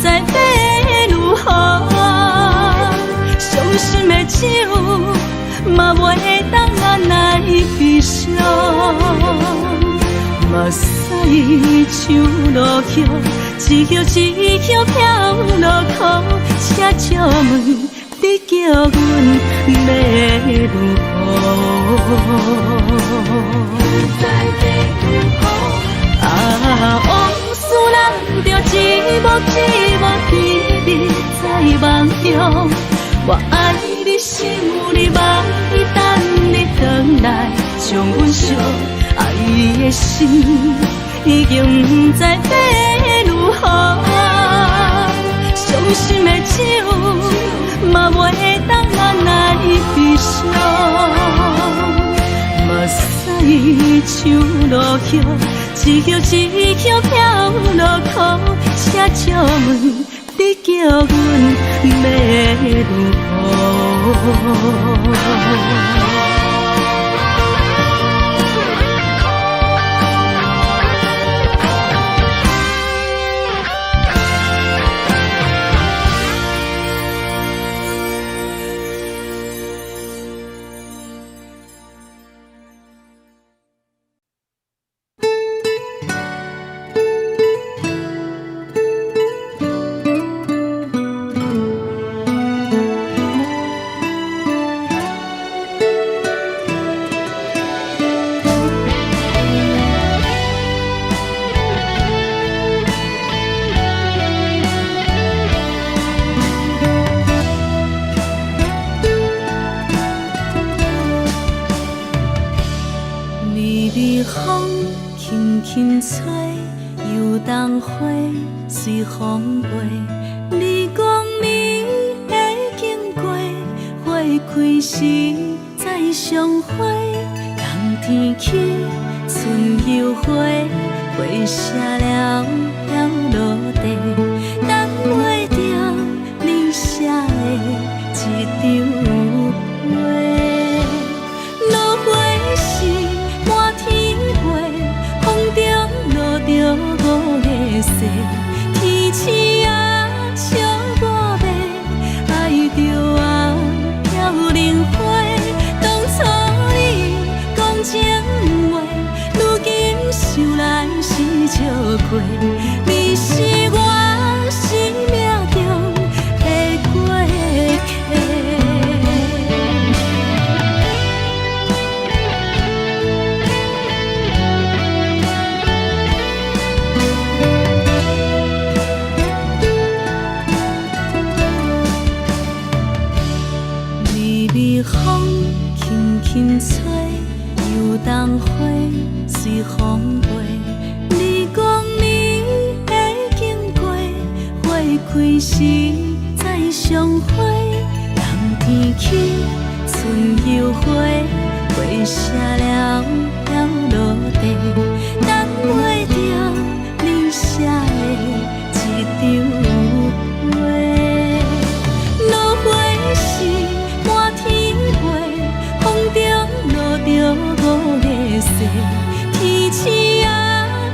知欲如何。傷心的酒嘛袂當來悲傷，目屎像落葉，一葉一葉飄落空，請借問你叫阮欲如何？啊，往事難著一幕一幕甜蜜在夢中。我愛你，想你，望你，等你轉來，將阮惜愛的心已經毋知欲如何。傷心的酒嘛袂當來悲傷，目屎像落葉，一葉一葉飄落空，請借問你叫阮欲如何？微微風輕輕吹，油桐花隨風飛。你講你會經過，花開時再相會。冬天起，春又回，花謝了飄落地，等袂著你寫的這張批。落花時滿天飛，風中落著五月雪，天鼠仔笑我欲愛著啊飄零花。當初你講情話，如今想來是笑虧。你是我賞花，人天起春又花，花謝了了落地，等袂著你寫的一張批。落花是滿天飛，風中落著五月雪，天鼠仔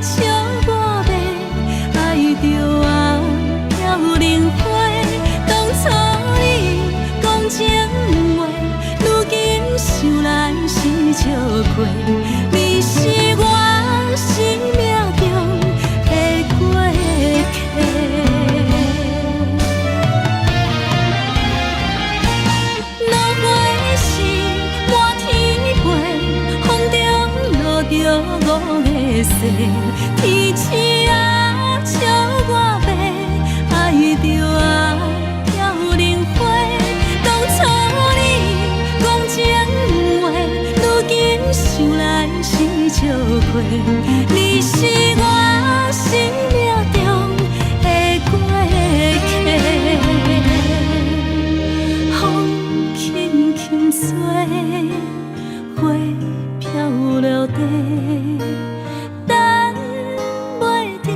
笑我欲，愛著啊飄零花。當初你講情話，如今想來是笑話，你是我生命中的過客。落花是滿天飛，風中落著五月雪，天鼠仔笑我欲，愛著啊飄零花。當初你講情話，如今想來是笑話，你是我生命中的過客。風輕輕吹，花飄落地，等袂著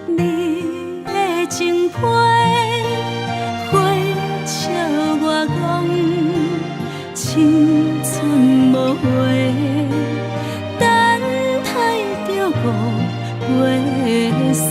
你的情批，花笑我講青春無話，等待著五月雪。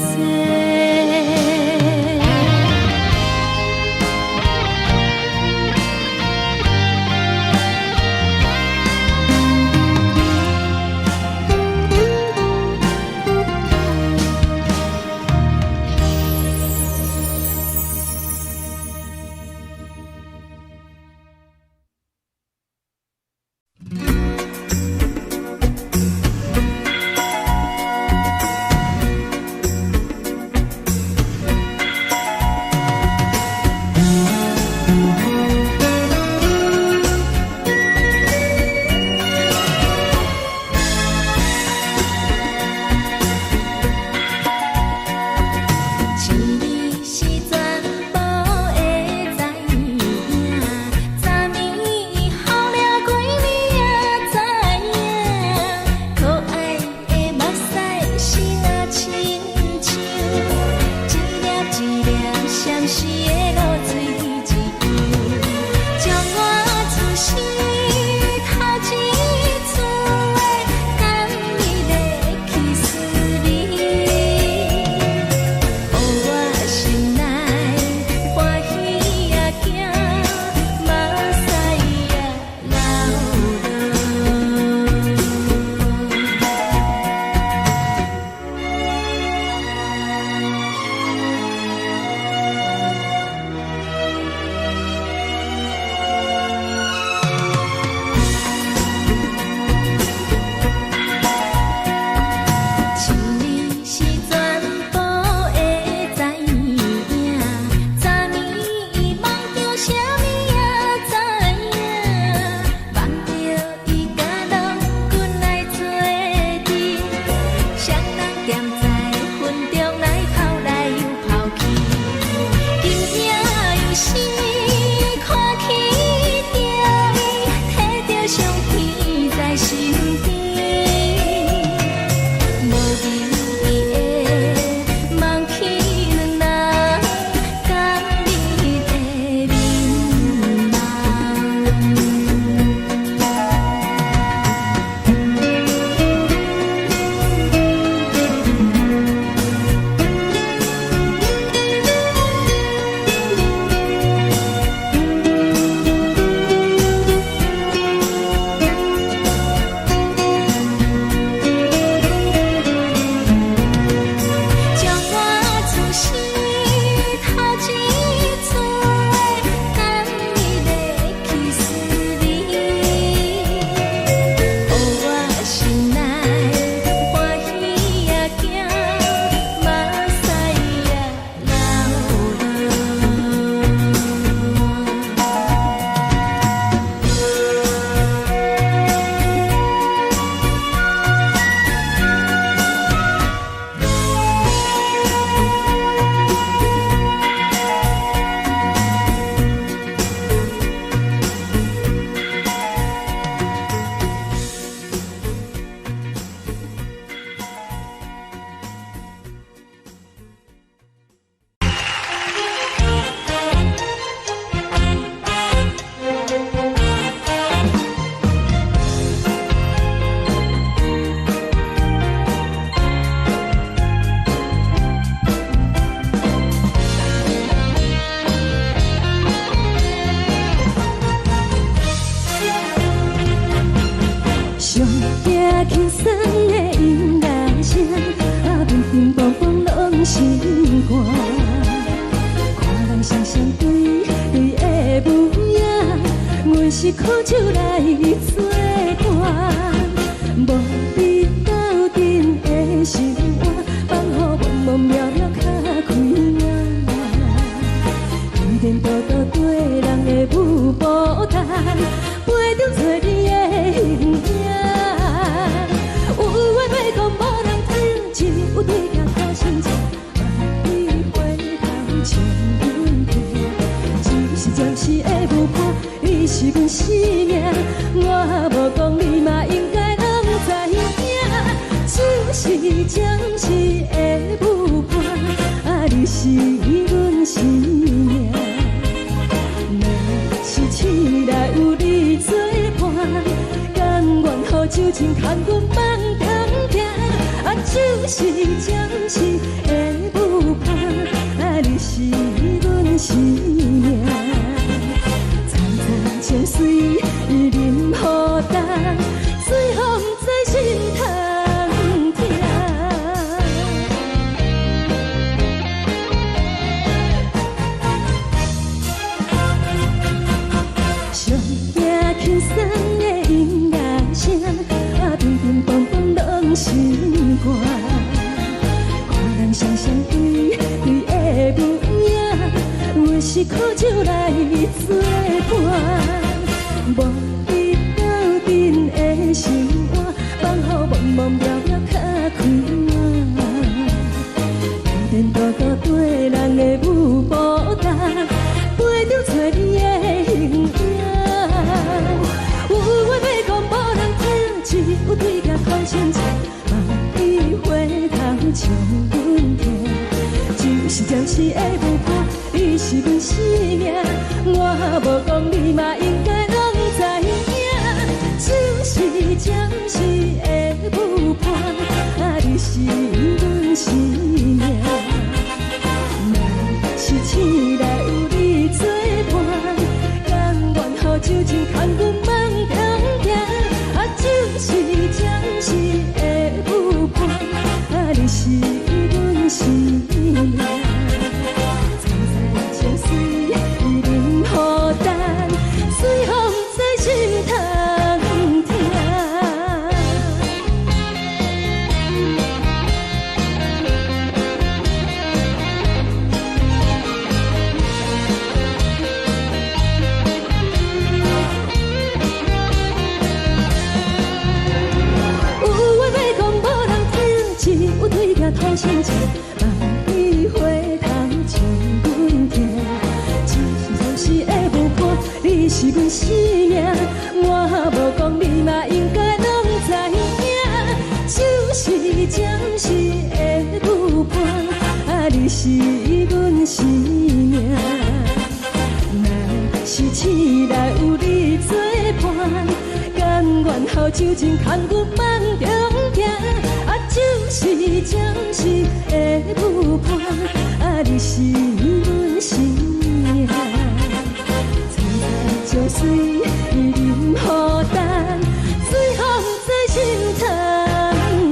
情你是全部會知影，昨暝雨了規暝也知影，可愛的目屎是若親像一粒一粒閃爍的露水一樣，將我此生頭一次的甘蜜的去思念。予我心內歡喜也驚，目屎也流落。情你是全部會知影，昨暝夢著啥物也知影，夢著伊佮郎君來做陣，雙人踮在雲中來跑來又跑去，今夜又是看起著伊，提著相片在身邊。無意義的望去兩人甘蜜的面龐。心肝。看人雙雙對對的舞影，阮是苦酒來做伴，無你鬥陣的生活，放予茫茫渺渺較開眼。天天多多對人的舞步單，陪著找你的形影。有話欲講無人聽，只有對鏡苦心情，萬里回頭笑阮聽。只是暫時的舞伴，你是阮生命，我無講你嘛應該攏知影。只是暫時的舞伴，啊，你是阮生命。若是醒來有你做伴，甘願予酒精牽阮夢中行。啊，只是暫時的舞伴，啊，你是阮生命。層層情隨淋雨重，最予毋知心通疼。上驚輕鬆的音樂聲，啊，乒乒乓乓攏心肝。看人雙雙對對的舞影，阮是苦酒來做伴，無你鬥陣的生活，放予茫茫渺渺較開眼。天天多多對人的舞步單，陪著找你的形影。有話欲講無人聽，只有對鏡苦心情，萬里回頭笑阮聽。只是暫時的舞伴，你是阮生命，我無講你嘛應該攏知影。只是暫時的舞伴，啊，你是阮生命。若是醒來有你做伴，甘願予酒精牽阮夢中行。啊，只是暫時的舞伴，啊，你是阮生命。層層情隨淋雨重，最予毋知心通疼。有話欲講無人聽，只有對鏡吐心情，萬里回頭笑阮聽。只是暫時的舞伴，你是阮生命，我無講你嘛應該攏知影。只是暫時的舞伴，啊，你是阮生命。若是醒來有你做伴，甘願予酒精牽阮夢中行。啊，只是暫時的舞伴，啊，你是阮生命。層層情隨淋雨重，最予毋知心通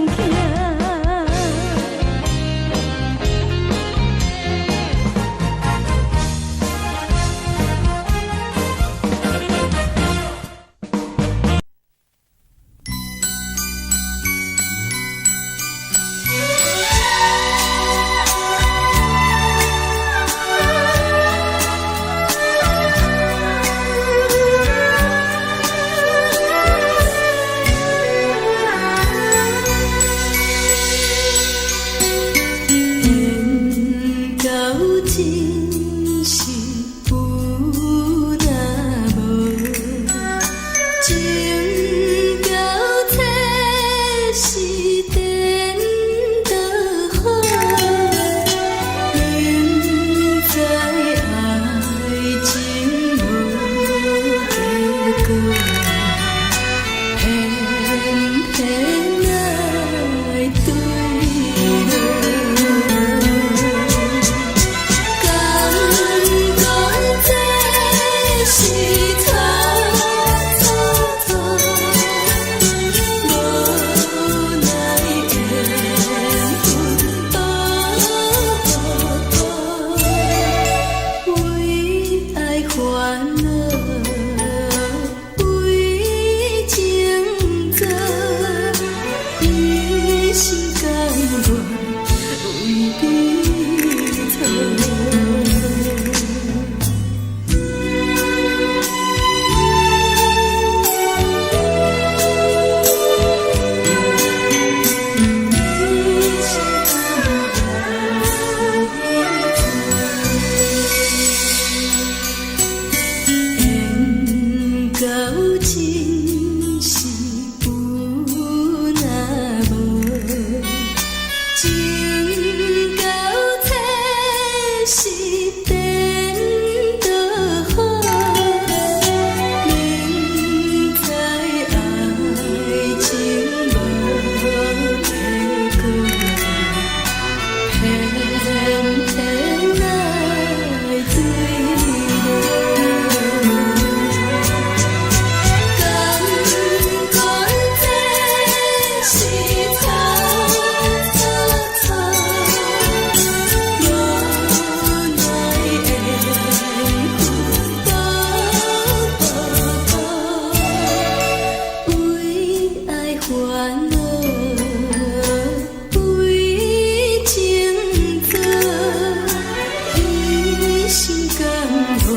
疼。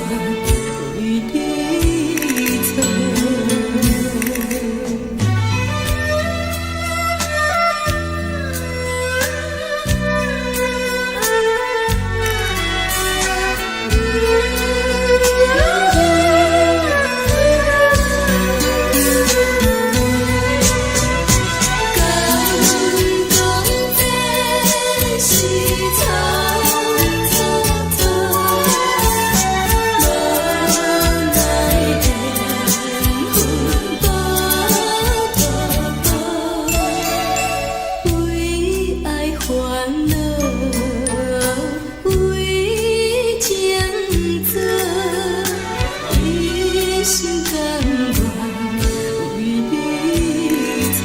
願為你做。敢講這是草草草，無奈緣分薄薄薄，為愛煩惱，為情做，一心甘願為你做。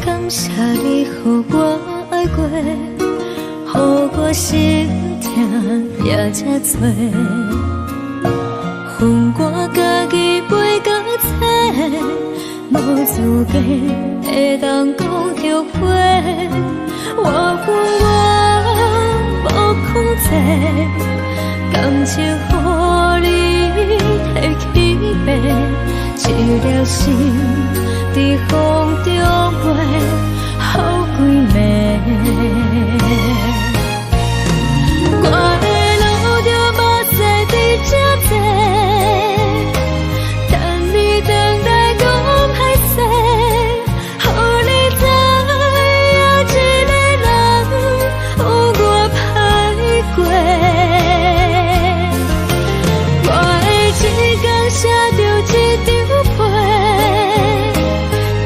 感謝你予我愛過，予我心疼也這多。予我家己背到底，無資格會當講後悔。我恨我無控制，感情予你提去爬，一粒心佇風中飛，予規暝。我會流著目屎佇這坐，等你轉來講歹勢，予你知影一個人有偌歹過。我會一工寫著一張批，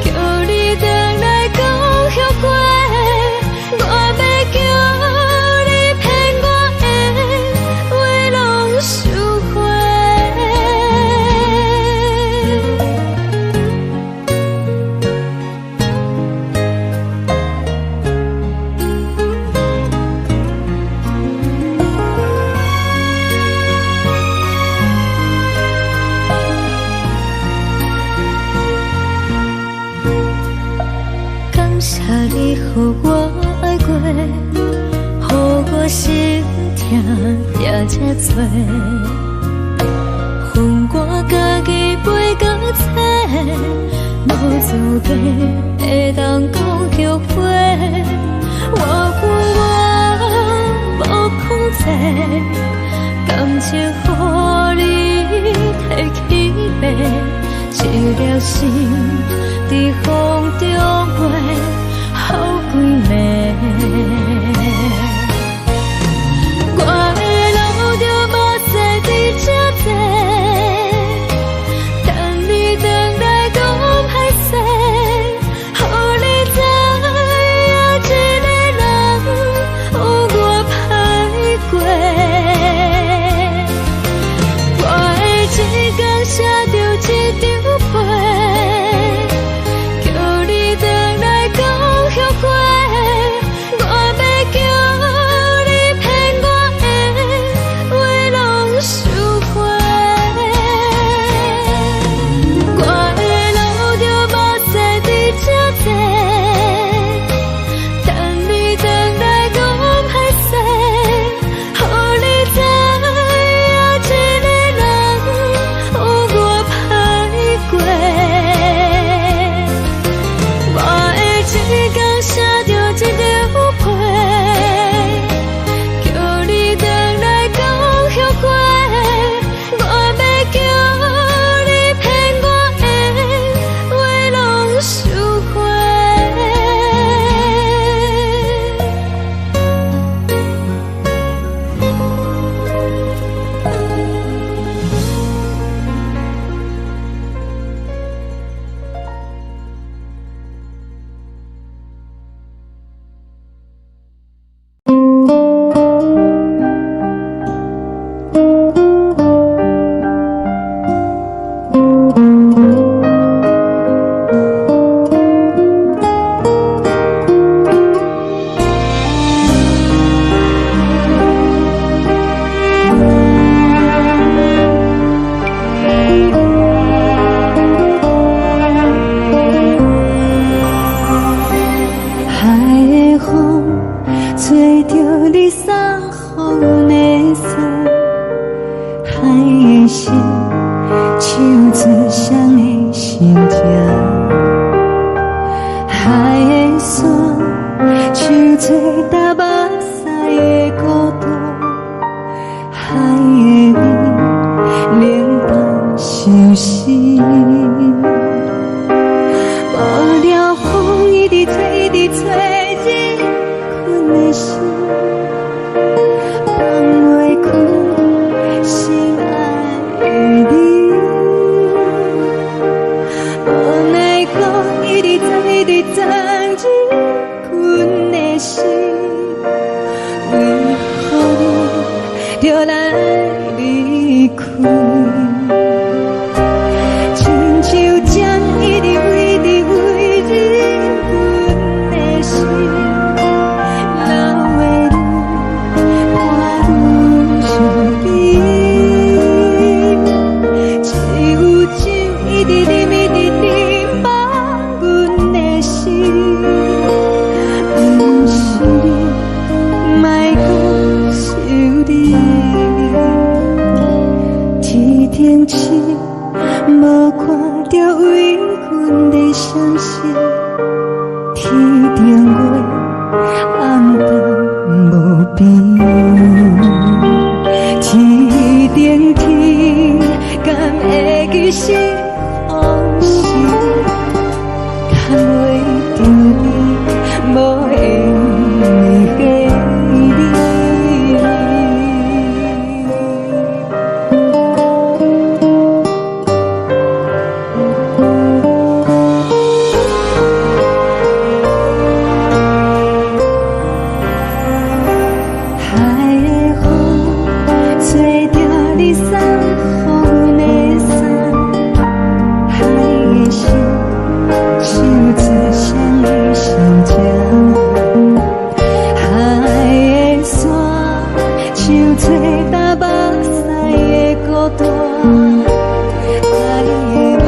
叫你轉來講後悔。我欲叫你騙我的話攏收回。感謝你予我愛過，予我心疼也這多。予我家己背到底，無資格會當講後悔。我恨我無控制，感情予你提去爬，一粒心佇風中飛，予規暝。我會流著目屎佇這坐，等你轉來講歹勢，予你知影一個人有偌歹過。做誰的心情？海的山，像做焦目屎的孤單，海的味，冷淡相思。無聊風一直吹，一直吹，入阮的心，放袂開心愛的你。無奈何，一直藏，一直藏入阮的心，為何你著來離開？親像針一直一直飛入阮的心，流的淚伴阮身邊。只有酒一直啉，一直啉，放阮的心。毋是你，莫閣想你。天頂星無看著為阮的傷心，天頂月暗淡無邊。天頂天敢會記是予是你，牽袂著你，無緣的你。海的風吹著你送予阮的衫，海的心像做誰的心情？海的山像做焦目屎的孤單，海的味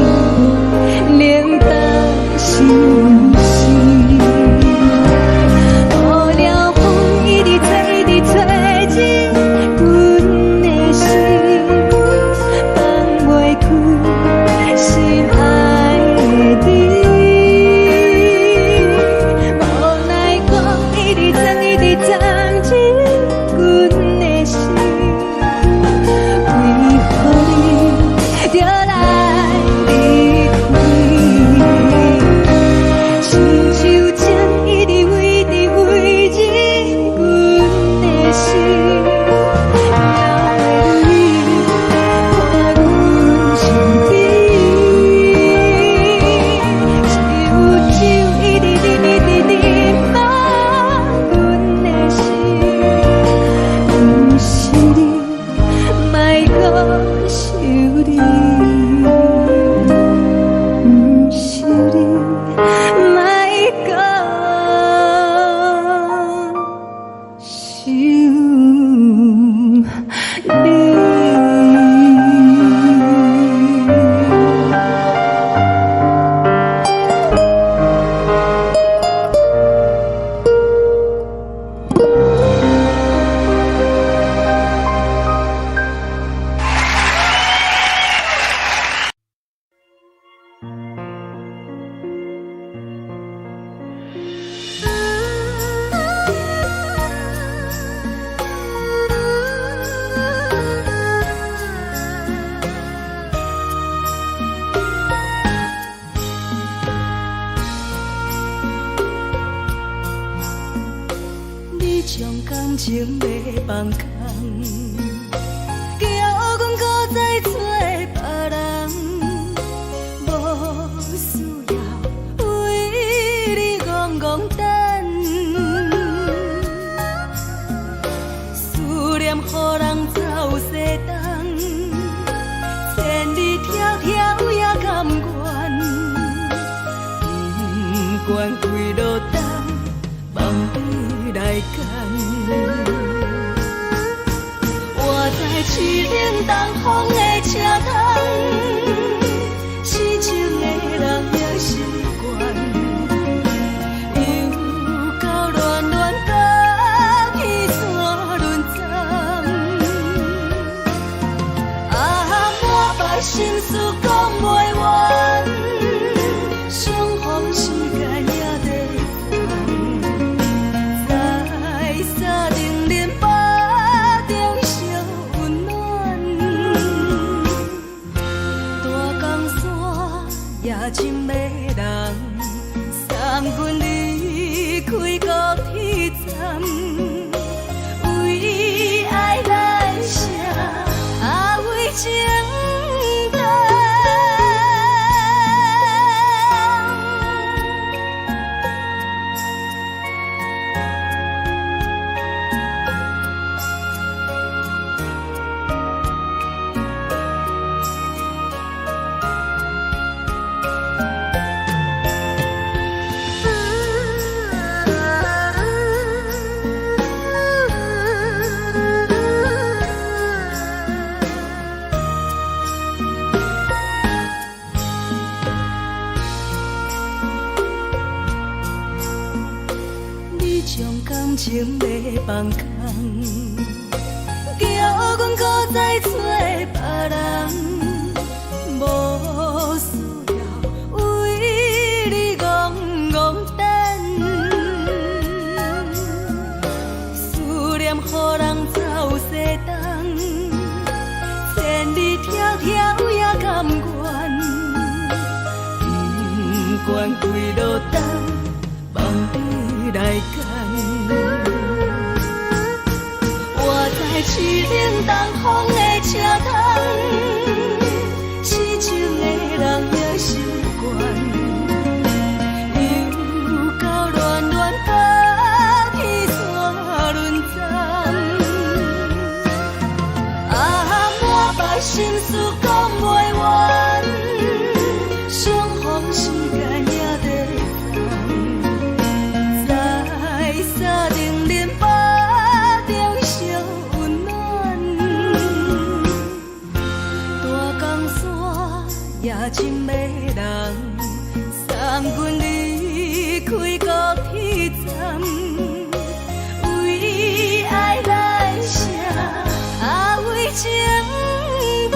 冷淡相思。無聊風一直吹，一直吹入阮的心，放袂開心愛的你。無奈何，一直藏，一直藏入阮的心，為何你著來離開？親像針一直一直飛入阮的心，流的淚伴阮身邊。只有酒一直啉，一直啉，放阮的心。毋是你，莫閣想你。毋是你，莫閣想你。你將感情欲放空，叫阮閣再找別人，無需要為你戇戇等，思念予人走西東，千里迢迢也甘願，不管幾落冬，望你來牽。我知凄冷東風的車窗，痴情的人也習慣，又到亂亂甲彼山輪鬃。啊，滿腹心事講袂真迷人，送阮離開高鐵站，為愛來寫，啊為情等。你將感情欲放空，叫阮閣再找別人，無需要為你戇戇等，思念予人走西東，千里迢迢也甘願，不管幾落冬，望你來牽。我知凄冷東風的車窗，痴情的人也習慣，又到暖暖高鐵線輪站，啊，滿腹心事講袂完，相逢時間也短暫，在三重林腹中相溫暖，大江山也真迷人，送阮離開高鐵站，為愛來寫，啊為情等。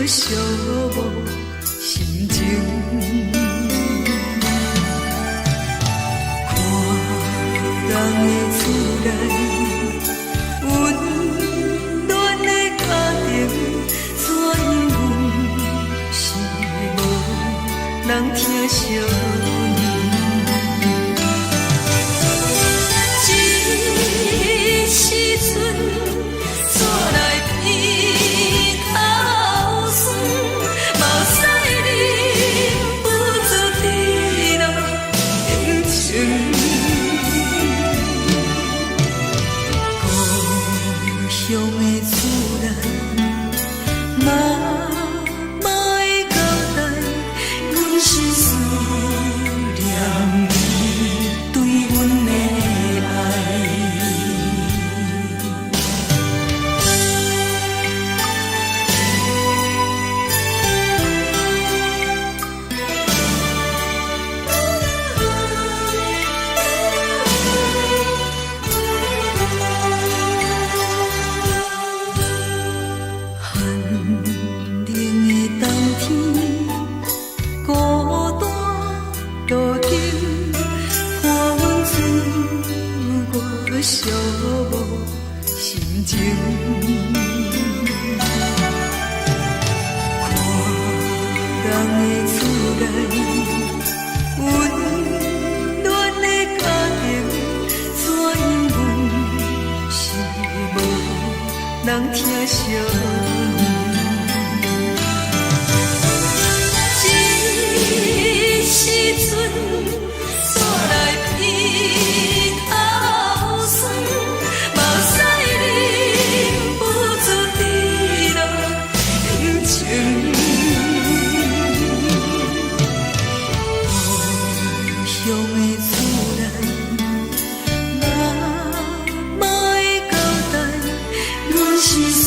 寂寞心情。看人的厝內，溫暖的家庭，怎樣阮是無人疼惜阮。這時陣煞來鼻頭酸，目屎忍不住滴落眼睛。故鄉的厝內，媽媽的交代，阮是思念伊對阮的愛。寒冷的冬天，孤單路燈，看阮自我寂寞心情。看人的厝內，溫暖的家庭，怎樣阮是無人疼惜阮。這時陣煞來鼻頭酸，目屎忍不住滴落眼睛。故鄉的厝內，媽媽的交代，阮是思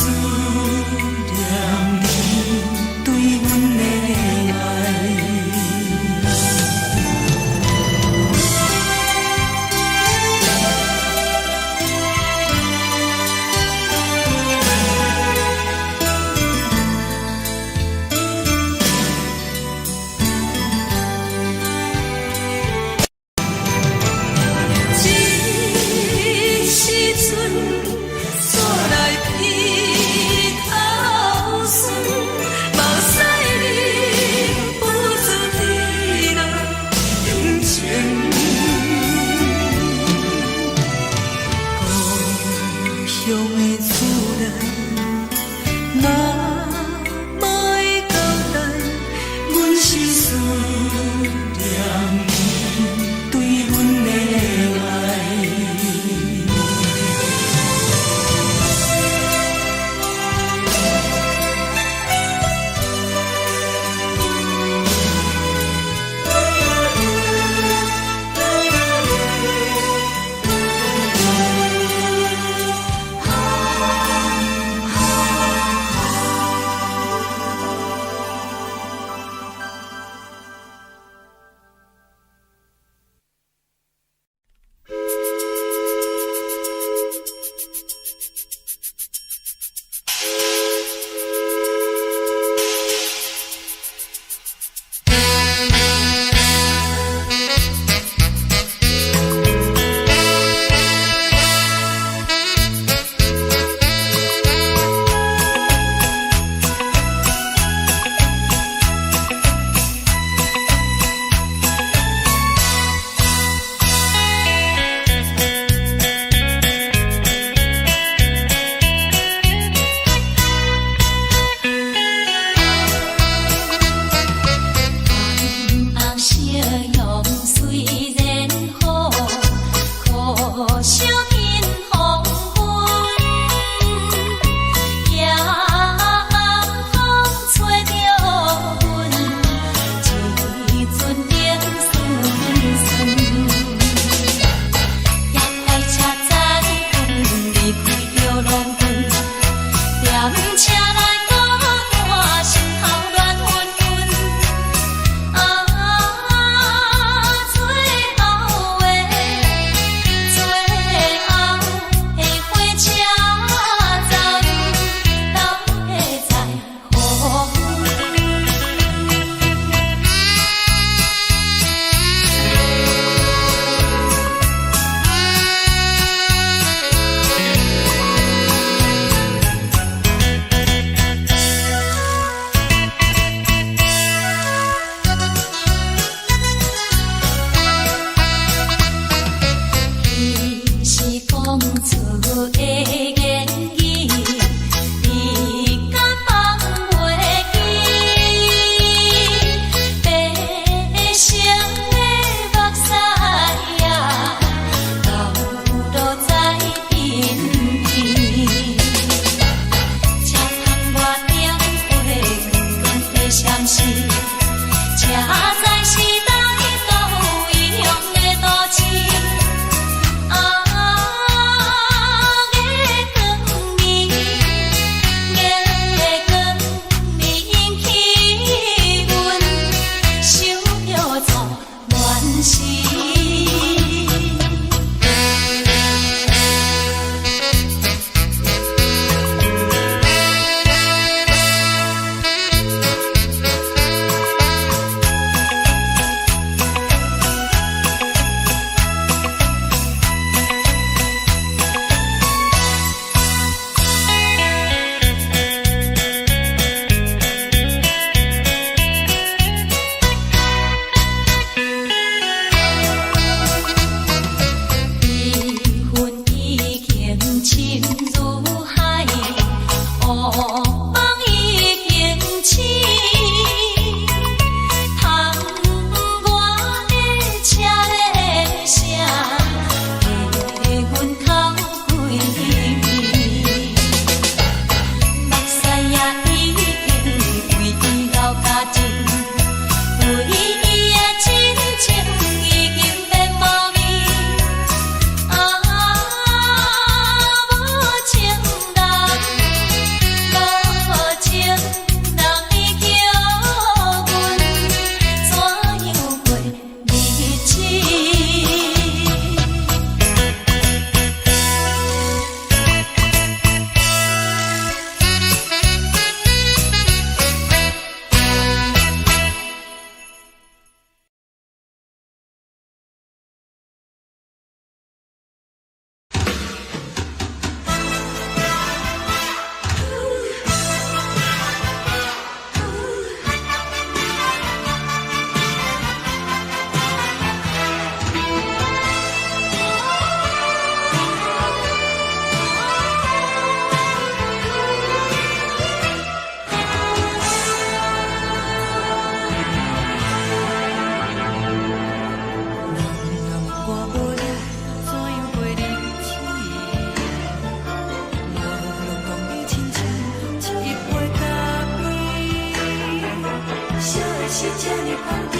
是這呢香甜，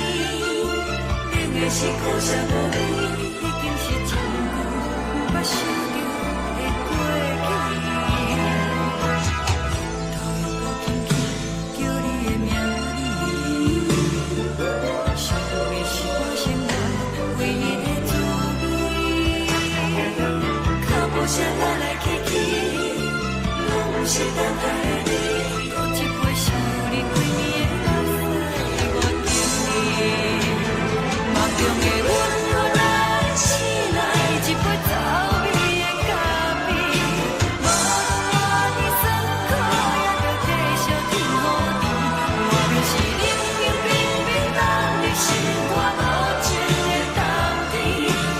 冷的是苦澀無味，已經是真久毋捌想著的過去。頭又閣輕輕叫你的名字，想的是我生活唯一的滋味。腳步聲來來去去，攏毋是等待的你。閣一杯想你規暝的目屎，我敬你。夢中的阮予咱醒來，一杯走味的咖啡。無論偌尼酸苦，也著繼續天雨甜。我就是冷冷冰冰等你心肝無情的冬天，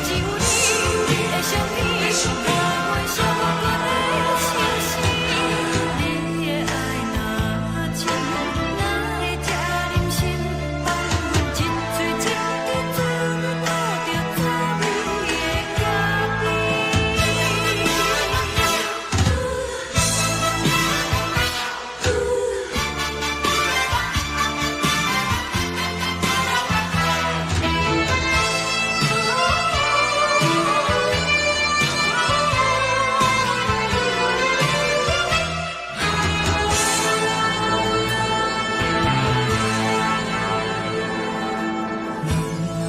只有你的相片，陪阮寂寞的相思。你的愛若深，哪會這忍心放阮一喙一滴做伙吐著滋味的咖啡？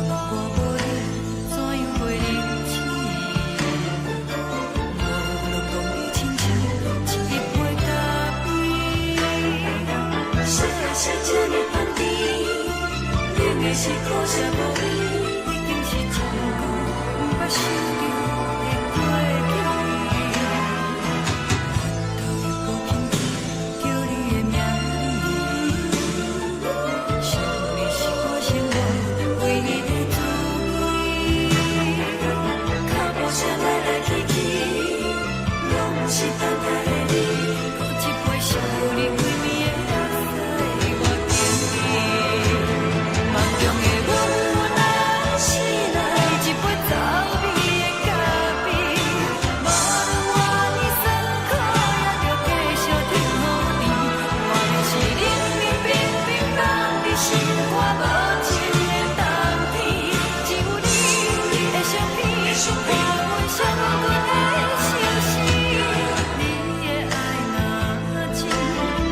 我無你，怎樣過日子？無論講你親像一杯咖啡。啥的是這呢香甜，冷的是苦澀無味，已經是真久毋捌想著的過去。頭又閣輕輕叫你的名字，想的是我生活唯一的滋味。腳步聲來來去去，攏毋是等待的你。閣一杯想你規暝的目屎，我敬你。夢中的阮咱醒來，一杯走味的咖啡。無論偌尼酸苦，也著繼續天雨甜。我就是冷冷冰冰等你心肝無情的冬天，只有你的相片，陪阮寂寞的相思。你的愛若深，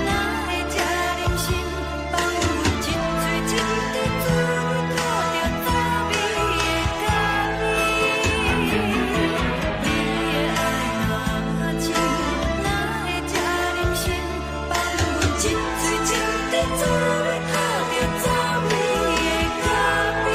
哪會這忍心放阮一喙一滴做伙吐著滋味的咖啡？你的愛若深，哪會這忍心放阮一喙一滴做伙吐著滋味的咖啡？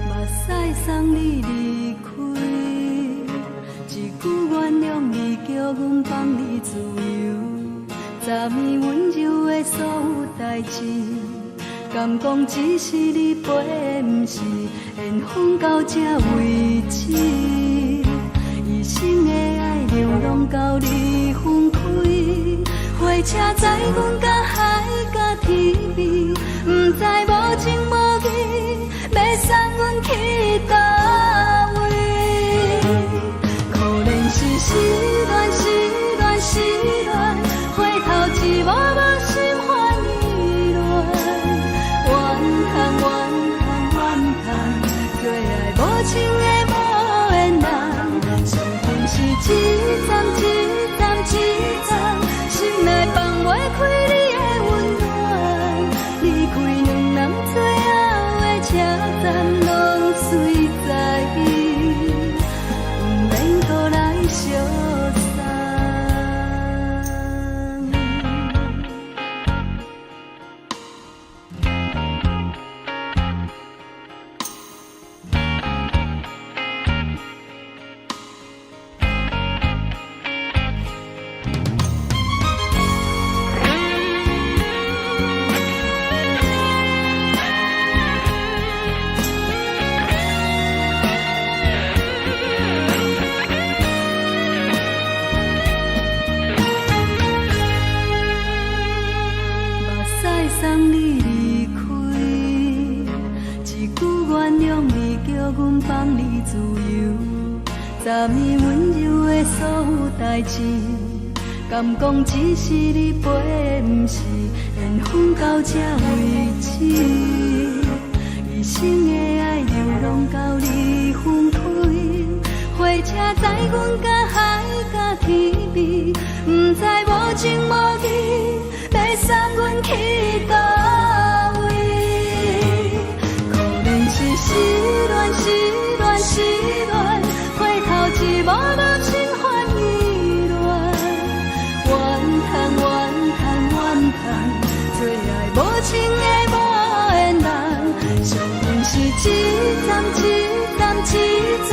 目屎送你離開，一句原諒你，叫阮放你自由。昨暝溫柔的所有代誌，敢講只是你陪，毋是緣分到這為止。一生的愛流浪到你分開，火車載阮到海角天邊，毋知無情無義，欲送阮去佗位？可憐是失戀，失戀，失戀，回頭一幕幕心煩意亂。怨嘆怨嘆怨嘆，做愛無情的無緣人，傷心是一站一站一站，心內放。代誌，敢講只是你陪，毋是緣分到這為止。一生的愛流浪到你分開，火車載阮甲海佮天邊，毋知無情無義，欲送阮去佗位？可憐是失戀，失戀，失戀，回頭一幕幕心煩意亂，怨嘆怨嘆怨嘆，做愛無情的無緣人，惜阮是一站一站一站，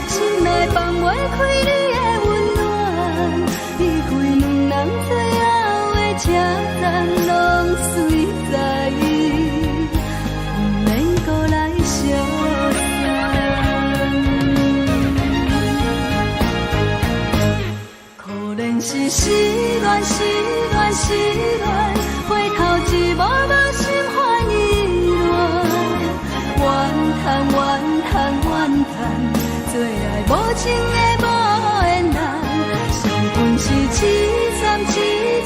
心內放袂開你的溫暖，離開兩人最後的車站，攏隨在伊，毋免閣來相送。可憐是失戀，失戀，失戀，回頭一幕幕心煩意亂，怨嘆怨嘆怨嘆，做愛無情的無緣人，惜阮是一站一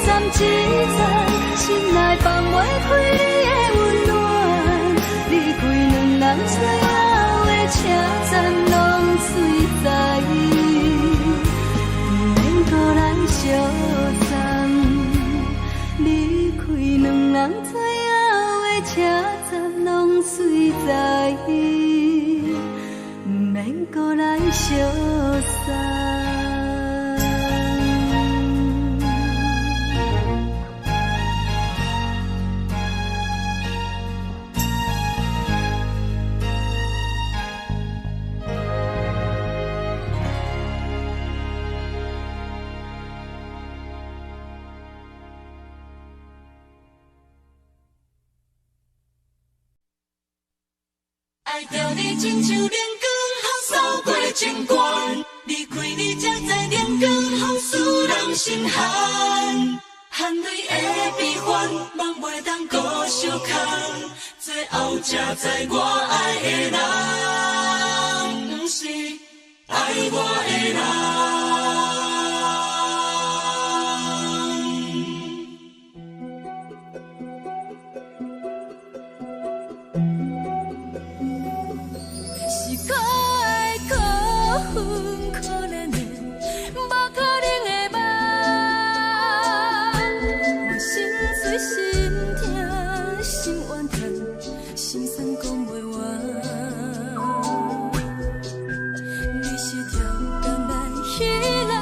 站一站，心內放袂開你的溫暖，離開兩人最後的車站，攏隨在伊，毋免閣來相送。離開兩人最後的車站，攏隨在伊，毋免閣來相送。愛著你親像冷光予掃過情關，離開你才知冷光予使人心寒，含淚的悲歡，夢袂當閣相牽，最後才知我愛的人，毋是愛我的人。是可愛可恨可憐的，無可能的夢。我心碎心疼心怨嘆，心酸講袂完。你是超工來彼人，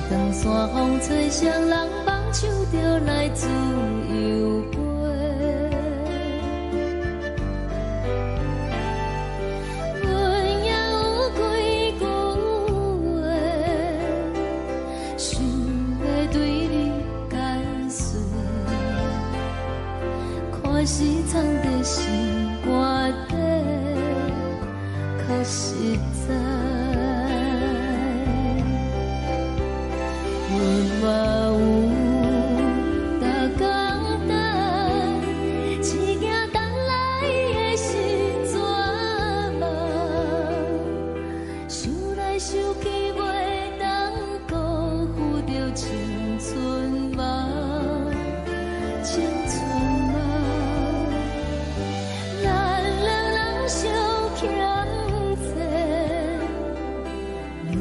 長山風吹，誰人放手就來自由飛。阮也有幾句話，想欲對你解說，看是藏佇心肝底，較實在。阮嘛有逐工等，一行等來的是绝望，想來想去袂當辜負著青春夢，青春夢。咱兩人相欠債，你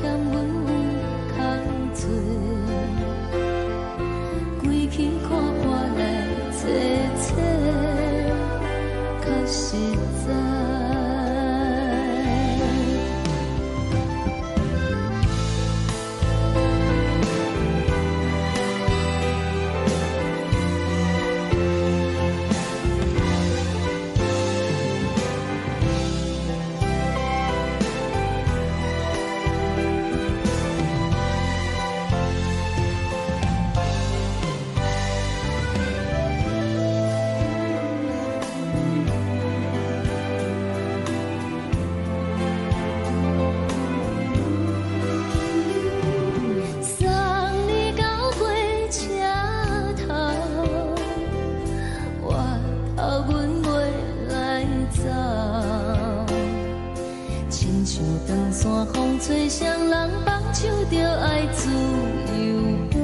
欠阮有空濟，規氣看破來坐坐，較實在。送你到火車頭，我頭阮袂來走。親像長山風吹，誰人放手就愛自由飛。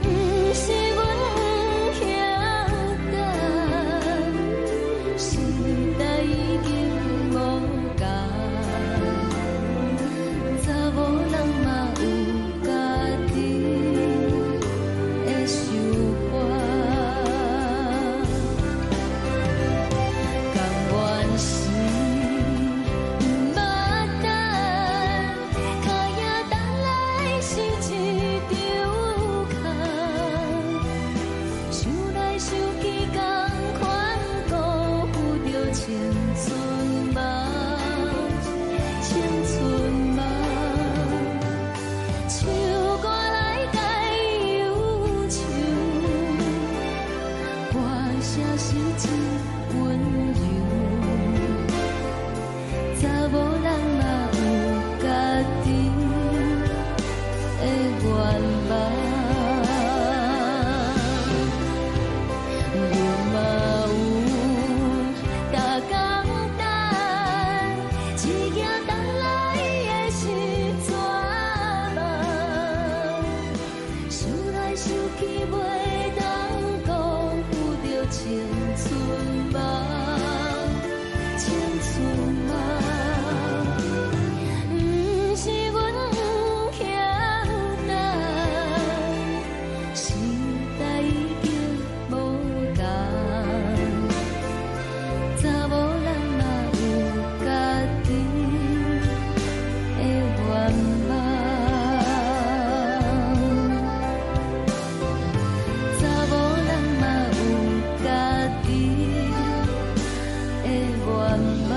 毋是阮不曉等，時代已經無仝，查某人嘛有家己的想法。甘願是毋捌等，跤影等來是一場空，想來想去，仝款辜負著青春夢，青春夢。唱歌來解憂愁，歌聲是真溫柔。查某人嘛有家己的願望，阮嘛有逐工等，一行等來的是绝望，想來想去袂當辜負著青春夢，青春夢。毋是阮不曉等，時代已經無仝，查某人嘛有家己的願望，查某人嘛有家己的願望。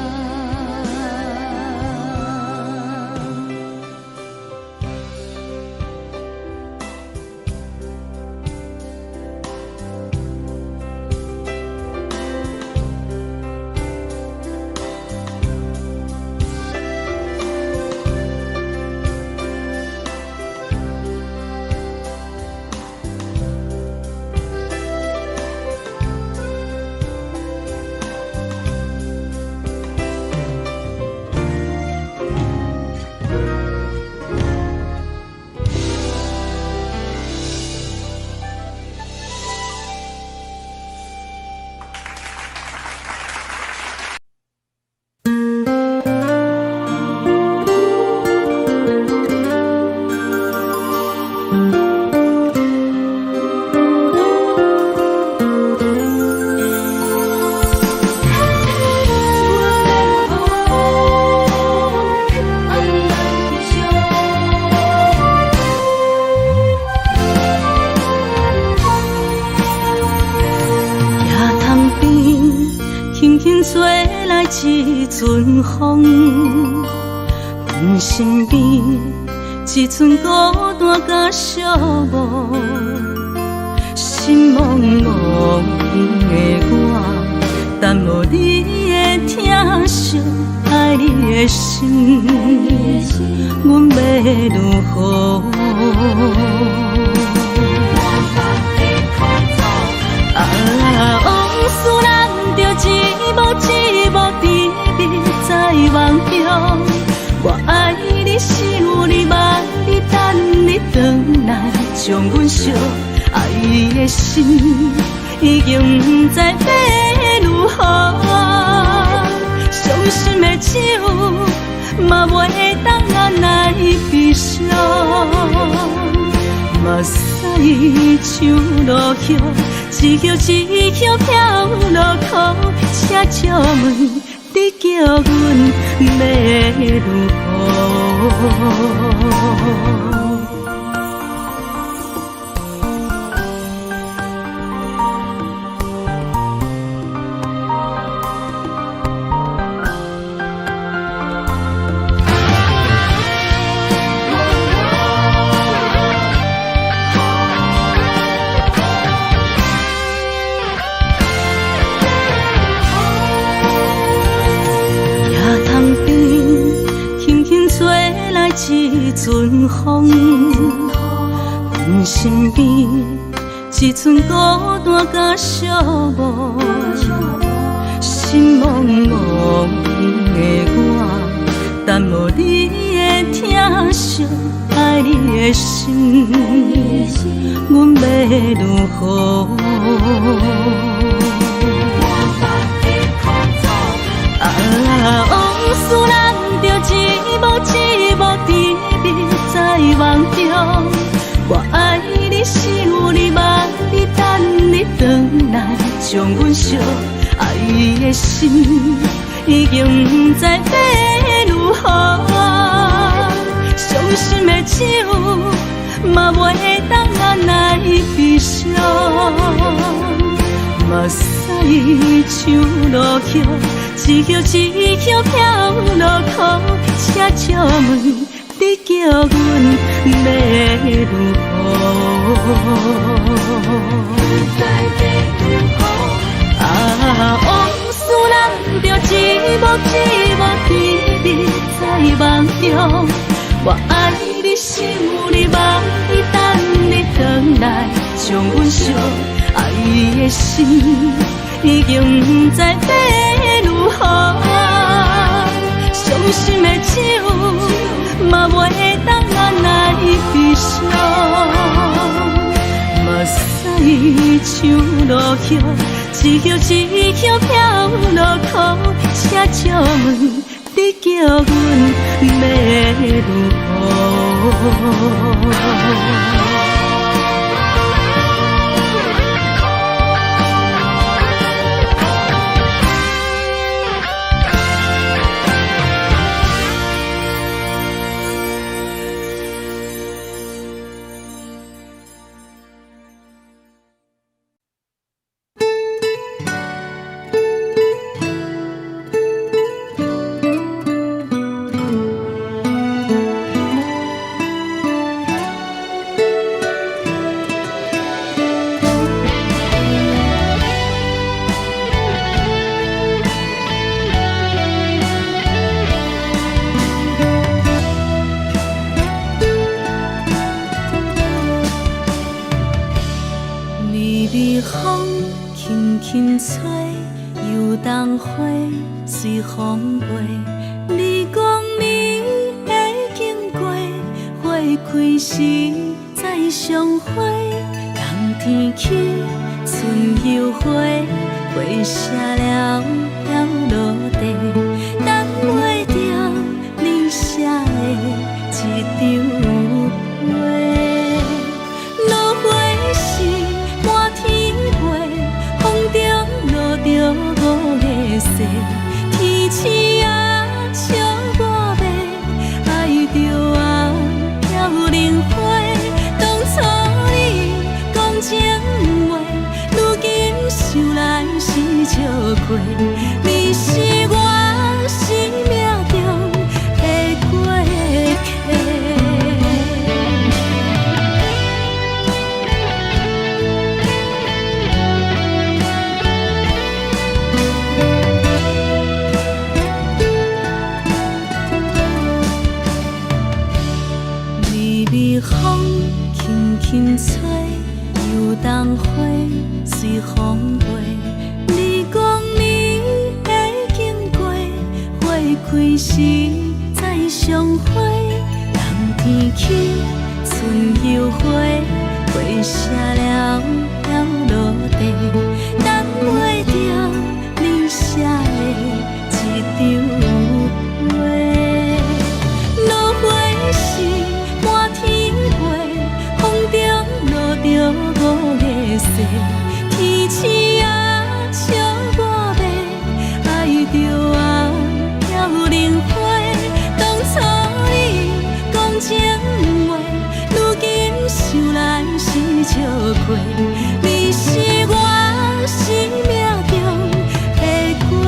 一陣風，阮身邊一陣孤單佮寂寞，心茫茫的我，等無你的疼惜，愛你的心，阮欲如何？啊，往事難著一幕一幕甜蜜在夢中。我愛你，想你，望你，等你轉來，將阮惜。愛的心已經毋知欲如何，傷心的酒嘛袂當來悲傷。目屎像落雨，一葉一葉飄落苦，請借問你叫阮欲如何？一陣風，阮身邊一陣孤單佮寂寞，心茫茫的我，等無你的疼惜，愛你的心，阮欲如何？啊，往事難著一幕一幕甜蜜在夢中。我愛你，想你，望你，等你轉來，將阮惜。愛的心已經毋知欲如何，傷心的酒嘛袂當來悲傷。目屎像落雨，一葉一葉飄落苦，請借問你叫阮欲如何？啊，往事難著一幕一幕甜蜜在夢中。我愛你，想你，望你，等你轉來，將阮惜。愛的心已經毋知欲如何，傷心的酒嘛袂當來悲傷。目屎像落雨，一葉一葉飄落苦，請借問你叫阮欲如何？微微風輕輕吹，油桐花隨風飛。你講你會經過，花開時再相會。冬天起，春又回，花謝了飄落地，等袂著你寫的這張批。落花時滿天飛，風中落著五月雪，天鼠仔笑我欲愛著啊飄零花。當初你講情話，如今想來是笑虧，你是我。開時再相會，冬天起春又回，花謝了了落地，等袂著你寫的一張批。落花時滿天飛，風中落著五月雪，天鼠仔笑我欲，愛著啊飄零花。當初你講情話，如今想來是笑話。你是我生命中的過客。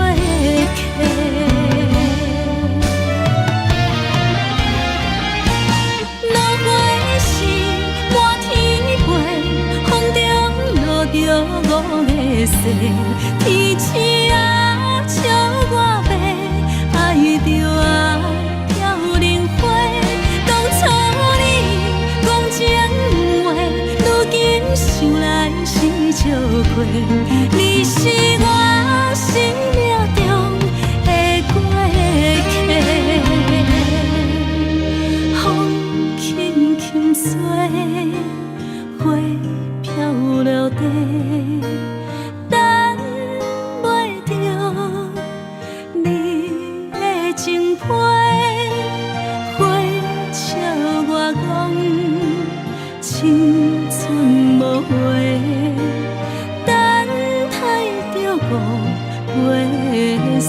落花時滿天飛，風中落著五月雪，天鼠仔笑我欲，愛著啊飄零花。當初你講情話，如今想來是笑話。你是我生命中的過客。風輕輕吹，花飄落地，等袂著你的情批。花笑我講青春無話，等待著五月雪。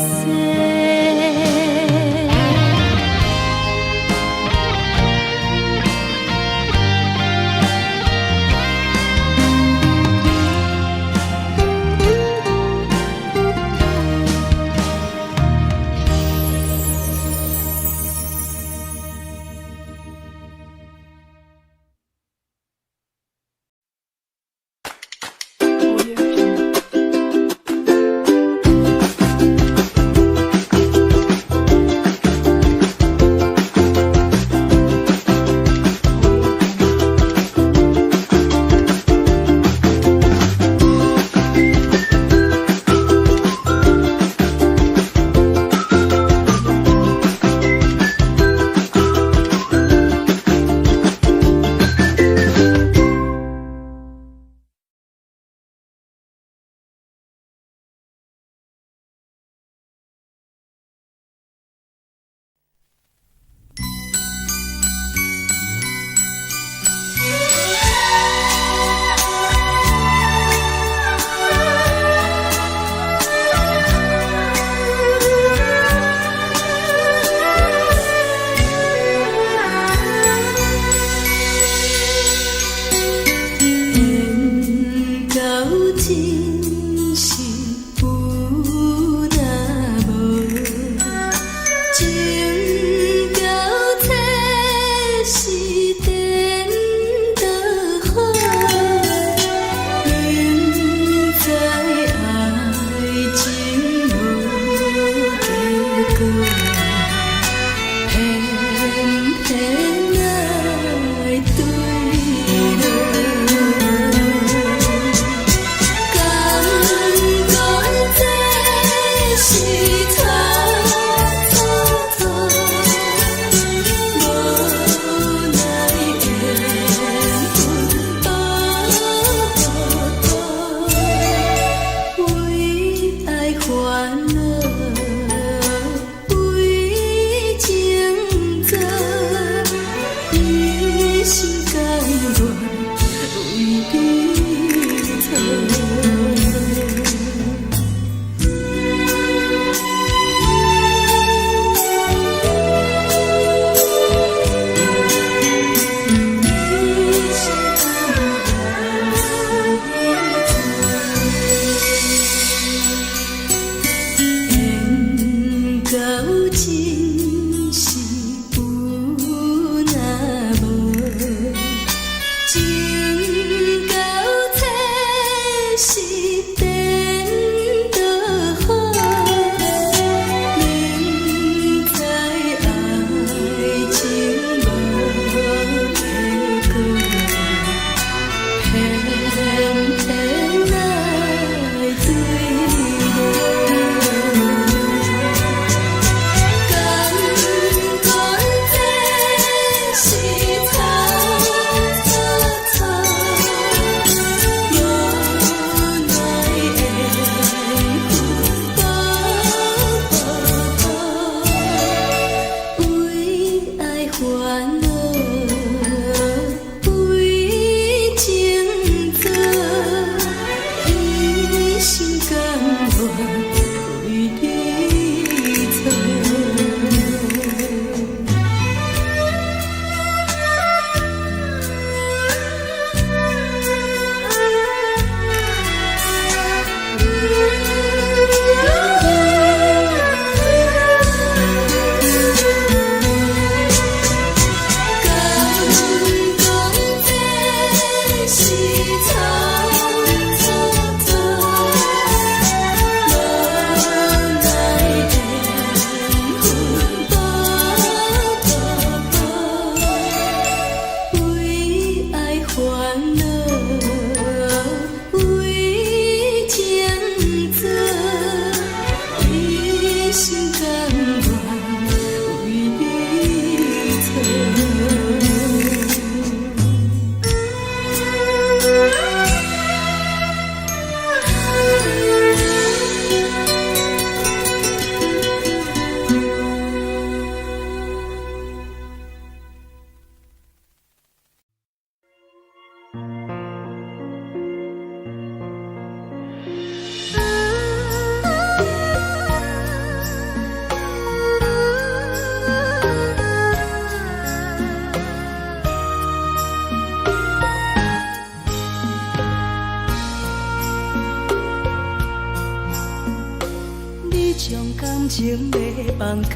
情欲放空，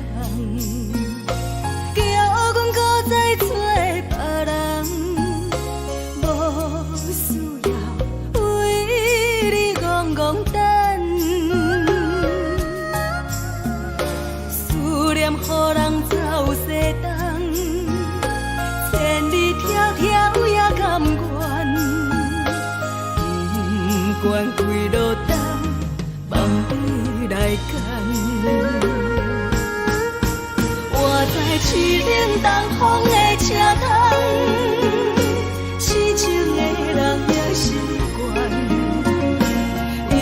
叫阮閣再揣別人，無需要為你戇戇等，思念予人走西東，千里迢迢也甘願，不管幾落冬，望你來牽。我知凄冷東風的車窗，痴情的人也習慣，又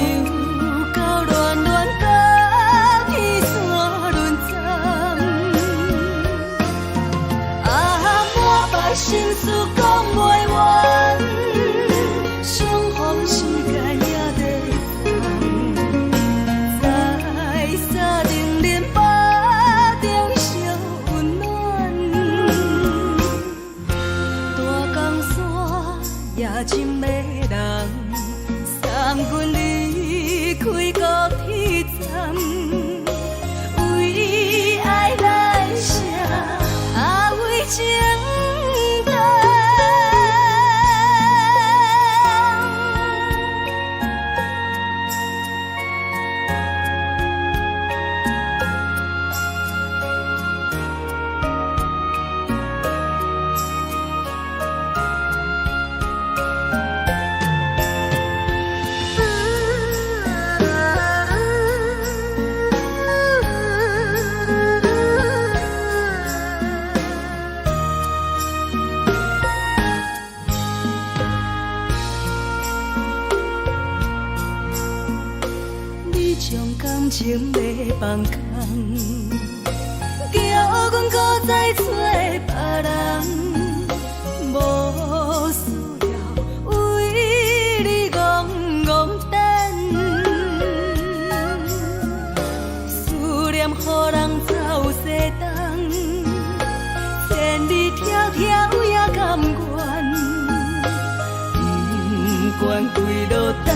到暖暖甲天山輪鬃，啊，满腹心事講袂完，相逢時間也短暫，在三重連腹中相溫暖，大江山也真迷人，送阮離開高鐵站，為愛來寫，啊為情等。你將感情欲放空，叫阮閣再揣別人，無需要為你戇戇等，思念予人走西東，千里迢迢也甘願，不管幾落冬，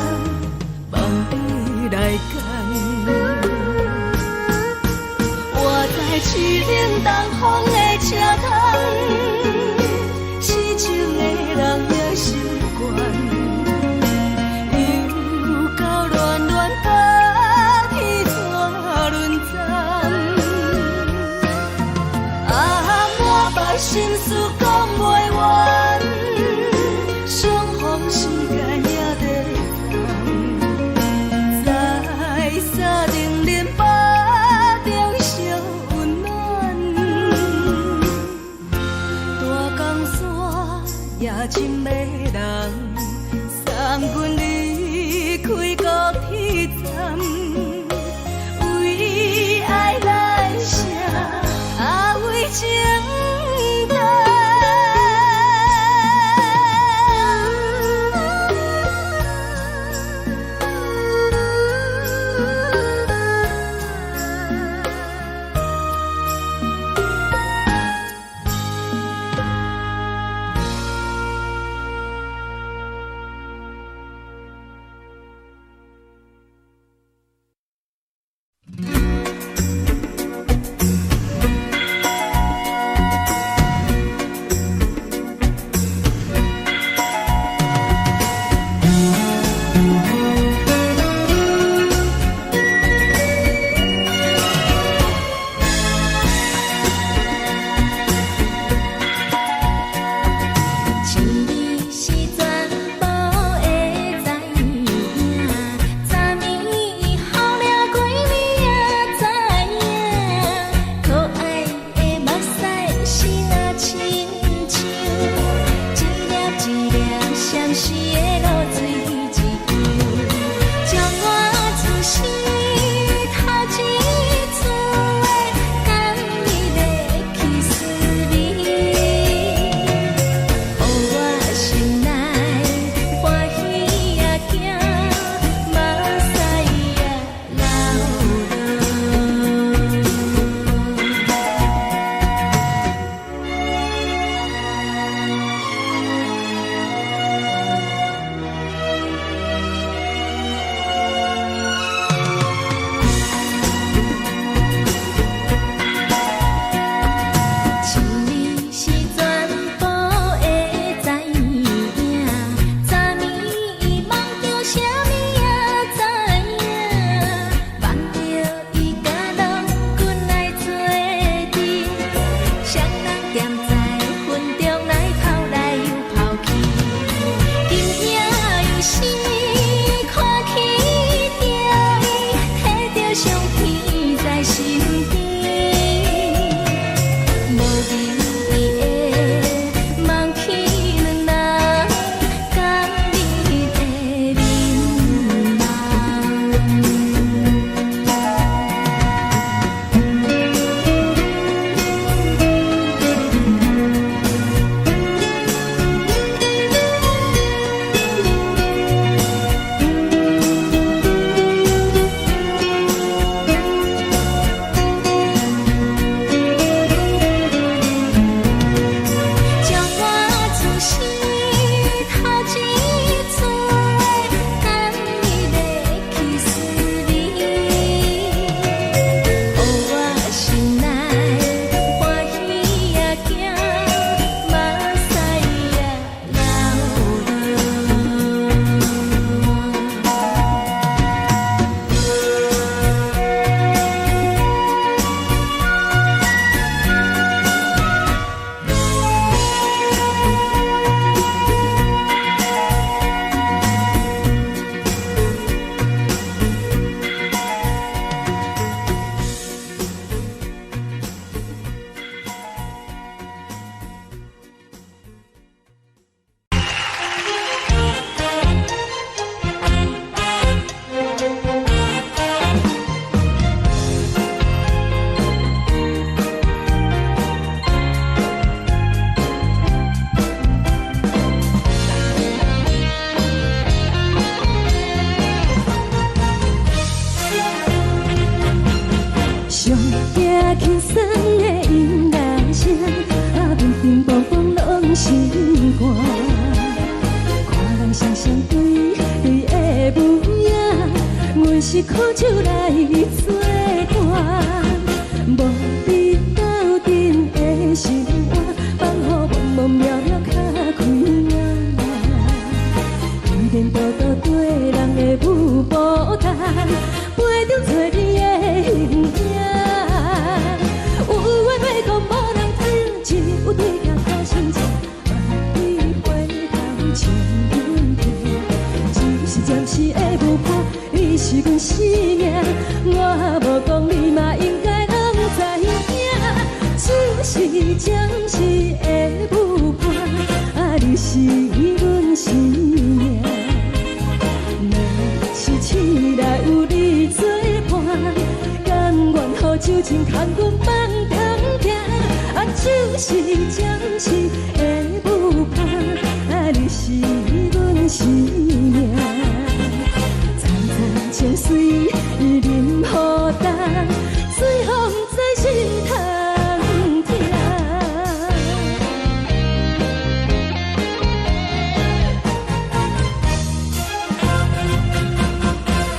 望你來牽。我知凄冷東風的車窗，痴情的人也習慣，又到暖暖甲天山輪鬃，啊，滿腹心事講袂完，相逢時間也短暫，在三重連腹中相溫暖，大江山也真迷人，送阮離開高鐵站，為愛來寫，啊為情等。輕鬆的音樂聲，啊，乒乒乓乓攏心肝。看人雙雙對對的舞影，阮是苦酒來做伴，無比鬥陣的心肝，放予茫茫渺渺較開眼。天多多對人的舞步動，陪著找你的形影。有緣袂講無人知，只有對鏡苦心情，望你回頭笑阮聽。只是暫時的舞伴，你是阮生命，我無講你嘛應該攏知影。只是暫時的舞伴，啊，你是阮生命。若是醒來有你作伴，甘願予酒精牽阮放通行。啊，只是暫時的舞伴，啊，你是阮生命。層層情水淋予重，水予毋知心通疼。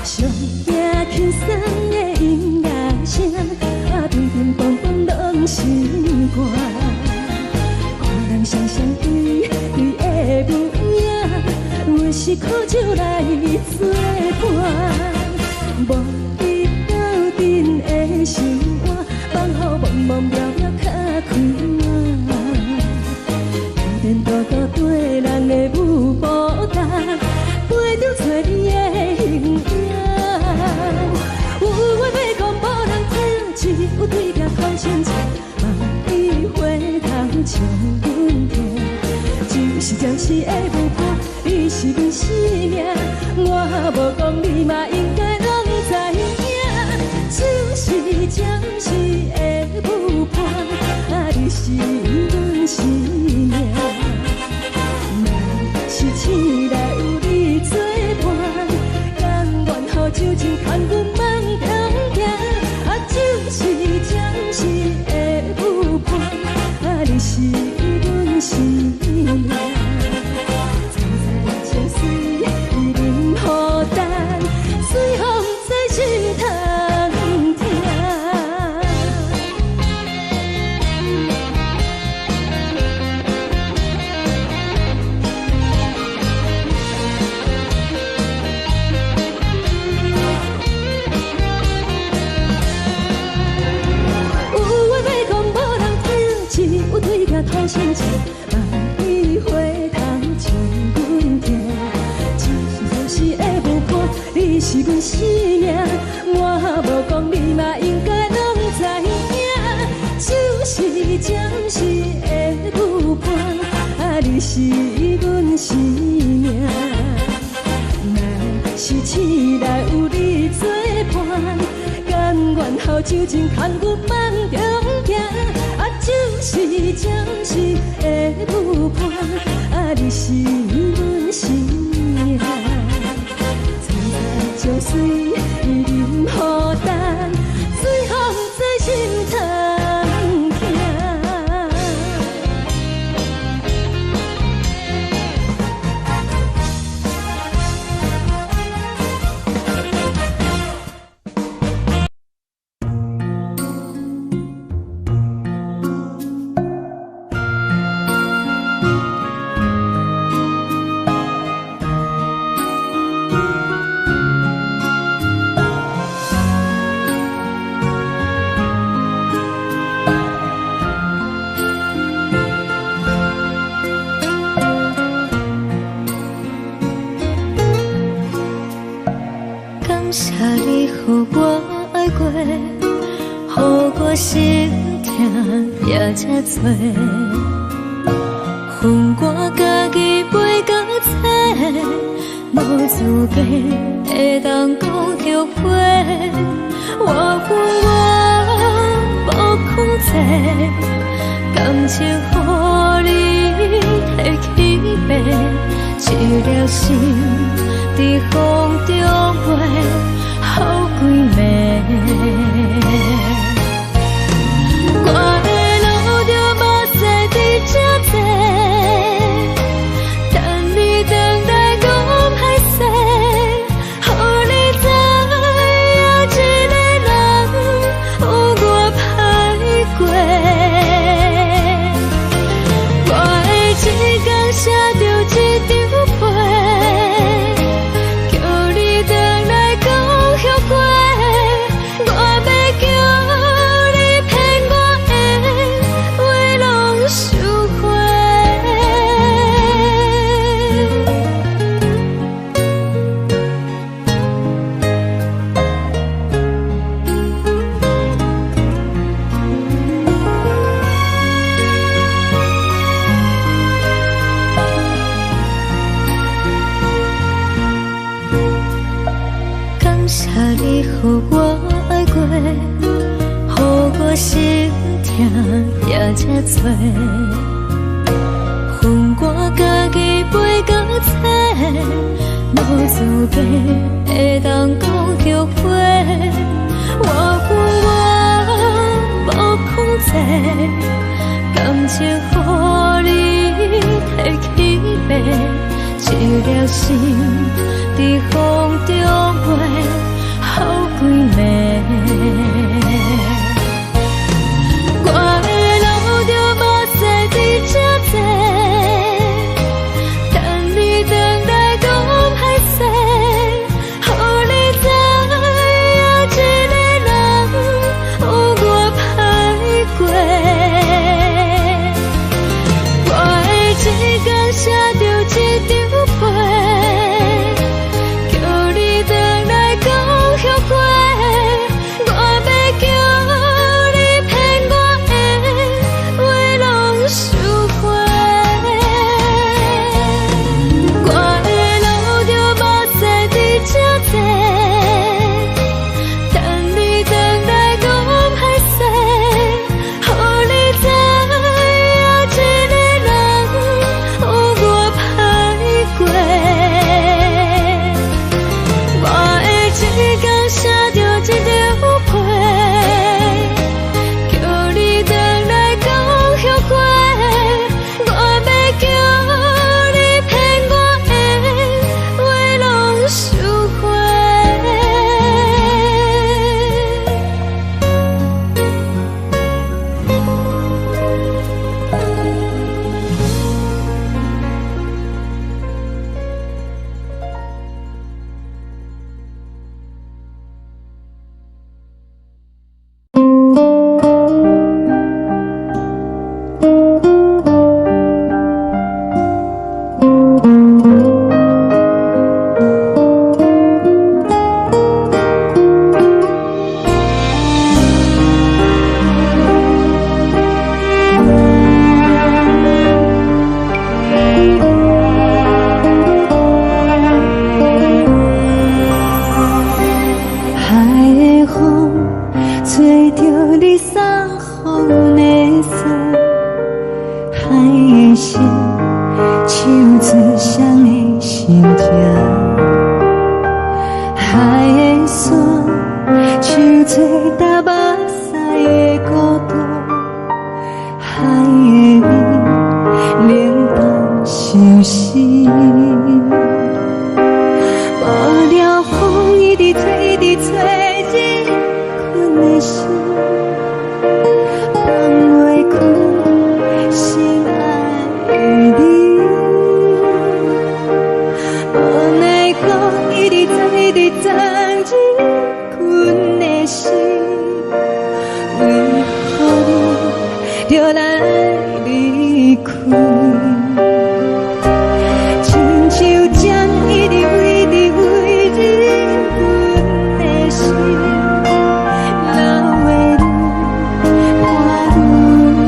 上驚輕鬆的音樂聲，啊，乒乒乓乓攏心肝。看人雙雙對對的舞影，阮是苦酒來做伴，無比鬥陣的心肝，放予茫茫渺渺較開眼。天多多對人的舞步動，陪著找你的形影。有話欲講無人聽，只有對鏡苦心情，望你回頭笑阮聽。只是暫時的舞伴，你是阮生命，我無講你嘛應該攏知影。只是暫時的舞伴，啊，你是阮生命。若是醒來有你作伴，甘願予酒精牽阮放通行。啊，只是暫時的舞伴，啊，你是阮生命。層層情水淋予重，水予毋知心通疼。有話欲講無人聽，只有對鏡苦心情，望你回頭笑阮聽。只是暫時的舞伴，你是阮生命，我無講你嘛應該攏知影。只是暫時的舞伴，啊，你是阮生命。若是醒來有你作伴，甘願予酒精牽阮放中行。啊，只是暫時的舞伴，啊，你是阮生命。層層情水淋予重，水予毋知心通疼。感謝你予我愛過，予我心疼也這多。予我家己背甲冊，無資格會當講後悔。我有我無控制，感情予你提去爬，一粒心佇風中飛，予規暝。心疼也這多。予我家己飞到册，無資格會當講後悔。我有我無控制，感情予你提去爬，一粒心佇風中飛，予幾暝。我會流著目屎佇這坐，等你轉來講歹勢，予你知影一个人有偌歹過。我會一工寫著一張批，叫你轉來講後悔。我欲叫你騙我的話攏收回。我會流著目屎佇這坐，等你轉來講歹勢，予你知影一個人有偌歹過。我會一工寫著一張批，叫你轉來講後悔。我欲叫你騙我的話攏收回。海的風吹著你送予阮的衫，海的心唱出誰的心情，海的山唱出踏目屎的孤獨，海的味冷淡相思。無聊風一直吹，一直吹，入阮的心，放袂開心愛的你。無奈何一直鑽，一直鑽入阮的心，為何你著來離開？親像針一直一直飛入阮的心，老的你伴阮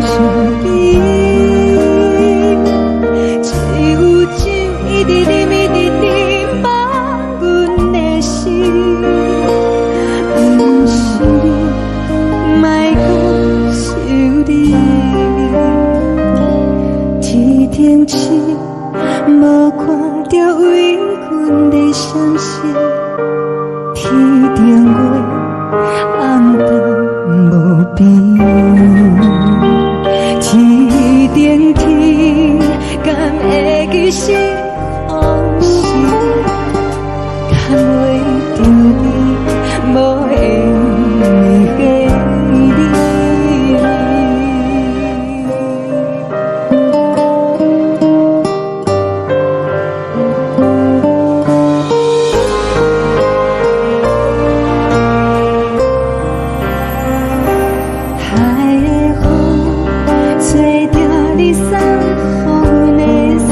身邊，只有酒一直啉，一直啉，放阮的心，毋是你，莫閣想你。天頂星無看著為阮咧傷心，天頂月暗淡無邊，天頂天敢會記是予是？牽袂著你，無緣的你。海的風吹著你送予阮的衫，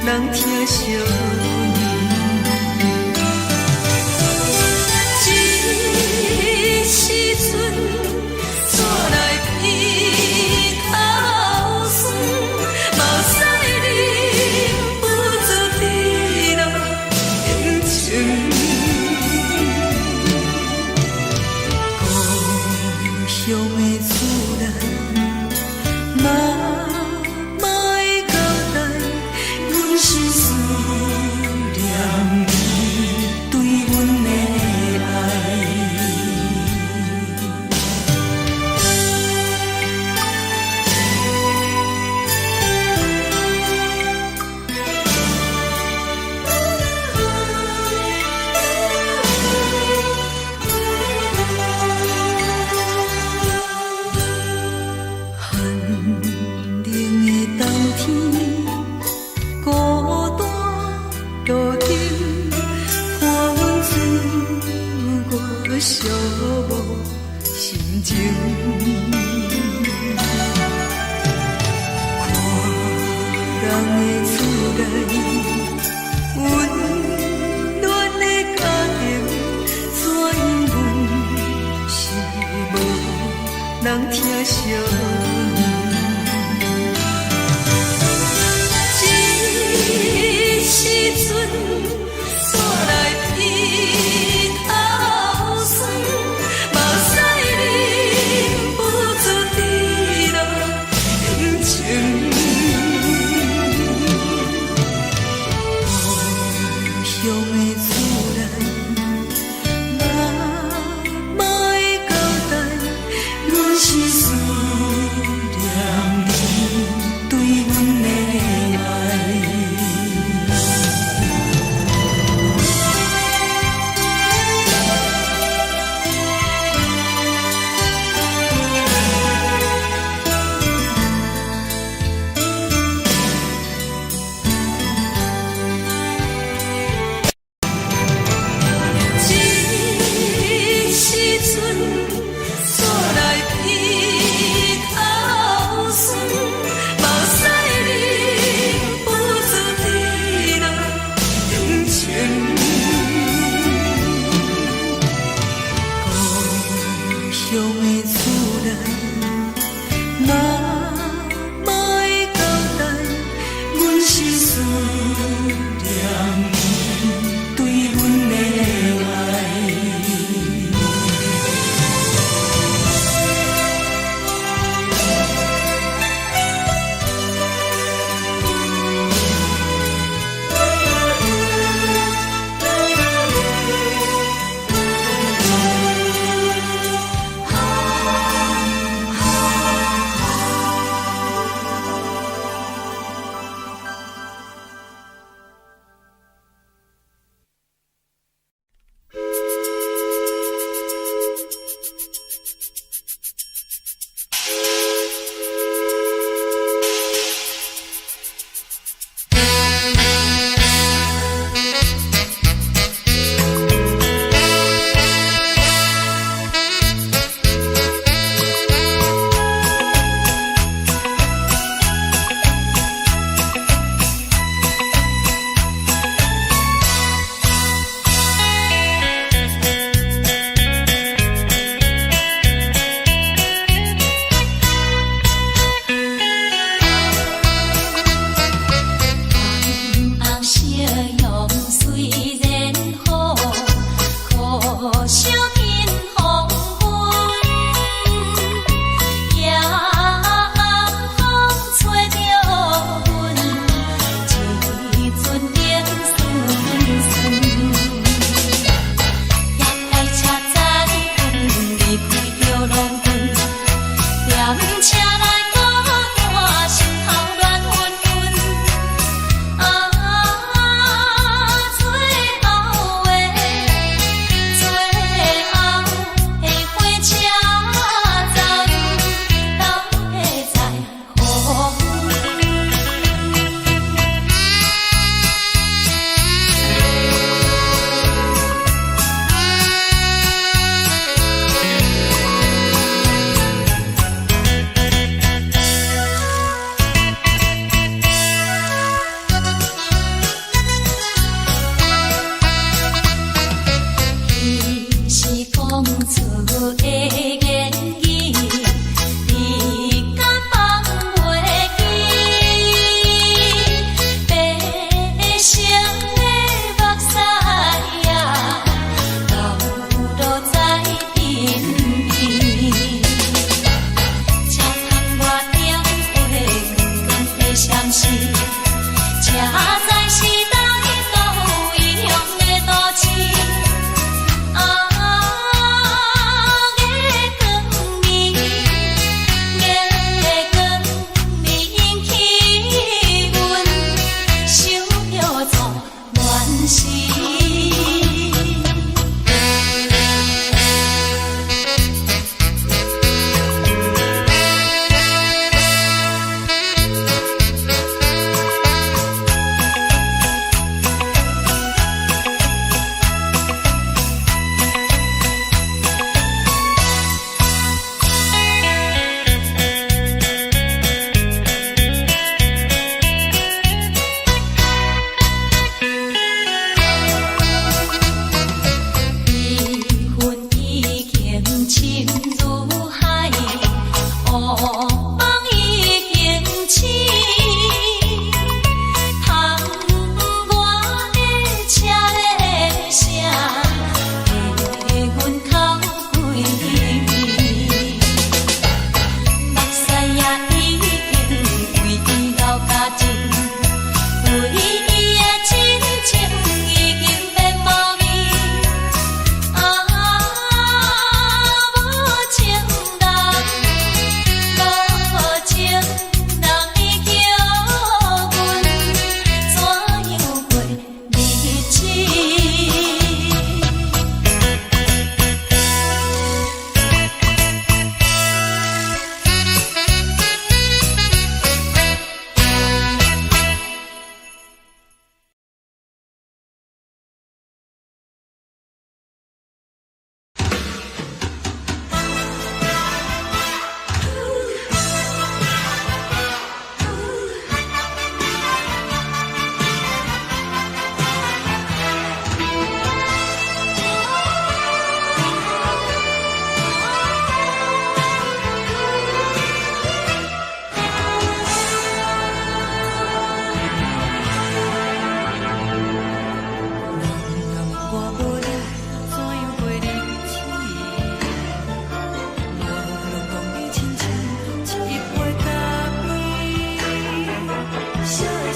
人疼惜阮。這時陣，煞來鼻頭酸，目屎忍不住滴落眼睛。故鄉的厝內，媽媽的交代，阮是思念伊對阮的愛。寒冷的冬天，孤單路燈，伴阮歲月寂寞心情。看人的厝內，溫暖的家庭，怎樣阮是無人疼惜阮。這時陣，煞來鼻頭酸，目屎忍不住滴落眼睛。故鄉的厝內，媽媽的交代，阮是思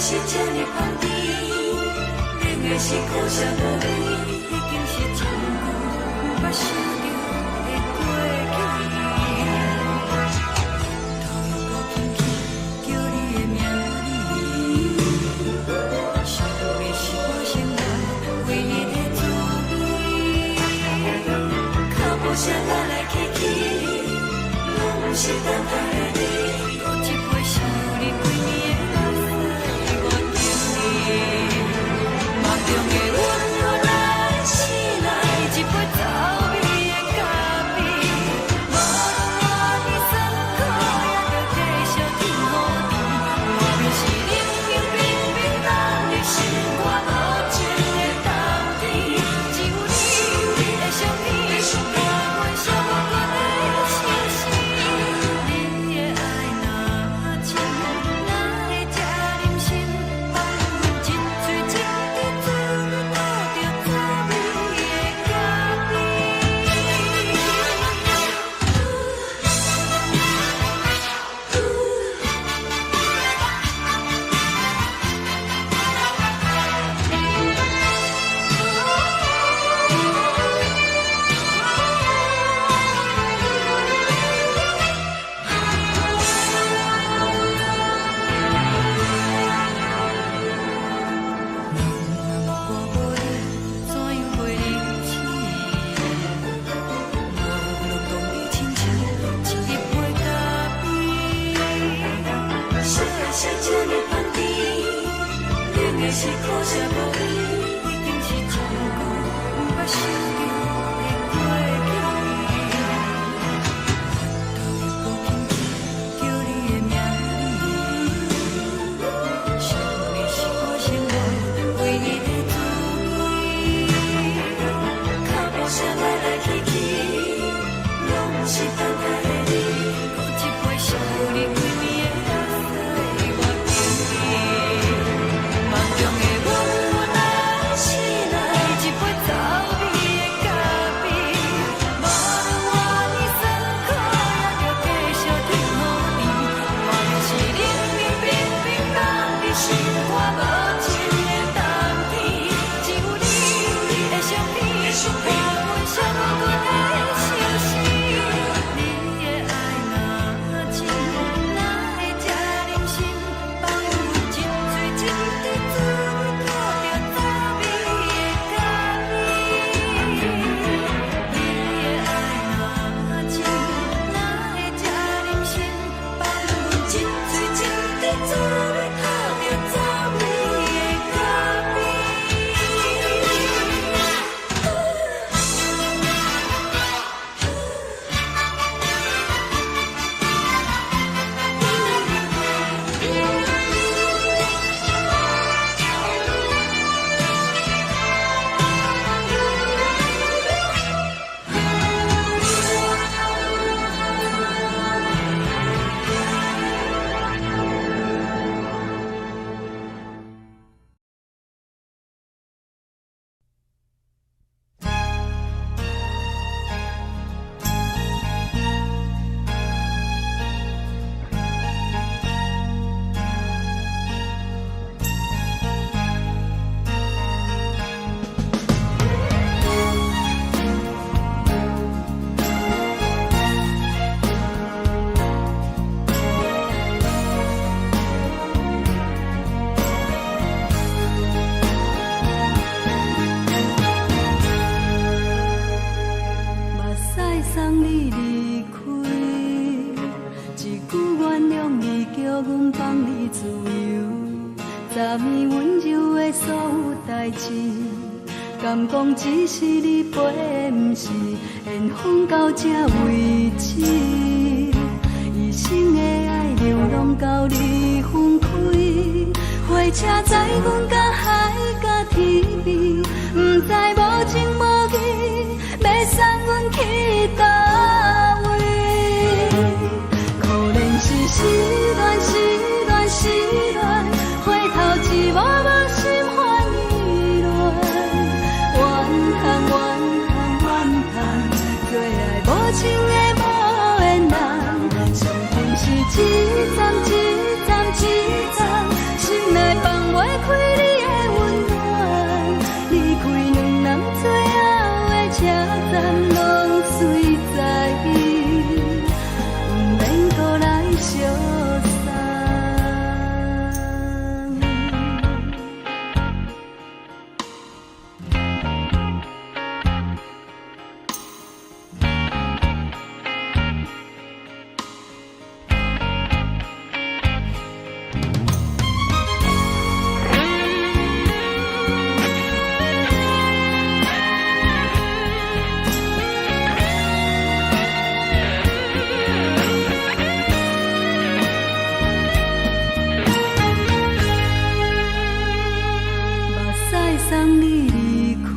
是這呢香甜，冷的是苦澀無味，已經是真久毋捌想著的過去。頭又閣輕輕叫你的名字，想的是我生活唯一的滋味。腳步聲來來去去，攏毋是等待的你。閣一杯想你規暝的目屎，我敬你。夢中的阮予咱醒來，一杯走味的咖啡。無論偌尼酸苦，也著繼續天予甜。外面是冷冷冰冰冻入心肝無情的冬天，只有你的相片，陪阮寂寞的相思。你的愛若深，哪會這忍心放阮一喙一滴滋味吐著滋味的咖啡？我無你，怎樣過日子？無論當你親像一杯咖啡。燒的是這呢香甜，冷的是苦澀無味，已經是真久毋捌想著的過去。頭又閣輕輕叫你的名字，想的是我生活唯一的滋味。腳步聲來來去去，攏毋是等待的你。閣一杯想你規暝的目屎，我敬你。夢中的阮予咱醒來，一杯走味的咖啡。無論偌尼酸苦，也著繼續天予甜。外面是冷冷冰冰凍入心肝無情的冬天，只有你的相片，陪阮寂寞的相思。你的愛若深，哪會這忍心放阮一喙一滴滋味吐著滋味的咖啡？你的愛若深，哪會這忍心放阮一喙一滴滋味吐著滋味的咖啡？目屎送你離開，一句原諒你，叫阮放你自由。昨暝溫柔的所有代誌，敢講只是你陪的，毋是緣分到這為止。一生的愛流浪到你分開，火車載阮到海角天邊，毋知無情無義，欲送阮去佗位？可憐是失戀，失戀，失戀，回頭一幕幕心煩意亂。怨恨，怨恨，怨恨，做愛無情的無緣人，傷心是一站一站一站，心內放。袂開你的溫暖。離開兩人最後的車站，攏隨在，毋免閣來相送。目屎送你離開，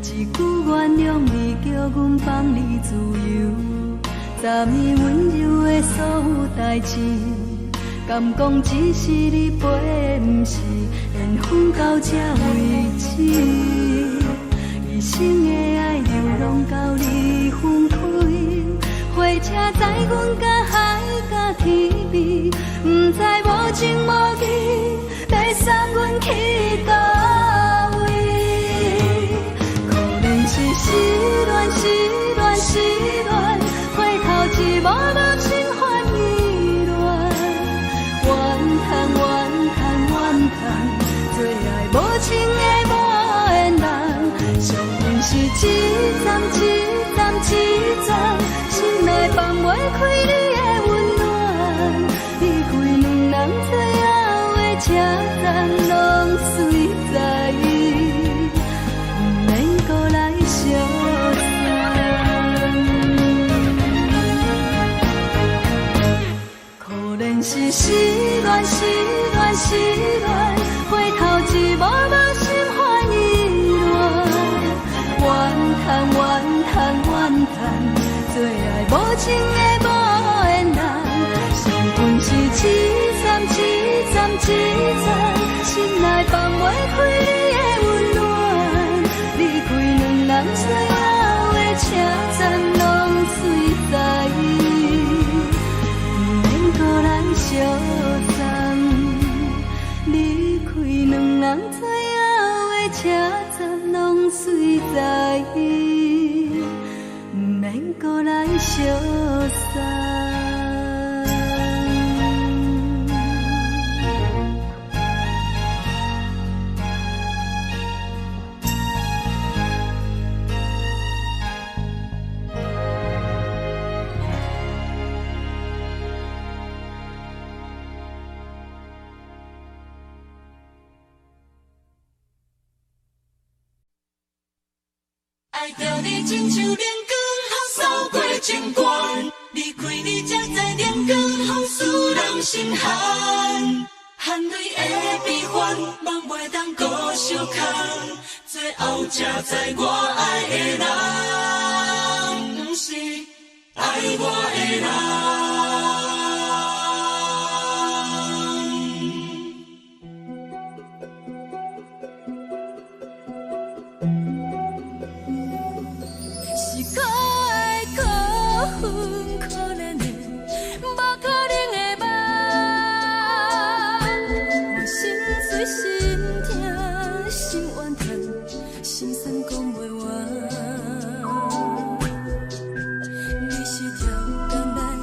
一句原諒你，叫阮放你自由。昨暝溫柔的所有代誌，敢講只是你陪，毋是緣分到這為止。一生的愛流浪到你分開，火車載阮甲海甲天邊，毋知無情無義，欲送阮去佗位？可憐是失戀，失戀，失戀，回頭一幕幕心煩意亂。怨嘆怨嘆怨嘆，做愛無情的無緣人，惜阮是一站一站一站，心內放袂開你的溫暖。離開兩人最後的車站，攏隨在，毋免閣來相送。可憐是失戀，失戀，失戀，回頭一幕幕心煩意亂。怨嘆怨嘆怨嘆，做愛無情的無緣人，惜阮是一站一站一站，心內放袂開你的溫暖。離開兩人最後的車站，攏隨在，毋免閣來相送。離開兩人最後的車站，攏隨在，毋免閣來相送。愛著你親像冷光予掃過情關，離開你才知冷光予使人心寒，汗淚會變煩，夢袂當閣相牽，最後才知我愛的人，毋是愛我的人。是可愛可恨可憐的，無可能的夢。我心碎心疼心怨嘆，心酸講袂完。你是超工來彼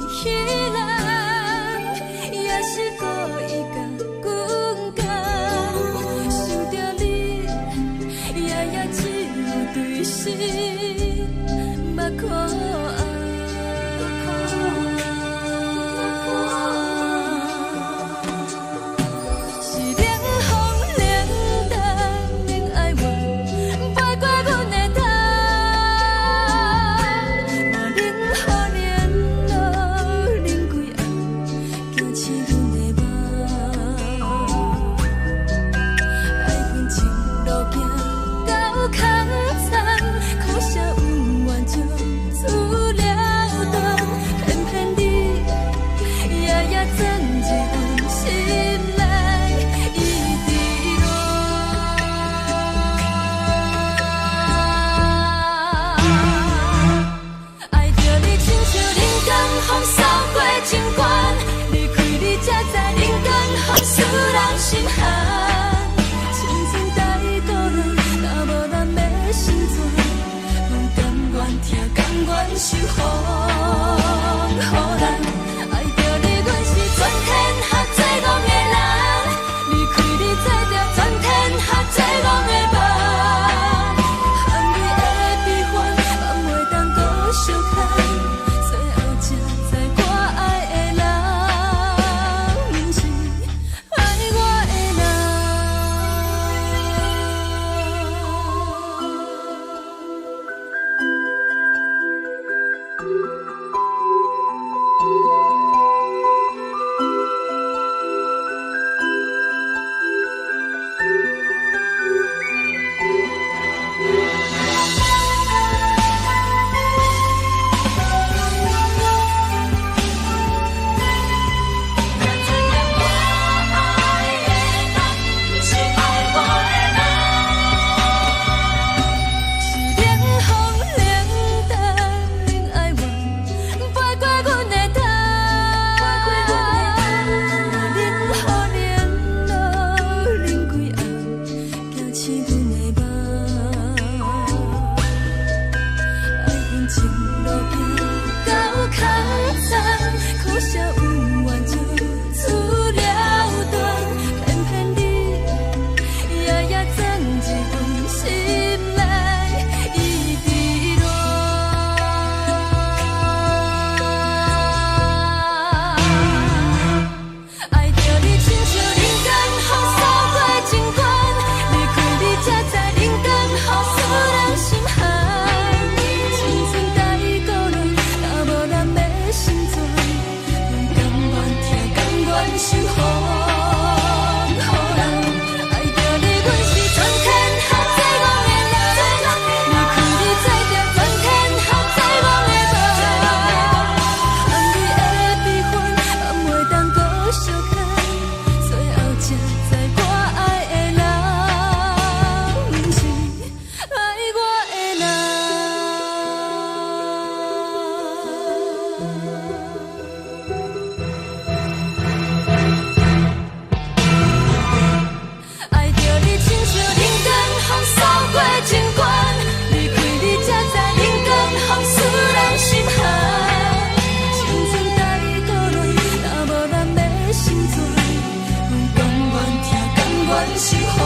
願是風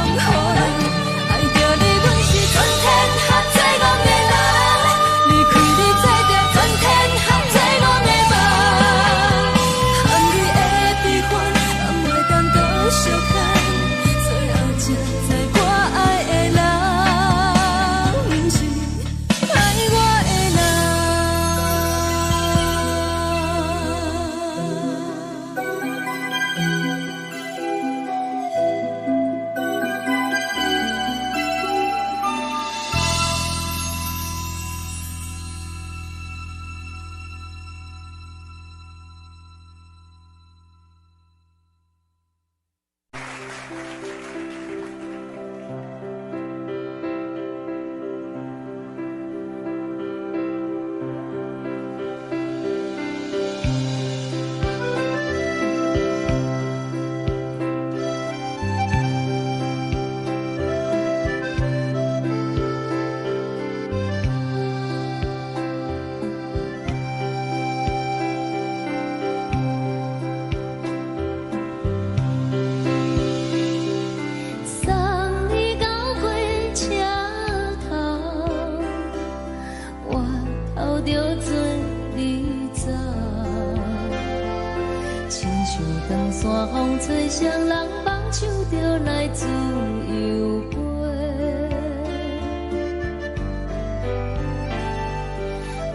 予人。愛著你，阮是全天下最戇的人。離開你，做著全天下最戇的夢。含你的悲歡，敢會當閣相牽？最後才知我愛的人，毋是愛我的人。送你到火車頭，我頭著做你走。親像長山風吹，雙人放手就來自由飛。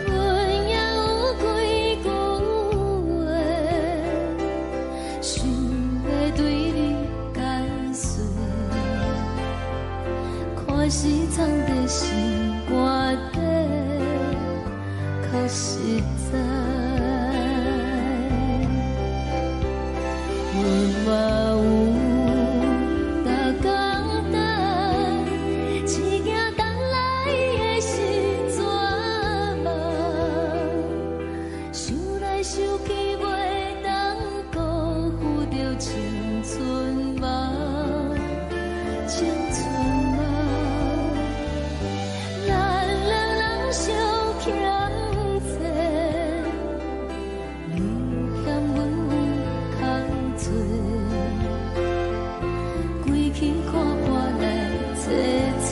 阮也有幾句話，想欲對你解說。看是藏佇心肝底，較實在。阮嘛有逐工等，只驚等來的是绝望。想來想去，袂當辜負著青春夢，青春夢。咱兩人相欠債，你嫌阮有空做，规气看破來坐坐，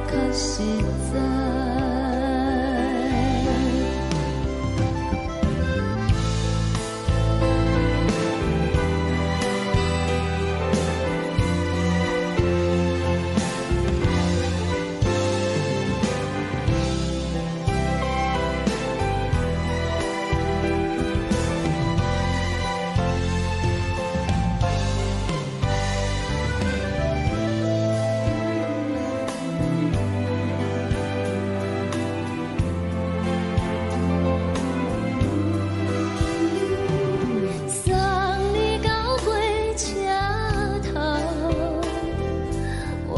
較實在。送你到火車頭，我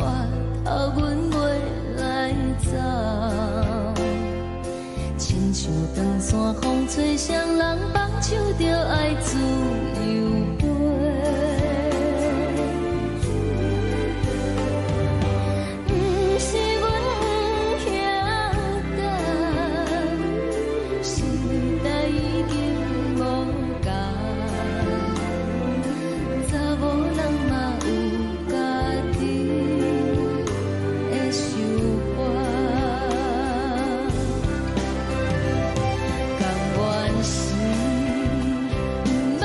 頭阮袂來走。親像長山風吹，雙人放手就愛自由飛。毋是阮不曉等，時代已經無仝，查某人嘛有家己的想法。甘願是毋捌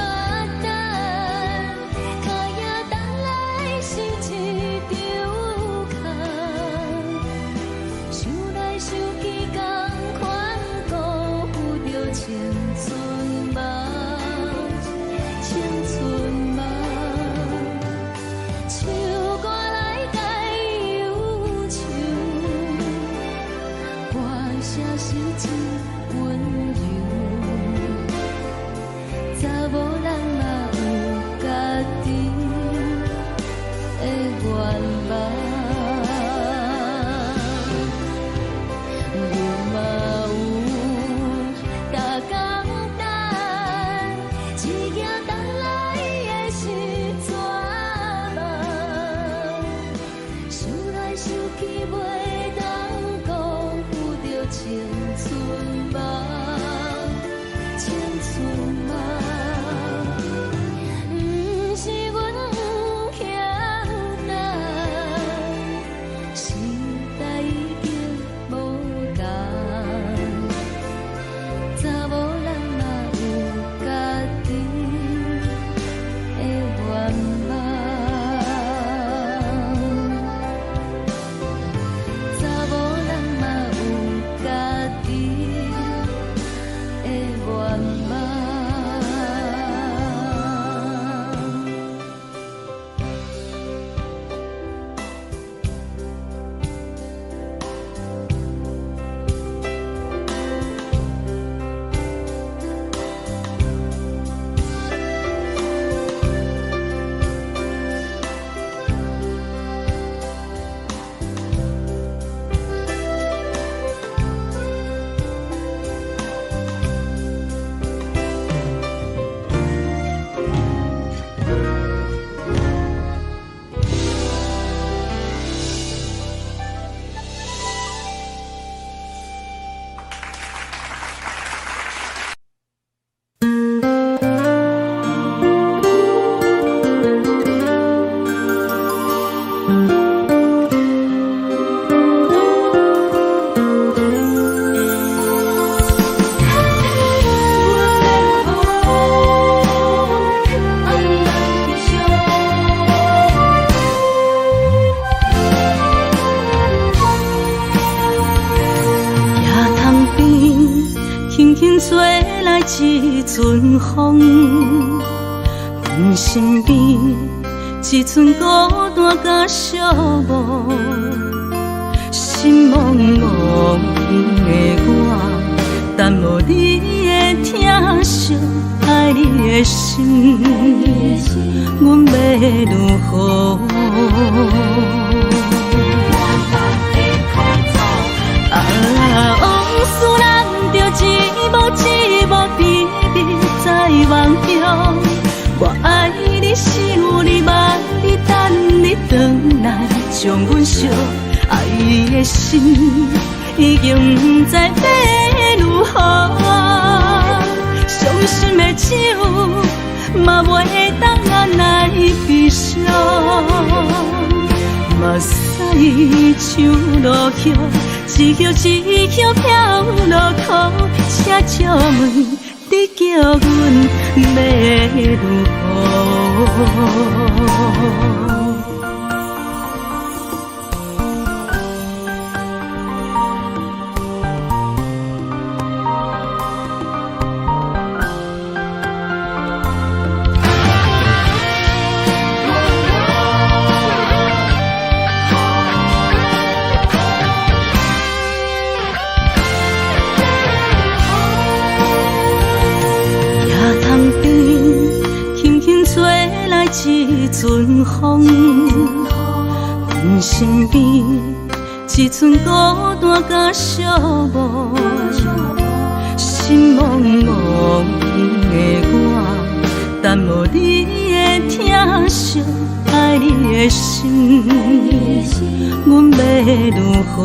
陣風，阮身邊一寸孤單佮寂寞，心茫茫的我，等無你的疼惜，愛你的心，阮欲如何？啊，往事難著一幕一幕甜蜜在夢中。我愛你，想你，望你，等你轉來，將阮惜。愛的心已經毋知欲如何，傷心的酒嘛袂當來悲傷。目屎像落葉，一葉一葉飄落苦，請借問你叫阮欲如何？一陣風，阮身邊一寸孤單佮寂寞，心茫茫的我，等無你的疼惜，愛你的心，阮欲如何？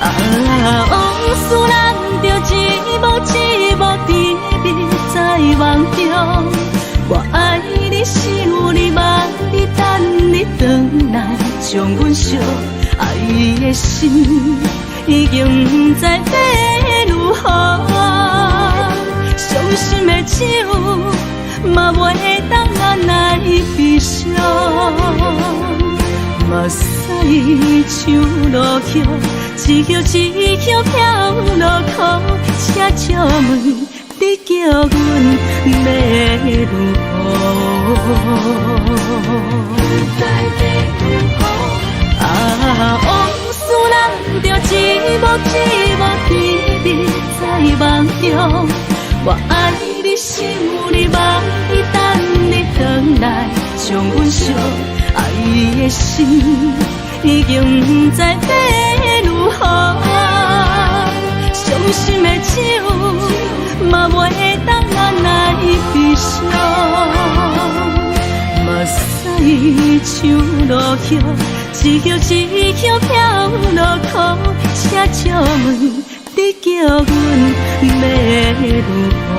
啊，往事難著一幕一幕甜蜜在夢中。我愛你，想你，望你，等你轉來，將阮惜。愛的心已經毋知欲如何，傷心的酒嘛袂當來悲傷。目屎像落葉，一葉一葉飄落苦，請借問你叫阮欲如何？啊，往事難著一幕一幕甜蜜在夢中。我愛你，想你，望你，等你轉來，將阮惜。愛的心已經毋知欲如何，傷心的酒嘛袂當來悲傷。目屎像落葉，一葉一葉飄落苦，請借問你叫阮欲如何？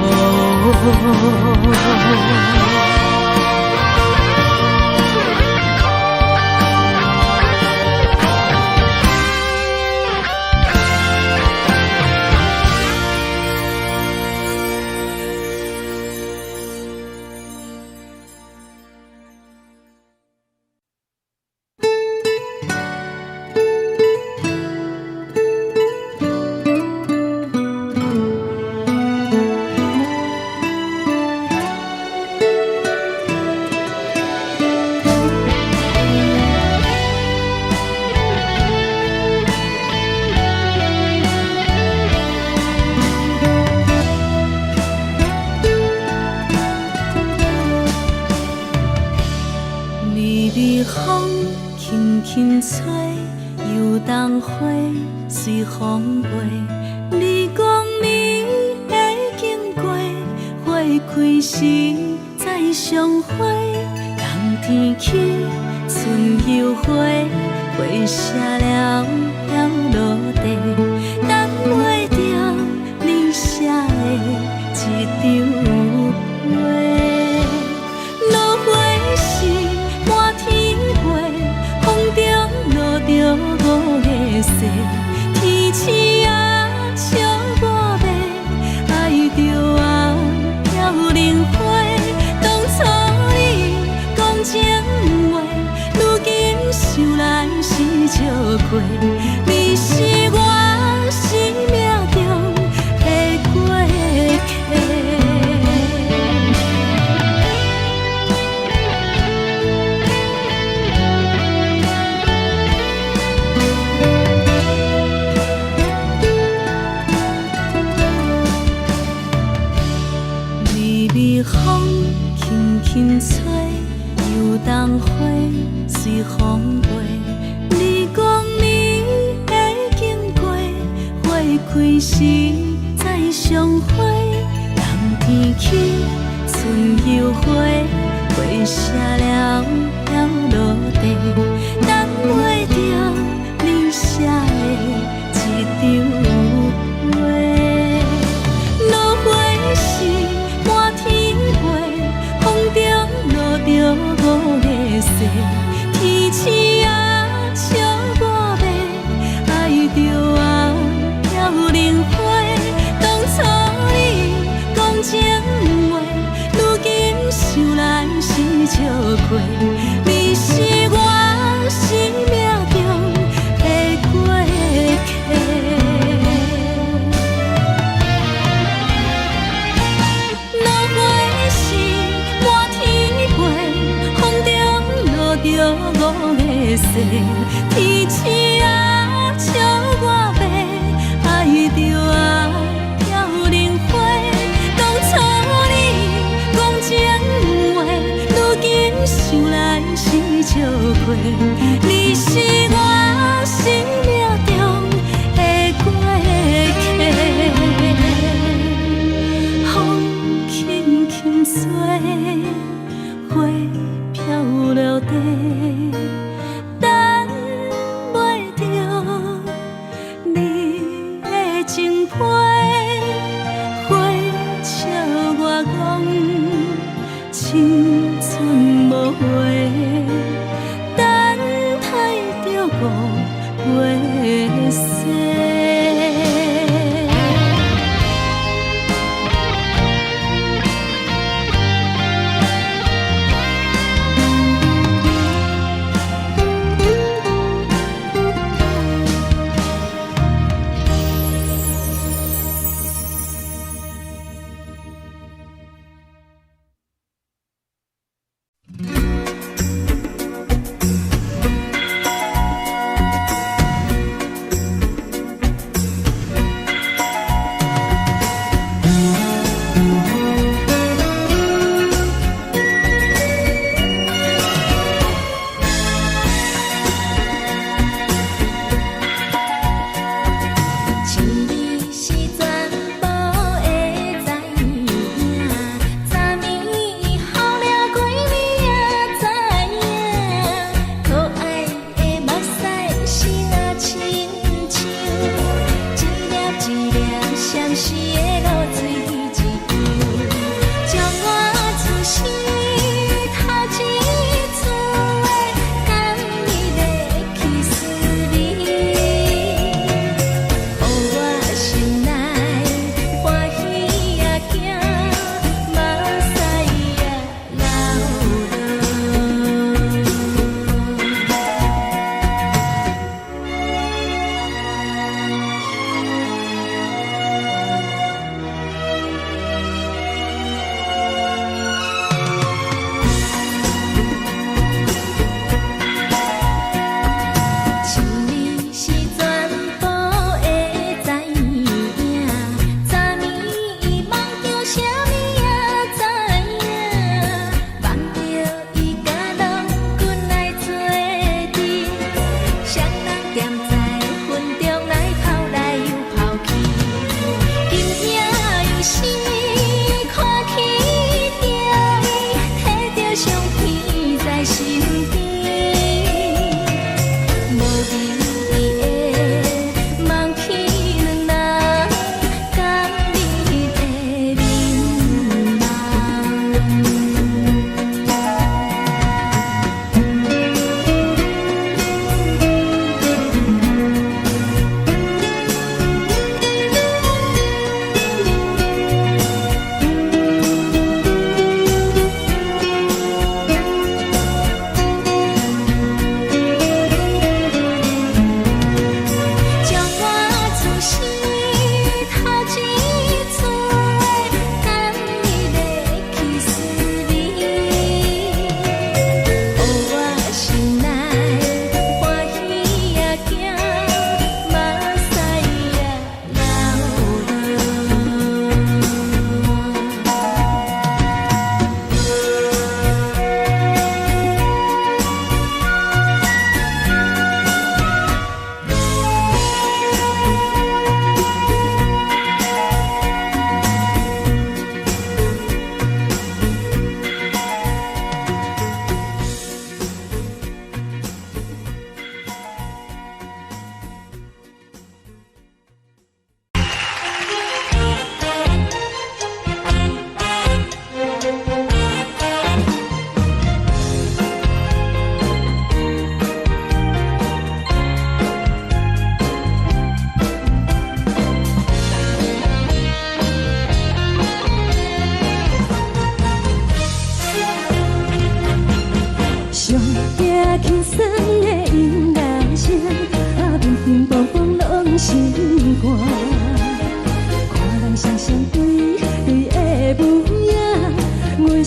想來是笑過，你是我。風輕輕吹，油桐花隨風飛。你講你會經過，花開時再相會。冬天起，春又回，花謝了飄落地，等袂著你寫的一張批。落花時滿天飛，風中落著五个誓，天鼠仔笑我欲，愛著啊飄零花。當初你講情話，如今想來是笑虧。你是我生命中的過客。落花時滿天飛，風中落著五个誓，天鼠仔笑我欲，愛著啊飄零花。當初你講情話，如今想來是笑虧。你是我生命中的過客。風輕輕吹，花飄落地，等袂著你的情批。花笑我講青春無話，等待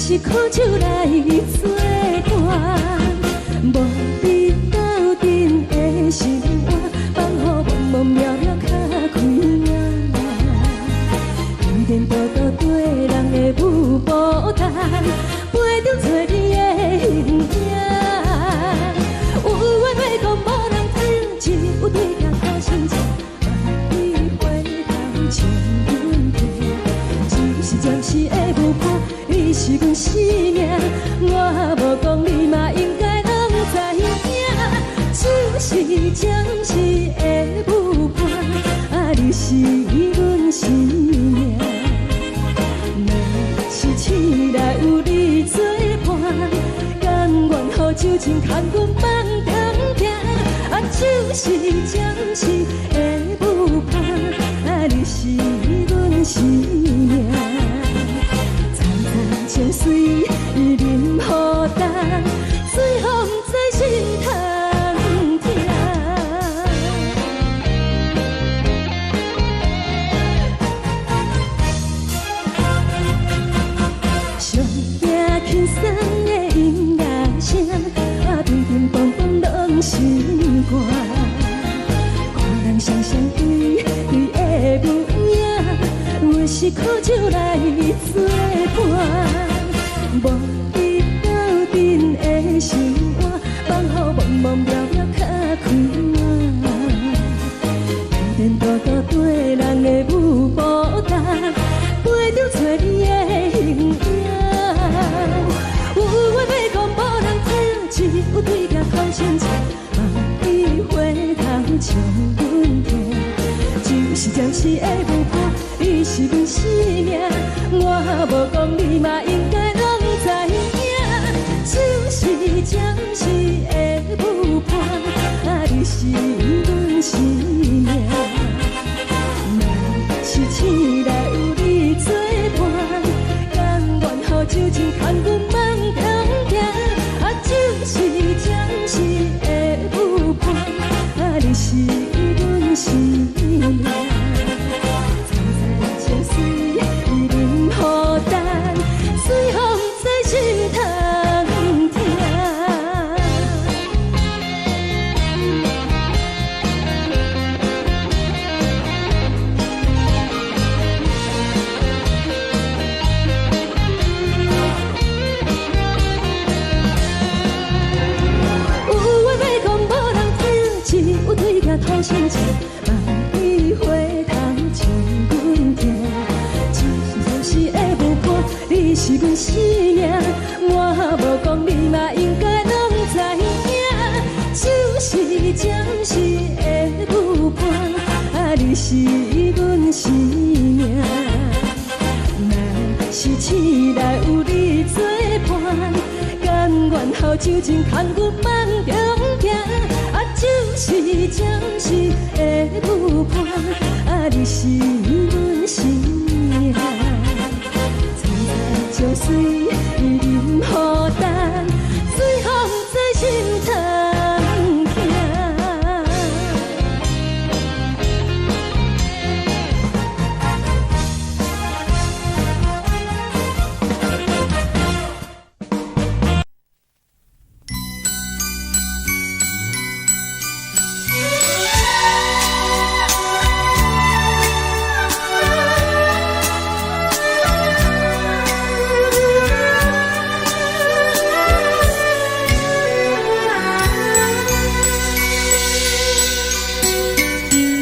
是苦酒來做伴，無你鬥陣的生活，放予茫茫渺渺較開眼。天道道對人的舞步動，陪著找你的形影。有緣袂講無人知，只有對鏡苦心情，望你回頭笑阮聽。只是暫時的舞伴，你是阮生命，我無講你嘛應該攏知影。只是暫時的舞伴，啊，你是阮生命。若是醒來有你做伴，甘願予酒精牽阮放長行。啊，只是暫時的舞伴，啊，你是阮生命。層層情水啉予乾，水予毋知心通疼。上驚輕鬆的音樂聲，啊，乒乒乓乓攏是歌。看人雙雙對對的舞影，阮是苦酒來做伴，無你鬥陣的生活，放予茫茫渺渺較開眼。天道道對人的舞步動，陪著找你的形影。有話欲講無人知，只有對鏡苦心情，望你回頭笑阮聽。只是暫時的舞伴，你是阮生命，我無講你嘛應該攏知影。只是暫時的舞伴，啊，你是阮生命。若是醒來有你做伴，甘願予酒精牽阮放長行。啊，只是暫時的舞伴，啊，你是阮生命。層層情水啉予乾，水予毋知心通疼。有話欲講無人知，只有對鏡苦心情，望你回頭笑阮聽。只是暫時的舞伴，你是阮生命，我無講你嘛應該攏知影。只是暫時的舞伴，啊，你是阮生命。若是醒來有你做伴，甘願予酒精牽阮放長行。啊，只是暫時的舞伴，啊，你是阮生命。層層情水啉予乾，水予毋知心通疼。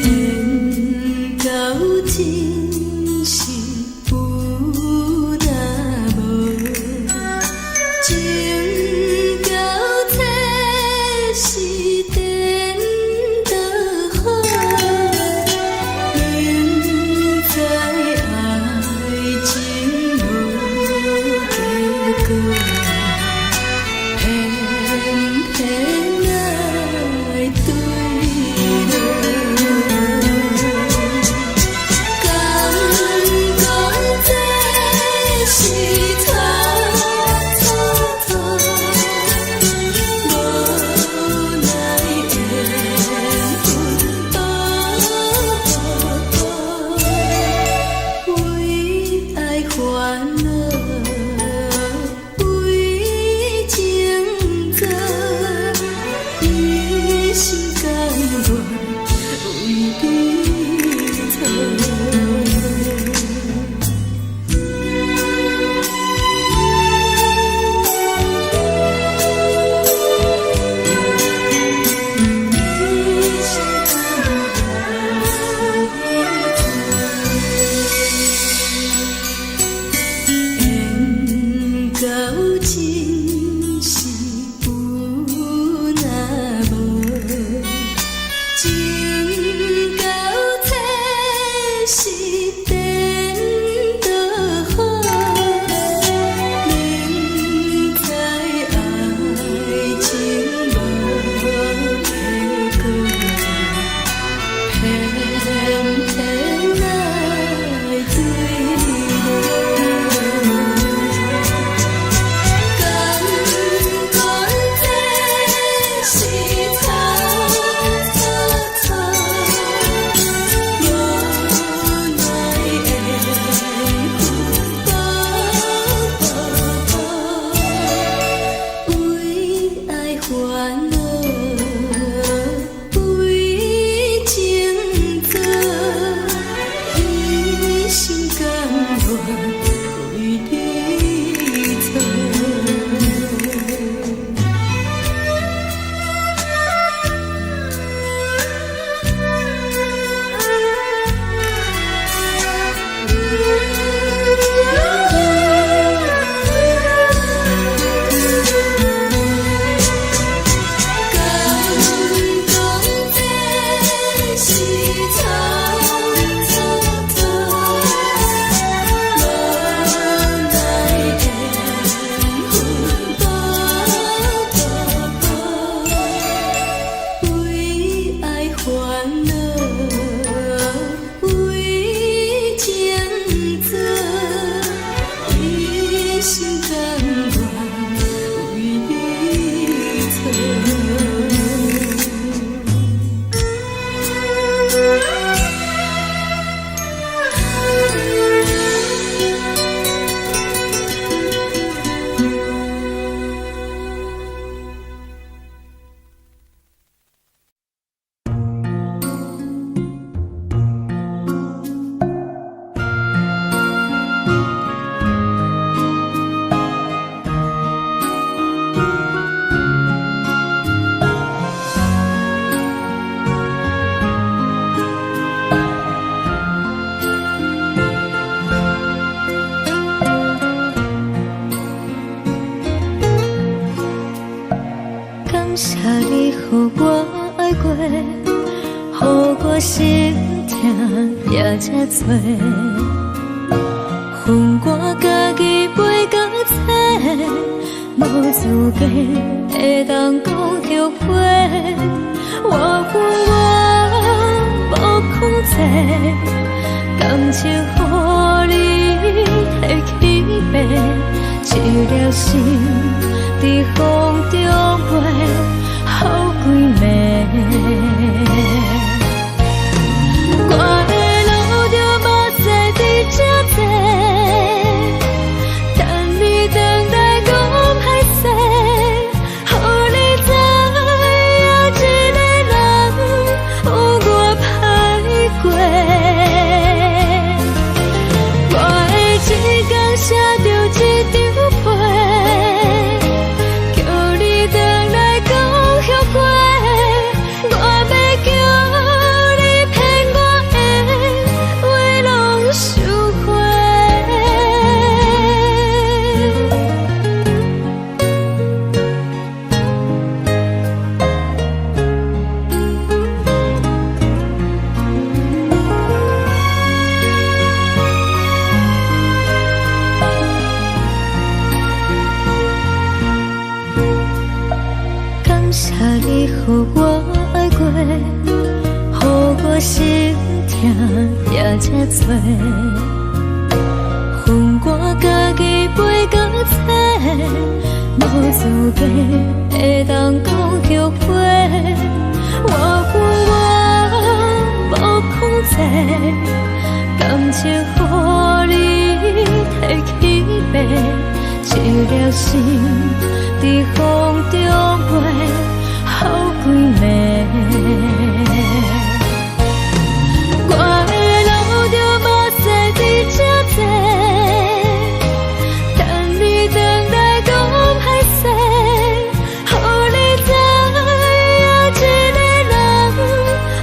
緣到真是有若無，情到這是顛倒好，明知愛情無結果，偏偏愛對落。敢講這是錯錯錯，無奈緣分步步，為愛煩惱。也遮濟。予我家己飛到找，無資格會當講後悔。我有我無控制，感情予你提起爬，一粒心佇風中飛，予幾暝。我會流著目屎佇這坐，等你轉來講歹勢，予你知影一个人有偌歹過。我會一工寫著一張批，叫你轉來講後悔。我欲叫你騙我的話攏收回。感謝你予我愛過，予我心疼也這濟。予我家己飛到找，無資格會當講後悔。我有我無控制，感情予你提起爬，一粒心佇風中飛，予幾暝。我會流著目屎佇這坐，等你轉來講歹勢，予你知影一個人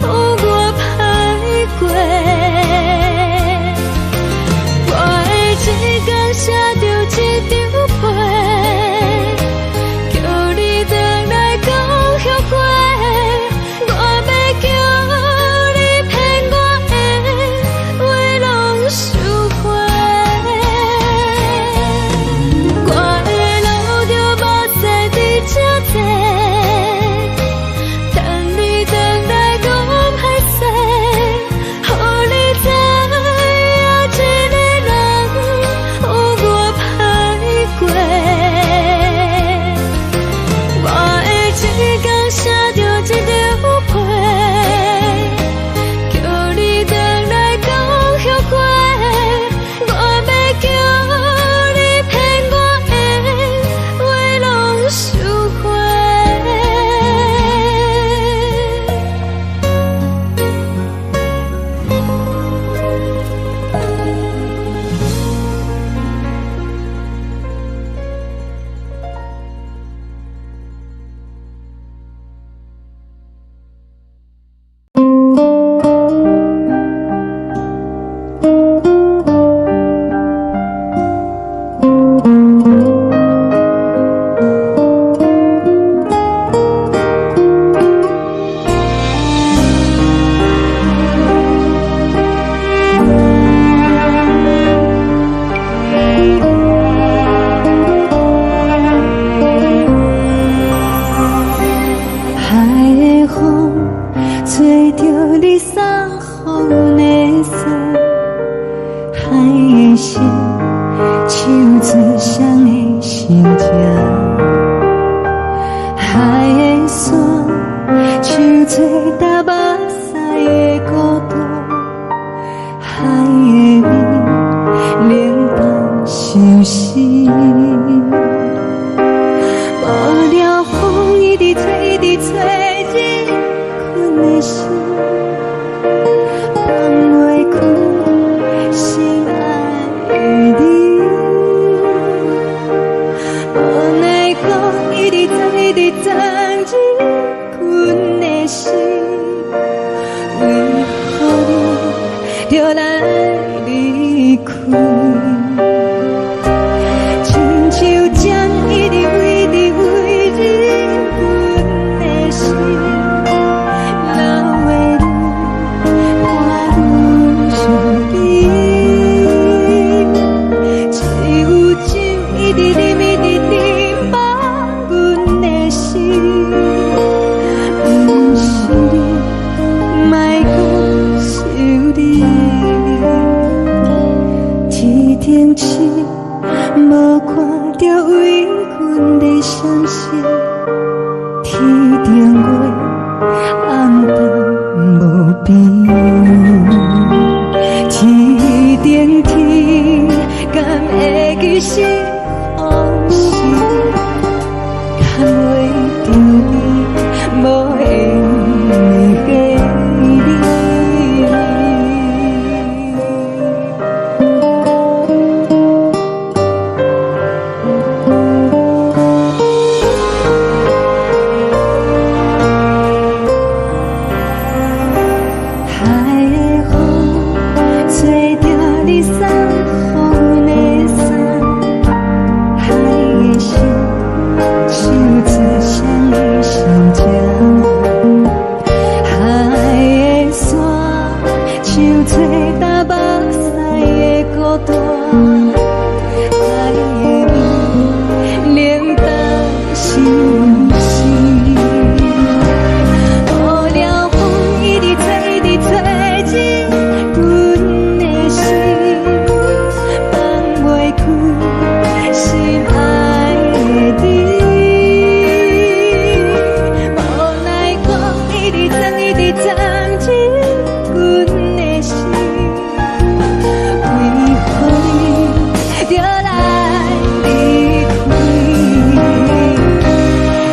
有偌歹過。我會一工寫著一張批，叫是予是，牽袂著你，無緣的你。海的風吹著你送予阮的衫，海的心唱出誰的心情，海的沙唱出東目屎的孤單，海的味冷淡相思。予了風一直吹，一直吹入阮的心，放袂開心愛的你。無奈風一直鑽，一直鑽入阮的心，為何你著來離開？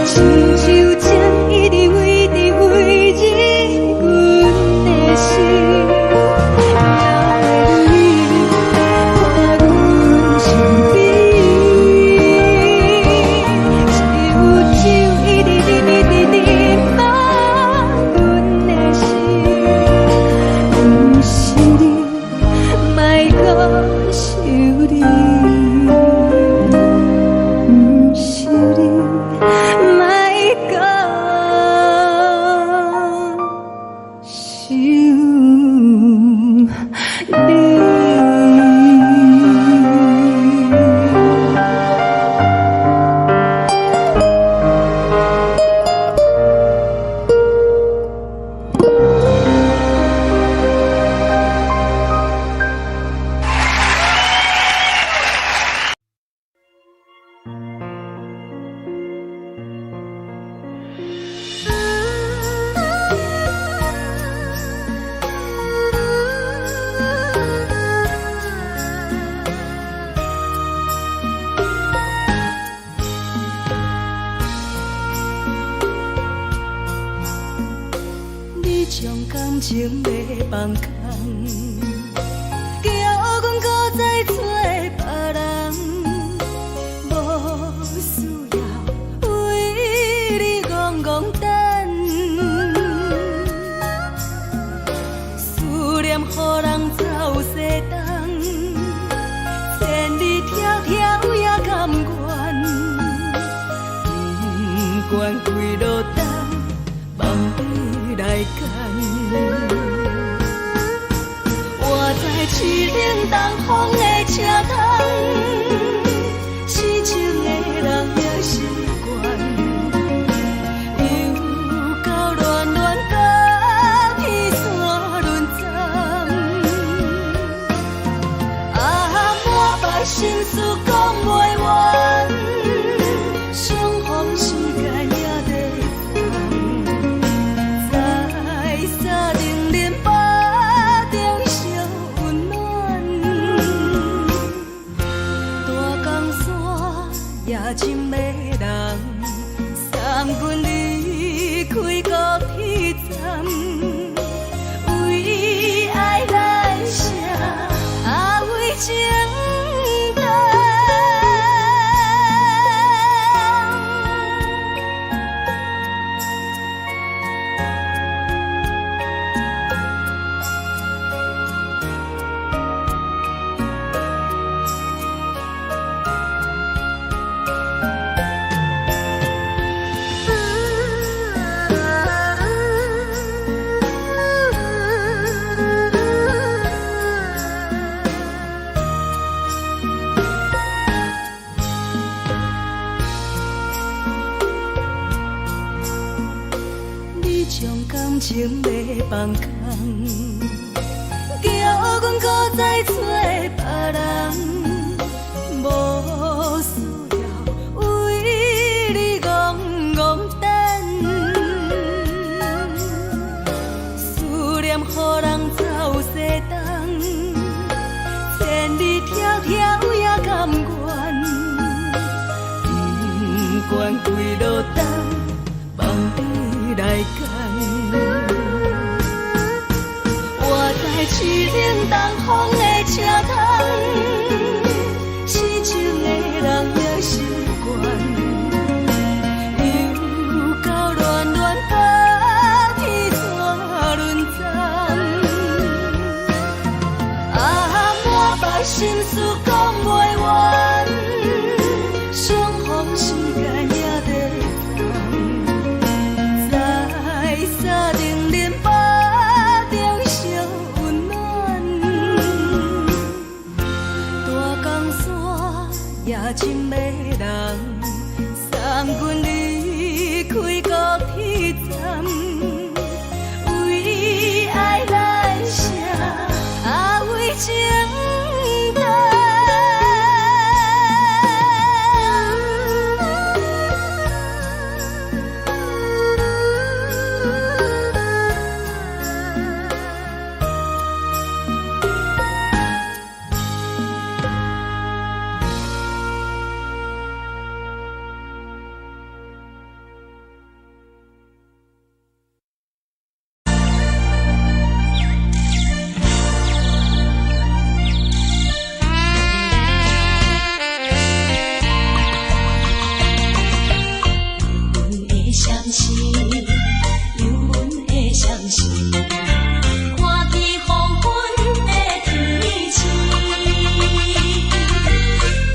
親像情一直飛，一直飛入阮的心，哪會離開阮身邊？只有酒一直啉，一直啉滿阮的心，毋是你，莫閣想你，毋是你，莫閣想你。你將感情欲放空，叫阮閣再找別人，無需要為你戇戇等，思念予人走西東，千里迢迢也甘願，不管幾落冬，望你來牽。我知凄冷東風的車窗，痴情的人也習慣，又到暖暖甲彼山轮转。啊，满腹心事講袂完，相逢時間也在轉，在三重林腹中相溫暖。大江山也真迷人，送阮離開高鐵站，為愛來寫，啊為情等。你將感情欲放空，叫阮閣再找別人，無需要為你戇戇等，思念予人走西東，千里迢迢也甘願。夜深的人，送阮離開高鐵站，為愛來寫，啊為情等。阮的相思，有阮的相思，看见黃昏的天星，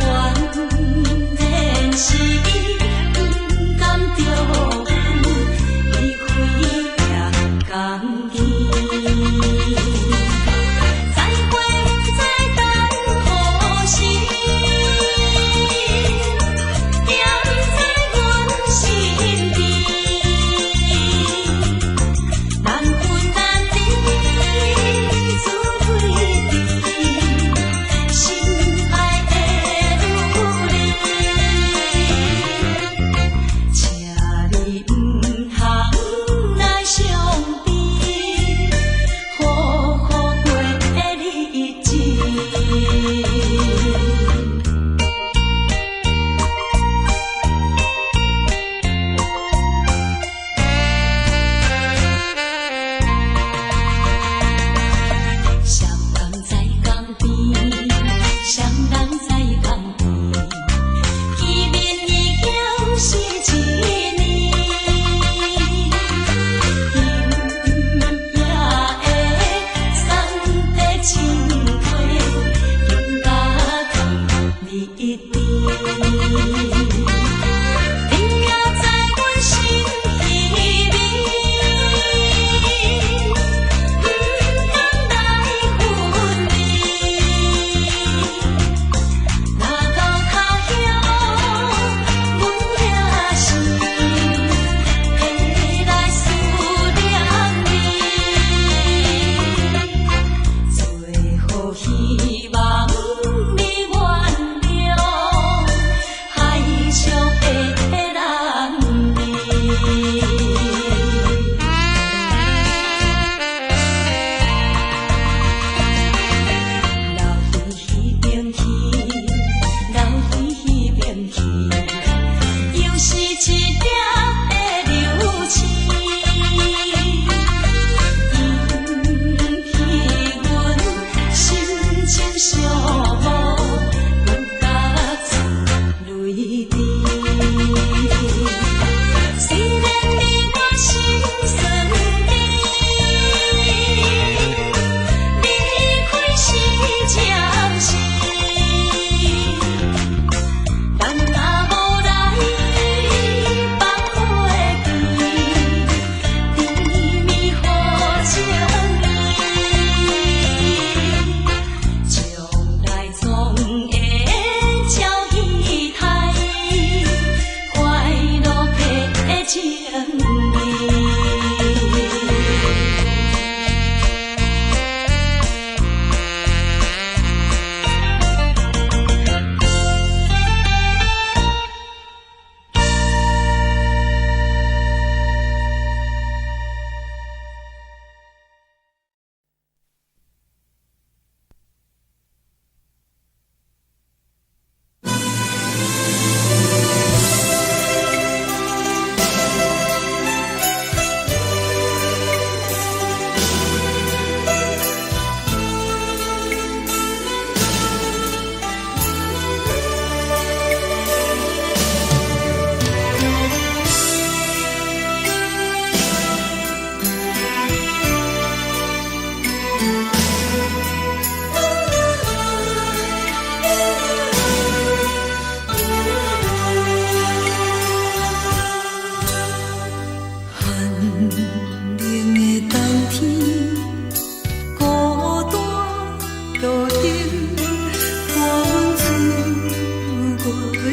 原來是伊不甘著阮，伊開也甘去。再會不知等何時，惦在阮身邊，難分難離，滋味甜，心愛的女人，請你毋通來傷悲，好好過日子。誰人在江邊？誰人在江邊？見面已經是一年，今夜的送的情話，更加甜蜜甜。你也在阮心裡面，毋甘來分離。若到他鄉，阮也是會來思念你。最後希望你原諒，海上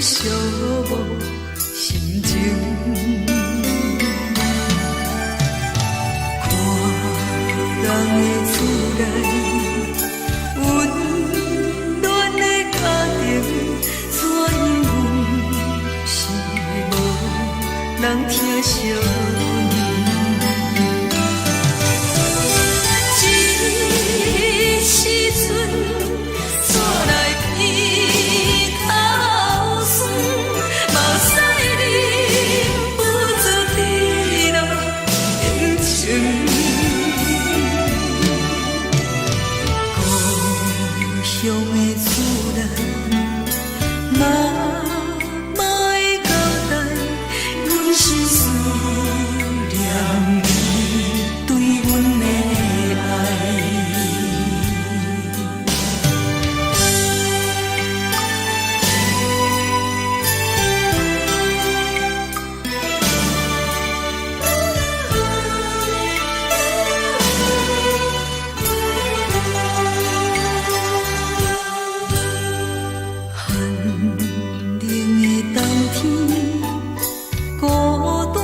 寂寞心情。看人的厝內，溫暖的家庭，怎樣阮是無人疼惜阮。這時陣煞來鼻頭酸，目屎忍不住滴落眼睛。故鄉的厝內，媽媽的交代，阮是思念你對阮的愛。寒冷的冬天，孤單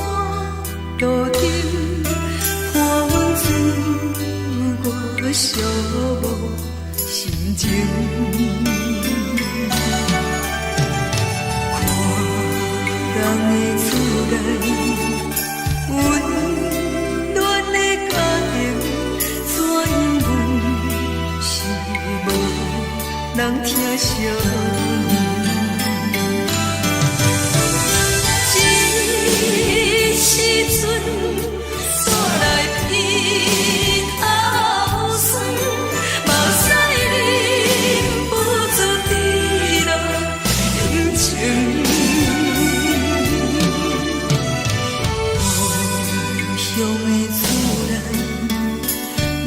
路燈，伴阮自我寂寞心情。看人的厝內，溫暖的家庭，怎樣阮是無人疼惜阮。這時陣煞來鼻頭酸，目屎忍不住滴落眼睛。故鄉的厝內，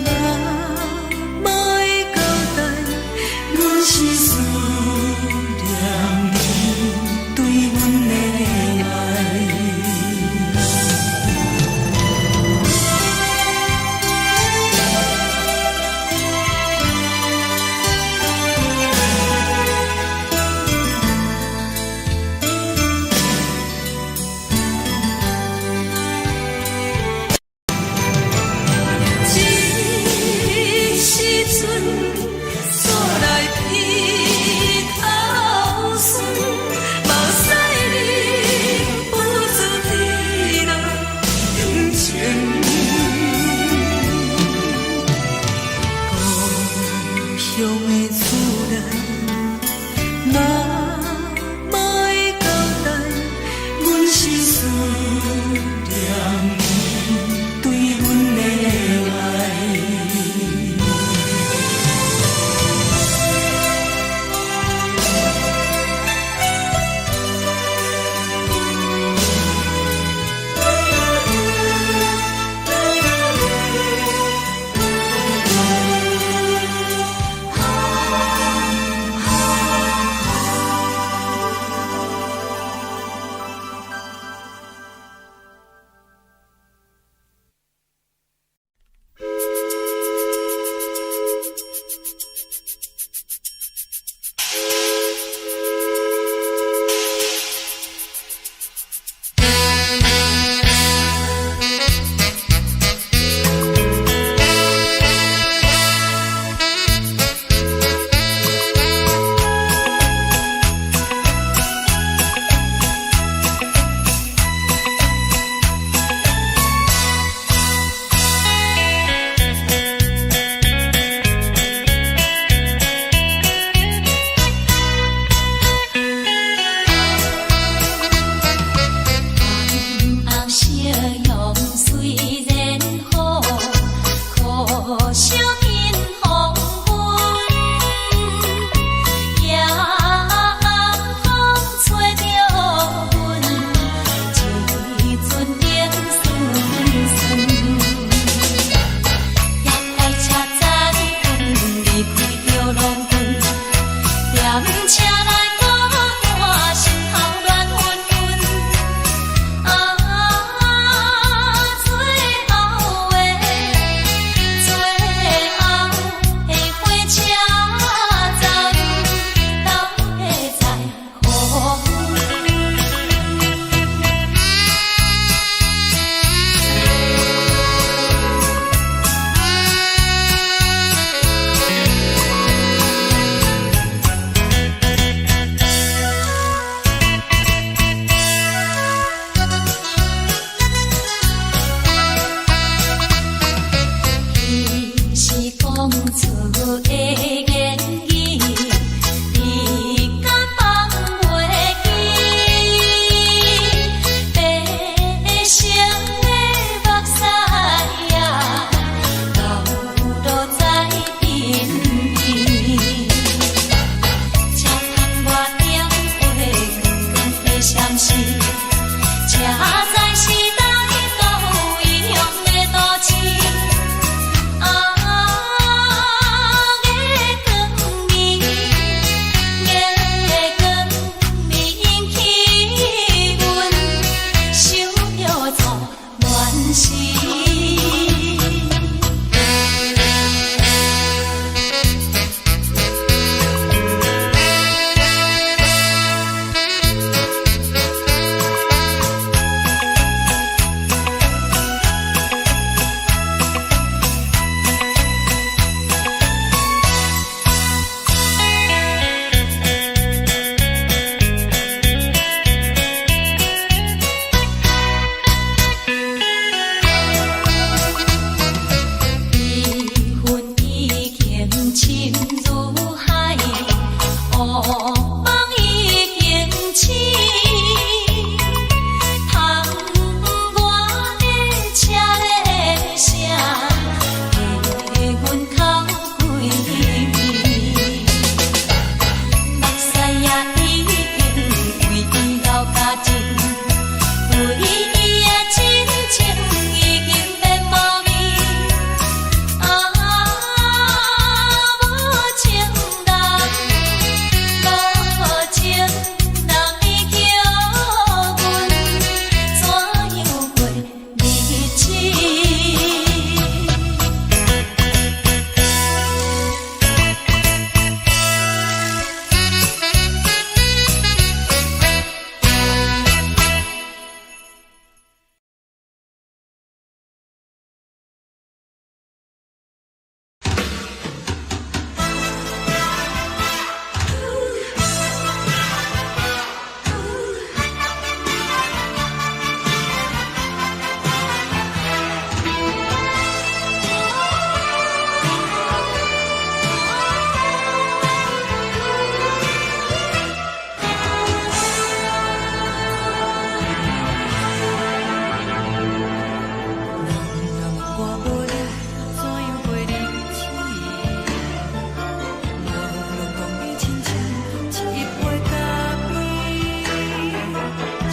媽媽的交代，阮是思念你對阮的愛。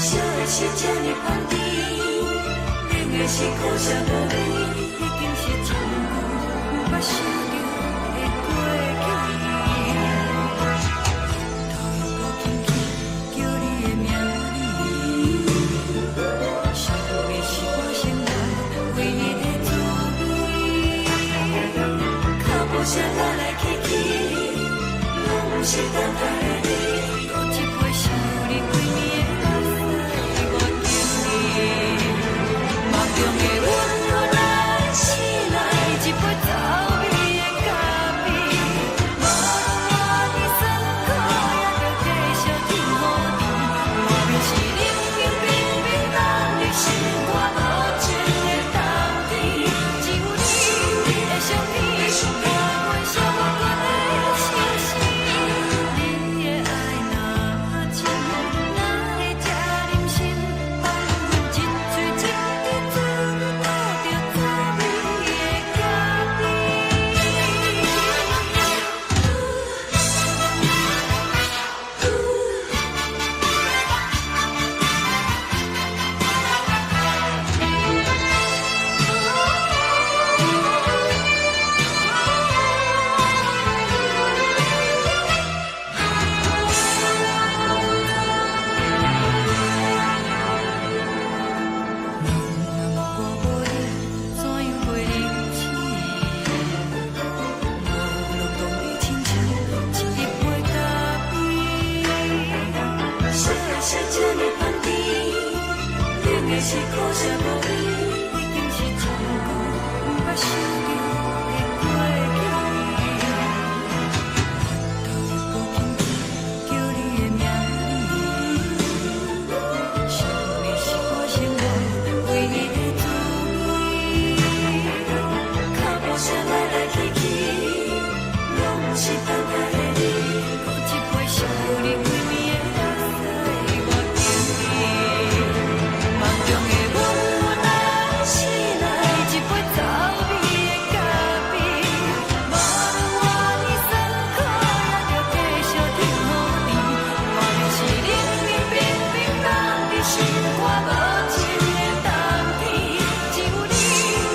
烧的是這呢香甜，冷的是苦澀無味，已經是真久毋捌想著的過去。頭又閣輕輕叫你的名字，想的是我生活唯一的滋味。腳步聲來來去去，攏毋是等待的你。閣一杯想你規暝的目屎，我敬你。夢中的阮予咱醒來，一杯走味的咖啡。無論偌尼酸苦，也著繼續天予甜。外面是冷冷冰冰，等你心肝無情的冬天。只有你的相片，伴阮寂寞的相思。你的愛若深，哪會這忍心放阮一喙一滴水吐著滋味的咖啡？我無你，怎樣過日子？無論當你親像一杯咖啡。燒的是這呢香甜，冷的是苦澀無味，已經是真久毋捌想著的過去。頭又閣輕輕叫你的名字，想的是我生活唯一的滋味。腳步聲來來去去，攏毋是等待的你。閣一杯想你規暝的目屎，我敬你。夢中的阮予咱醒來，一杯走味的咖啡。無論偌尼酸苦，也著繼續天予甜。外面是冷冷冰冰，凍佇心肝無情的冬天。只有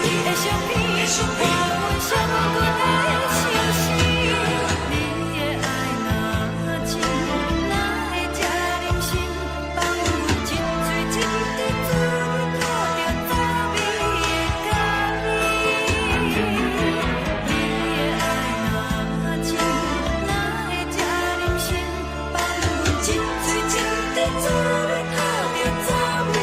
你的相片，伴阮寂寞的相思。你的愛若深，哪會這忍心放阮一喙一滴水吐著滋味的咖啡？你的愛若深，哪會這忍心放阮一喙一滴水吐著滋味的咖啡？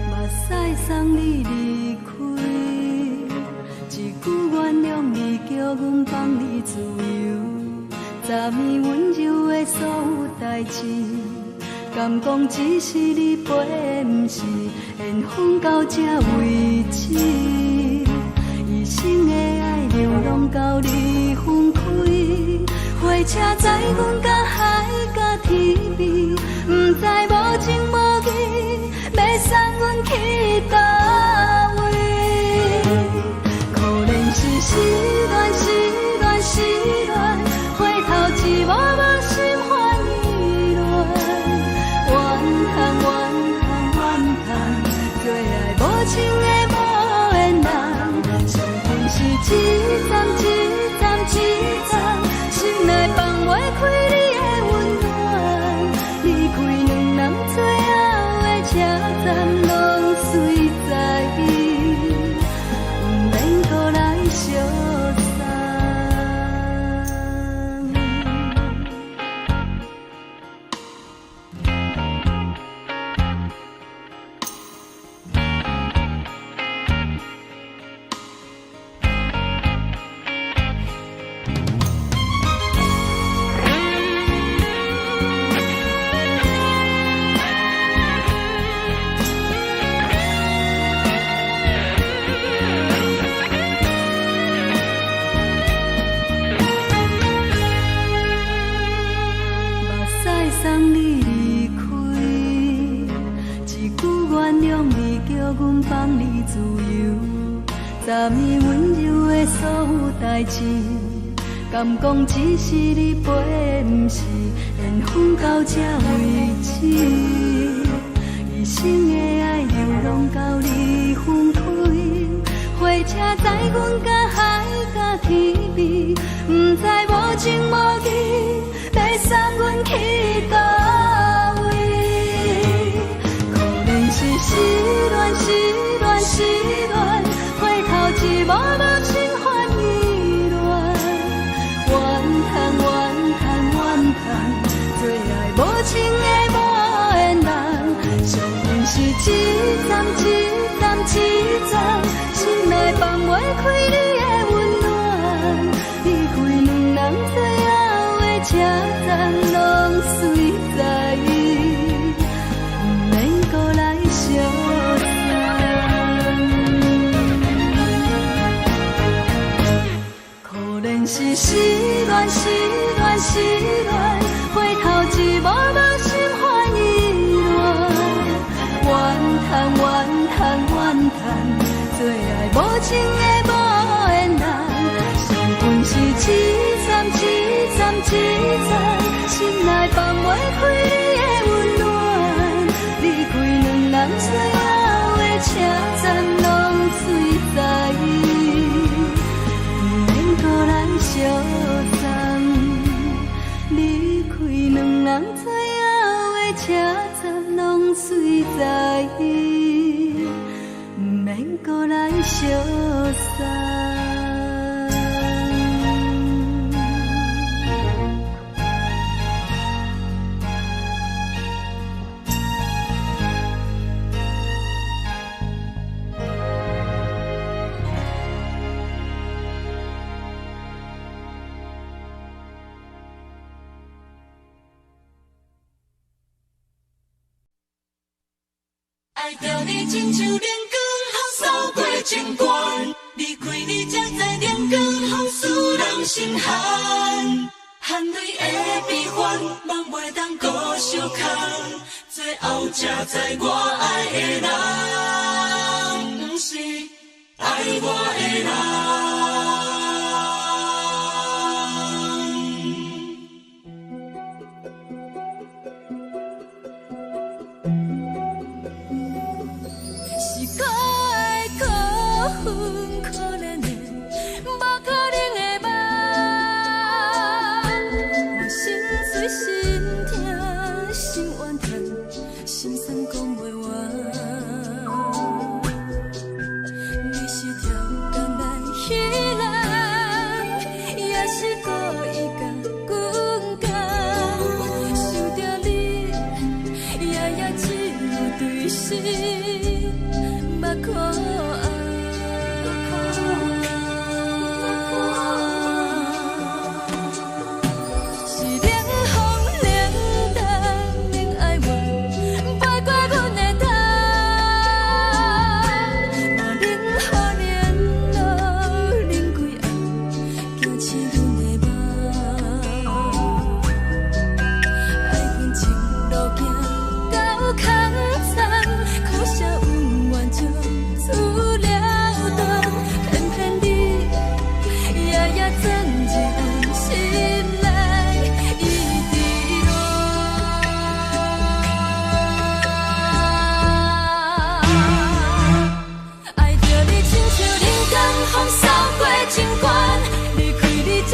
目屎送你離開，一句原諒你，叫阮放你自由。昨暝溫柔的所有代誌，敢講只是你陪的，毋是緣分到這為止。一生的愛流浪到你分開，火車載阮到海角天邊，毋知無情無義，欲送阮去佗位？可憐是失戀，失戀，失戀，回頭一幕幕心煩意亂。怨嘆怨嘆怨嘆，最愛無情的無緣人，傷心是一站一站一站，心自由。昨暝溫柔的所有代誌，敢講只是你陪，毋是緣分到這為止。一生的愛流浪到你分開，火車載阮甲海甲天邊，毋知無情無義，欲送阮去佗位？可憐是失戀，失戀，失戀，回頭一幕幕心煩意亂，怨嘆怨嘆怨嘆，做愛無情的無緣人，相信是一站一站一站，心內放袂開你的溫暖，離開兩人最後的車站，攏隨在，毋免閣來相送。可憐是失戀，失戀，失戀，回頭一幕幕心煩意亂，怨嘆怨嘆怨嘆，做愛無情的無緣人，相逢是一站一站一站，心內放袂開你的溫暖，離開兩人最後的車站，攏隨在，毋免閣來相送。離開兩人最後的車站，攏隨在，毋免閣來相送。愛著你親像冷光予掃過情關，離開你才知冷光予使人心寒，汗淚的悲歡，夢袂當閣相牽，最後才知我愛的人，毋是愛我的人。是可愛可恨可憐的，無可能的夢。我心碎心疼心怨嘆，心酸講袂完。你是超工來彼人，也是故意共阮講？想著你，夜夜只有對心目苦紅。是冷風冷淡免哀怨，飛過阮的頭。嘛冷雨冷露冷規暗，惊醒阮的夢。愛恨情路行到空残，可惜恩怨就此了斷。偏偏你夜夜鑽入阮心內，一直戀。愛著你親像冷光風掃過情關，離開你才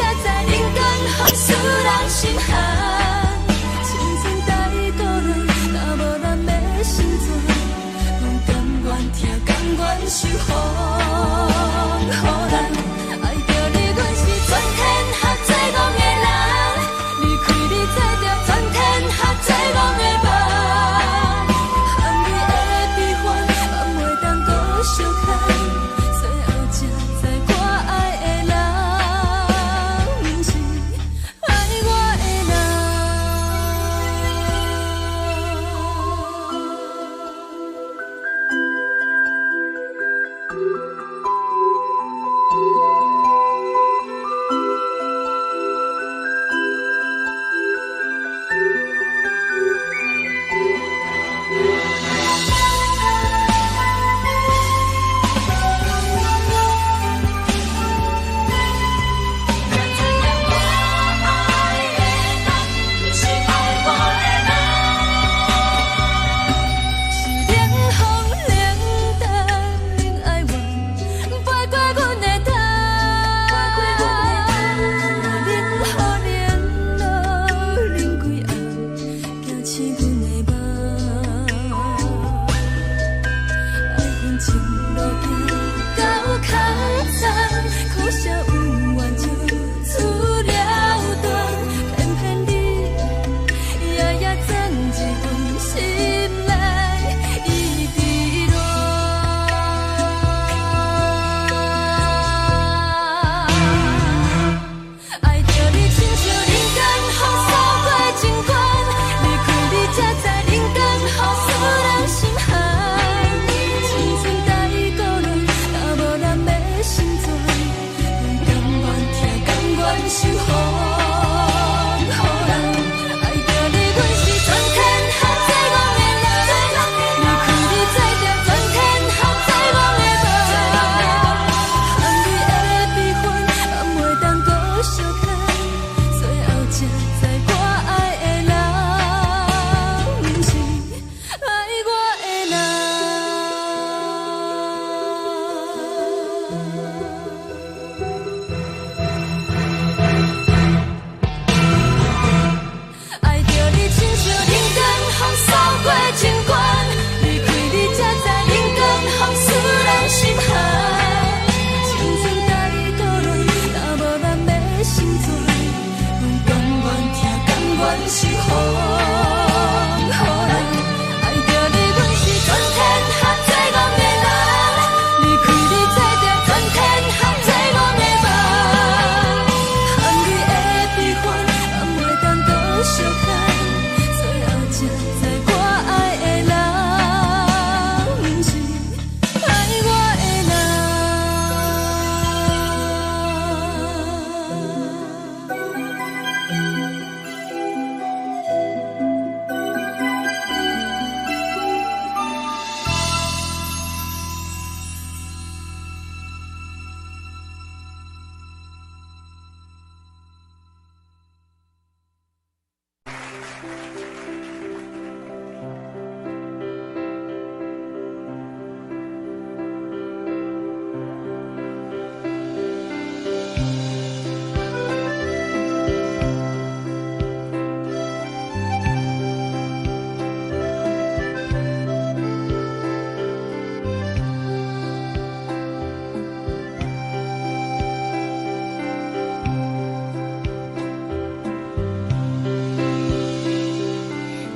是風雨人。愛著你，阮是全天下最戇的人。離開你，做著全天下最戇的夢。含淚的悲歡，也袂當閣相看。最後才知我愛的人，毋是愛我的人。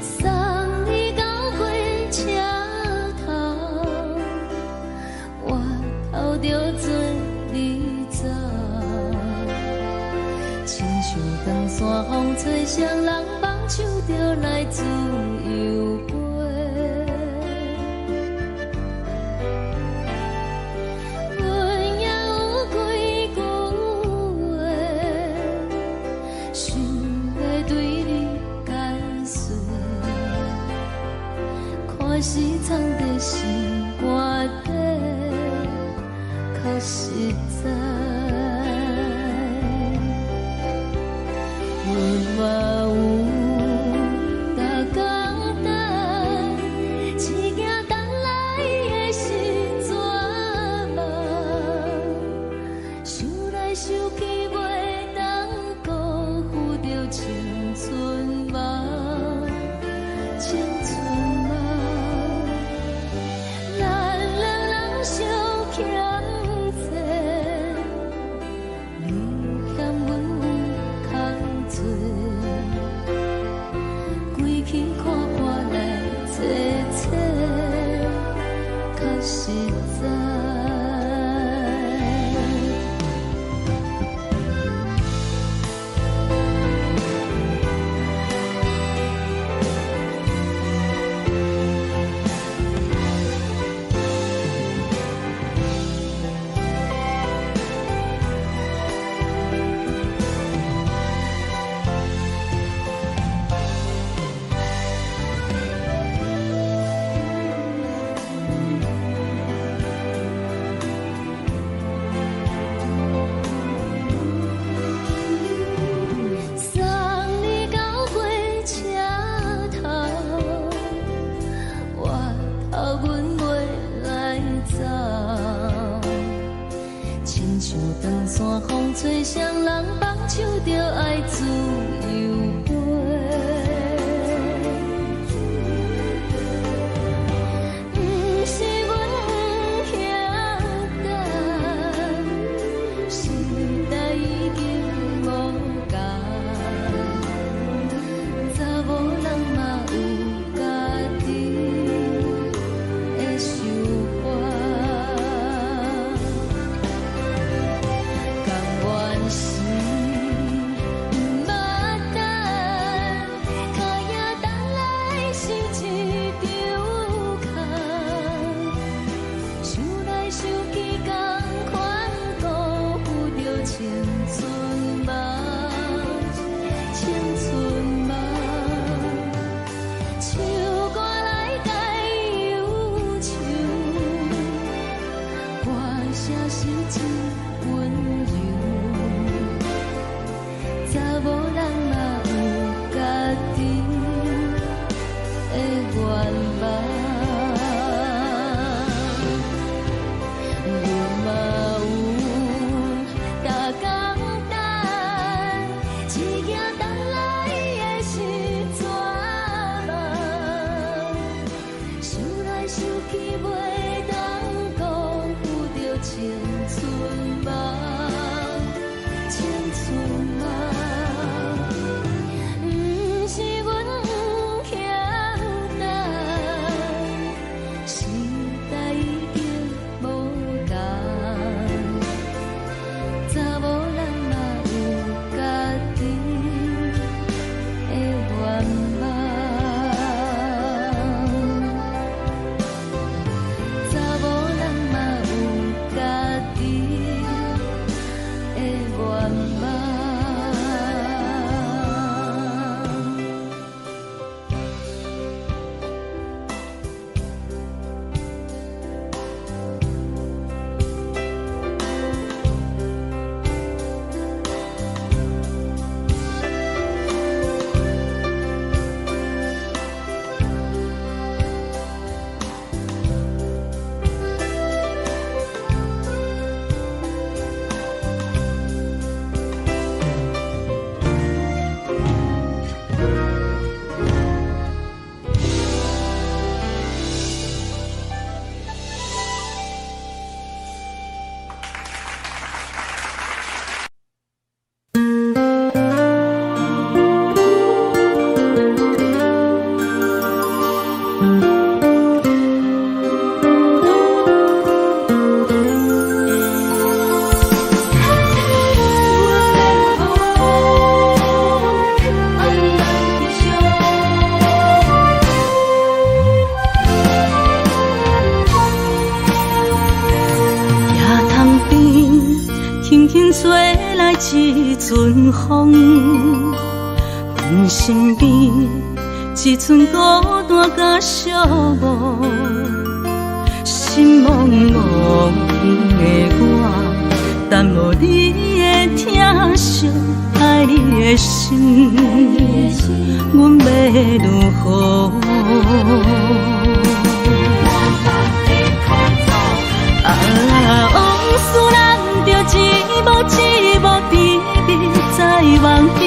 送你到火車頭，我頭著做你走。親像長山風吹，誰人放手就來自由飛。阮也有幾句話，想欲對你解說。看是藏佇心肝底，較實在。阮嘛有逐工等，只驚等來的是绝望。想來想去，袂當辜負著青春夢，青春夢。咱兩人相欠債，你欠阮有空做，规气看破來坐坐，較實在。送你到火車頭，我頭阮袂來走。親像長山風吹，誰人放手就愛自由飛。毋是阮不曉等，時代已經無仝，查某人嘛有家己的想法。甘願是毋捌等，陣風，阮身邊一寸孤單佮寂寞，心茫茫的我，等無你的疼惜，愛你的心，阮欲如何？啊，往事難著一幕一幕甜蜜在夢中。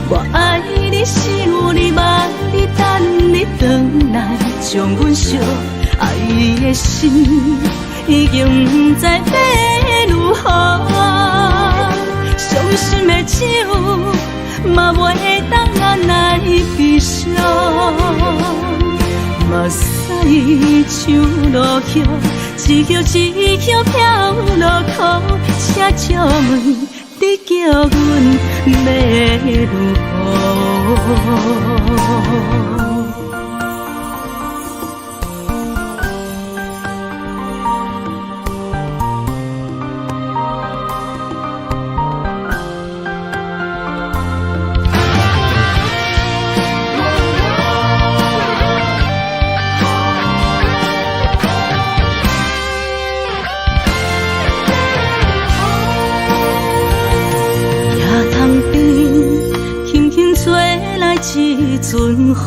我愛你，想你，望你，等你轉來，將阮惜。愛的心已經毋知欲如何，傷心的酒嘛袂當來悲傷。目屎像落雨，一葉一葉飄落苦，請借問你叫阮欲如何？一陣風，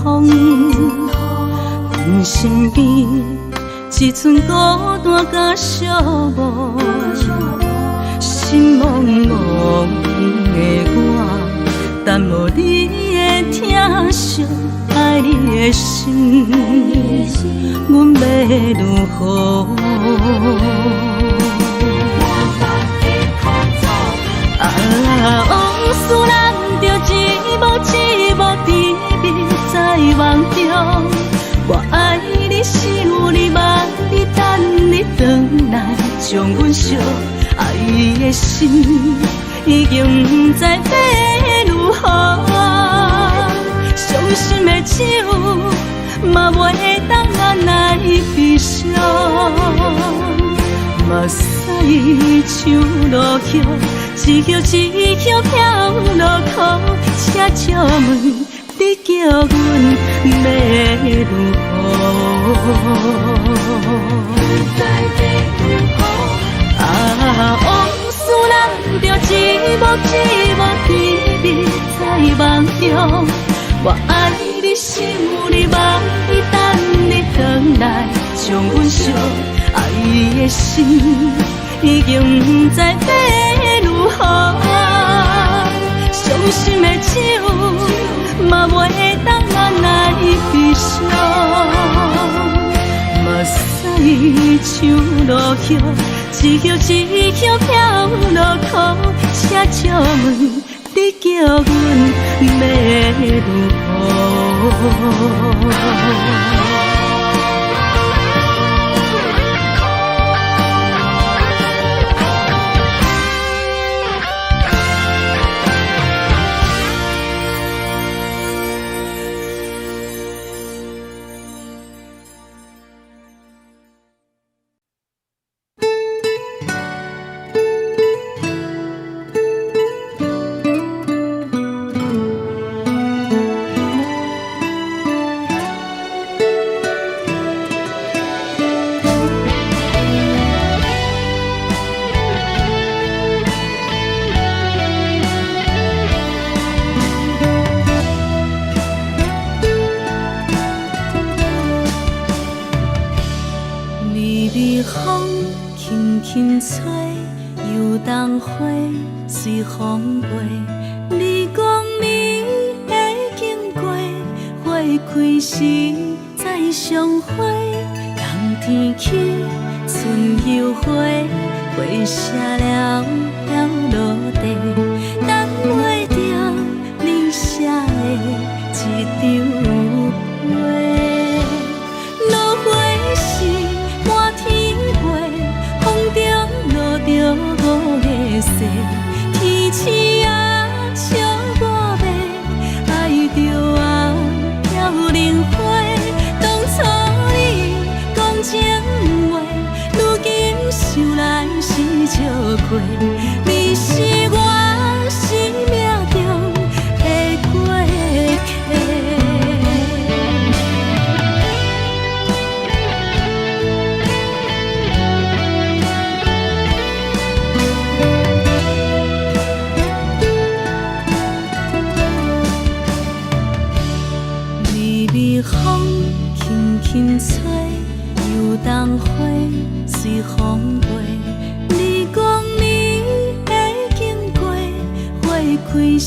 阮身邊一寸孤單佮寂寞，心茫茫的我，等無你的疼惜，愛你的心，阮欲如何？啊，往事難著一幕一幕甜蜜在夢中。我愛你，想你，望你，等你轉來，將阮惜。愛的心已經毋知欲如何，傷心的酒嘛袂當來悲傷。目屎像落雨，一葉一葉飄落苦，請借問你叫阮欲如何？啊，往事難著一幕一幕甜蜜在夢中。我愛你，想你，望你，等你轉來，將阮惜。愛的心已經毋知欲如何，傷心的酒嘛袂當來悲傷。目屎像落雨，一葉一葉飄落苦，請借問你叫阮欲如何？想來是笑亏，你是。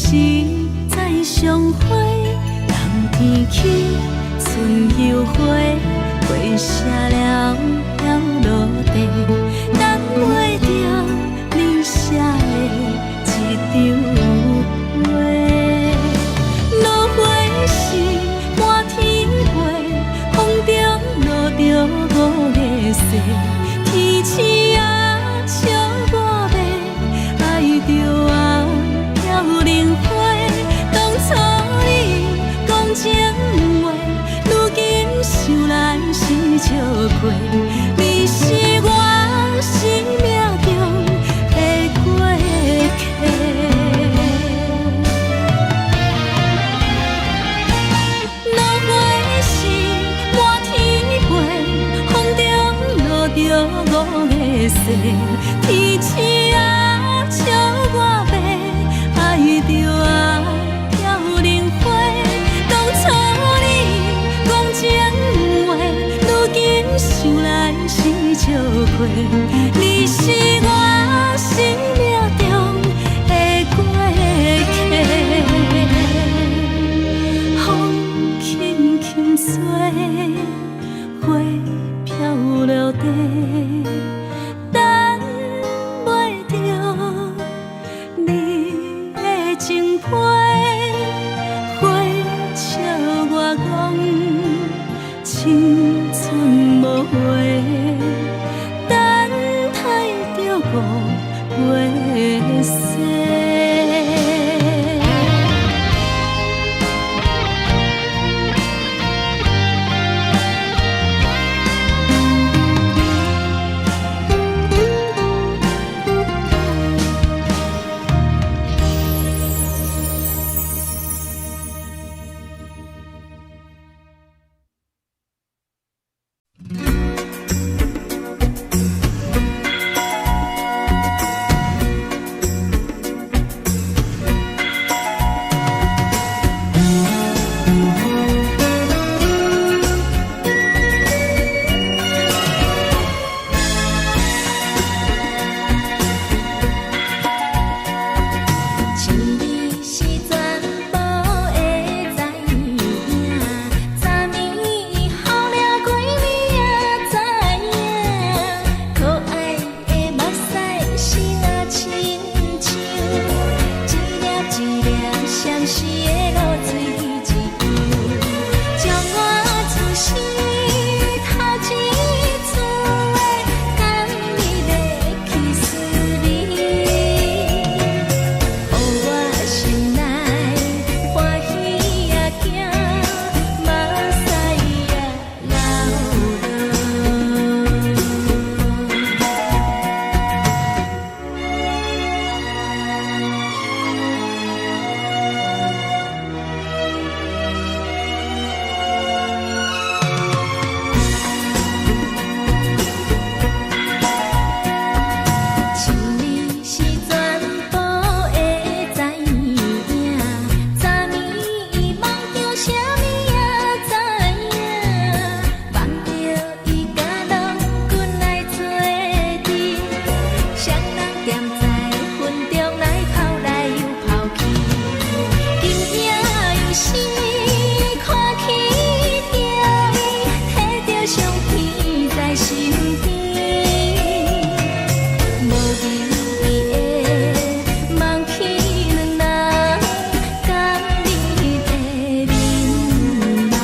時再相會，冬天起，春又回，花謝了飄落地，等袂著你寫的一張批。落花是滿天飛，風中落著五月雪，天鼠仔笑我欲，愛著啊飄零花。當初你講情話，如今想來是笑虧。你是我生命中的過客。落花是滿天飛，風中落著五月雪，天鼠仔笑我欲，愛著啊飄零花。當初你講情話，如今想來是笑虧。你是我生命中的過客。風輕輕吹，花飄落地，等袂著你的情批。花笑我講，青春無話，等待著五月雪。情你是全部會知影，昨暝雨了規暝也知影，可愛的目屎是若親像一粒一粒相思的露水一樣，將我此生頭一次的甘蜜的去思念，予我心內歡喜也驚，目屎也流落。情你是全部會知影，昨暝夢著啥物也知影，夢著伊佮郎君來做陣，雙人踮在雲中來跑來又跑去，今夜又是看起著伊，提著相片在身邊。無意義的夢去兩人甘蜜的眠夢。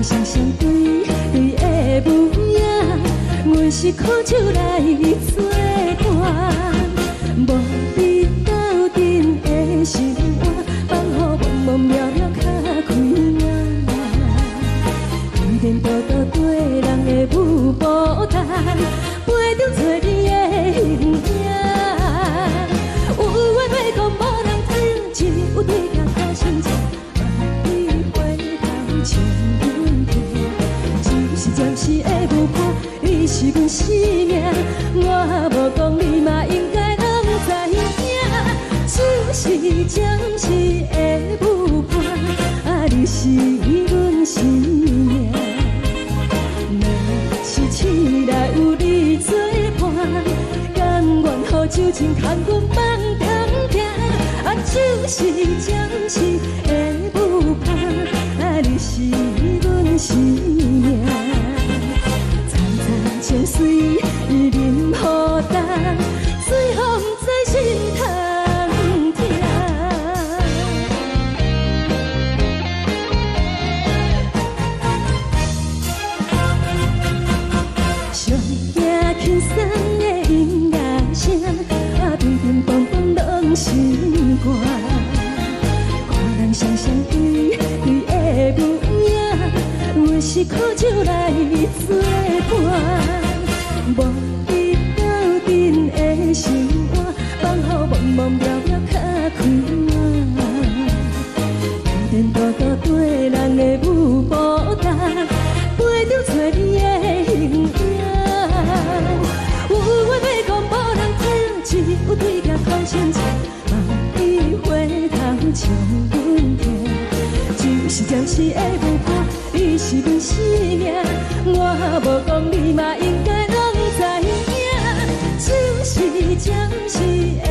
人雙雙對對的舞影，阮是苦酒來做伴，無你鬥陣的心肝，放予茫茫渺渺較開眼。天顛倒倒對人的舞步動，陪著找你的形影。有緣袂講無人知，只有對鏡苦心情，望你回頭笑阮聽。只是暫時的舞伴，你是阮生命，我無講你嘛應該攏知影。只是暫時的舞伴，啊，你是阮生命。若是醒來有你做伴，甘願予酒精牽阮放通聽。啊，只是暫時的舞伴，啊，你是阮生命。層層情隨淋雨重，水予毋知心通疼。上驚輕鬆的音樂聲，啊，乒乒乓乓攏心肝。看人雙雙對對的舞影，阮是苦酒來做伴，無你鬥陣的心肝，放予茫茫渺渺較開眼。天顛倒倒對人的舞步動，陪著找你的形影。有緣袂講無人知，只有對鏡苦心情，望你回頭笑阮聽。只是暫時的舞伴，你是阮生命，我無講你嘛應該攏知影。只是暫時的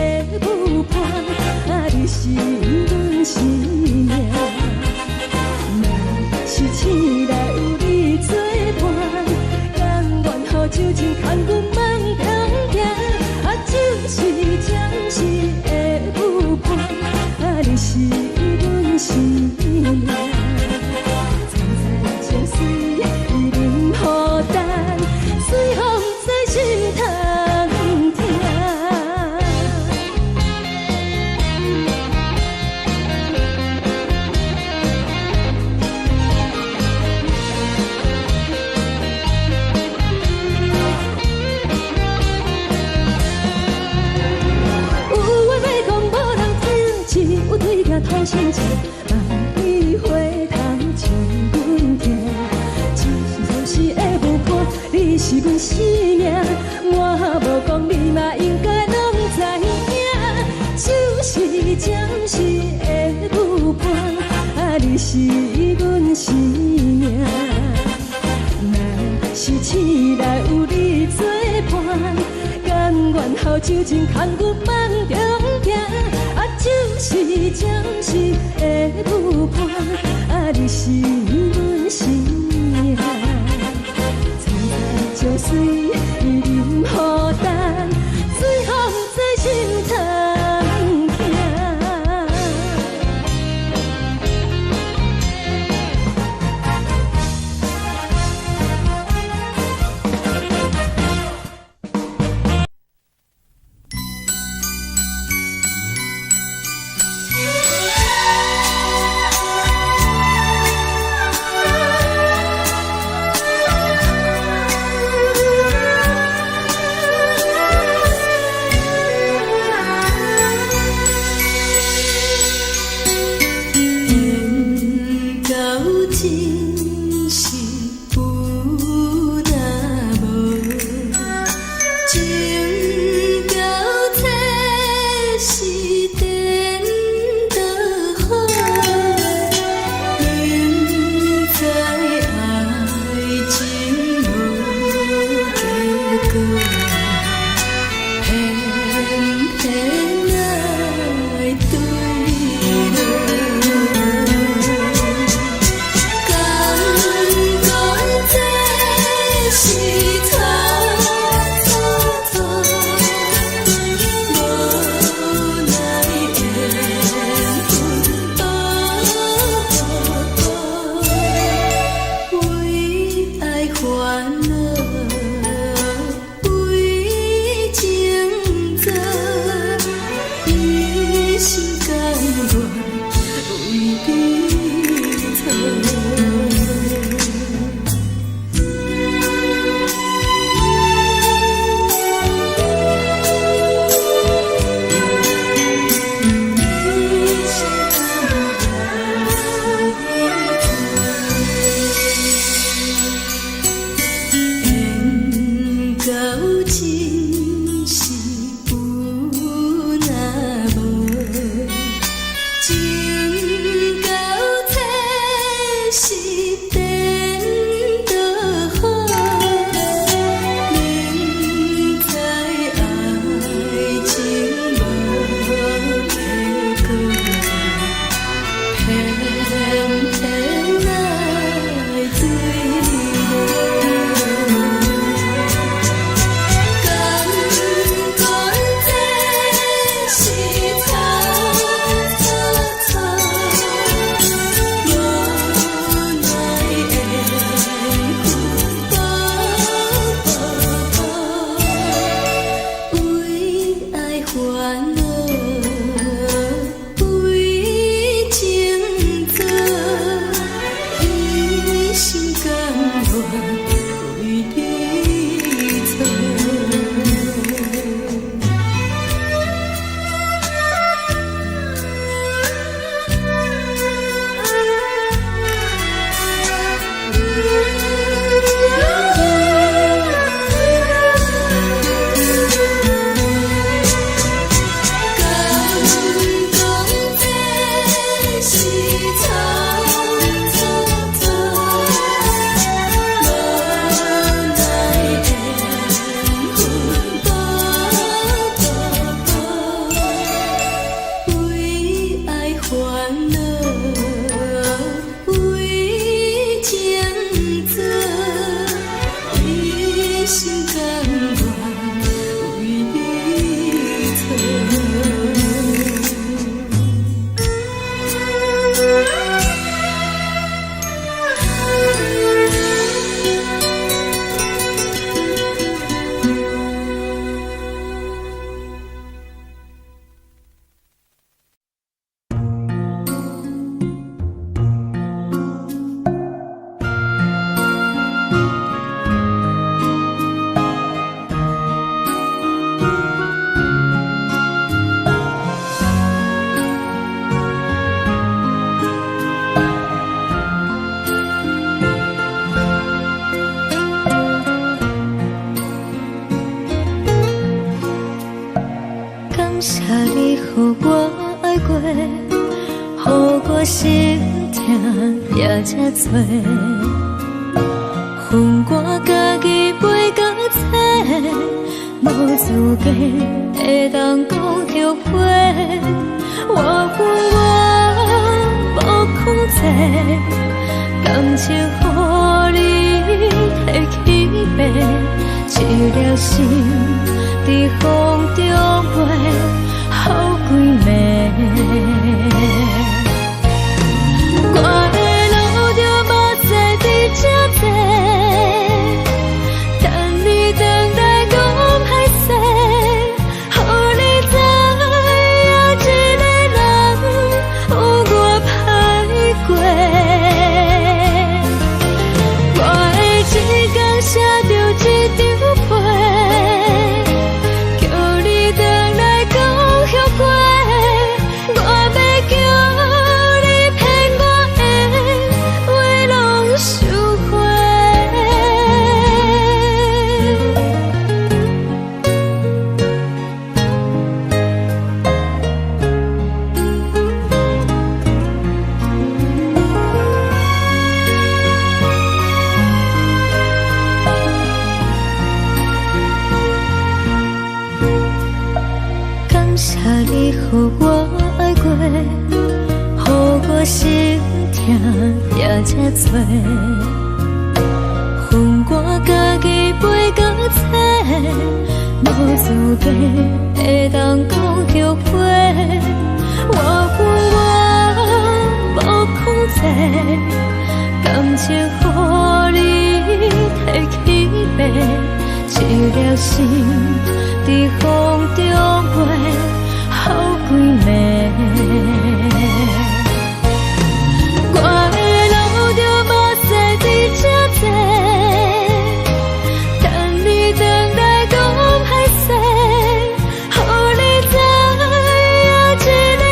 舞伴，啊，你是阮生命。若是醒來有你做伴，甘願予酒精牽阮放通聽。啊，只是暫時的舞伴，啊，你是阮生命。層層情隨淋雨重，水予毋知心通疼。有話欲講無人聽，只有對鏡吐心情，望你回頭笑阮聽。只是暫時的舞伴，你是阮生命，我無講你嘛應該攏知影。只是暫時的舞伴，啊，你是阮生命。若是醒來有你做伴，甘願予酒精牽阮放中行。啊，只是暫時的舞伴，啊，你是阮生命。層層情隨淋雨重，水予毋知心通疼。緣到真是有若無，情到這是顛倒好，明知愛情無結果，偏偏愛對落。感我心疼也這多。予我家己袂搁找，無資格會當講後悔。我有我無控制，感情予你提去爬，一粒心佇風中飛，予幾暝。我會流著目屎佇這坐，等你轉來講歹勢，予你知影一个人有偌歹過。我會一工寫著一張批，叫你轉來講後悔。我欲叫你騙我的話攏收回。感謝你予我愛過，予我心疼也這多。予我家己袂搁找，無資格會當講後悔。我有我無控制，感情予你提去爬，一粒心佇風中飛，予幾暝。我會流著目屎佇這坐，等你轉來講歹勢，予你知影一個人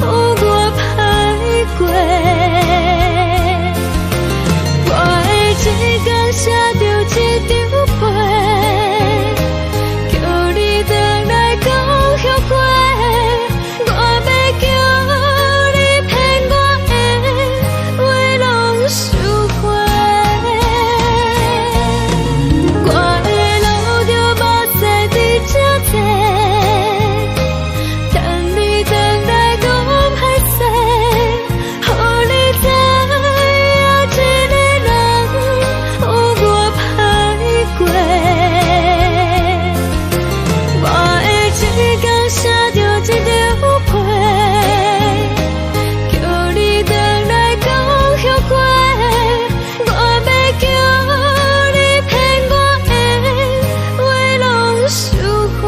有偌歹過。我會一工寫著一張批，叫你轉來講後悔。我欲叫你騙我的話攏收回。我會流著目屎佇這坐，等你轉來講歹勢，予你知影一個人有偌歹過。我會一工寫著一張批，叫你轉來講後悔。我欲叫你騙我的話攏收回。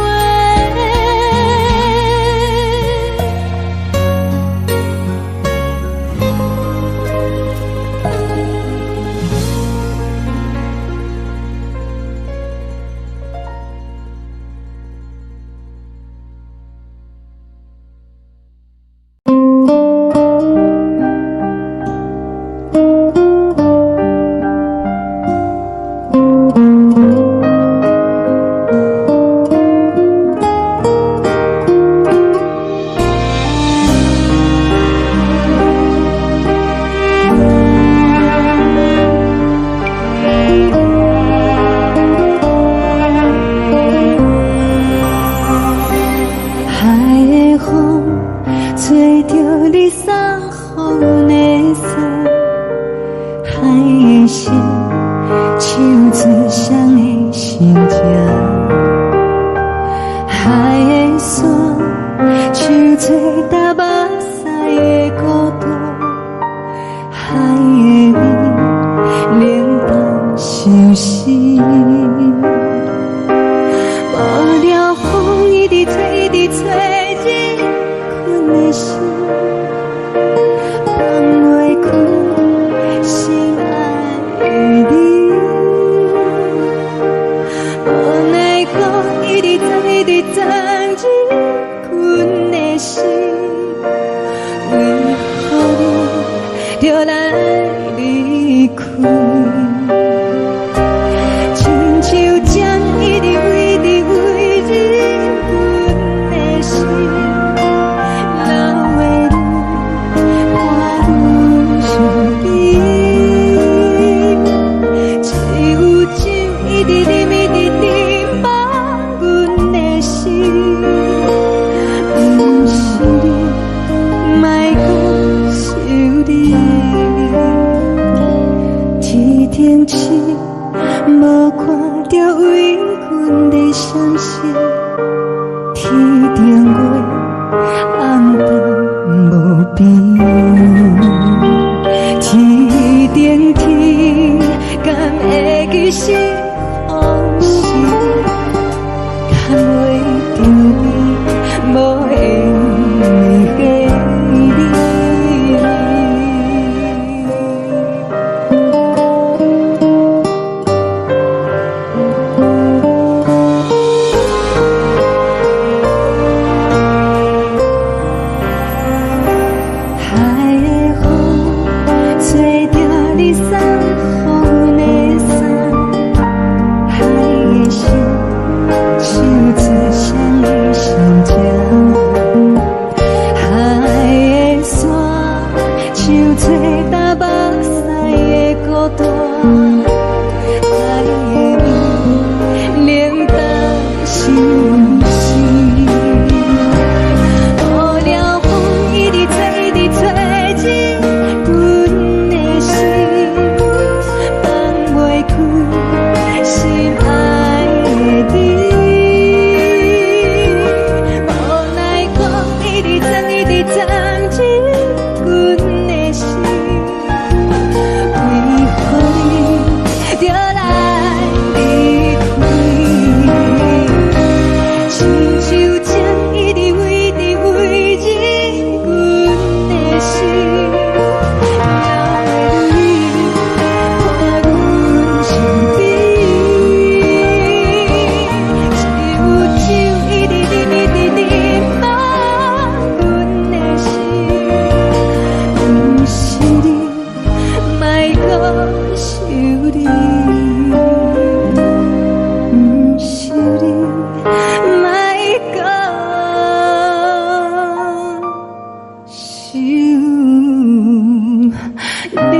海的風吹著你送予阮的衫，海的心唱出誰的心情，海的沙唱出搭目屎的孤單，海的雨冷淡相思。無聊風一直吹，一直吹，入困的心，放袂開心愛的你。無奈何一直鑽，一直鑽入困的心，為何你著來離開？親像這城市，無看著為阮的閃爍，天頂月暗淡無邊，天頂天敢會記是往事，牽袂著你無緣的你。海的風吹著你送予阮的衫，海的心唱出啥物心情？海的沙唱出东目屎的孤單，海的味冷淡是毋是？烏了風一直吹，一直吹入阮的心，放袂開心愛的你。無奈風一直鑽，一直鑽入阮的心，為何你著來離開？親像情一直圍直圍入阮的心，哪會你伴阮身邊？只有酒一直啉，一直啉滿阮的心，毋是你，莫閣想你，毋是你，莫閣想你。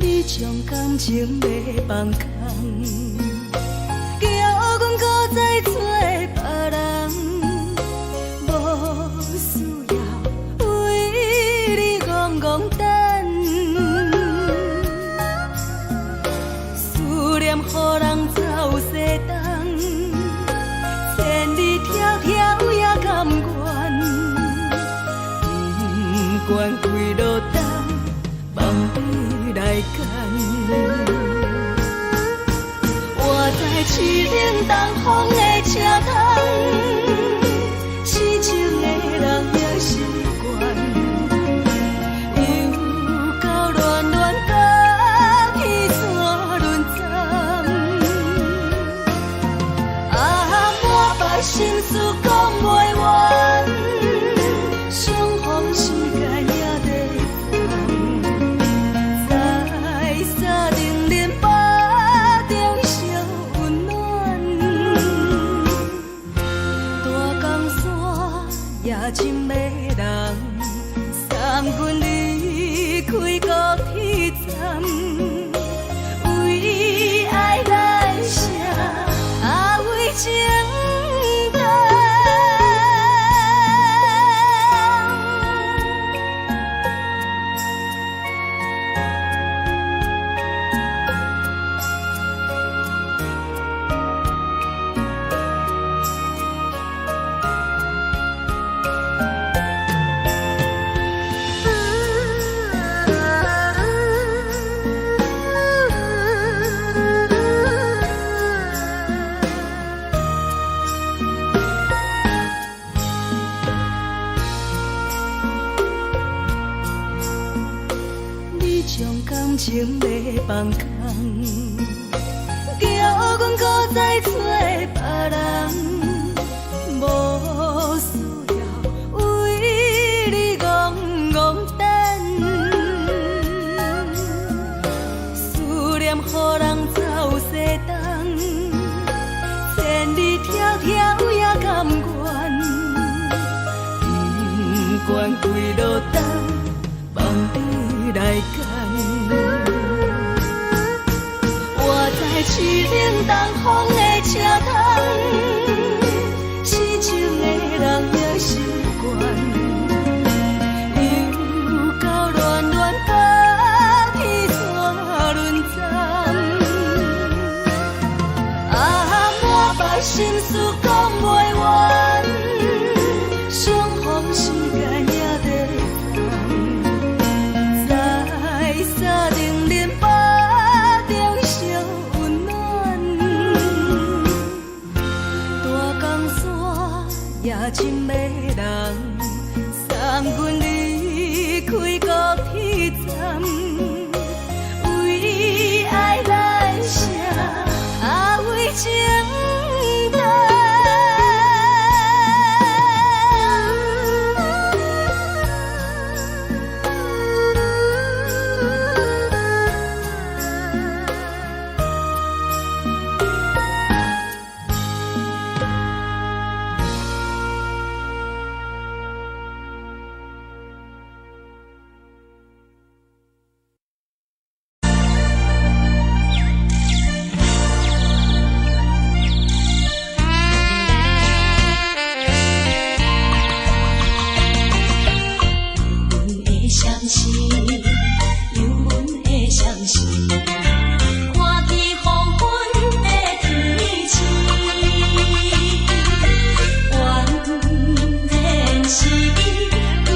你將感情欲放空，叫阮閣再找別人，無需要為你戇戇等，思念予人走西東，千里迢迢也甘願，不管幾落冬，望你來牽。我在凄冷東風的車窗，痴情的人也習慣，又到暖暖甲彼山轮转。啊，满腹心事講袂完，相逢時間也在等，在三重林腹中相溫暖。大江山也真迷人，送阮離開高鐵站，為愛來寫，啊為情等。你將感情欲放空，叫阮閣再找別人。落單，望你來牽。我在凄冷東風的車窗，痴情的人也習慣。又到暖暖甲天線輪轉，啊，滿腹心事講袂完，相逢時間也短暫，在三重恁腹中相溫暖，大江山也真迷人，送阮離開高鐵站，為愛來寫，啊為情等。阮的相思，有阮的相思，看见黃昏的天星，原來是伊不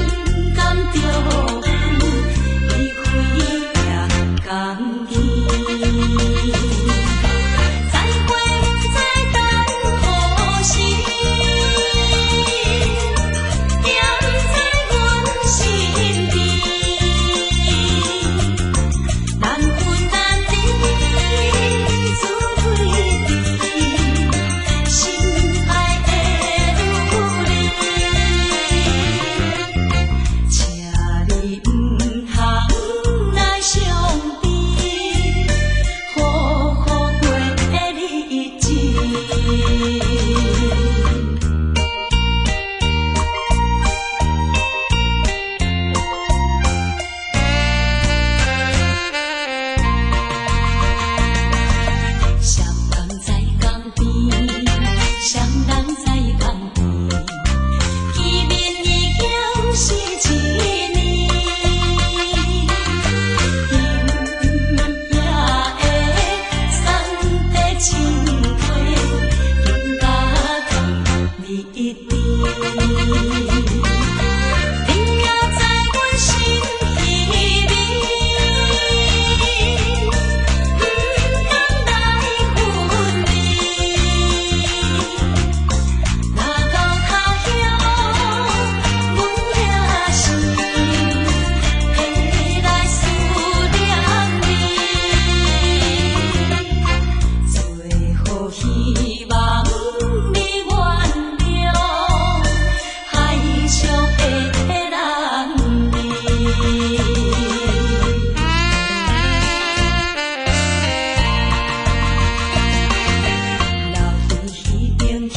甘著阮離開也甘去。再會不知等何時，惦在阮身邊，難分難離，自對對，心愛的女兒，請你毋通來傷悲，好好過日子。誰人在江邊？誰人在江邊？見面已經是一年，今夜的送的情話，更加甜蜜甜。你也在阮心彼面，毋甘來分離。若到他鄉，阮也是會來思念你。最後希望你原諒海上的男兒。留彼彼邊去，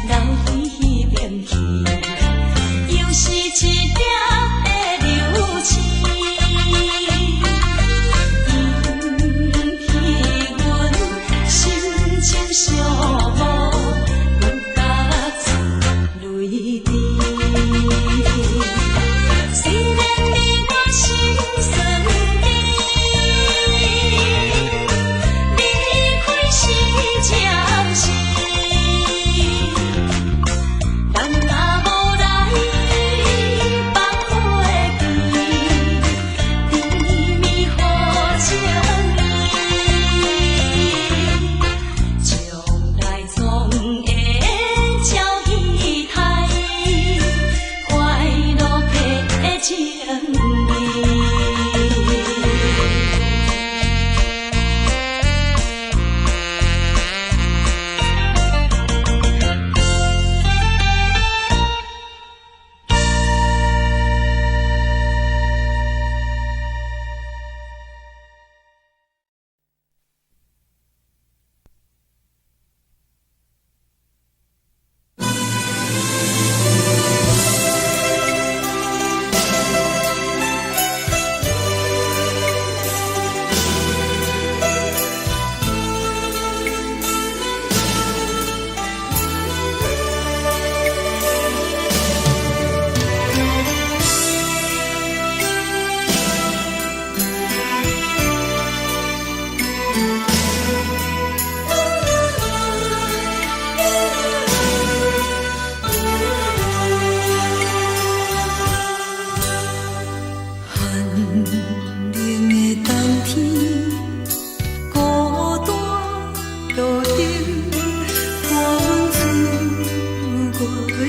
留彼彼邊去，又是一粒的流星，引起阮心情寂寞，阮甲出淚滴。雖然你我心酸甜，離開是暫時，咱若無來放袂記，甜蜜好情意，將來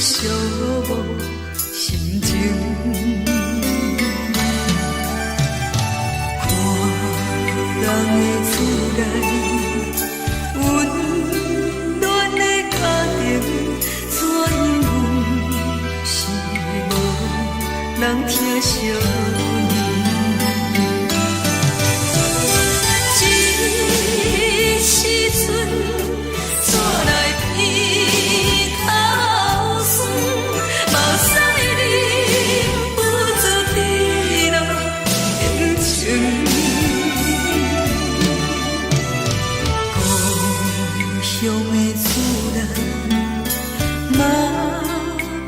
寂寞心情。看人的厝內，溫暖的家庭，怎樣阮是無人疼惜阮。這時陣煞來鼻頭酸，目屎忍不住滴落眼睛。故鄉的厝內，媽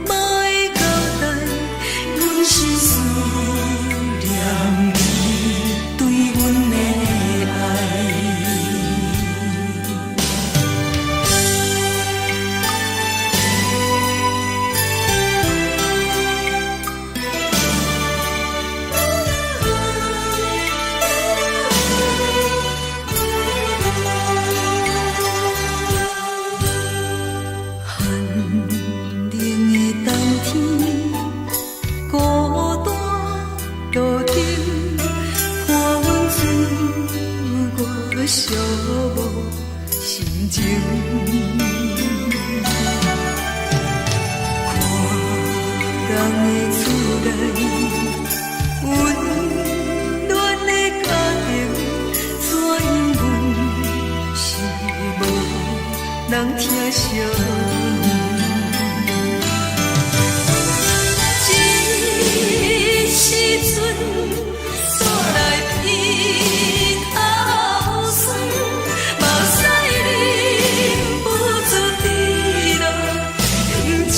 媽的交代，阮是思念你對阮的愛。寒冷的冬天，孤單路燈，看阮自我寂寞心情。看人的厝內，溫暖的家庭，怎樣阮是無人疼惜阮。這時陣煞來鼻頭酸，目屎忍不住滴落眼睛。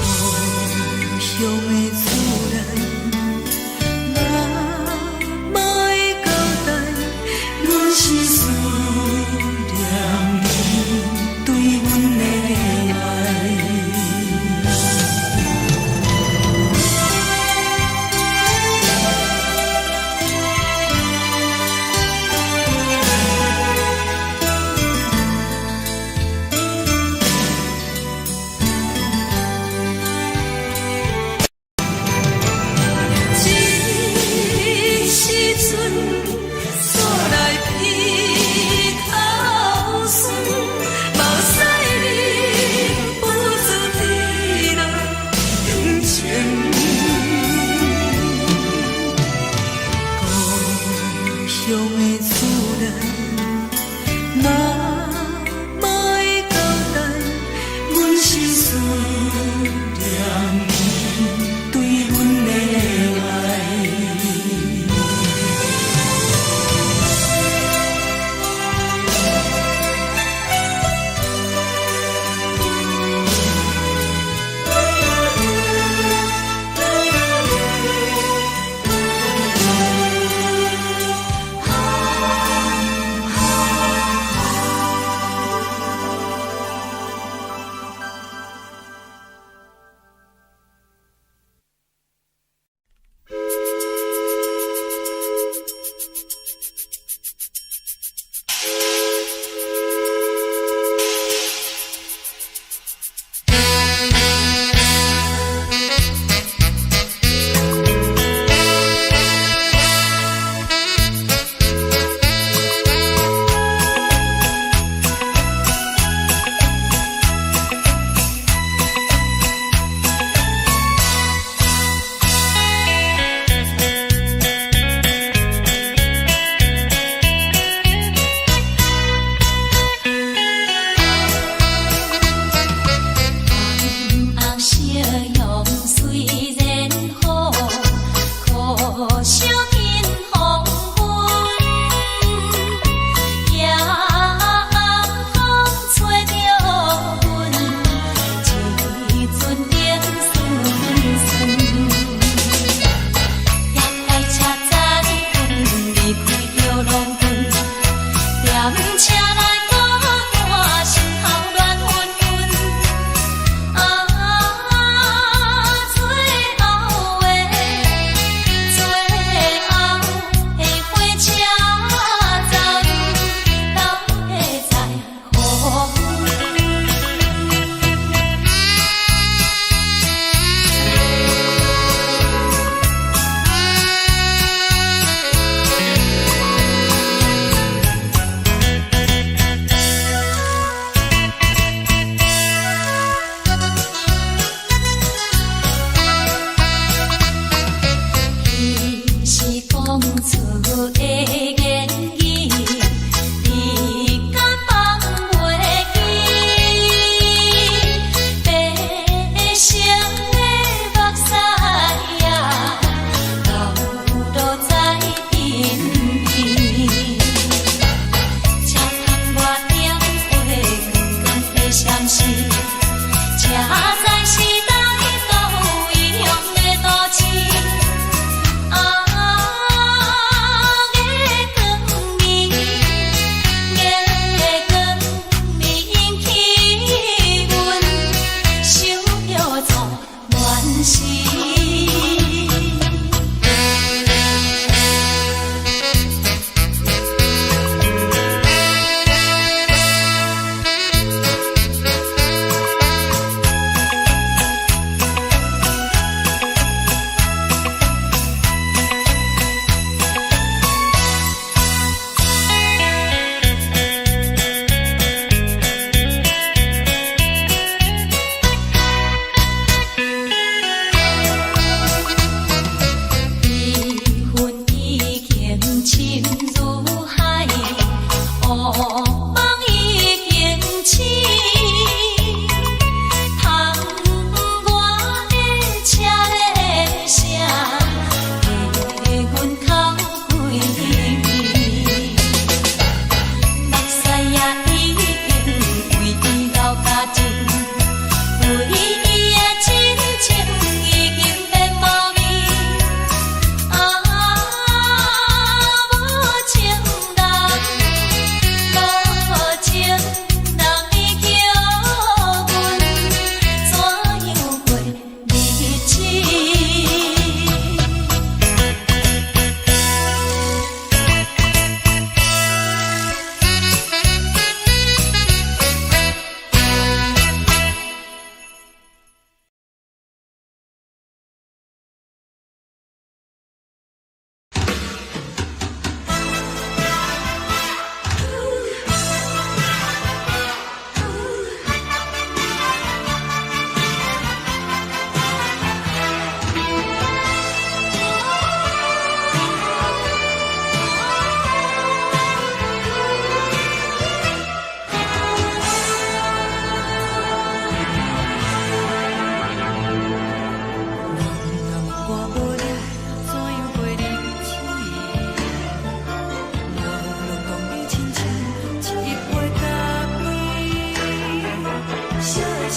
故鄉的厝內，媽媽的交代，阮是思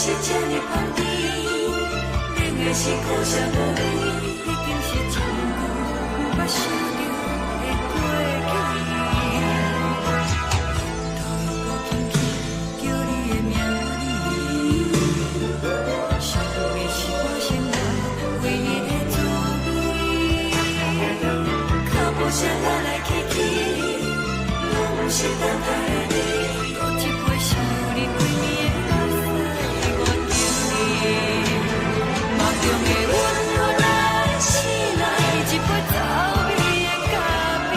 是這呢香甜，冷的是苦澀無味，已經是真久毋捌想著的過去。頭又閣輕輕叫你的名字，想的是我生活唯一的滋味。腳步聲來來去去，攏毋是等待的你。閣一杯想你規暝的目屎，我敬你。夢中的阮予咱醒來，一杯走味的咖啡。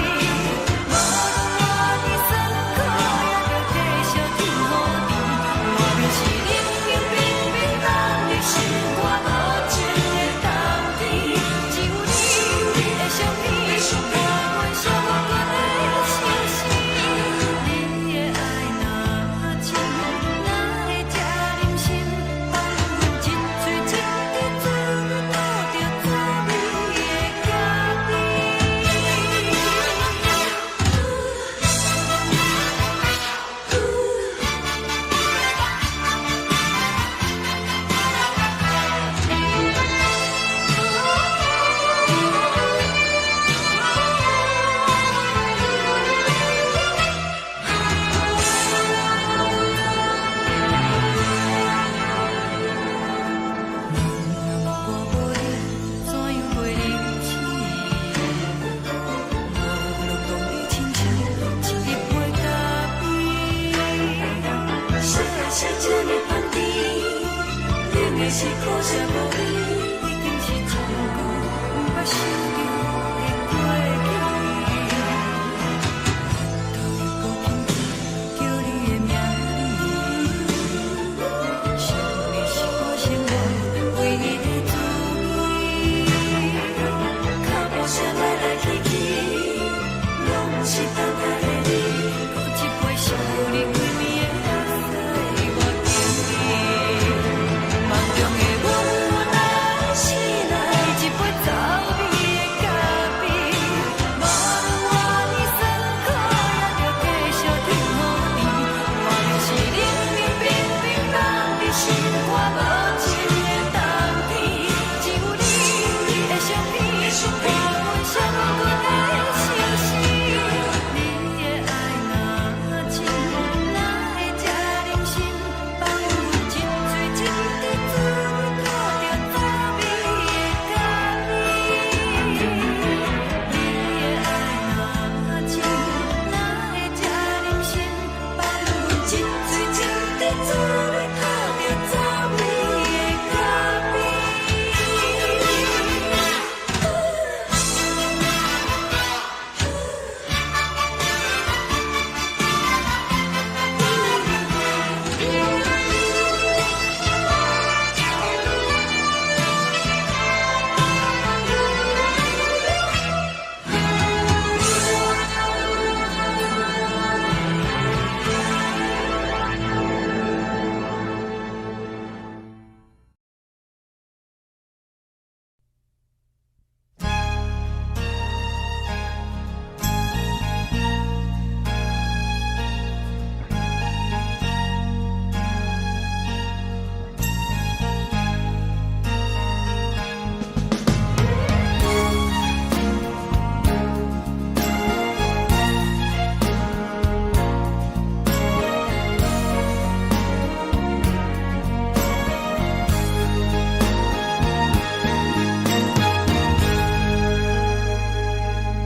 無論偌呢酸苦，也著繼續天雨甜。外面是冷冷冰冰冻的心肝無情的冬天，只有你的相片，伴阮寂寞的相思。你的愛若深，哪會這忍心放阮一喙一滴滋味吐著滋味的咖啡？若我無你，怎樣過日子？無論當你親像一杯咖啡。啥的是這呢香甜，冷的是苦澀無味，已經是真久毋捌想著的過去。頭又閣輕輕叫你的名字，想的是我生活唯一的滋味。腳步聲來來去去，攏毋是等待的你。閣一杯想你規暝的目屎，我敬你。夢中的阮來醒來，一杯走味的咖啡。無論偌呢酸苦，也著繼續天雨甜。外面是冷冷冰冰凍的心肝無情的冬天，只有你的相片，伴阮寂寞的相思。你的愛若深，哪會這忍心放阮一喙一滴滋味吐著滋味的咖啡？你的愛若深，哪會這忍心放阮一喙一滴滋味吐著滋味的咖啡？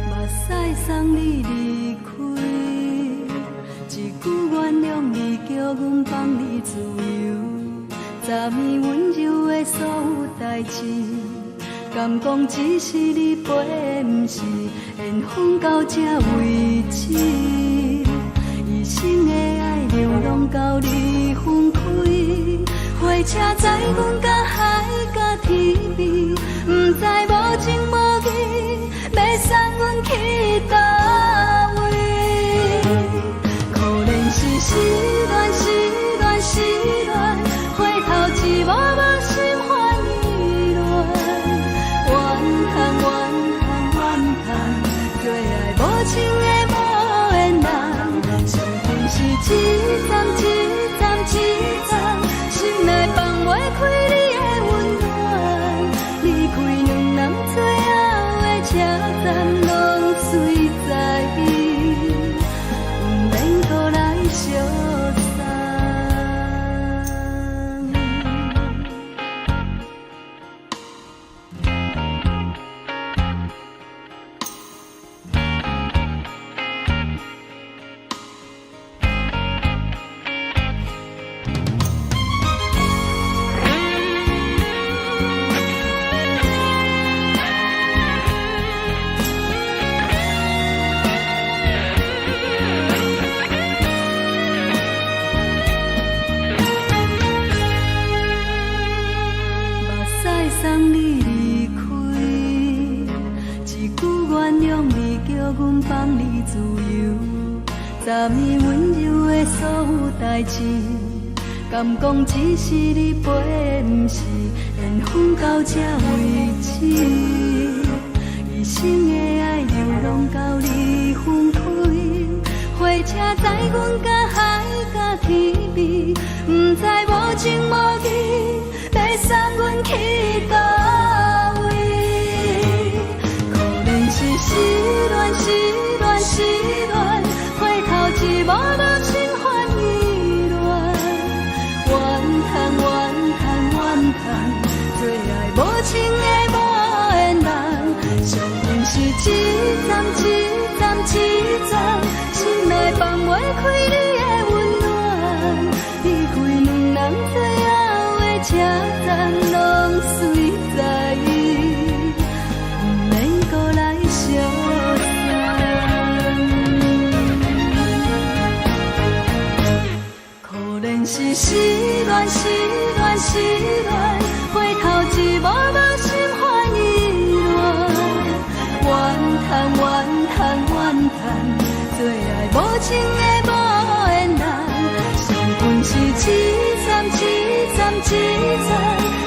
目屎送你離開，一句原諒你，叫阮放你自由。昨暝溫柔的所有代誌，敢講只是你陪，毋是緣分到這為止。一生的愛流浪到你分開，火車載阮到海角天邊，毋知無情無義，欲送阮去佗位？可憐是失戀，失戀，失戀，回頭一幕幕心煩意亂。怨嘆，怨嘆，怨嘆，最愛無情的無緣人，傷心是一站一站一站，心內放。相送。目屎送你離開，一句原諒你，叫阮放你自由。昨暝溫柔的所有代誌，敢講只是你陪，毋是緣分到這為止。一生的愛流浪到你分開，火車載阮甲海甲天邊，毋知無情無義，欲送阮去佗位？可憐是失戀，失戀，失戀，回頭一幕幕心煩意亂。怨嘆怨嘆怨嘆，做愛無情的無緣人，惜阮是一站一站一站，心內放袂開你的溫暖。離開兩人最後的車站，攏隨在，毋免閣來相送。可憐是失戀，失戀，失戀，回頭一幕幕心煩意亂。怨嘆怨嘆怨嘆，做愛無情的無緣人，惜阮是一站一站一站，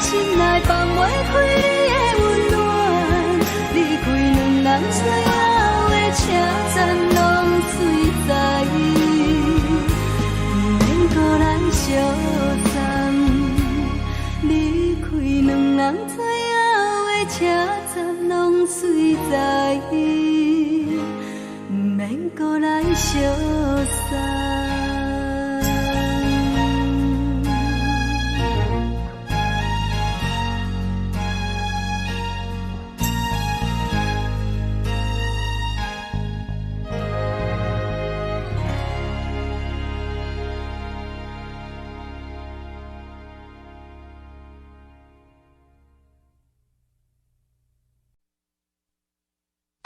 心內放袂開你的溫暖。離開兩人最後的車站，攏隨在，毋免閣來相送。離開兩人最後的車站，攏隨在，毋免閣來相送。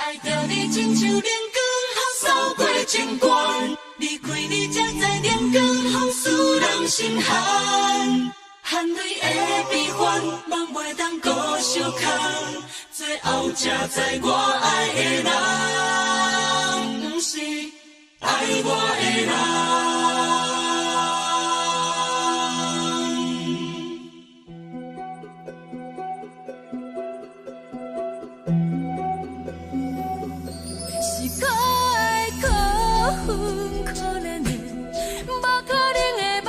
愛著你親像冷光予掃過情關，離開你才知冷光予使人心寒，含淚的悲歡，夢袂當閣相牽，最後才知我愛的人，毋是愛我的人。是可愛可恨可憐的，無可能的夢。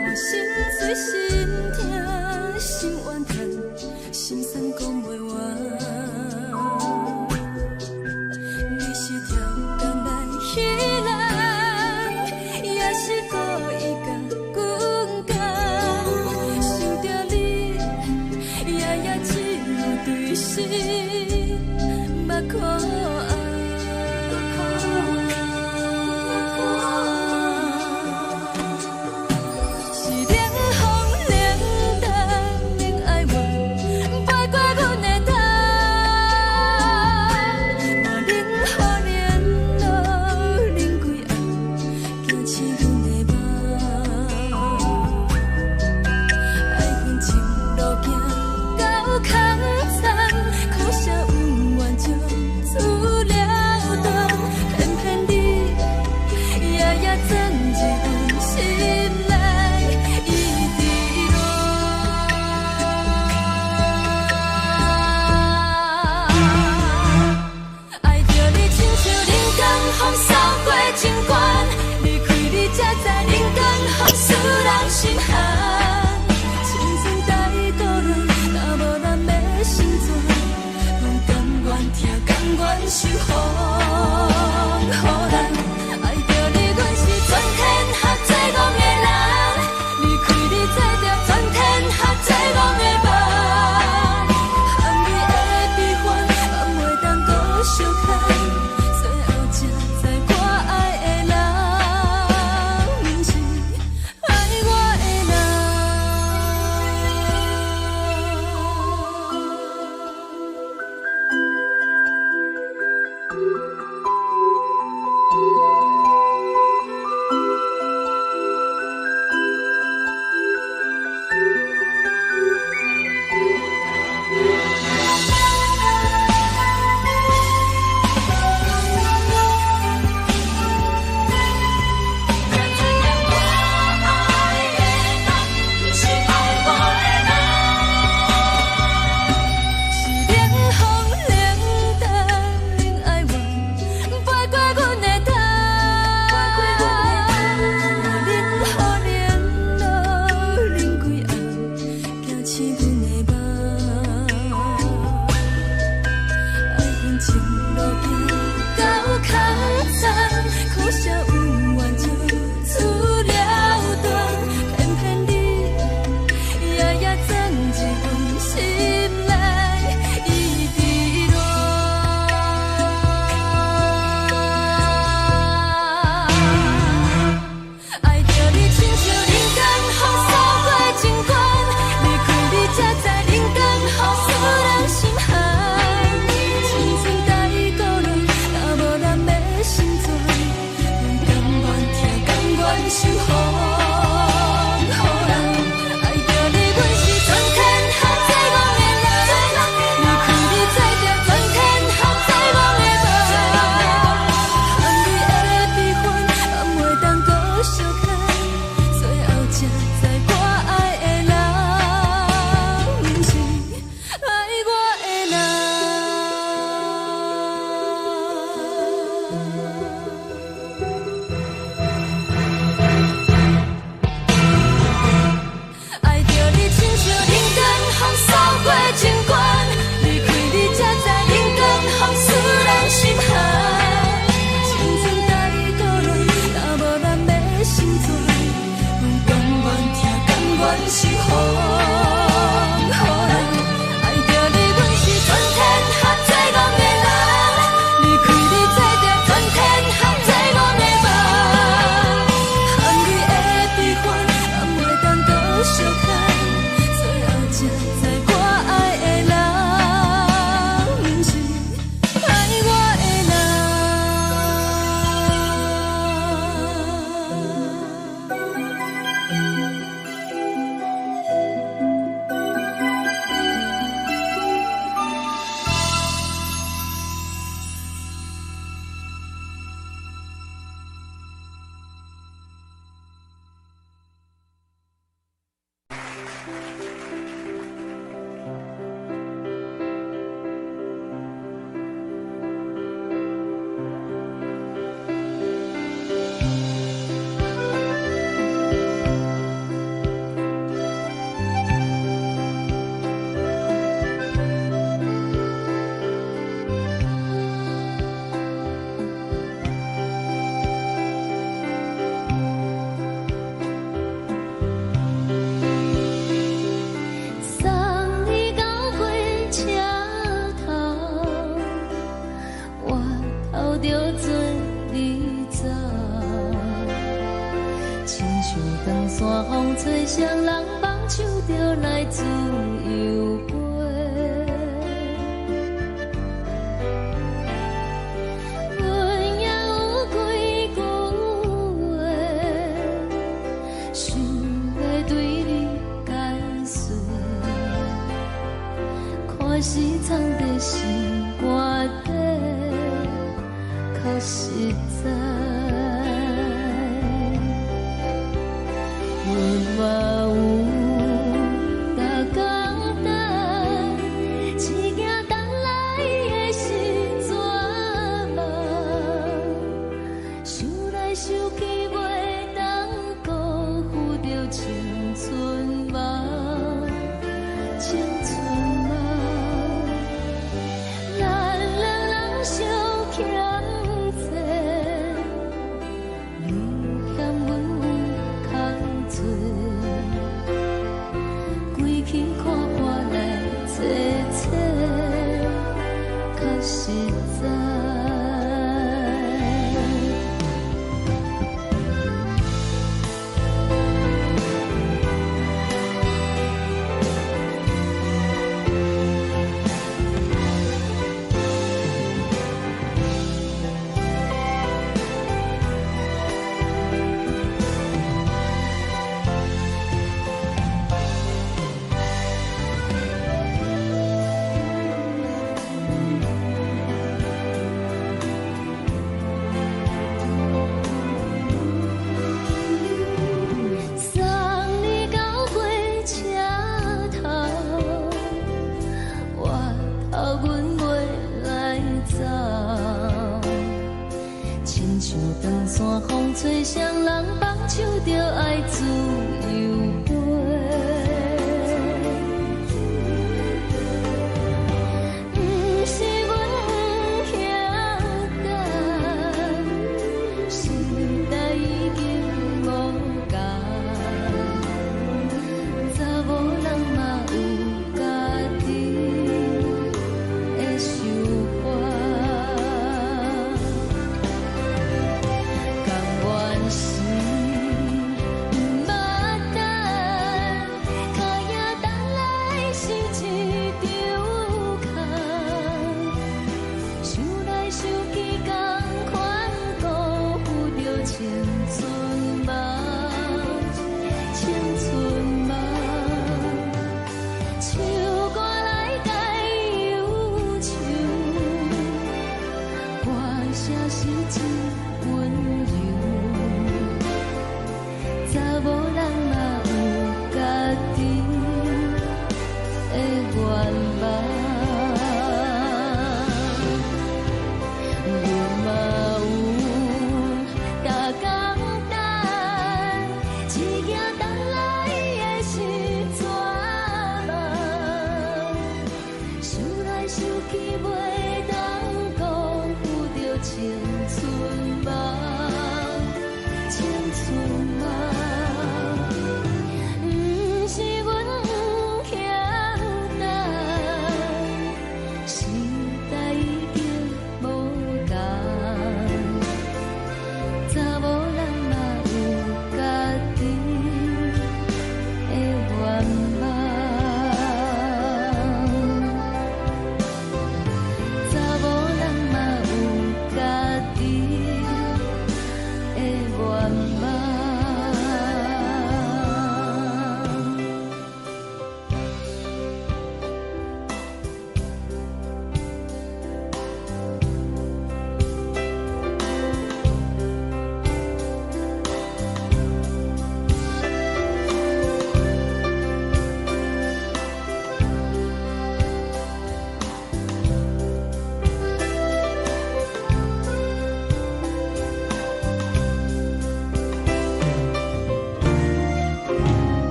我心碎心痛心怨嘆，心酸講袂完。你是超工來彼人，也是故意共阮講。想著你，夜夜只有對心目苦紅。是冷風冷淡冷愛我，飛過阮的頭。我冷雨冷露冷規暗，驚醒阮的夢。愛恨情路行到空残，可惜恩怨就此了斷。偏偏你夜夜鑽入阮心內，一直戀。愛著你親像冷光予掃過情關，離開你才知冷光予使人心寒。青春在倒亂，若無咱欲成全，阮甘願疼，甘願受風雨難。是風。愛著你，阮是全天下最戇的人。離開你，做著全天下最戇的夢。含淚的悲歡，敢會當閣相牽？最後才知我愛的人，毋是愛我的人。送你到火車頭，我頭著做你走。親像長山風吹，雙人放手就來自由飛。阮也有幾句話，想欲對你解說。看是藏佇心肝底，較實在。阮嘛有逐工等，只驚等來的是絕望。想來想去，袂當辜負著青春夢，青春夢。咱兩人相欠債，你嫌阮有空做，規氣看破來坐坐，較實在。送你到火車頭，我頭阮袂來走。親像長山風吹，雙人放手就愛自由飛。毋是阮不曉等，時代已經無仝，查某人嘛有家己的想法。甘願是毋捌等，跤影等來是一場空。想來想去，仝款辜負著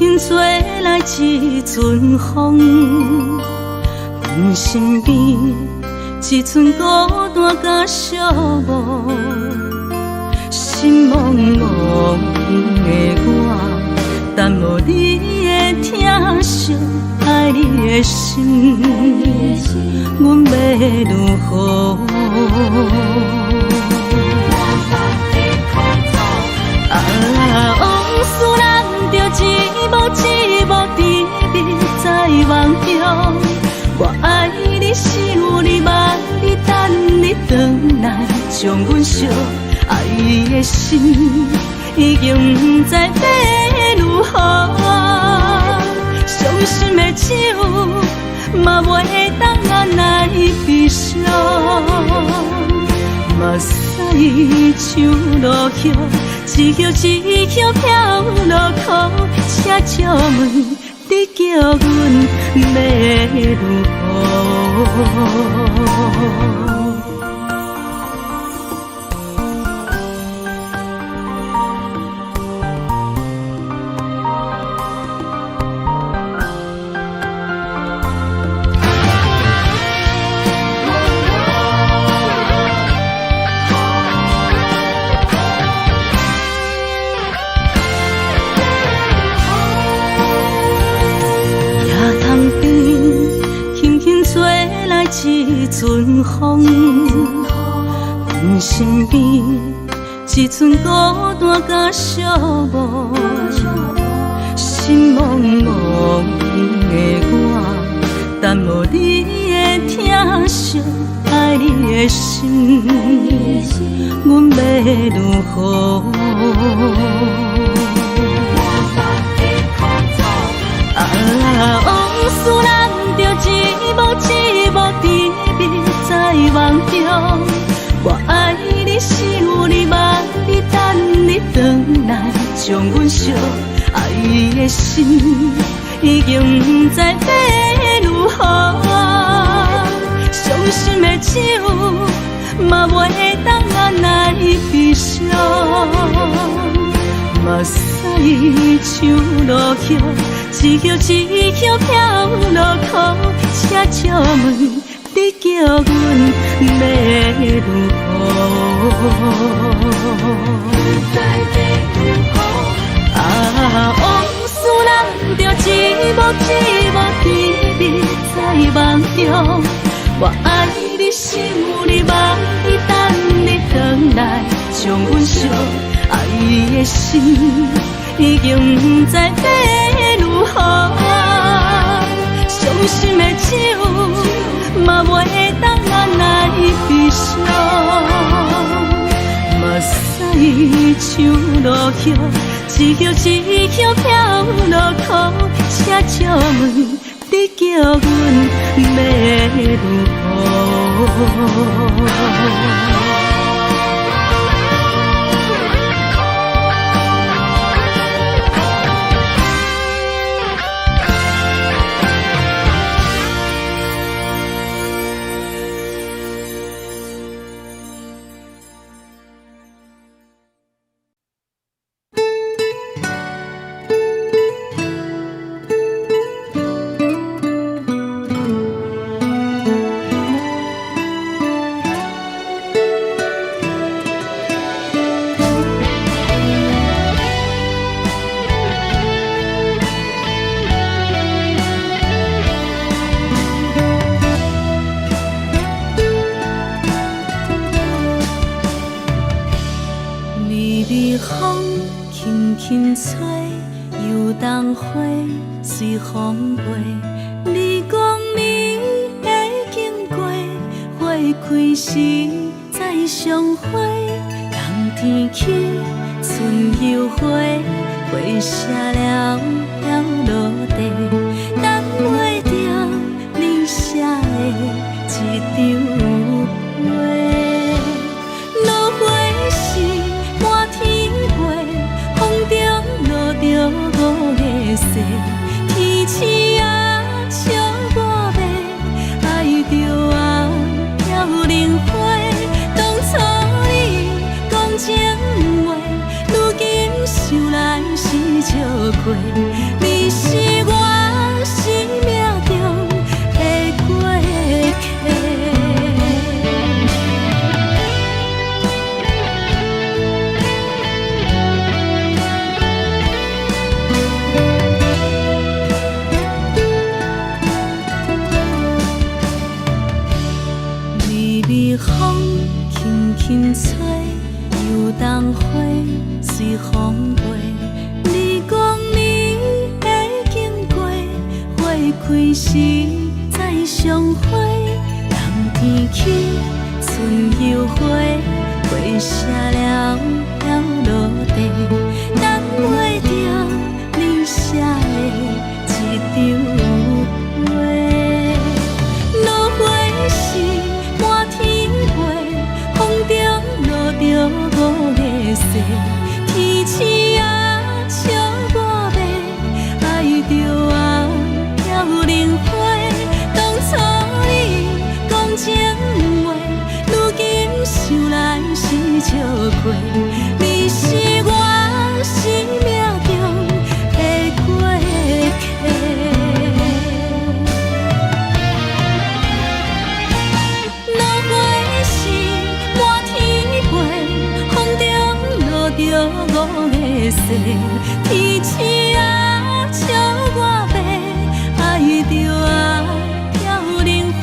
輕吹來一陣風，阮身邊一陣孤單佮寂寞，心茫茫的我，等無你的疼惜，愛你的心，阮欲如何？啊，往事難著一幕一幕甜蜜在夢中。我愛你，想你，望你，等你轉來，將阮惜。愛的心已經毋知欲如何，傷心的酒嘛袂當按來悲傷。目屎像落葉，一葉一葉飄落空，請借問你叫阮欲如何？一陣風，阮身邊一陣孤單佮寂寞，心茫茫的我，等無你的疼惜，愛你的心，阮欲如何？啊，往事難著一幕一幕甜蜜在夢中。我愛你，想你，望你，等你轉來，將阮惜。愛的心已經毋知欲如何，傷心的酒嘛袂當按來悲傷。目屎像落葉，一葉一葉飄落空，請借問你叫阮欲如何？啊，往事難著一幕一幕甜蜜在夢中。我愛你，想你，望你，等你轉來，將阮惜。愛的心已經毋知欲如何，傷心的酒嘛袂當按來悲傷。目屎像落葉，一葉一葉飄落空，請借問你叫阮欲如何？微微風輕輕吹，油桐花隨風飛。你講你會經過，花開時再相會。冬天起，春又回，花謝了飄落地，等袂著你寫的這張批。落花時滿天飛，風中落著五月雪，天鼠仔笑我欲愛著啊飄零花。當初你講情話，如今想來是笑虧。是我生命中的過客。微微風輕輕吹，油桐花隨風飛。你講你會經過，花開時再相會。冬天起，春又回，花謝了了落地，等袂著你寫的一張批。落花時滿天飛，風中落著五月雪，天鼠仔笑我欲，愛著啊飄零花。當初你講情話，如今想來是笑話。你是我生命中的過客。落花時滿天飛，風中落著五月雪，天鼠仔笑我欲，愛著啊飄零花。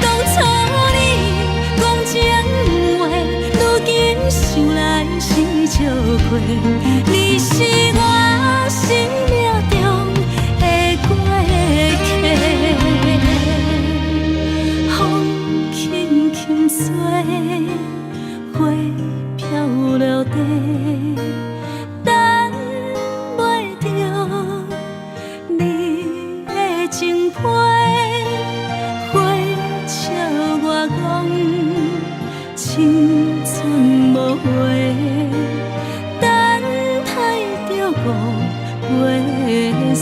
當初你講情話，如今想來是笑話。你是我生命中的過客。風輕輕吹，花飄落地，等袂著你的情批。花笑我講青春無話，等待著五月雪。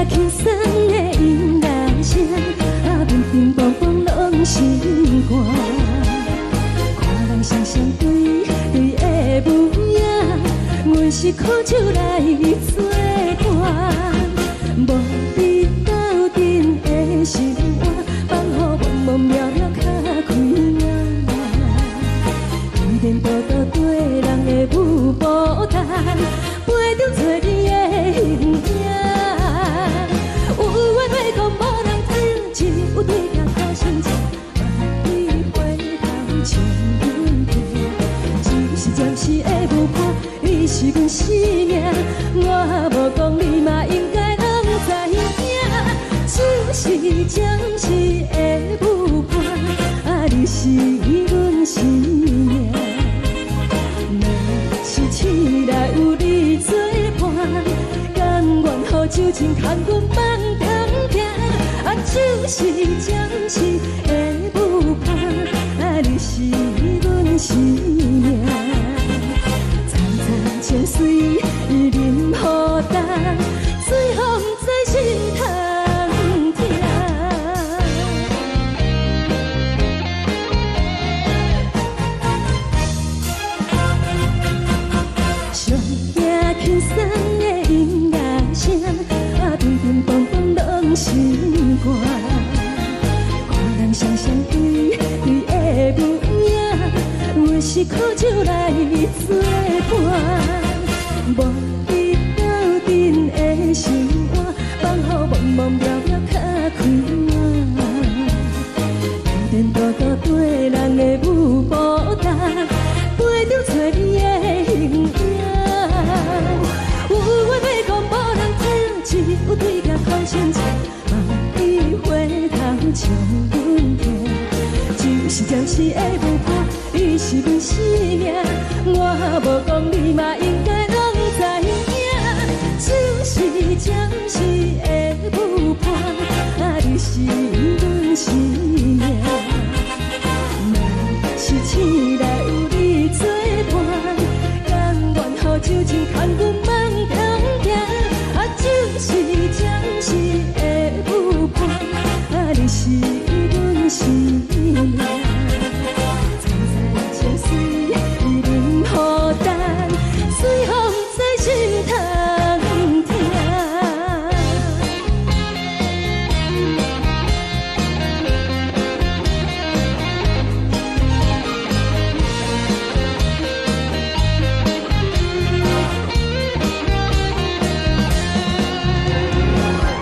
驚輕鬆的音樂聲，啊，乒乒乓乓攏心肝。看人雙雙對對的舞影，阮是苦酒來做伴，無比鬥陣的心肝，放予茫茫渺渺較開眼。天道道對人的舞步動，陪著找你的形影。有緣話講無人聽，只有對鏡苦心情，望你回頭笑阮聽。只是暫時的舞伴，你是阮生命，我無講你嘛應該攏知影。只是暫時的舞伴，啊，你是阮生命。若是醒來有你做伴，甘願予酒精牽阮放通行。啊，只是暫時的舞伴，啊，你是阮生命。層層情水淋予重，最予毋知心通疼。上驚輕鬆的音樂聲，啊，乒乒乓乓攏心肝。看人雙雙對對的舞影，阮是苦酒來做伴，無比鬥陣的心肝，放予茫茫渺渺較開眼。天道道對人的舞步動，陪著找你的形影。有話欲講無人聽，只有對鏡苦心情，望你回頭笑阮聽。只是暫時的舞伴，你是阮生命，我無講你嘛應該攏知影。只是暫時的舞伴，啊，你是阮生命。若是醒來有你做伴，甘願予酒精牽阮放通行。啊，只是暫時的舞伴，啊，你是阮生命。層層情水淋予重，最予毋知心通疼。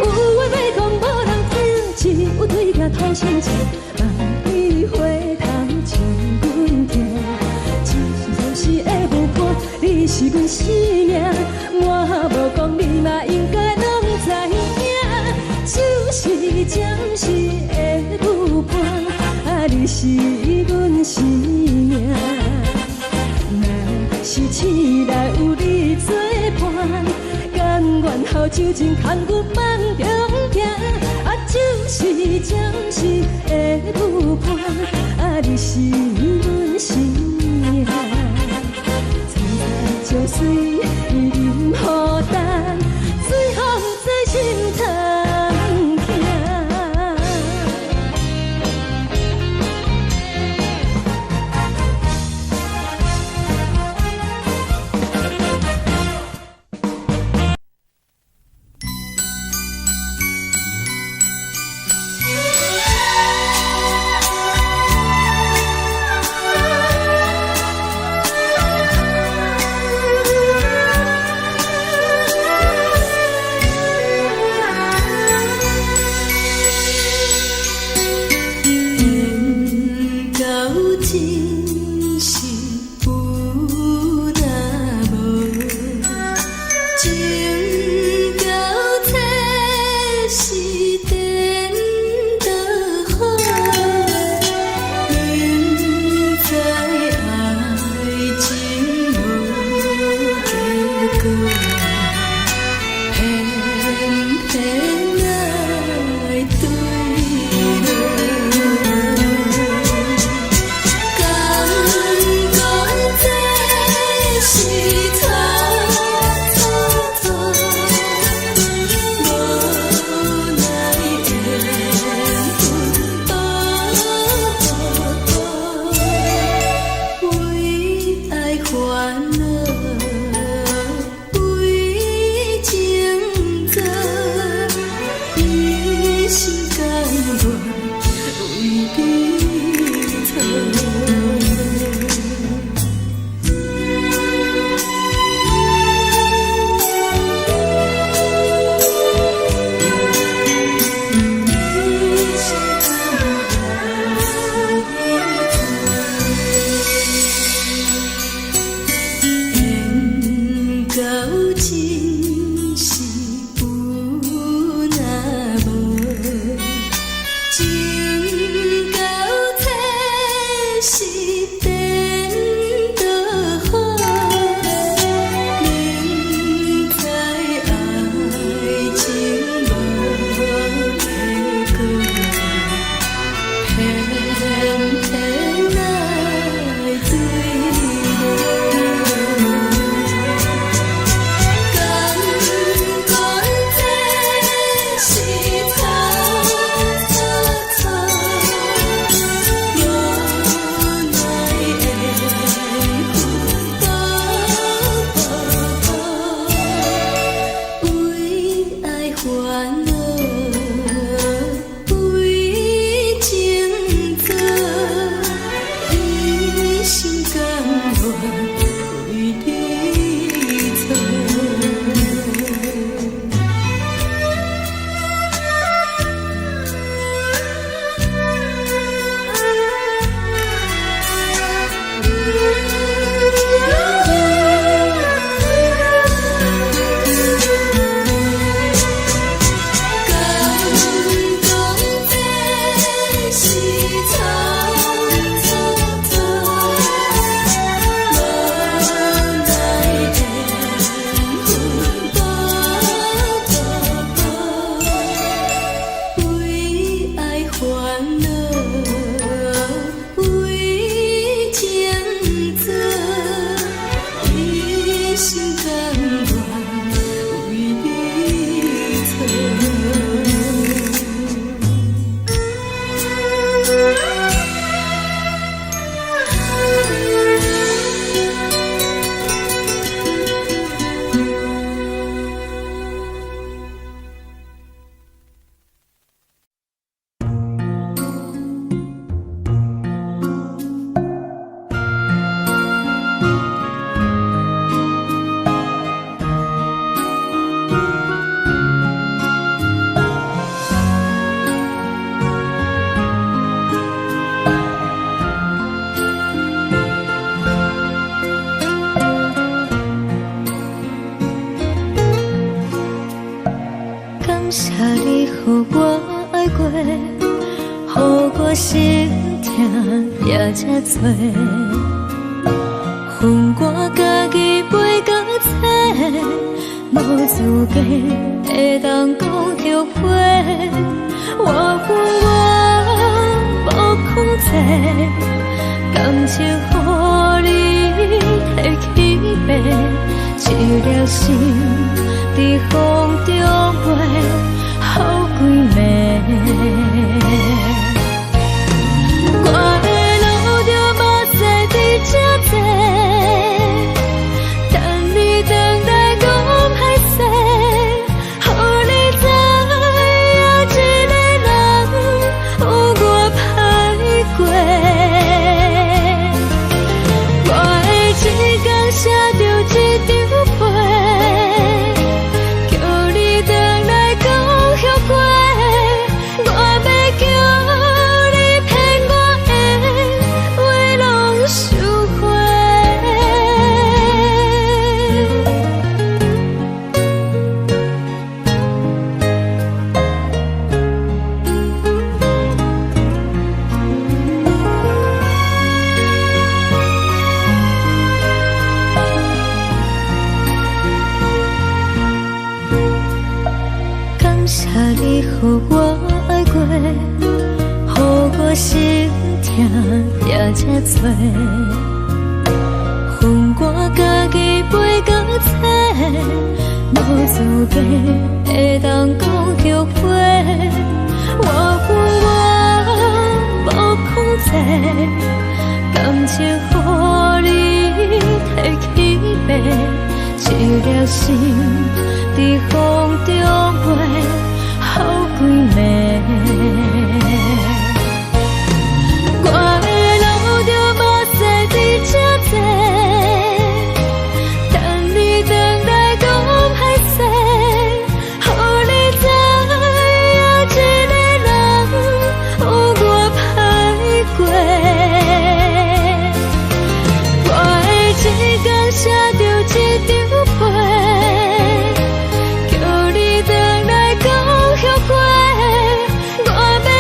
有話欲講無人聽，只有對鏡吐心情，望你回頭笑阮聽。只是暫時的舞伴，你是阮生命，我無講你嘛應該攏知影。只是暫時的舞伴，啊，你是阮生命。若是醒來有你做伴，甘願予酒精牽阮放中行。啊，只是暫時的舞伴，啊，你是阮生命。層層情水淋予重，最予毋知心通疼。是草草草，无奈缘分薄薄薄，为爱烦恼，为情做，一心甘愿为你错。感謝你予我愛過，予我心疼也這多。予我家己背甲切，無資格會當講後悔。我有我無控制，感情予你提去爬，一粒心佇風中飛，予規暝。我會流著目屎佇這坐，等你轉來講歹勢，予你知影一个人有偌歹過。我會一工寫著一張批，叫你轉來講後悔。我欲叫你騙我的話攏收回。感謝你予我愛過，予我心疼也這多。予我家己背甲切，無資格會當講後悔。我有我無控制，感情予你提去爬，一粒心佇風中飛，予規暝。我會流著目屎佇這坐，等你轉來講歹勢，予你知影一個人有偌歹過。我會一工寫著一張批，叫你轉來講後悔。我欲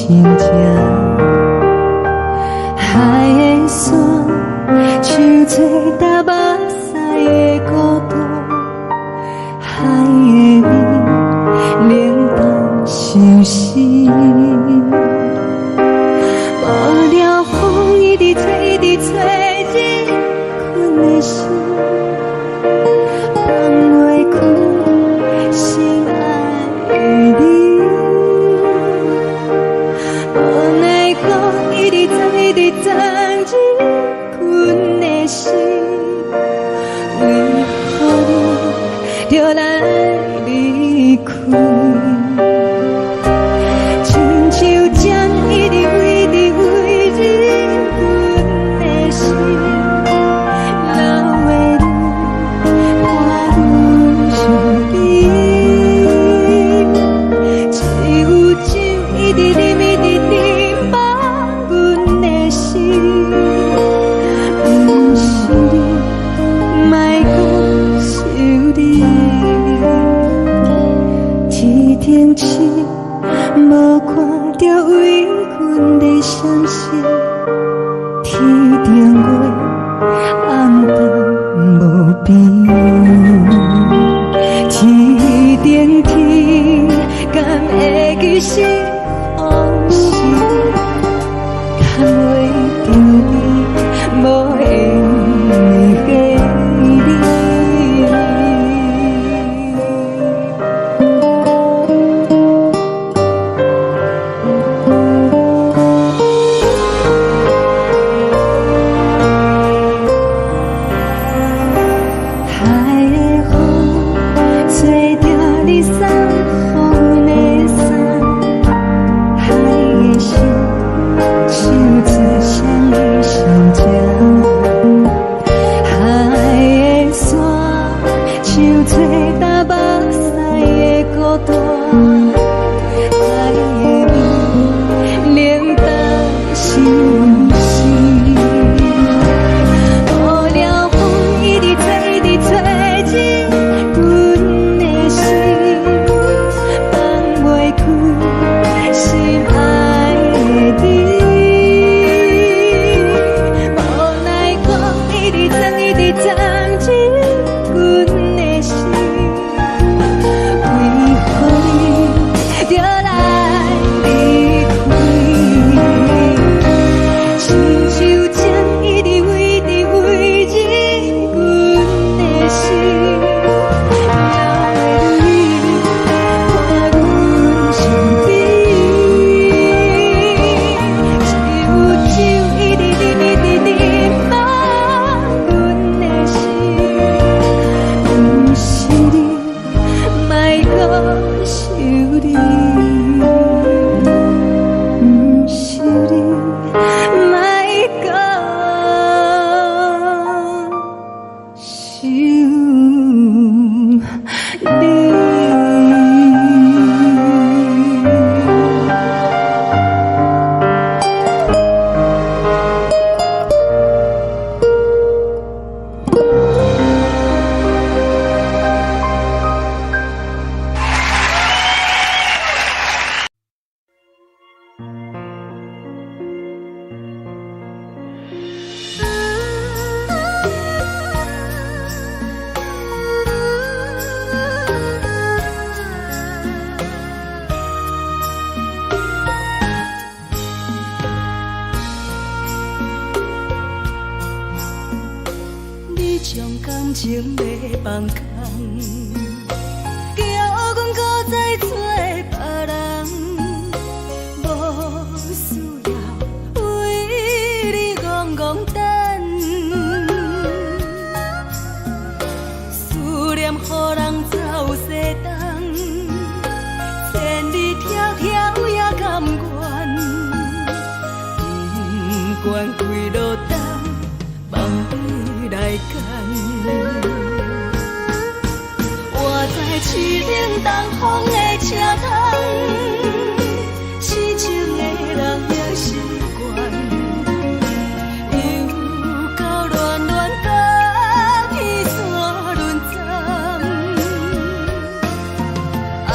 心情。海的山，像做焦目屎的孤單，海的味，冷淡相思。無聊風一直吹，一直吹，入阮的心，放袂開心愛的你。無奈何一直鑽，一直鑽入阮的心，為何你著來離開？親像針一直一直飛入阮的心，流的淚伴阮身邊。只有酒一直啉，一直啉，放阮的心。毋是你，莫閣想你。天頂星無看著為阮咧閃爍，天頂月暗淡無邊。天頂天敢會記是予是牽袂著你，無緣的你。海的風吹著你送予阮的衫，海的心唱出誰的心情？海的山像做焦目屎的孤單，海的味冷淡相思。無聊風一直吹，一直吹入阮的心，放袂開心愛的你。無奈何一直鑽，一直鑽入阮的心，為何你著來離開？親像針一直飛，一直飛入阮的心，流的淚伴阮身邊。只有酒一直啉，一直啉，放阮的心。毋是你，莫閣想你。毋是你，莫閣想你。你將感情欲放空，叫阮閣再找別人，無需要為你戇戇等，思念予人走西東，千里迢迢也甘願，不管幾落冬，望你來牽。我知凄冷東風的車窗，痴情的人也習慣，又到亂亂甲彼山輪針。啊，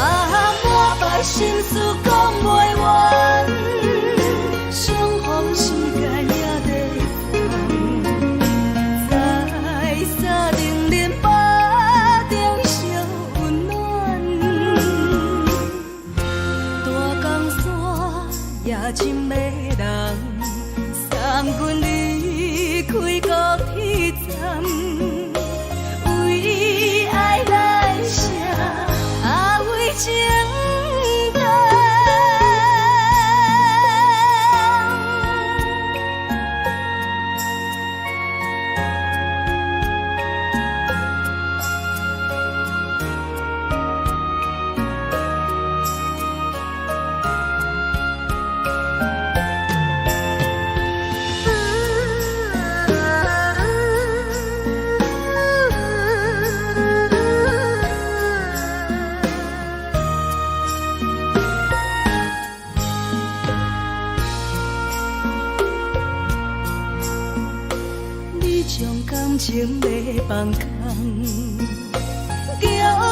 满腹心事講袂完。梦空，叫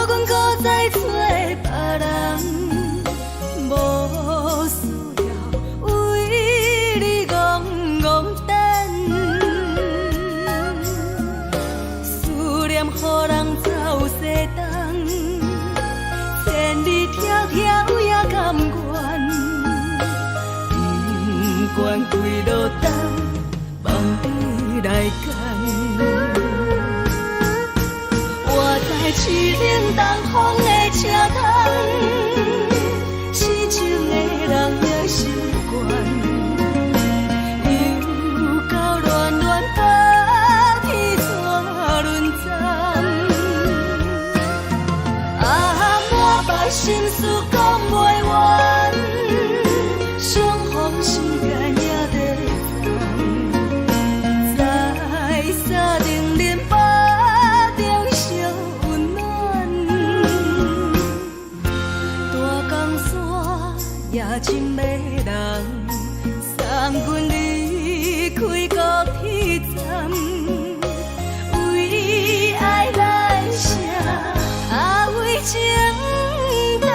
阮閣再揣別人，無需要為你戇戇等，思念予人走西東，千里迢迢也甘願，不管幾落冬，望你來牽。我知凄冷東風的車窗，痴情的人也習慣。又到暖暖冬天怎輪轉？啊，滿腹心事講袂完，相逢時間也短暫，在三重林腹中相溫暖。大江山也真迷人，送阮離開高鐵站，為愛來寫，啊為情等。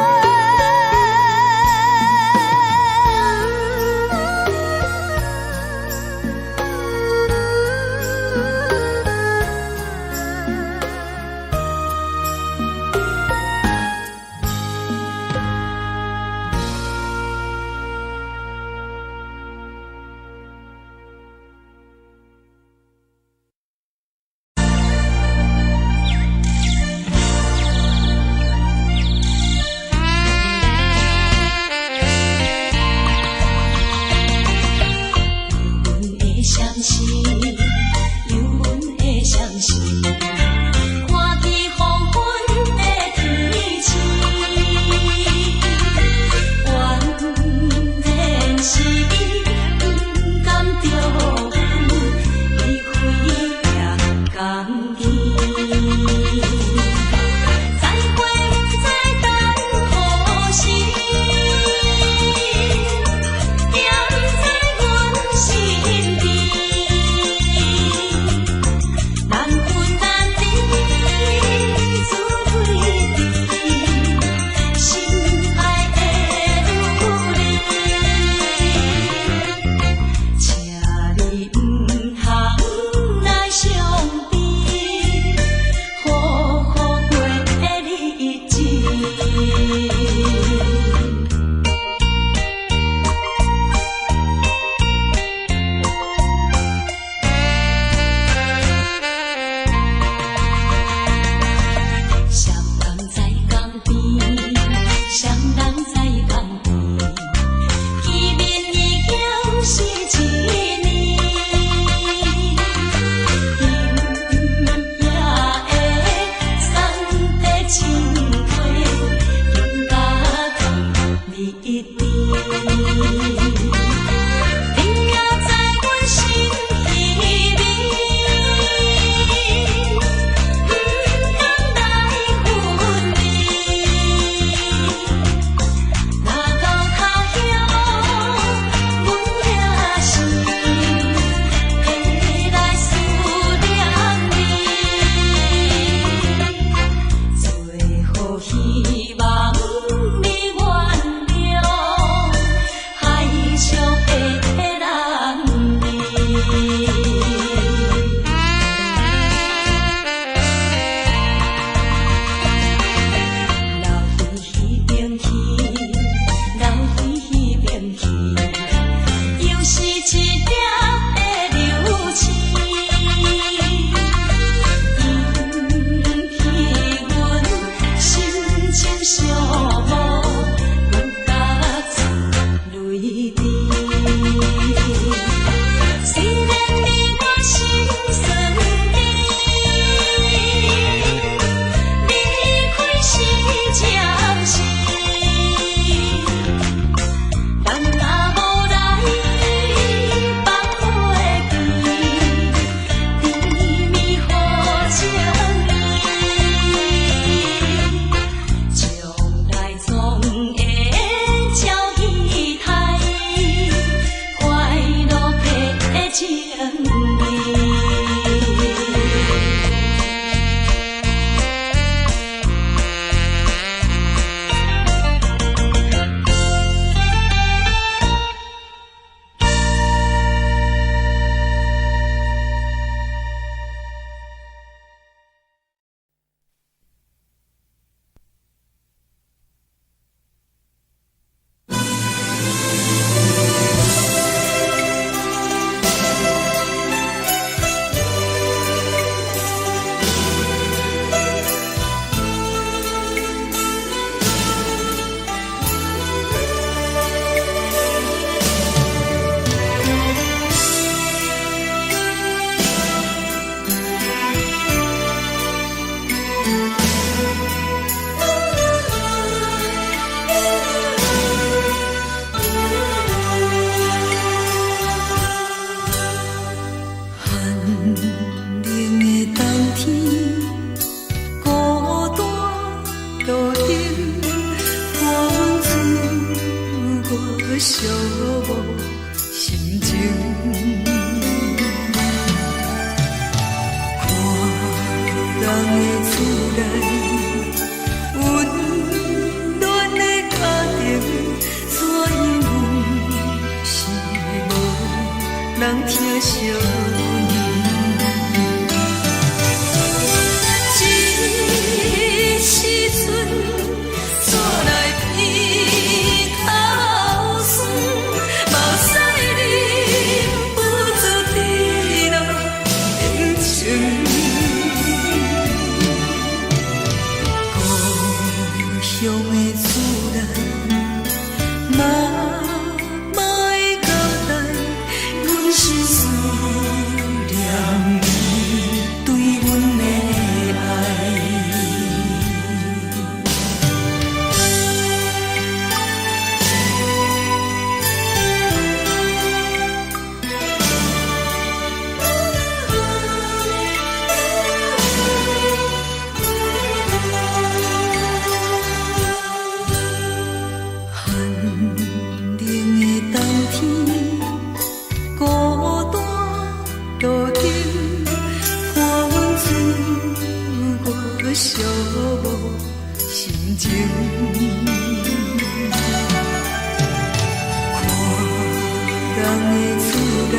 寂寞心情。看人的厝內，溫暖的家庭，怎樣阮是無人疼惜阮。這時陣煞來鼻頭酸，目屎忍不住滴落眼睛。故鄉的厝內，媽媽的交代，阮是思念伊對阮的愛。寒冷的冬天，孤單路燈，看阮自我寂寞心情。看人的厝內，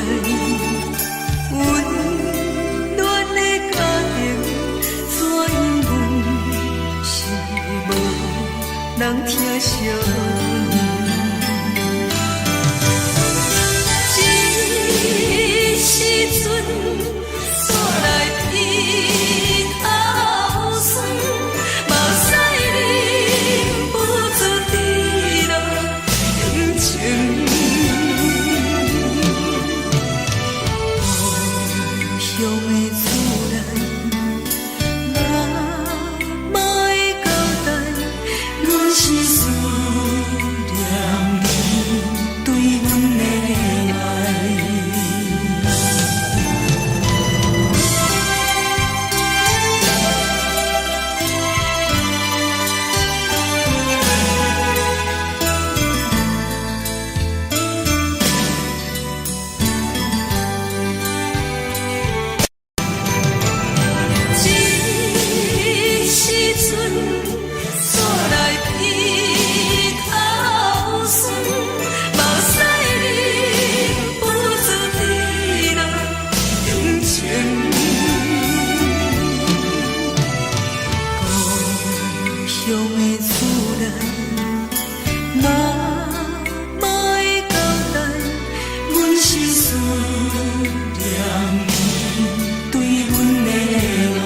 溫暖的家庭，怎樣阮是無人疼惜阮。這時陣煞來鼻頭酸，目屎忍不住滴落眼睛。故鄉的厝內，媽媽的交代，阮是思念伊對阮的愛。這時陣煞來鼻頭酸，目屎忍不住滴落眼睛。故鄉的厝內，媽媽的交代，阮是思念伊對阮的愛。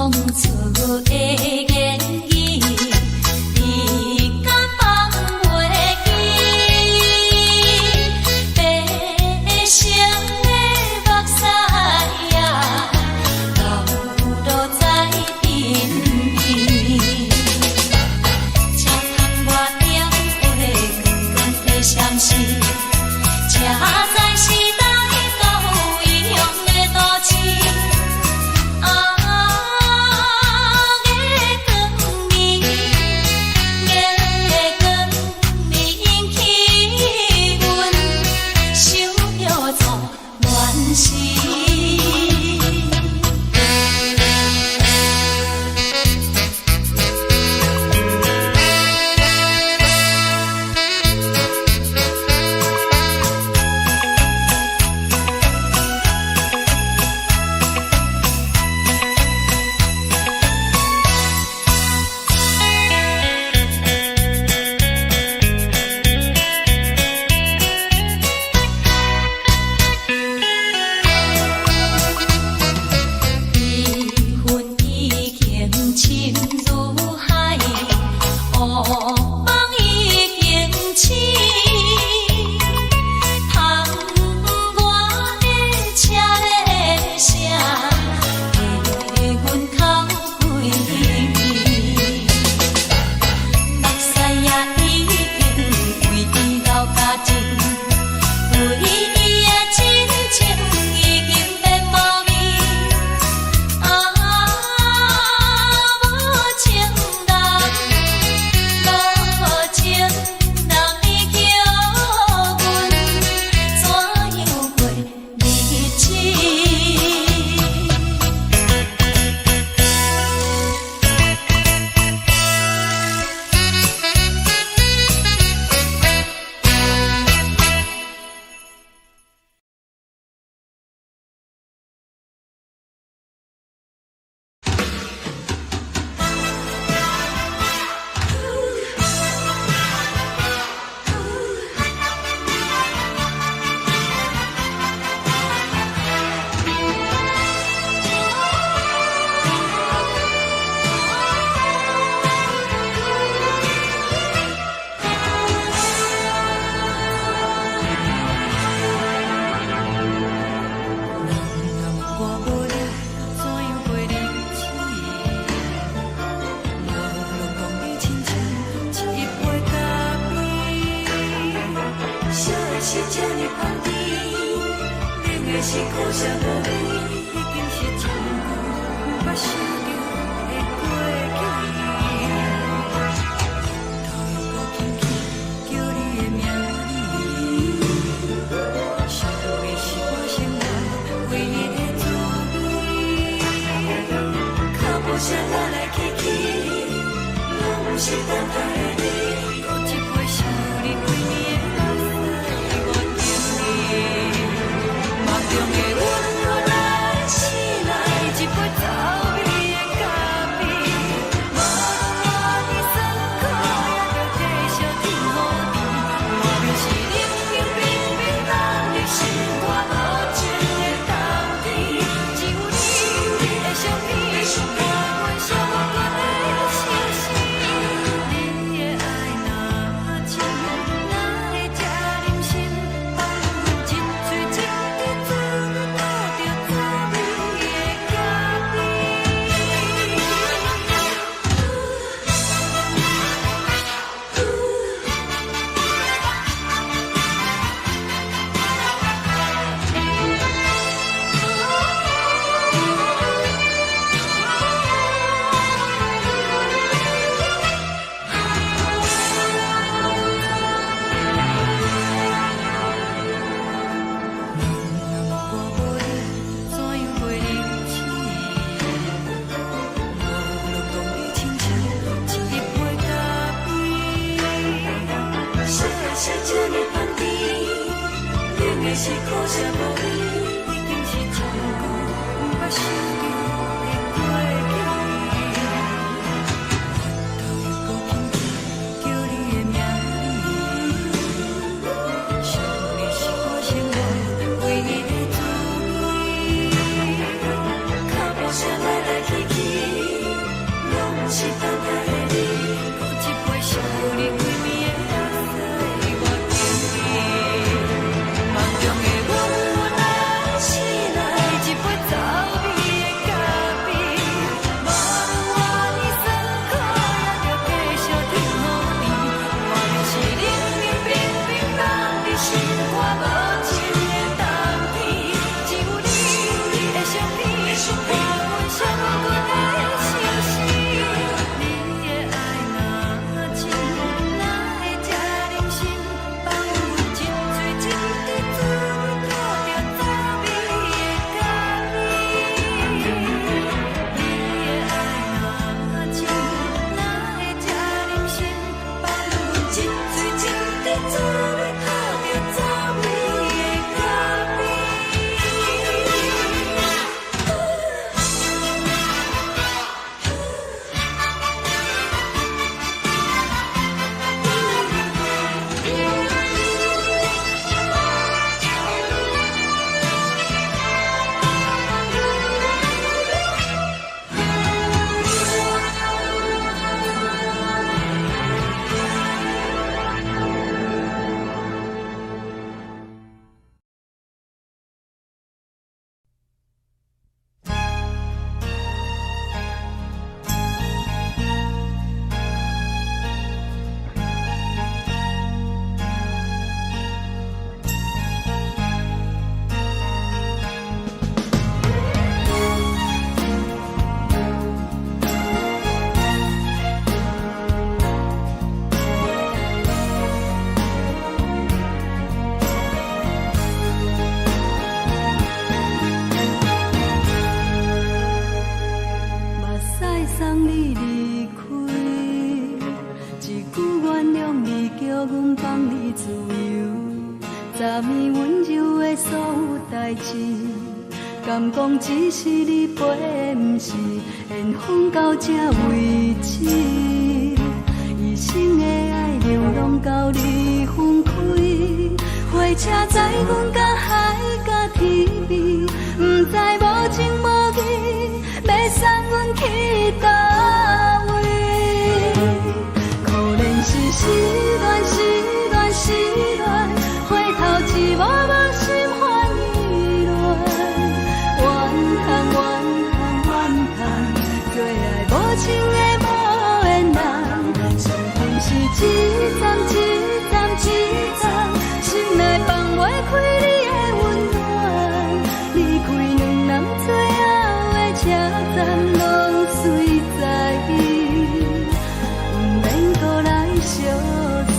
講出的言語，你敢放袂記？白色的目屎啊，流落在鬢邊。車窗外燈火光光的閃烁，這才是來到異鄉的都市。啊，月光暝，月光暝引起阮想著初戀時。悲恨已經深如海，烏夢已經醒。窗外的車聲，替阮哭規暝。目屎也已經為伊流乾淨，為伊的真情已經變無味。啊，無情人，無情人，你叫阮怎樣過日子？人若问我无你，怎樣過日子？我攏講你親像一杯咖啡，燒的是這呢香甜，冷的是苦澀無味，已經是真久毋捌想著的過去。頭又閣輕輕叫你的名字，想你是我生活唯一的滋味。腳步聲來來去去，攏毋是等待的你。閣一杯想你規暝的目屎，我敬你。夢中的阮予咱醒來，一杯走味的咖啡。無論偌尼酸苦，也著繼續天雨甜。明明是冷冷冰冰，咱的心肝無情的冬天，只有你的相片，伴阮寂寞的相思。你的愛若深，哪會這忍心放阮一喙一滴怎吐著滋味的咖啡？人若問我無你，怎樣過日子？我攏講你親像一杯咖啡，燒的是這呢香甜，冷的是苦澀無味，已經是真久毋捌想著的過去。頭又閣輕輕叫你的名字，想你是我生活唯一的滋味。腳步聲來來去去，送你離開，一句原諒你，叫阮放你自由。昨暝溫柔的所有代誌，敢講只是你陪，毋是緣分到這為止。一生的愛流浪到你分開，火車載阮甲海甲天邊，毋知無情無義，欲送阮去佗位？可憐是失戀，失戀，失戀，回頭一幕幕心煩意亂，怨嘆怨嘆怨嘆，做愛無情的無緣人，上恨是一站一站一站，心內放袂開你的溫暖，離開兩人最後的車站，攏隨在伊，毋免閣來相送。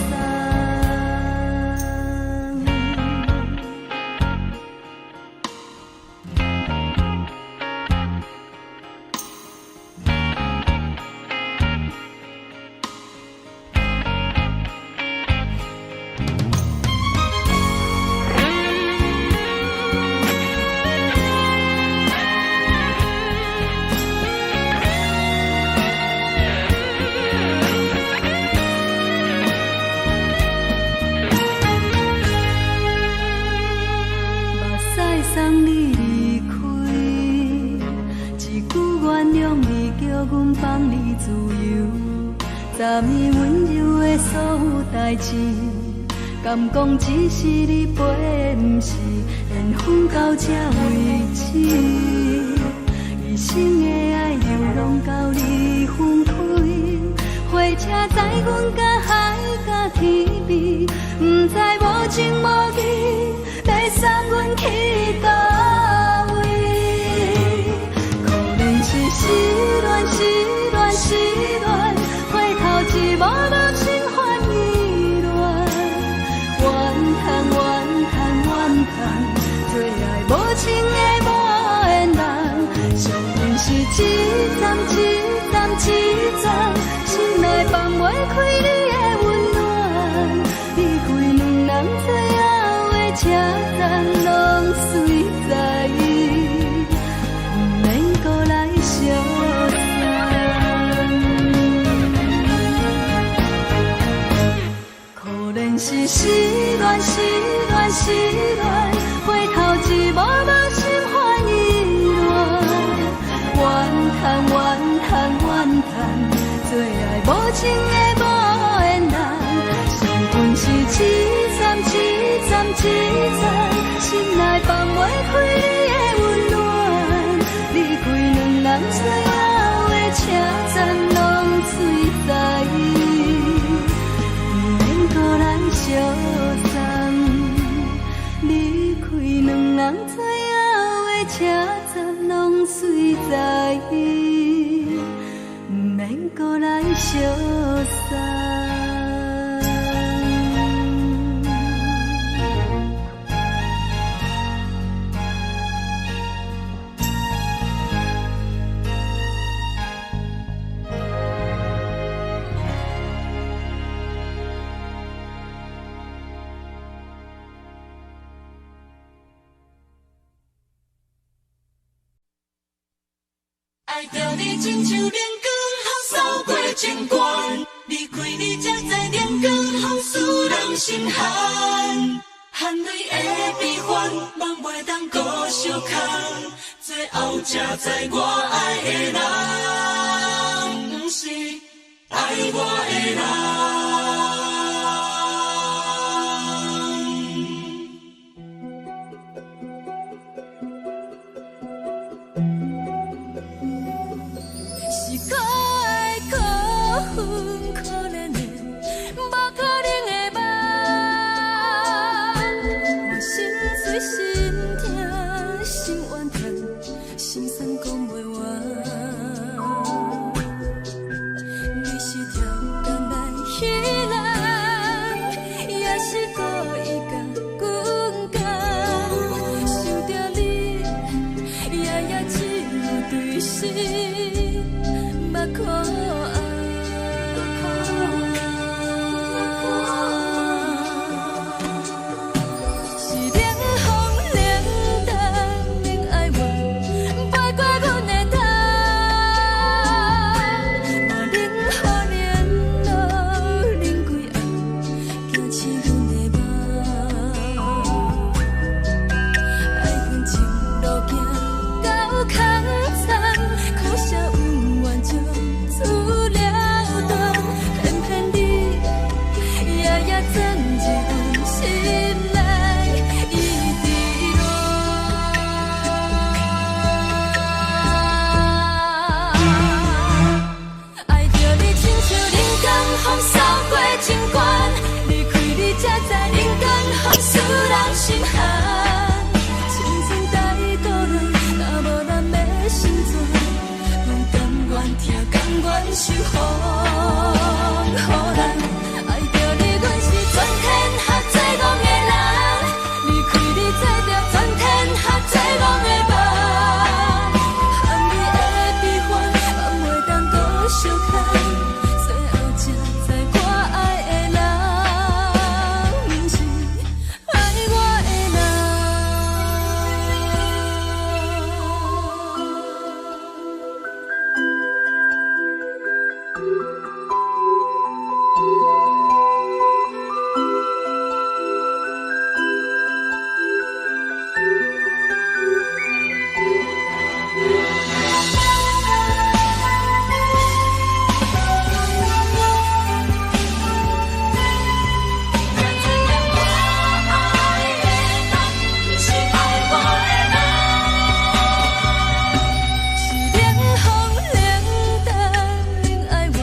目屎送你離開，一句原諒你，叫阮放你自由。昨暝溫柔的所有代誌，敢講只是你陪，毋是緣分到這為止。一生的愛流浪到你分開，火車載阮甲海甲天邊，毋知無情無義，欲送阮去佗位？可憐是失戀，失戀，失戀，回頭一幕幕心煩意亂，怨嘆怨嘆怨嘆，做愛無情的無緣人，上恨是一站一站一站，心內放袂開你的溫暖，離開兩人最後的車站，攏隨在伊，毋免閣來相送。可憐是失戀，失戀，失戀，回頭一幕幕心煩意亂，怨嘆怨嘆怨嘆，做愛無情的無緣人，上恨是一站一站一站，心內放袂開你的溫暖，離開兩人最後的車站，攏隨在伊，毋免閣來相送。離開兩人最後的車站，攏隨在伊，毋免閣來相送。愛著你親像冷光予掃過情關，離開你才知冷光予使人心寒，汗淚的悲歡，夢袂當閣相空，最後才知我愛的人，毋是愛我的人。是可愛可恨可憐的，無可能的夢。我心碎心疼心怨嘆，心酸講袂完。受予人。愛著你，阮是全天下最戇的人。離開你，做著全天下最戇的夢。含你的悲歡，放袂當閣相牽。最後才知我愛的人，毋是愛我的人。是愛我的人。是冷風冷淡冷愛怨，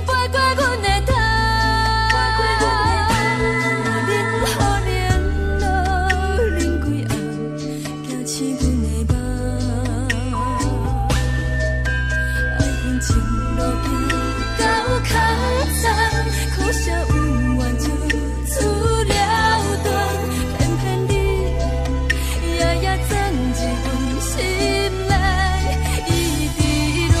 飛過阮的頭。冷雨冷露冷幾暗，惊醒阮的夢。愛阮情路行到空残，可惜恩怨就此了斷，偏偏你夜夜鑽入阮心內，一直戀。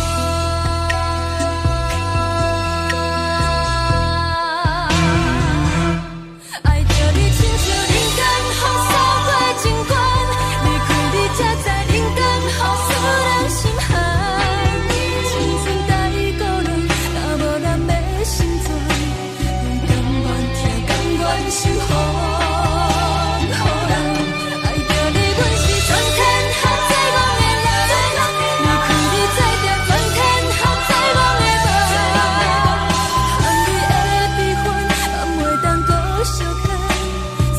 愛著你親像人間風掃過情關，離開你才知人間風使人心寒。青春太孤單，若無人欲成全，阮甘願疼，甘願受予人。愛著你，阮是全天下最戇的人。離開你，做著全天下最戇的夢。含你的悲歡，放袂當閣相牽。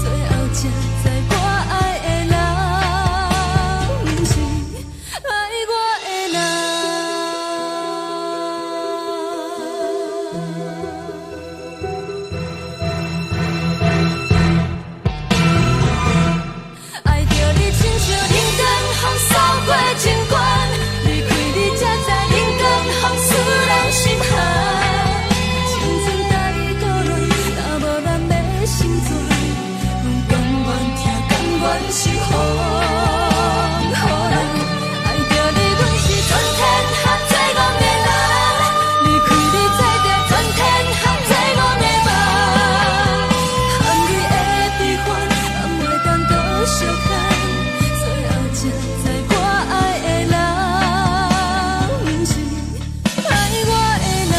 最後才知我愛的人，毋是愛我的人。愛著你親像人間風掃過情關，離開你才知人間風使人心寒。青春太孤單，若無人欲成全，阮甘願疼，甘願受予人。愛著你，阮是全天下最戇的人。離開你，做著全天下最戇的夢。含你的悲歡，放袂當閣相牽。最後才知我愛的人，毋是愛我的人。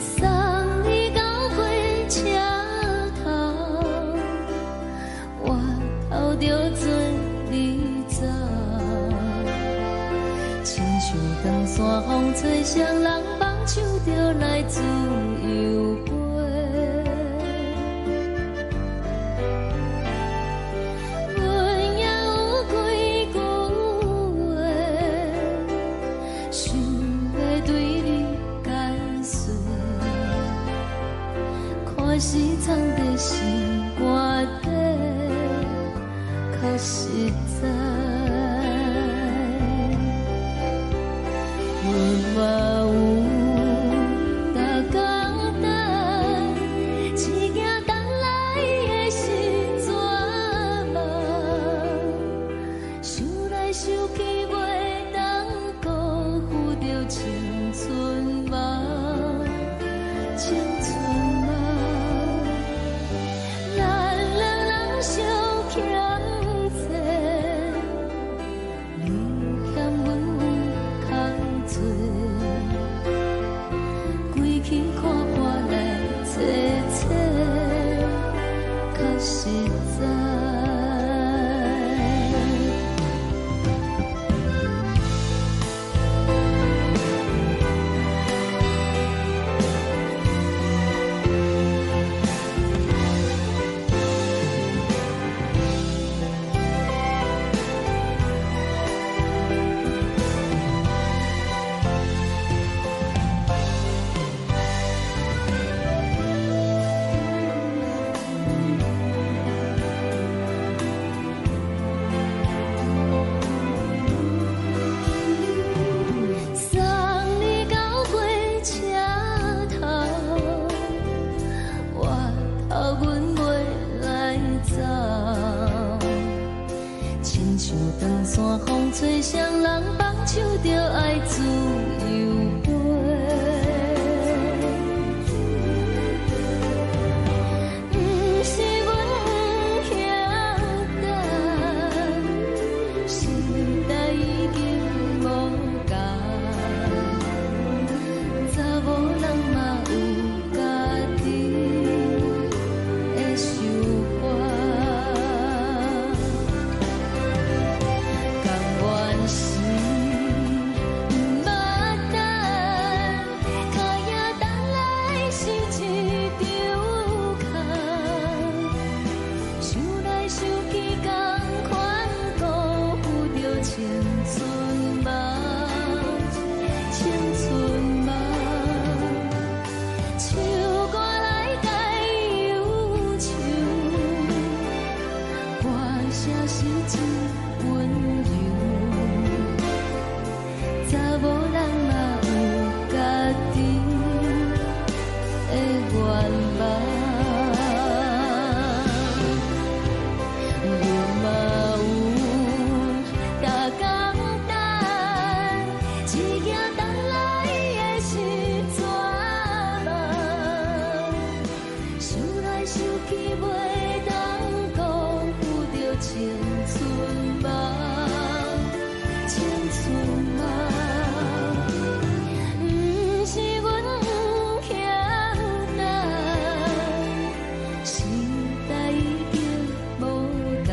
送你到火車頭，我頭著做你走。親像長山風吹，雙人放手就來自由飛。阮也有幾句話，想欲對你解說。看是藏佇心肝底，較實在。阮嘛有逐工等，一件等來的是绝望，想來想去袂當辜負著青春夢，青春夢。咱兩人相找啥人放手，就愛自由飛。毋是阮毋曉等，时代已經無仝，查某人嘛有家己的想法。甘願是毋捌等，脚影等來是一場空。想來想去，仝款辜負著青春夢，青春夢。唱歌來解憂愁，歌聲是真溫柔。查某人嘛有家己的願望，阮嘛有逐工等，一行等來的是绝望。想來想去，袂當辜負著青春夢，青春夢。毋是阮毋曉等，時代已經無仝，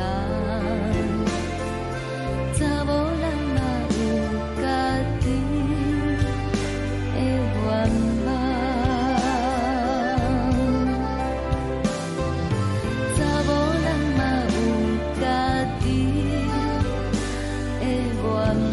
查某人嘛有家己的願望，查某人嘛有家己的願望。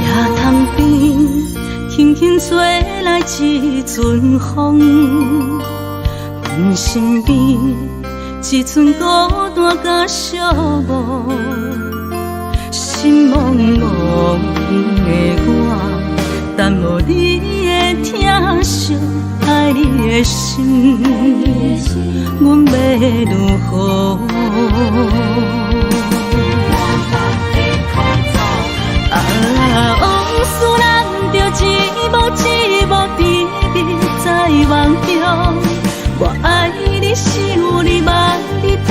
行潭邊，輕輕吹來一陣風，阮身邊一陣孤單佮寂寞，心茫茫的我，等無你的疼惜，愛你的心，阮欲如何？啊，往事難著一幕一幕甜蜜在夢中。我愛你，想你，望你，等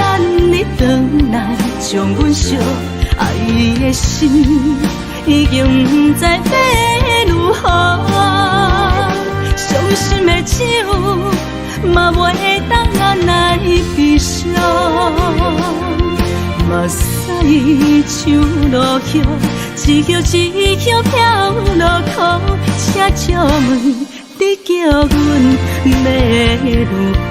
你轉來，將阮惜愛的心已經毋知欲如何。傷心的酒嘛袂當按來悲傷。目屎像落雨，一葉一葉飄落苦，請借問你叫阮欲如何？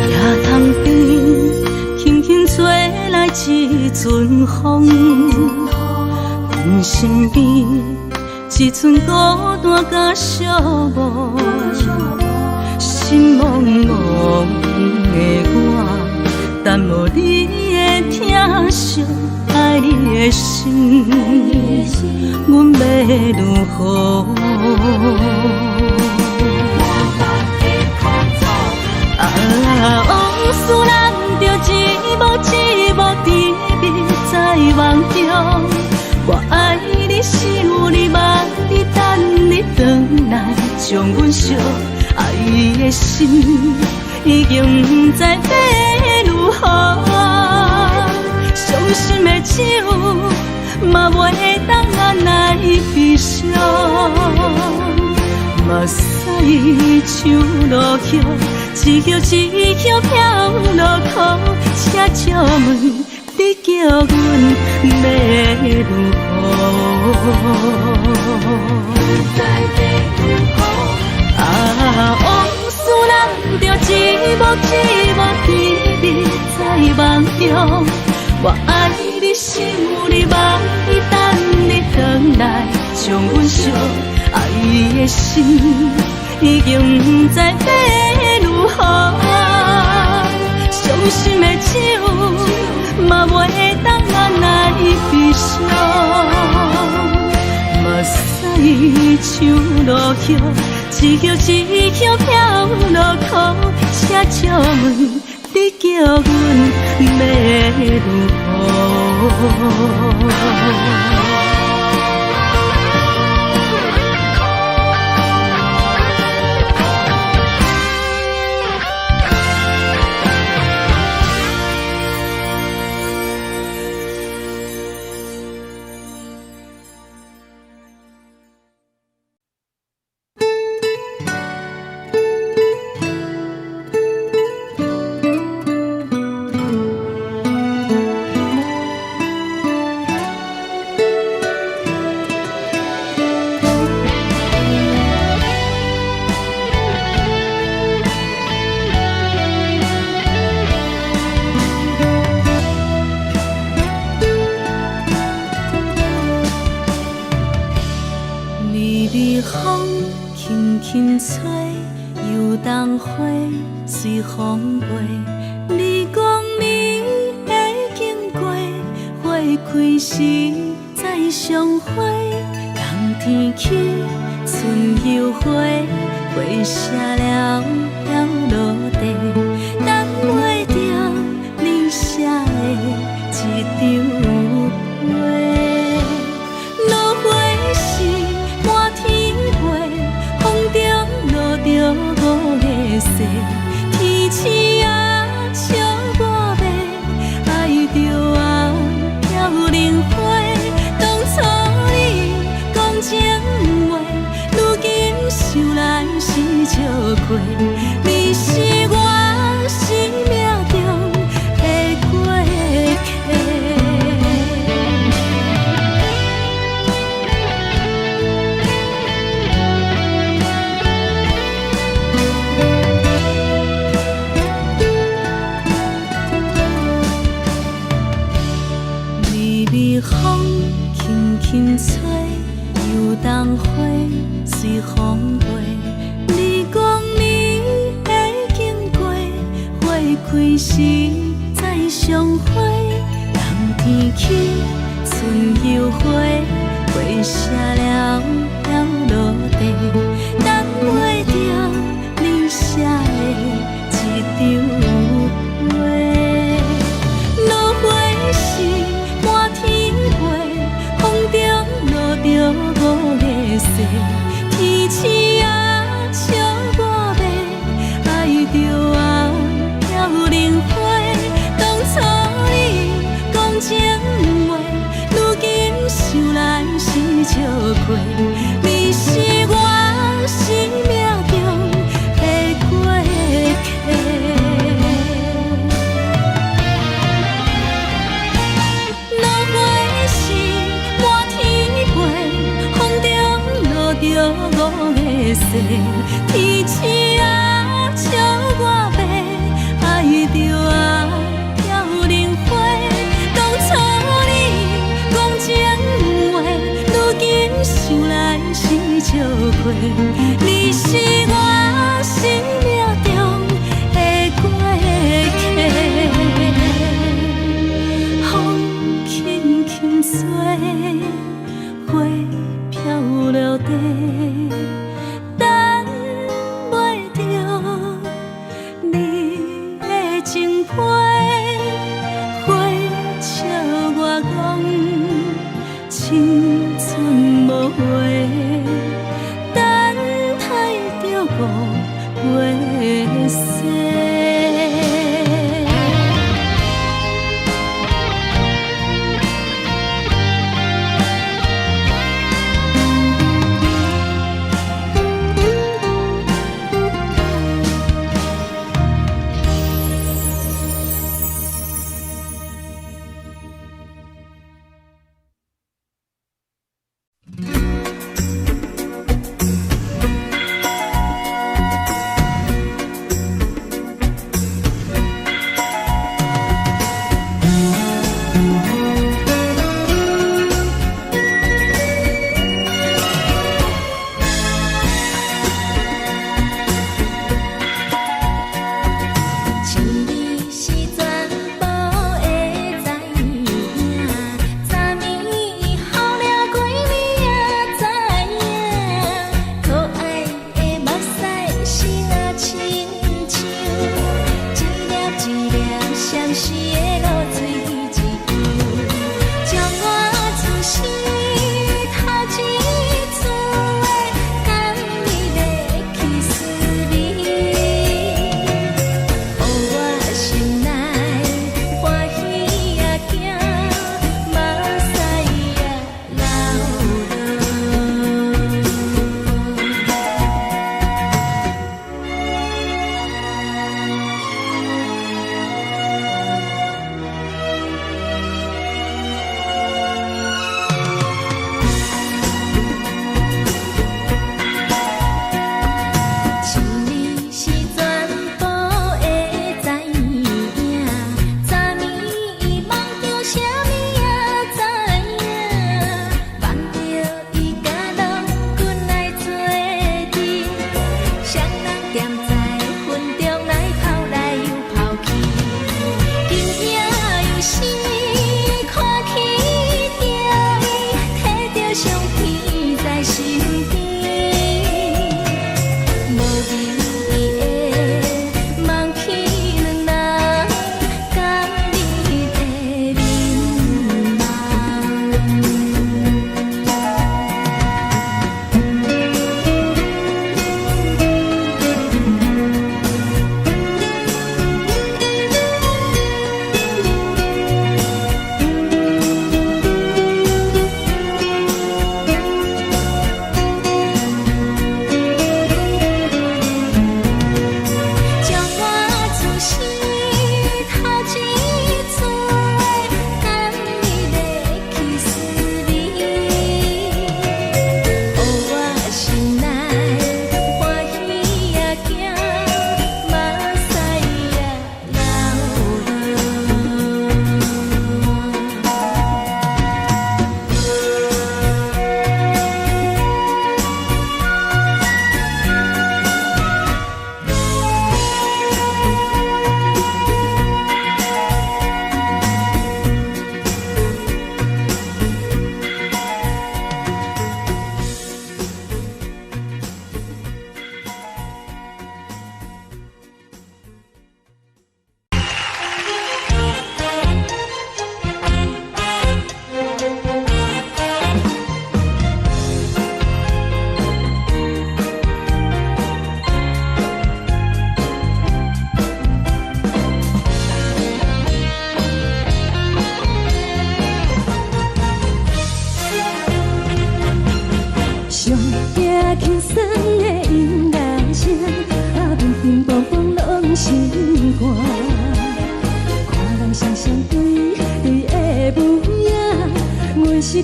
行潭邊，輕輕吹來一陣風，阮身邊一陣孤單佮寂寞，心心茫茫的我，等無你的疼惜，愛你的心，阮欲如何？啊，往事難著一幕一幕甜蜜在夢中。我愛你，想你，夢你，等你轉來，將阮惜愛的心已經毋知欲如何。傷心的酒嘛袂當按捺悲傷，目屎像落雨，一葉一葉飄落空，請借問你叫阮欲如何？啊，往事難著一幕一幕甜蜜在夢中。我愛你，想你，夢你，等你轉來，將阮惜愛的心已經毋知欲如何。傷心的酒嘛袂當按捺悲傷，目屎像落雨，一葉一葉飄落空，請借問你叫阮欲如何？微微風輕輕吹，油桐花隨風飛。你講你會經過，花開時再相會。冬天起，春又回，花謝了飄落地，等袂著你寫的一張批。落花時滿天飛，風中落著五个雪，天鼠仔笑我欲愛著啊飄零花。當初你講情話，如今想來是笑話，你是我生命中的過客。微微風輕輕吹，油桐花隨風飛。你講你會經過，花開時再相會。冬天起，春又回，花謝了飄落地，等袂著你寫的一張批。落花時滿天飛，風中落著五个雪，天鼠仔笑我欲愛著啊飄零花。當初你講情話，如今想來是笑話，你是我生命中的過客。落花時滿天飛，風中落著五个雪，天鼠仔笑我欲愛著啊飄零花。當初你講情話，如今想來是笑話，你是我生命中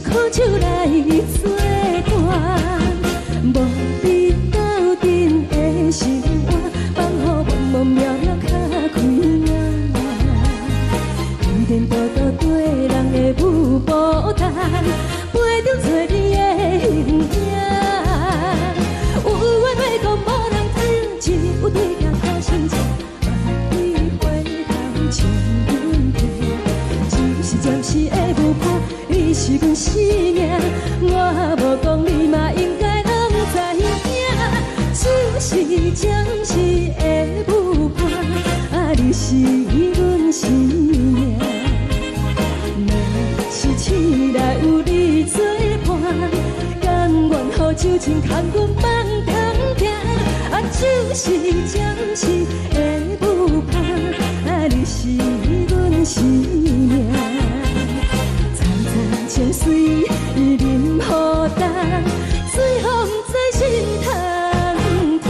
苦酒來做伴，無你鬥陣的生活，放予茫茫渺渺較開眼。天天多多對人的舞步單，陪著找你的形影。有緣話講無人知，只有對鏡苦心情，萬里回頭情阮拼，只是暫時的舞伴，你是阮生命，我無講你嘛應該攏知影。只是暫時的舞伴，啊，你是阮生命。若是醒來有你做伴，甘願予酒精牽阮放通行。啊，只是暫時